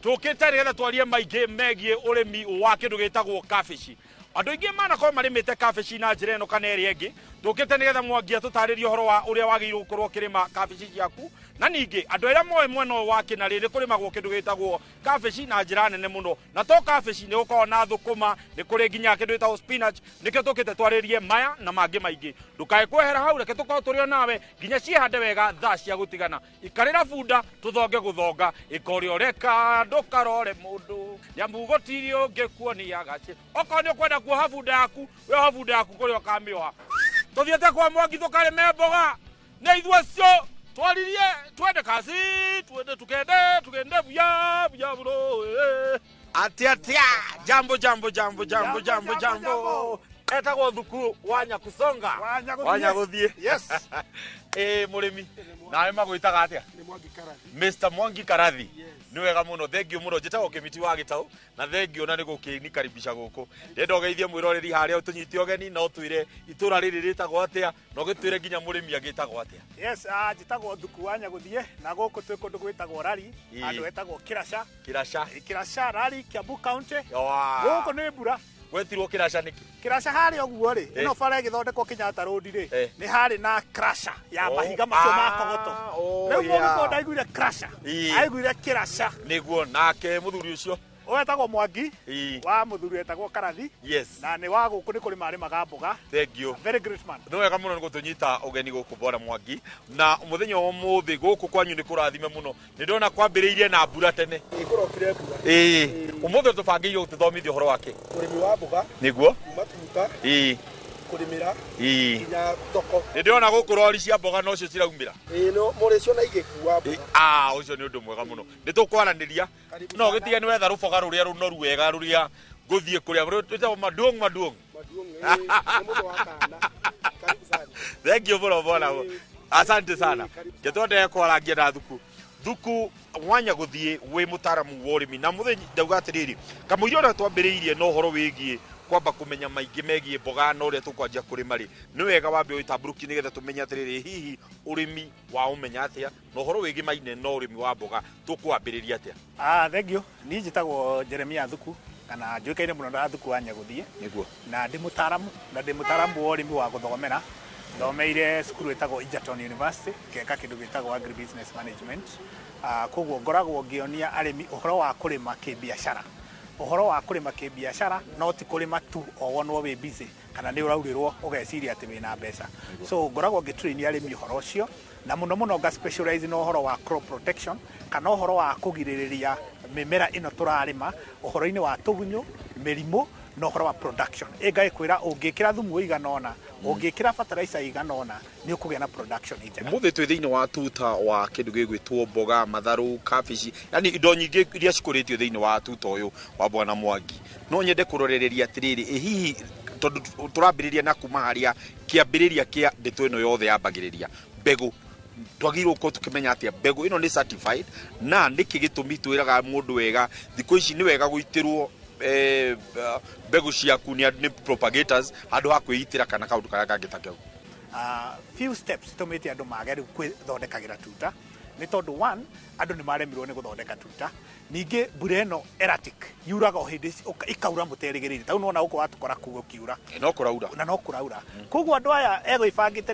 Tũkĩte nĩgetha twarie maingĩ megiĩ ũrĩmi wa kĩndũ gĩtagwo kabici. Andũ aingĩ manakorwo marĩmĩte kabici na njĩra ĩno kana ĩrĩa ĩngĩ. Tũkĩte nĩgetha Mwangi atũtarĩrie ũhoro wa ũrĩa wagĩrĩirwo gũkorwo ũkĩrĩma kabici ciaku, na ningĩ andũ arĩa moĩ mwena ũyũ wa Kĩnarĩ nĩ kũrĩmagwo kĩndũ gĩtagwo kabici na njĩra nene mũno, na to kabici nĩ gũkoragwo na thũkũma, nĩ kũrĩ nginya kĩndũ gĩtagwo spinach. Nĩkĩo tũkĩte twarĩrie maya na mangĩ maingĩ. Ndũkae kwehera hau, reke tũkorwo tũrĩ o nawe nginya ciĩhande wega thaa cia gũtigana. Ikarĩra bunda tũthonge gũthonga, ĩka ũrĩa ũreka ndũkarore mũndũ nĩamu gũtirĩ ũngĩkuonia gacĩra. Okorwo nĩ ũkwenda kuoha bunda yaku, wĩoha bunda yaku kũrĩa ũkamĩoha. Tũthiĩte kwa Mwangi tũkarĩme mboga nĩ ithuĩ acio twaririe twende kasi twende tukende tukende buya buya buro. Atia atia jambo jambo jambo jambo jambo jambo. Etagwo Thuku wa Nyakusonga wa Nyagũthiĩ.
Yes.
Mũrĩmi nawe magwĩtaga atĩa?
Nĩ Mwangi Karathi.
Mr Mwangi Karathi. Nĩ wega mũno, thengiũ mũno. Njĩtagwo Kĩmiti wa Gĩtaũ na thengiũ na nĩ gũkĩnikaribisha gũkũ. Ndĩrenda ũgeithie mwĩroreri harĩa ũtũnyite ũgeni na ũtwĩre itũra rĩrĩ rĩtagwo atĩa na ũgĩtwĩre nginya mũrĩmi agĩtagwo atĩa.
Yes, njĩtagwo Thuku wa Nyagũthiĩ na gũkũ twĩ kũndũ gwĩtagwo Rari, handũ hetagwo Kĩraca.
Kĩraca.
Kĩraca, Rari, Kiambu County. Gũkũ nĩ mbura.
Gwetirwo Kĩraca nĩkĩ?
Kĩraca harĩa ũguo rĩ, ĩno bara ĩgĩthondekwo Kenyatta Road rĩ, nĩ harĩ na crusher ya mahiga macio ma kogoto. Rĩu mũndũ ndaiguire crusher, aiguire Kĩraca.
Nĩguo nake mũthuri ũcio
wetagwo Mwangi wa mũthuri wetagwo Karathi.
Yes.
Na nĩ wa gũkũ nĩ kũrĩma arĩmaga mboga.
Thank you.
Very great man.
Nĩ wega mũno nĩ gũtũnyita ũgeni gũkũ Bwana Mwangi, na mũthenya wa ũmũthĩ gũkũ kwanyu nĩ kũrathime mũno. Nĩ ndona kwambĩrĩirie na mbura tene.
Kũrokire mbura.
Ũmũthĩ tũbangĩirwo gũtũthomithia ũhoro wake.
Ũrĩmi wa mboga.
Nĩguo.
Kuma tuta. Kũrĩmĩra. Nginya thoko.
Nĩ ndĩrona gũkũ rori cia mboga nocio ciraumĩra.
No mũrĩcio na igĩkua mboga.
Ũcio nĩ ũndũ mwega mũno. Nĩ tũkwaranĩria. No gĩtige nĩ wetha rũboga rũrĩa rũnoru wega rũrĩa ngũthiĩ kũrĩa rwĩtagwo maduong maduong.
Nĩ mũndũ wa kana. Karibu sana.
Thank you mũno bwana. Asante sana. Ngetwendee kwarangia na Thuku. Thuku wa Nyagũthiĩ wĩ mũtaaramu wa ũrĩmi na mũthenya ndauga atĩrĩrĩ, kamũira ũrĩa twambĩrĩirie na ũhoro wĩgiĩ kwamba kũmenya maingĩ megiĩ mboga na ũrĩa tũkwanjia kũrĩma rĩ, nĩ wega wambe ũgĩtambũrũkie nĩgetha tũmenye atĩrĩrĩ, hihi ũrĩmi wa ũmenya atĩa na ũhoro wĩgimaine na ũrĩmi wa mboga tũkwambĩrĩria atĩa?
Thank you. Niĩ njĩtagwo Jeremia Thuku kana njũĩkaine mũno na Thuku wa Nyagũthiĩ.
Nĩguo.
Na ndĩ mũtaaramu, na ndĩ mũtaaramu wa ũrĩmi wa gũthomera. Thomeire cukuru ĩtagwo Egerton University, ngeka kĩndũ gĩtagwo Agribusiness Management. Koguo ngoragwo ngĩonia arĩmi ũhoro wa kũrĩma kĩbiacara. Ũhoro wa kũrĩma kĩbiacara no ti kũrĩma tu o wonwo wĩ busy kana nĩ ũraurĩrwo ũgeciria atĩ wĩna mbeca. So ngoragwo ngĩtrain arĩmi ũhoro ũcio na mũno mũno nga specialize na ũhoro wa crop protection kana ũhoro wa kũgirĩrĩria mĩmera ĩno tũrarĩma ũhoro-inĩ wa tũgunyũ, mĩrimũ na ũhoro wa production. Ĩngagĩkwĩra ũngĩkĩra thumu ũigana ũna, ũngĩkĩra fertilizer ĩigana ũna, nĩ ũkũgĩa na production njega.
Ũmũthĩ twĩ thĩinĩ wa tuta wa kĩndũ gĩgwĩtwo mboga, matharũ, kabici, yani indo nyingĩ iria cikũrĩtio thĩinĩ wa tuta ũyũ wa Bwana Mwangi. No nyende kũrorereria atĩrĩrĩ, ĩ hihi tondũ tũrambĩrĩria na kuma harĩa kĩambĩrĩria kĩa ndeto ĩno yothe yambagĩrĩria mbegũ, twagĩrĩirwo gũkorwo tũkĩmenya atĩa mbegũ ĩno nĩ certified na nĩkĩ gĩtũmi twĩraga mũndũ wega thikũ ici nĩ wega gũitĩrwo mbegũ ciaku nĩ propagators handũ ha kwĩitĩra kana kaũndũ karĩa kangĩ ta kau.
Few steps tũmĩte andũ mage rĩu kwĩthondekagĩra tuta nĩ tondũ one, andũ nĩ maremirwo nĩ gũthondeka tuta. Ningĩ mbura ĩno erratic yuraga o hĩndĩ ĩkaura mũterĩgĩrĩire, ta rĩu nĩwona gũkũ watũkora kũu gũkiura
no kũraura
na no kũraura, koguo andũ aya egwĩbangĩte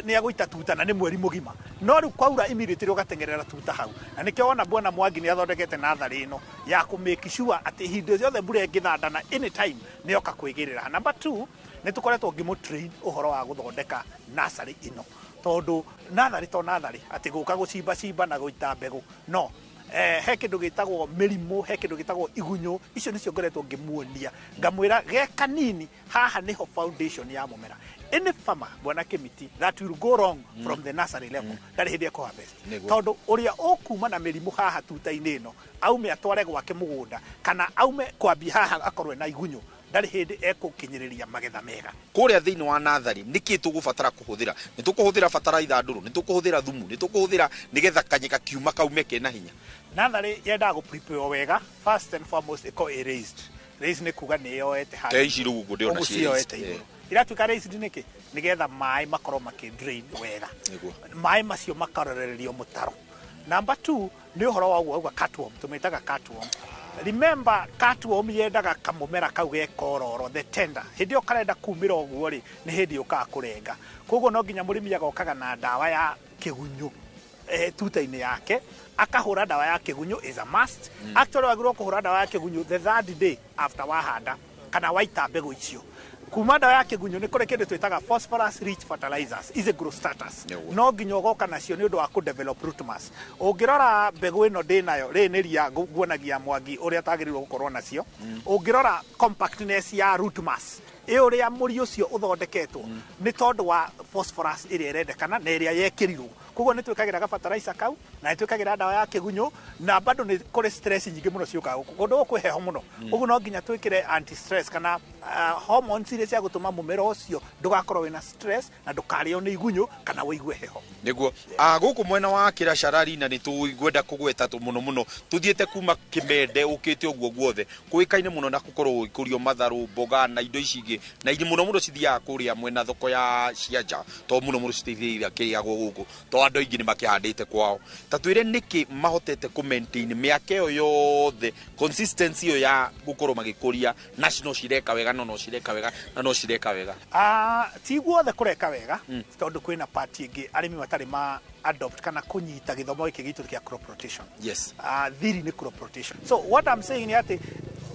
nĩ egũita tuta na nĩ mweri mũgima, no rĩu kwaura immediately ũgateng'erera tuta hau, na nĩkĩo wona Bwana Mwangi nĩ athondekete natharĩ ĩno ya kũ make sure atĩ ihinda rĩothe mbura ĩngĩthanda na anytime nĩ yoka kwĩgĩrĩra. Number 2, Nĩ tũkoretwo ngĩmũ train ũhoro wa gũthondeka nursery ĩno, tondũ natharĩ to natharĩ atĩ gũka gũcimbacimba na gũita mbegũ no he kĩndũ gĩtagwo mĩrimũ, he kĩndũ gĩtagwo igunyũ. Icio nĩcio ngoretwo ngĩmuonia, ngamwĩra ge kanini haha nĩho foundation ya mũmera. Any farmer, bwana Kimiti, that will go wrong from the nursery level, ndarĩ hĩndĩ ekũ harvest. Tondũ ũrĩa ũkuma na mĩrimũ haha tuta-inĩ ĩno, aume atware gwake mũgũnda, kana aume kwambia haha akorwo na igunyũ, ndarĩ hĩndĩ ekũkinyĩrĩria magetha mega.
Kũrĩa thĩinĩ wa natharĩ nĩkĩ tũgũbatara kũhũthĩra? Nĩ tũkũhũthĩra bataraitha ndũrũ, nĩ tũkũhũthĩra thumu, nĩ tũkũhũthĩra nĩgetha kanyeka kiuma kaume kena hinya?
Natharĩ yendaga gũ prepare wega. First and foremost, ĩkorwo ĩ raised. Raised nĩ kuga nĩ yoete handũ.
Ta ici rĩu ũguo ndĩrona
Ũguo
ciĩ
ciyoete
raised,
igũrũ. Iratuĩka raised nĩkĩ? Nĩgetha maĩ makorwo makĩ drain wega. Maĩ macio makarorererio mũtaro. Number 2 nĩ ũhoro wa ũguo auga cutworm, tũmĩtaga cutworm. Remember, cutworm yendaga kamũmera kau gekororo, the tender. Hĩndĩ ĩyo karenda kumĩra ũguo rĩ, nĩ hĩndĩ yũkaga kũrenga. Koguo no nginya mũrĩmi agokaga na ndawa ya kĩgunyũ tuta-inĩ yake, akahũra ndawa ya kĩgunyũ is a must. Actually, wagĩrĩirwo kũhũra ndawa ya kĩgunyũ the third day after wahanda kana waita mbegũ icio. Kuma ndawa ya kĩgunyũ nĩ kũrĩ kĩndũ twĩtaga phosphorus rich fertilizers, is growth starters. No nginya ũgoka nacio nĩ ũndũ wa kũ develop root mass. Ũngĩrora mbegũ ĩno ndĩnayo rĩrĩ nĩ ria nguonagia Mwangi ũrĩa tagĩrĩirwo gũkorwo nacio. Ũngĩrora compactness ya root mass ĩ ũrĩa mũri ũcio ũthondeketwo, nĩ tondũ wa phosphorus ĩrĩa ĩrendekana na ĩrĩa yekĩrirwo. Koguo nĩ twĩkagĩra gabataraitha kau na nĩ twĩkagĩra ndawa ya kĩgunyũ, na bado nĩ kũrĩ stress nyingĩ mũno ciũkaga gũkũ kũndũ gũkũ kwĩ heho mũno. Ũguo no nginya twĩkĩre anti stress kana hormones iria cia gũtũma mũmera ũcio ndũgakorwo wĩna stress na ndũkarĩo nĩ igunyũ kana ũigue heho.
Nĩguo gũkũ mwena wa Kĩracarari, na nĩ tũgwenda kũgweta mũno mũno tũthiĩte kuma Kĩmende ũkĩte ũguo guothe kũĩkaine mũno na gũkorwo gũgĩkũrio matharũ, mboga na indo ici ingĩ, na ingĩ mũno mũno cithiaga kũrĩa mwena thoko ya cia nja, to mũno mũno citithiaga kĩrĩagwo gũkũ to andũ aingĩ nĩ makĩhandĩte kwao. Ta twĩre nĩkĩ mahotete kũ maintain mĩaka ĩyo yothe consistency ĩyo ya gũkorwo magĩkũria na no cireka wega, no cireka wega na no cireka wega?
Ti guothe kũreka wega, tondũ kwĩna part ĩngĩ arĩmi matarĩ ma adopt kana kũnyita gĩthomo gĩkĩ gitũ kĩa crop rotation. Thiri nĩ crop rotation. So what I'm saying nĩ atĩ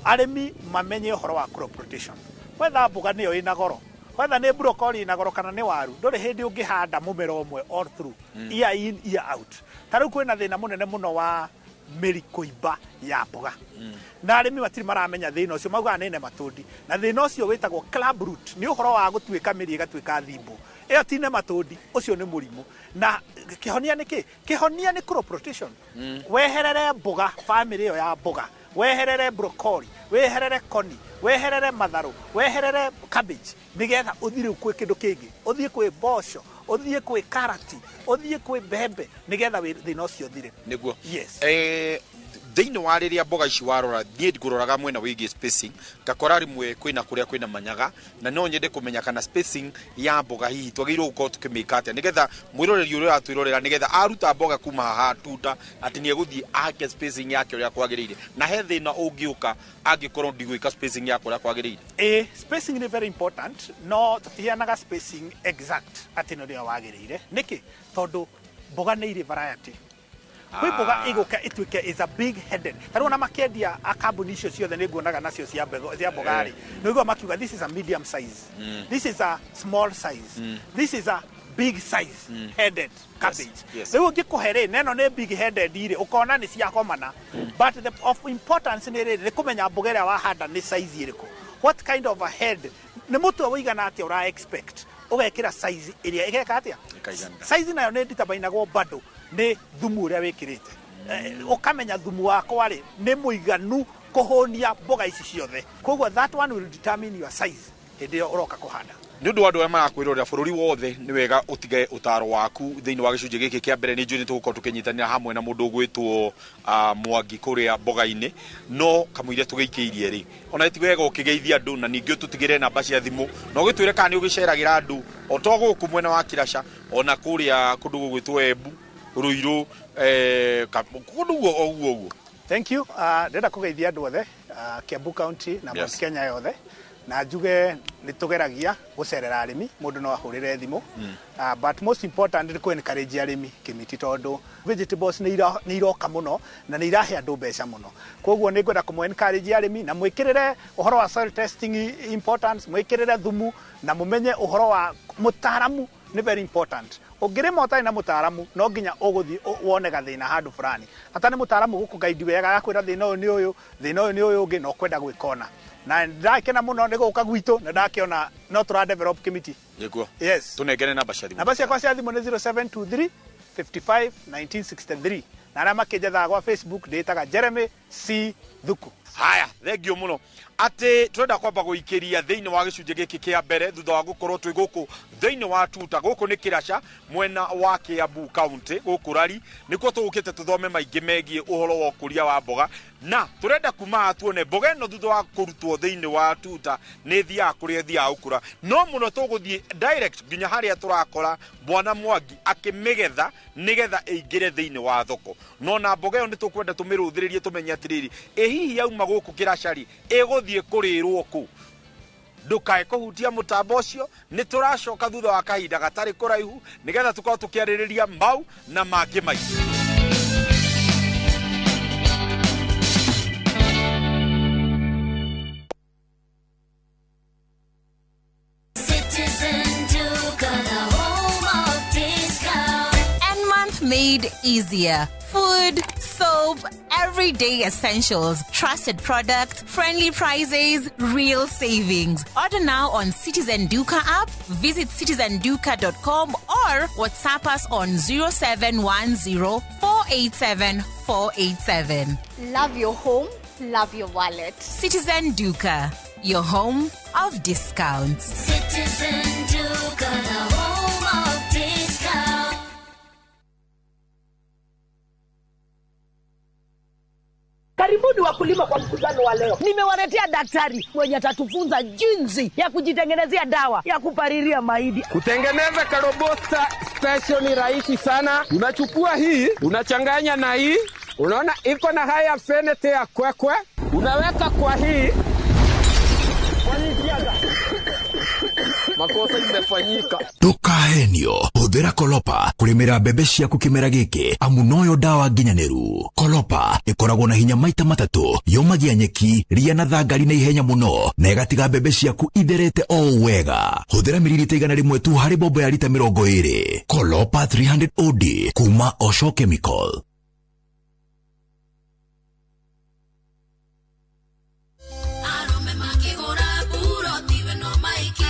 arĩmi mamenye ũhoro wa crop rotation. Wetha mboga nĩyo ĩna goro, wetha nĩ broccoli ĩna goro kana nĩ waru, ndũrĩ hĩndĩ ũngĩhanda mũmera ũmwe all through, year in year out. Ta rĩu kwĩna thĩna mũnene mũno wa mĩri kũimba ya mboga, na arĩmi matirĩ maramenya thĩna ũcio, maugaga nĩ nematode, na thĩna ũcio wĩtagwo club root. Nĩ ũhoro wa gũtuĩka mĩri ĩgatuĩka thimbo. Ĩyo ti nematode, ũcio nĩ mũrimũ. Na kĩhonia nĩ kĩ? Kĩhonia nĩ crop rotation. Weherere mboga, famĩlĩ ĩyo ya mboga, weherere broccoli, weherere koni, weherere matharũ, weherere cabbage, nĩgetha ũthiĩ rĩu kwĩ kĩndũ kĩngĩ, ũthiĩ kwĩ mboco, ũthiĩ kwĩ karati, ũthiĩ kwĩ mbembe, nĩgetha thĩna ũcio ũthire.
Nĩguo.
Yes.
Thĩinĩ wa rĩrĩa mboga ici warora, niĩ ngũroraga mwena wĩgiĩ spacing, ngakora rĩmwe kwĩna kũrĩa kwĩna manyaga, na no nyende kũmenya kana spacing ya mboga hihi twagĩrĩirwo gũkorwo tũkĩmĩka atĩa, nĩgetha mwĩroreri ũrĩa ũratwĩrorera, nĩgetha aruta mboga kuma haha tuta atĩ nĩ egũthiĩ ake spacing yake ũrĩa kwagĩrĩire, na he thĩna ũngĩũka angĩkorwo ndigwĩka spacing yakwa ũrĩa kwagĩrĩire?
Ĩ, spacing nĩ very important, no tũtiheanaga spacing exact atĩ nĩ ũrĩa wagĩrĩire. Nĩkĩ? Tondũ mboga nĩ irĩ variety. Kwĩ mboga ĩgũka ĩtuĩke is a big headed. Ta rĩu ona makĩendia a kambuni icio ciothe nĩ nguonaga nacio cia mbegũ cia mboga rĩ, nĩ ũiguaga makiuga this is a medium size, this is a small size, this is a big size headed cabbage. Rĩu ũngĩkũhe rĩ, na ĩno nĩ big headed rĩ, ũkona nĩ ciagomana. But the of importance nĩ rĩrĩ, nĩ kũmenya mboga ĩrĩa wahanda nĩ size ĩrĩkũ, what kind of a head, nĩ mũtwe ũigana atĩa ũra expect, ũgekĩra size ĩrĩa ĩgeka atĩa.
Ĩkaiganĩra.
Size nayo nĩ determinagwo bado nĩ thumu ũrĩa wĩkĩrĩte. Ũkamenya thumu wakwa rĩ nĩ mũiganu kũhũnia mboga ici ciothe, koguo that one will determine your size hĩndĩ ĩyo ũroka kũhanda.
Nĩ ũndũ wa andũ arĩa marakwĩrorera bũrũri wothe, nĩ wega ũtige ũtaro waku thĩinĩ wa gĩcunjĩ gĩkĩ kĩa mbere. Nĩ njũĩ nĩ tũgũkorwo tũkĩnyitanĩra hamwe na mũndũ ũgwĩtwo Mwangi kũrĩa mboga-inĩ, no kamũira tũgĩikĩirie rĩ, ona ti wega ũkĩgeithia andũ na ningĩ ũtũtigĩre namba cia thimũ na ũgĩtwĩre kana nĩ ũgĩceragĩra andũ o to gũkũ mwena wa Kĩraca, ona kũrĩa kũndũ gũgwĩtwo Embu, Ruiru, kũndũ guo o ũguo ũguo.
Thank you. Ndĩrenda kũgeithia andũ othe, Kiambu County na Mount Kenya yothe. Na njuge nĩ tũgeragia gũcerera arĩmi, mũndũ no ahũrĩre thimũ. But most important nĩ kũ encourage arĩmi Kĩmiti, tondũ vegetables nĩ iroka mũno na nĩ irahe andũ mbeca mũno. Koguo nĩ ngwenda kũmũ encourage arĩmi na mwĩkĩrĩre ũhoro wa soil testing importance, mwĩkĩrĩre thumu na mũmenye ũhoro wa mũtaaramu nĩ very important. Ũngĩrĩma ũtarĩ na mũtaaramu, no nginya ũgũthiĩ wone gathĩna handũ fulani. Hata nĩ mũtaaramu gũkũ-guide wega, agakwĩra thĩna ũyũ nĩ ũyũ, thĩna ũyũ nĩ ũyũ ũngĩ, na ũkwenda gwĩka ũna. Na ndakena mũno nĩ gũka gwitũ na ndakĩona no tũra develop Kĩmiti.
Nĩguo.
Yes.
Tũnengere namba cia thimũ.
Namba ciakwa cia thimũ nĩ 0723 55 1963, na arĩa makĩnjethaga gwa Facebook ndĩtaga Jeremy C Thuku.
Haya, thengio mũno. Atĩ tũrenda kwamba gũikĩria thĩinĩ wa gĩcunjĩ gĩkĩ kĩa mbere thutha wa gũkorwo twĩ gũkũ thĩinĩ wa tuta. Gũkũ nĩ Kĩraca, mwena wa Kiambu County, gũkũ Rari nĩkuo tũgũkĩte tũthome maingĩ megiĩ ũhoro wa ũkũria wa mboga, na tũrenda kuma haha tuone mboga ĩno thutha wa kũrutwo thĩinĩ wa tuta nĩ ĩthiaga kũrĩa ĩthiaga gũkũra. No mũno tũgũthiĩ direct nginya harĩa tũrakora Bwana Mwangi akĩmĩgetha nĩgetha ĩingĩre thĩinĩ wa thoko. No na mboga ĩyo nĩ tũkwenda tũmĩrũthĩrĩrie tũmenye atĩrĩrĩ, ĩ hihi yauma gũkũ Kĩraca-rĩ, ĩgũthiĩ kũrĩrwo kũ? Ndũkae kũhutia mũtambo ũcio, nĩ tũracoka thutha wa kahinda gatarĩ kũraihu nĩgetha tũkorwo tũkĩarĩrĩria mau na mangĩ maingĩ.
Citizen Duka, the home of discount.
And month made easier. Food, soap, everyday essentials, trusted products, friendly prices, real savings. Order now on Citizen Duka app, visit citizenduka.com or WhatsApp us on 0710 487 487.
Love your home, love your wallet.
Citizen Duka, your home of discounts.
Citizen Duka, the home of discount.
Karibuni wakulima kwa mkutano wa leo. Nimewaletea daktari mwenye atatufunza jinsi ya kujitengenezea dawa ya kupalilia mahindi.
Kutengeneza karobosta special ni rahisi sana. Unachukua hii, unachanganya na hii. Unaona iko na haya fenete ya kwekwe. Unaweka kwa hii. Makosa imefanyika.
Ndukahenio, hũthĩra Kolopa kũrĩmĩra mbembe ciaku kĩmera gĩkĩ, amu noyo ndawa nginyanĩru. Kolopa ĩkoragwo na hinya maita matatũ, yũmagia nyeki, ria na thangari na ihenya mũno, na ĩgatiga mbembe ciaku itherete o wega. Hũthĩra miririta 100 tu harĩ mbombo ya rita 20. Kolopa 300 OD kuma Osho Chemical.
Arũme makĩgũra buroti we no maiki,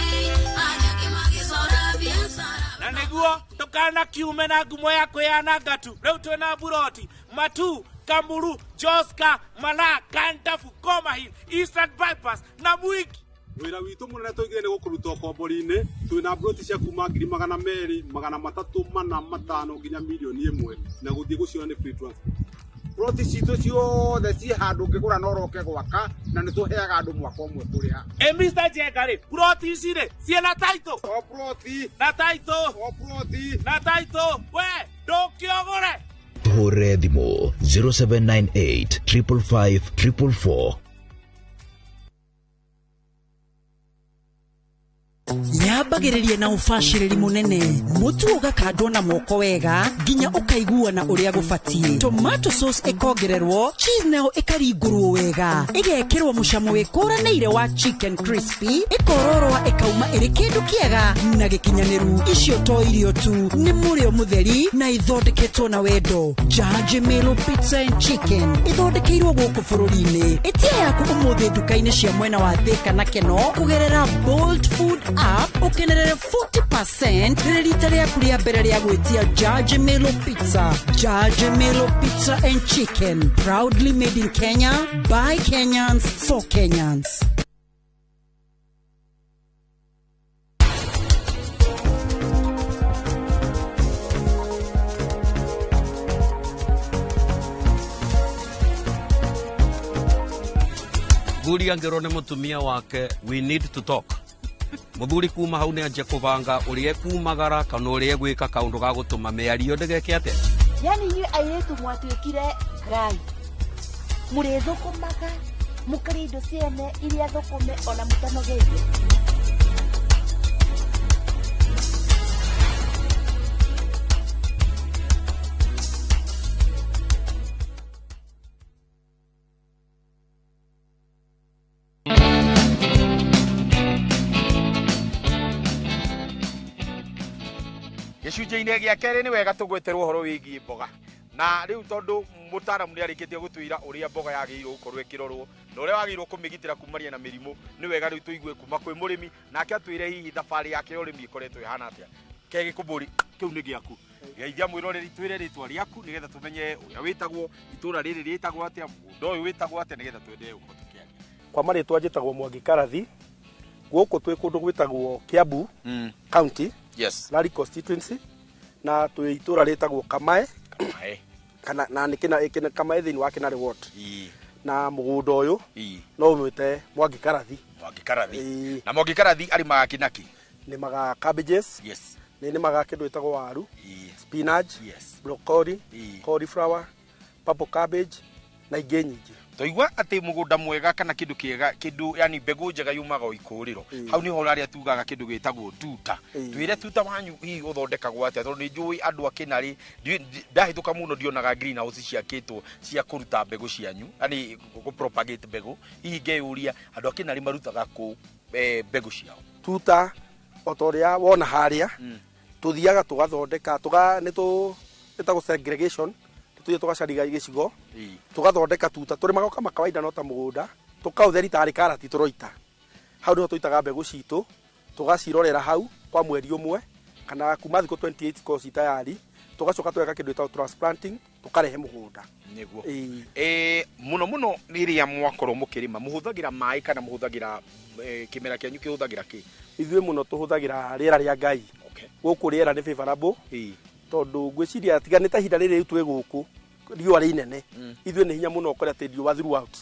arĩa angĩ magĩcora biacara.
Na nĩguo ndũkanakiume na ngumo ya kwĩyananga tu. Rĩu twĩna buroti Matu, Kamuru, Joska, Mala, Kandafu, Koma Hill, Eastern Bypass na Mwiki.
Wĩra witũ mũnene tũigire nĩ gũkũruta ũkombori-inĩ. Twĩna mburoti cia kuma 200,000, 300, 400, 500 nginya 1,000,000 na gũthiĩ gũciona nĩ free transport.
Ploti citũ ciothe ciĩ handũ ũngĩgũra na ũroke gwaka, na nĩ tũheaga andũ mwaka ũmwe kũrĩha.
Ĩ Mr. Njenga rĩ, ploti ici rĩ ciĩna title?
O ploti.
Na title.
O ploti.
Na title. We ndũkĩogore.
Tũhũrĩre thimũ 0798 555 444.
Yambagĩrĩria na ũbacĩrĩri mũnene, mũtu ũgakandwo na moko wega nginya ũkaiguana ũrĩa gũbatiĩ. Tomato sauce ĩkongererwo, cheese nayo ĩkaringũrwo wega, ĩgekĩrwo mũcamo wĩkũranĩire wa chicken crispy, ĩkororoa ĩkauma ĩrĩ kĩndũ kĩega na gĩkinyanĩru. Icio to irio tu, nĩ mũrĩo mũtheri na ithondeketwo na wendo. Jaji Melo Pizza and Chicken ithondekeirwo gũkũ bũrũri-inĩ. Ĩtia yaku ũmũthĩ nduka-inĩ cia mwena wa Thĩka na Keno kũgerera Bolt Food app, ũkenerere 40% rĩrĩ rita rĩaku rĩa mbere rĩa gwĩtia Jaji Melo Pizza. Jaji Melo Pizza and Chicken, proudly made in Kenya by Kenyans for Kenyans.
Mũthuri angĩrwo nĩ mũtumia wake, we need to talk. Mũthuri kuma hau nĩ anjia kũbanga ũrĩa ekumagara kana ũrĩa egwĩka kaũndũ ga gũtũma mĩario ndĩgeke atĩa.
Yani inyuĩ airĩtu mwatuĩkire ngai, mũrĩthũkũmaga
Mũkarĩa indo ciene iria thũkũme ona mũtanogeire.
Gĩcunjĩ-inĩ gĩa kerĩ nĩ wega tũgweterwo ũhoro wĩgiĩ mboga na rĩu tondũ mũtaaramu nĩ arĩkĩtie gũtwĩra ũrĩa mboga yagĩrĩirwo gũkorwo ĩkĩrorwo na ũrĩa wagĩrĩirwo kũmĩgitĩra kumania na mĩrimũ, nĩ wega rĩu tũigue kuma kwĩ mũrĩmi nake atwĩre hihi thabarĩ yake ya ũrĩmi ĩkoretwo ĩhana atĩa. Kegĩkũmbũri kĩu nĩ gĩaku, geithia mwĩroreri, twĩre rĩtwa rĩaku nĩgetha tũmenye ũrĩa wĩtagwo, itũra rĩrĩ rĩtagwo atĩa, mũgũnda ũyũ wĩtagwo atĩa, nĩgetha twendelee gũkorwo tũkĩaria.
Kwa marĩtwa njĩtagwo Mwangi Karathi, gũkũ twĩ kũndũ gwĩtagwo Kiambu County,
yes,
Lari constituency, na twĩ itũra rĩtagwo Kamae.
Kamae.
Kana na nĩ kĩna Kamae thĩinĩ wa Kĩnarĩ ward. Na mũgũnda ũyũ no ũmwĩte Mwangi Karathi.
Mwangi Karathi. Na Mwangi Karathi arĩmaga kĩ na kĩ?
Nĩmaga cabbages.
Yes.
Nĩ nĩmaga kĩndũ gĩtagwo waru, spinach, broccoli, cauliflower, purple cabbage na ingĩ nyingĩ.
Twaigua atĩ mũgũnda mwega kana kĩndũ kĩega, kĩndũ yani mbegũ njega yumaga o ikũrĩro. Hau nĩho harĩa tugaga kĩndũ gĩtagwo tuta. Twĩre tuta wanyu hihi ũthondekagwo atĩa, tondũ nĩ njũĩ andũ a Kĩnarĩ ndahĩtũka mũno ndionaga greenhouse ciakĩtwo cia kũruta mbegũ cianyu, yani gũ propagate mbegũ. Hihi ngeyũria andũ a Kĩnarĩ marutaga kũ mbegũ ciao?
Tuta o ta ũrĩa wona harĩa, tũthiaga tũgathondeka, nĩ ĩtagwo segregation, tũthiĩ tũgacariga gĩcigo, tũgathondeka tuta, tũrĩmaga kama kawaida no ta mũgũnda, tũkaũtheri tarĩ karati tũroita. Hau nĩho tũitaga mbegũ citũ, tũgacirorera hau kwa mweri ũmwe kana kuma thikũ 28 cikorwo ci tayari, tũgacoka tũgeka kĩndũ gĩtagwo transplanting, tũkarehe mũgũnda.
Nĩguo. Mũno mũno rĩrĩa mwakorwo mũkĩrĩma, mũhũthagĩra maĩ kana mũhũthagĩra kĩmera kĩanyu kĩhũthagĩra kĩ?
Ithuĩ mũno tũhũthagĩra rĩera rĩa Ngai. Gũkũ rĩera nĩ favorable, tondũ ngwĩciria tiga nĩ ta ihinda rĩrĩ rĩu twĩ gũkũ riũa rĩ inene, ithuĩ nĩ hinya mũno ũkore atĩ riũa throughout.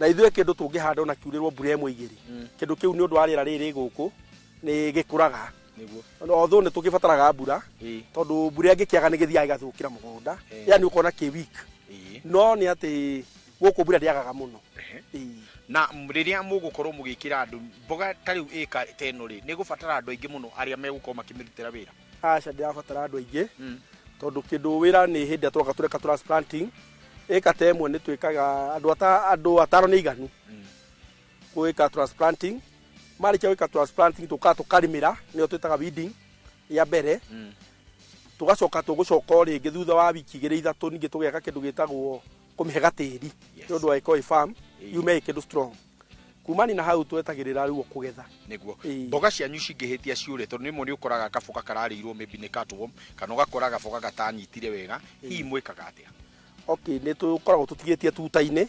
Na ithuĩ kĩndũ tũngĩhanda ona kiurĩrwo mbura ĩmwe igĩrĩ, kĩndũ kĩu nĩ ũndũ wa rĩera rĩrĩ rĩ gũkũ nĩ gĩkũraga. Although nĩ tũkĩbataraga mbura, tondũ mbura ĩngĩkĩaga nĩ gĩthiaga gĩgathũkĩra mũgũnda, yani ũkona kĩ weak. No nĩ atĩ gũkũ mbura ndĩagaga mũno.
Na rĩrĩa mũgũkorwo mũgĩkĩra andũ mboga ta rĩu ĩka ta ĩno rĩ, nĩ gũbatara andũ aingĩ mũno arĩa megũkorwo makĩmĩrutĩra wĩra?
Aca, ndĩrabatara andũ aingĩ, tondũ kĩndũ wĩra nĩ hĩndĩ ĩrĩa tũroka tũreka transplanting, ĩka ta ĩmwe nĩ twĩkaga andũ atano nĩ iganu gwĩka transplanting. Marĩkia gwĩka transplanting tũkaga tũkarĩmĩra, nĩyo twĩtaga weeding ya mbere. Tũgacoka tũgũcoka o rĩngĩ thutha wa wiki igĩrĩ ithatũ, ningĩ tũgeka kĩndũ gĩtagwo kũmĩhe gatĩri, nĩ ũndũ wa ĩkorwo ĩ firm, yume ĩ kĩndũ strong. Kumani na hau twetagĩrĩra rĩu kũgetha.
Nĩguo. Mboga cianyu cingĩhĩtia ciũre, tondũ rĩmwe nĩ ũkoraga kaboga kararĩirwo maybe nĩ cutworm, kana ũgakora gaboga gatanyitire wega, hihi mwĩkaga atĩa?
Okay, nĩ tũkoragwo tũtigĩtie tuta-inĩ,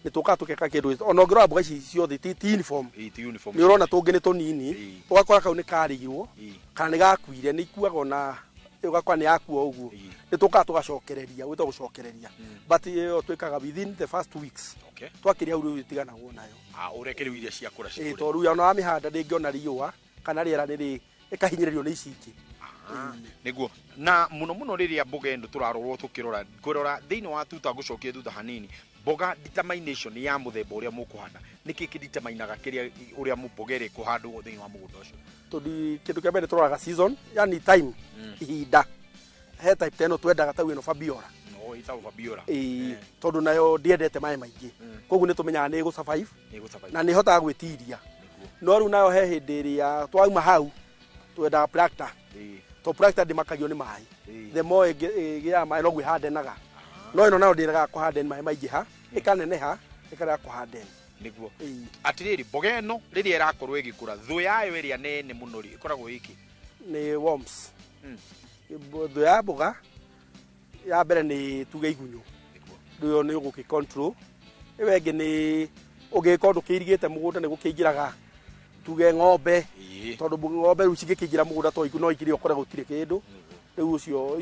nĩ tũkaga tũgeka kĩndũ, ona ũngĩrora mboga ici ciothe ti uniform.
Ti uniform.
Nĩ ũrona tũngĩ nĩ tũnini, ũgakora kau nĩ karĩirwo, kana nĩ gakuire, nĩ ikuaga ona ũgakora nĩ yakua ũguo. Nĩ tũkaga tũgacokereria, gwĩtagwo gũcokereria. But ĩyo twĩkaga within the first 2 weeks. Twakĩria hau rĩu ĩtiganagwo nayo.
Ũreke rĩu iria ciakũra cikũre.
Tondũ rĩu ona wamĩhanda ndĩngĩona riũa kana rĩera rĩrĩ ĩkahinyĩrĩrio nĩ ici ingĩ.
Nĩguo. Na mũno mũno rĩrĩa mboga ĩno tũrarorwo tũkĩrora, ngũrora thĩinĩ wa tuta ngũcokie thutha hanini, mboga determination ya mũthemba ũrĩa mũkũhanda, nĩkĩ kĩdeterminaga kĩrĩa ũrĩa mboga ĩrĩa ĩkũhandwo thĩinĩ wa mũgũnda ũcio?
Tondũ kĩndũ kĩa mbere tũroraga season, yani time, ihinda. He type ta ĩno twendaga ta ĩno Fabiola.
Ĩtagwo Fabiola.
Tondũ nayo ndĩendete maĩ maingĩ. Koguo nĩ tũmenyaga nĩ ĩgũ-survive,
Nĩ ĩgũ-survive.
na nĩ ĩhotaga gwĩtiria. No rĩu nayo he hĩndĩ ĩrĩa twauma hau twendaga tractor. To tractor ndĩmakagio nĩ maĩ. The more ĩgĩaga maĩ noguo ĩhandenaga. No ĩno nayo ndĩregaga kũharden maĩ maingĩha, ĩkaneneha, ĩkarega kũharden.
Nĩguo. Atĩrĩrĩ, mboga ĩno rĩrĩa ĩrakorwo ĩgĩkũra, thũ yayo ĩrĩa nene mũno rĩ, ĩkoragwo ĩkĩ?
Nĩ worms. Thũ ya mboga ya mbere nĩ tuge igunyũ. Rĩu ĩyo nĩ ũgũkĩ control. Ĩyo ĩngĩ nĩ ũngĩgĩkorwo ndũkĩirigĩte mũgũnda nĩ gũkĩingĩraga tuge ng'ombe, tondũ ng'ombe rĩu cingĩkĩingĩra mũgũnda to no ikĩrĩ ũkore gũtirĩ kĩndũ. Rĩu ũcio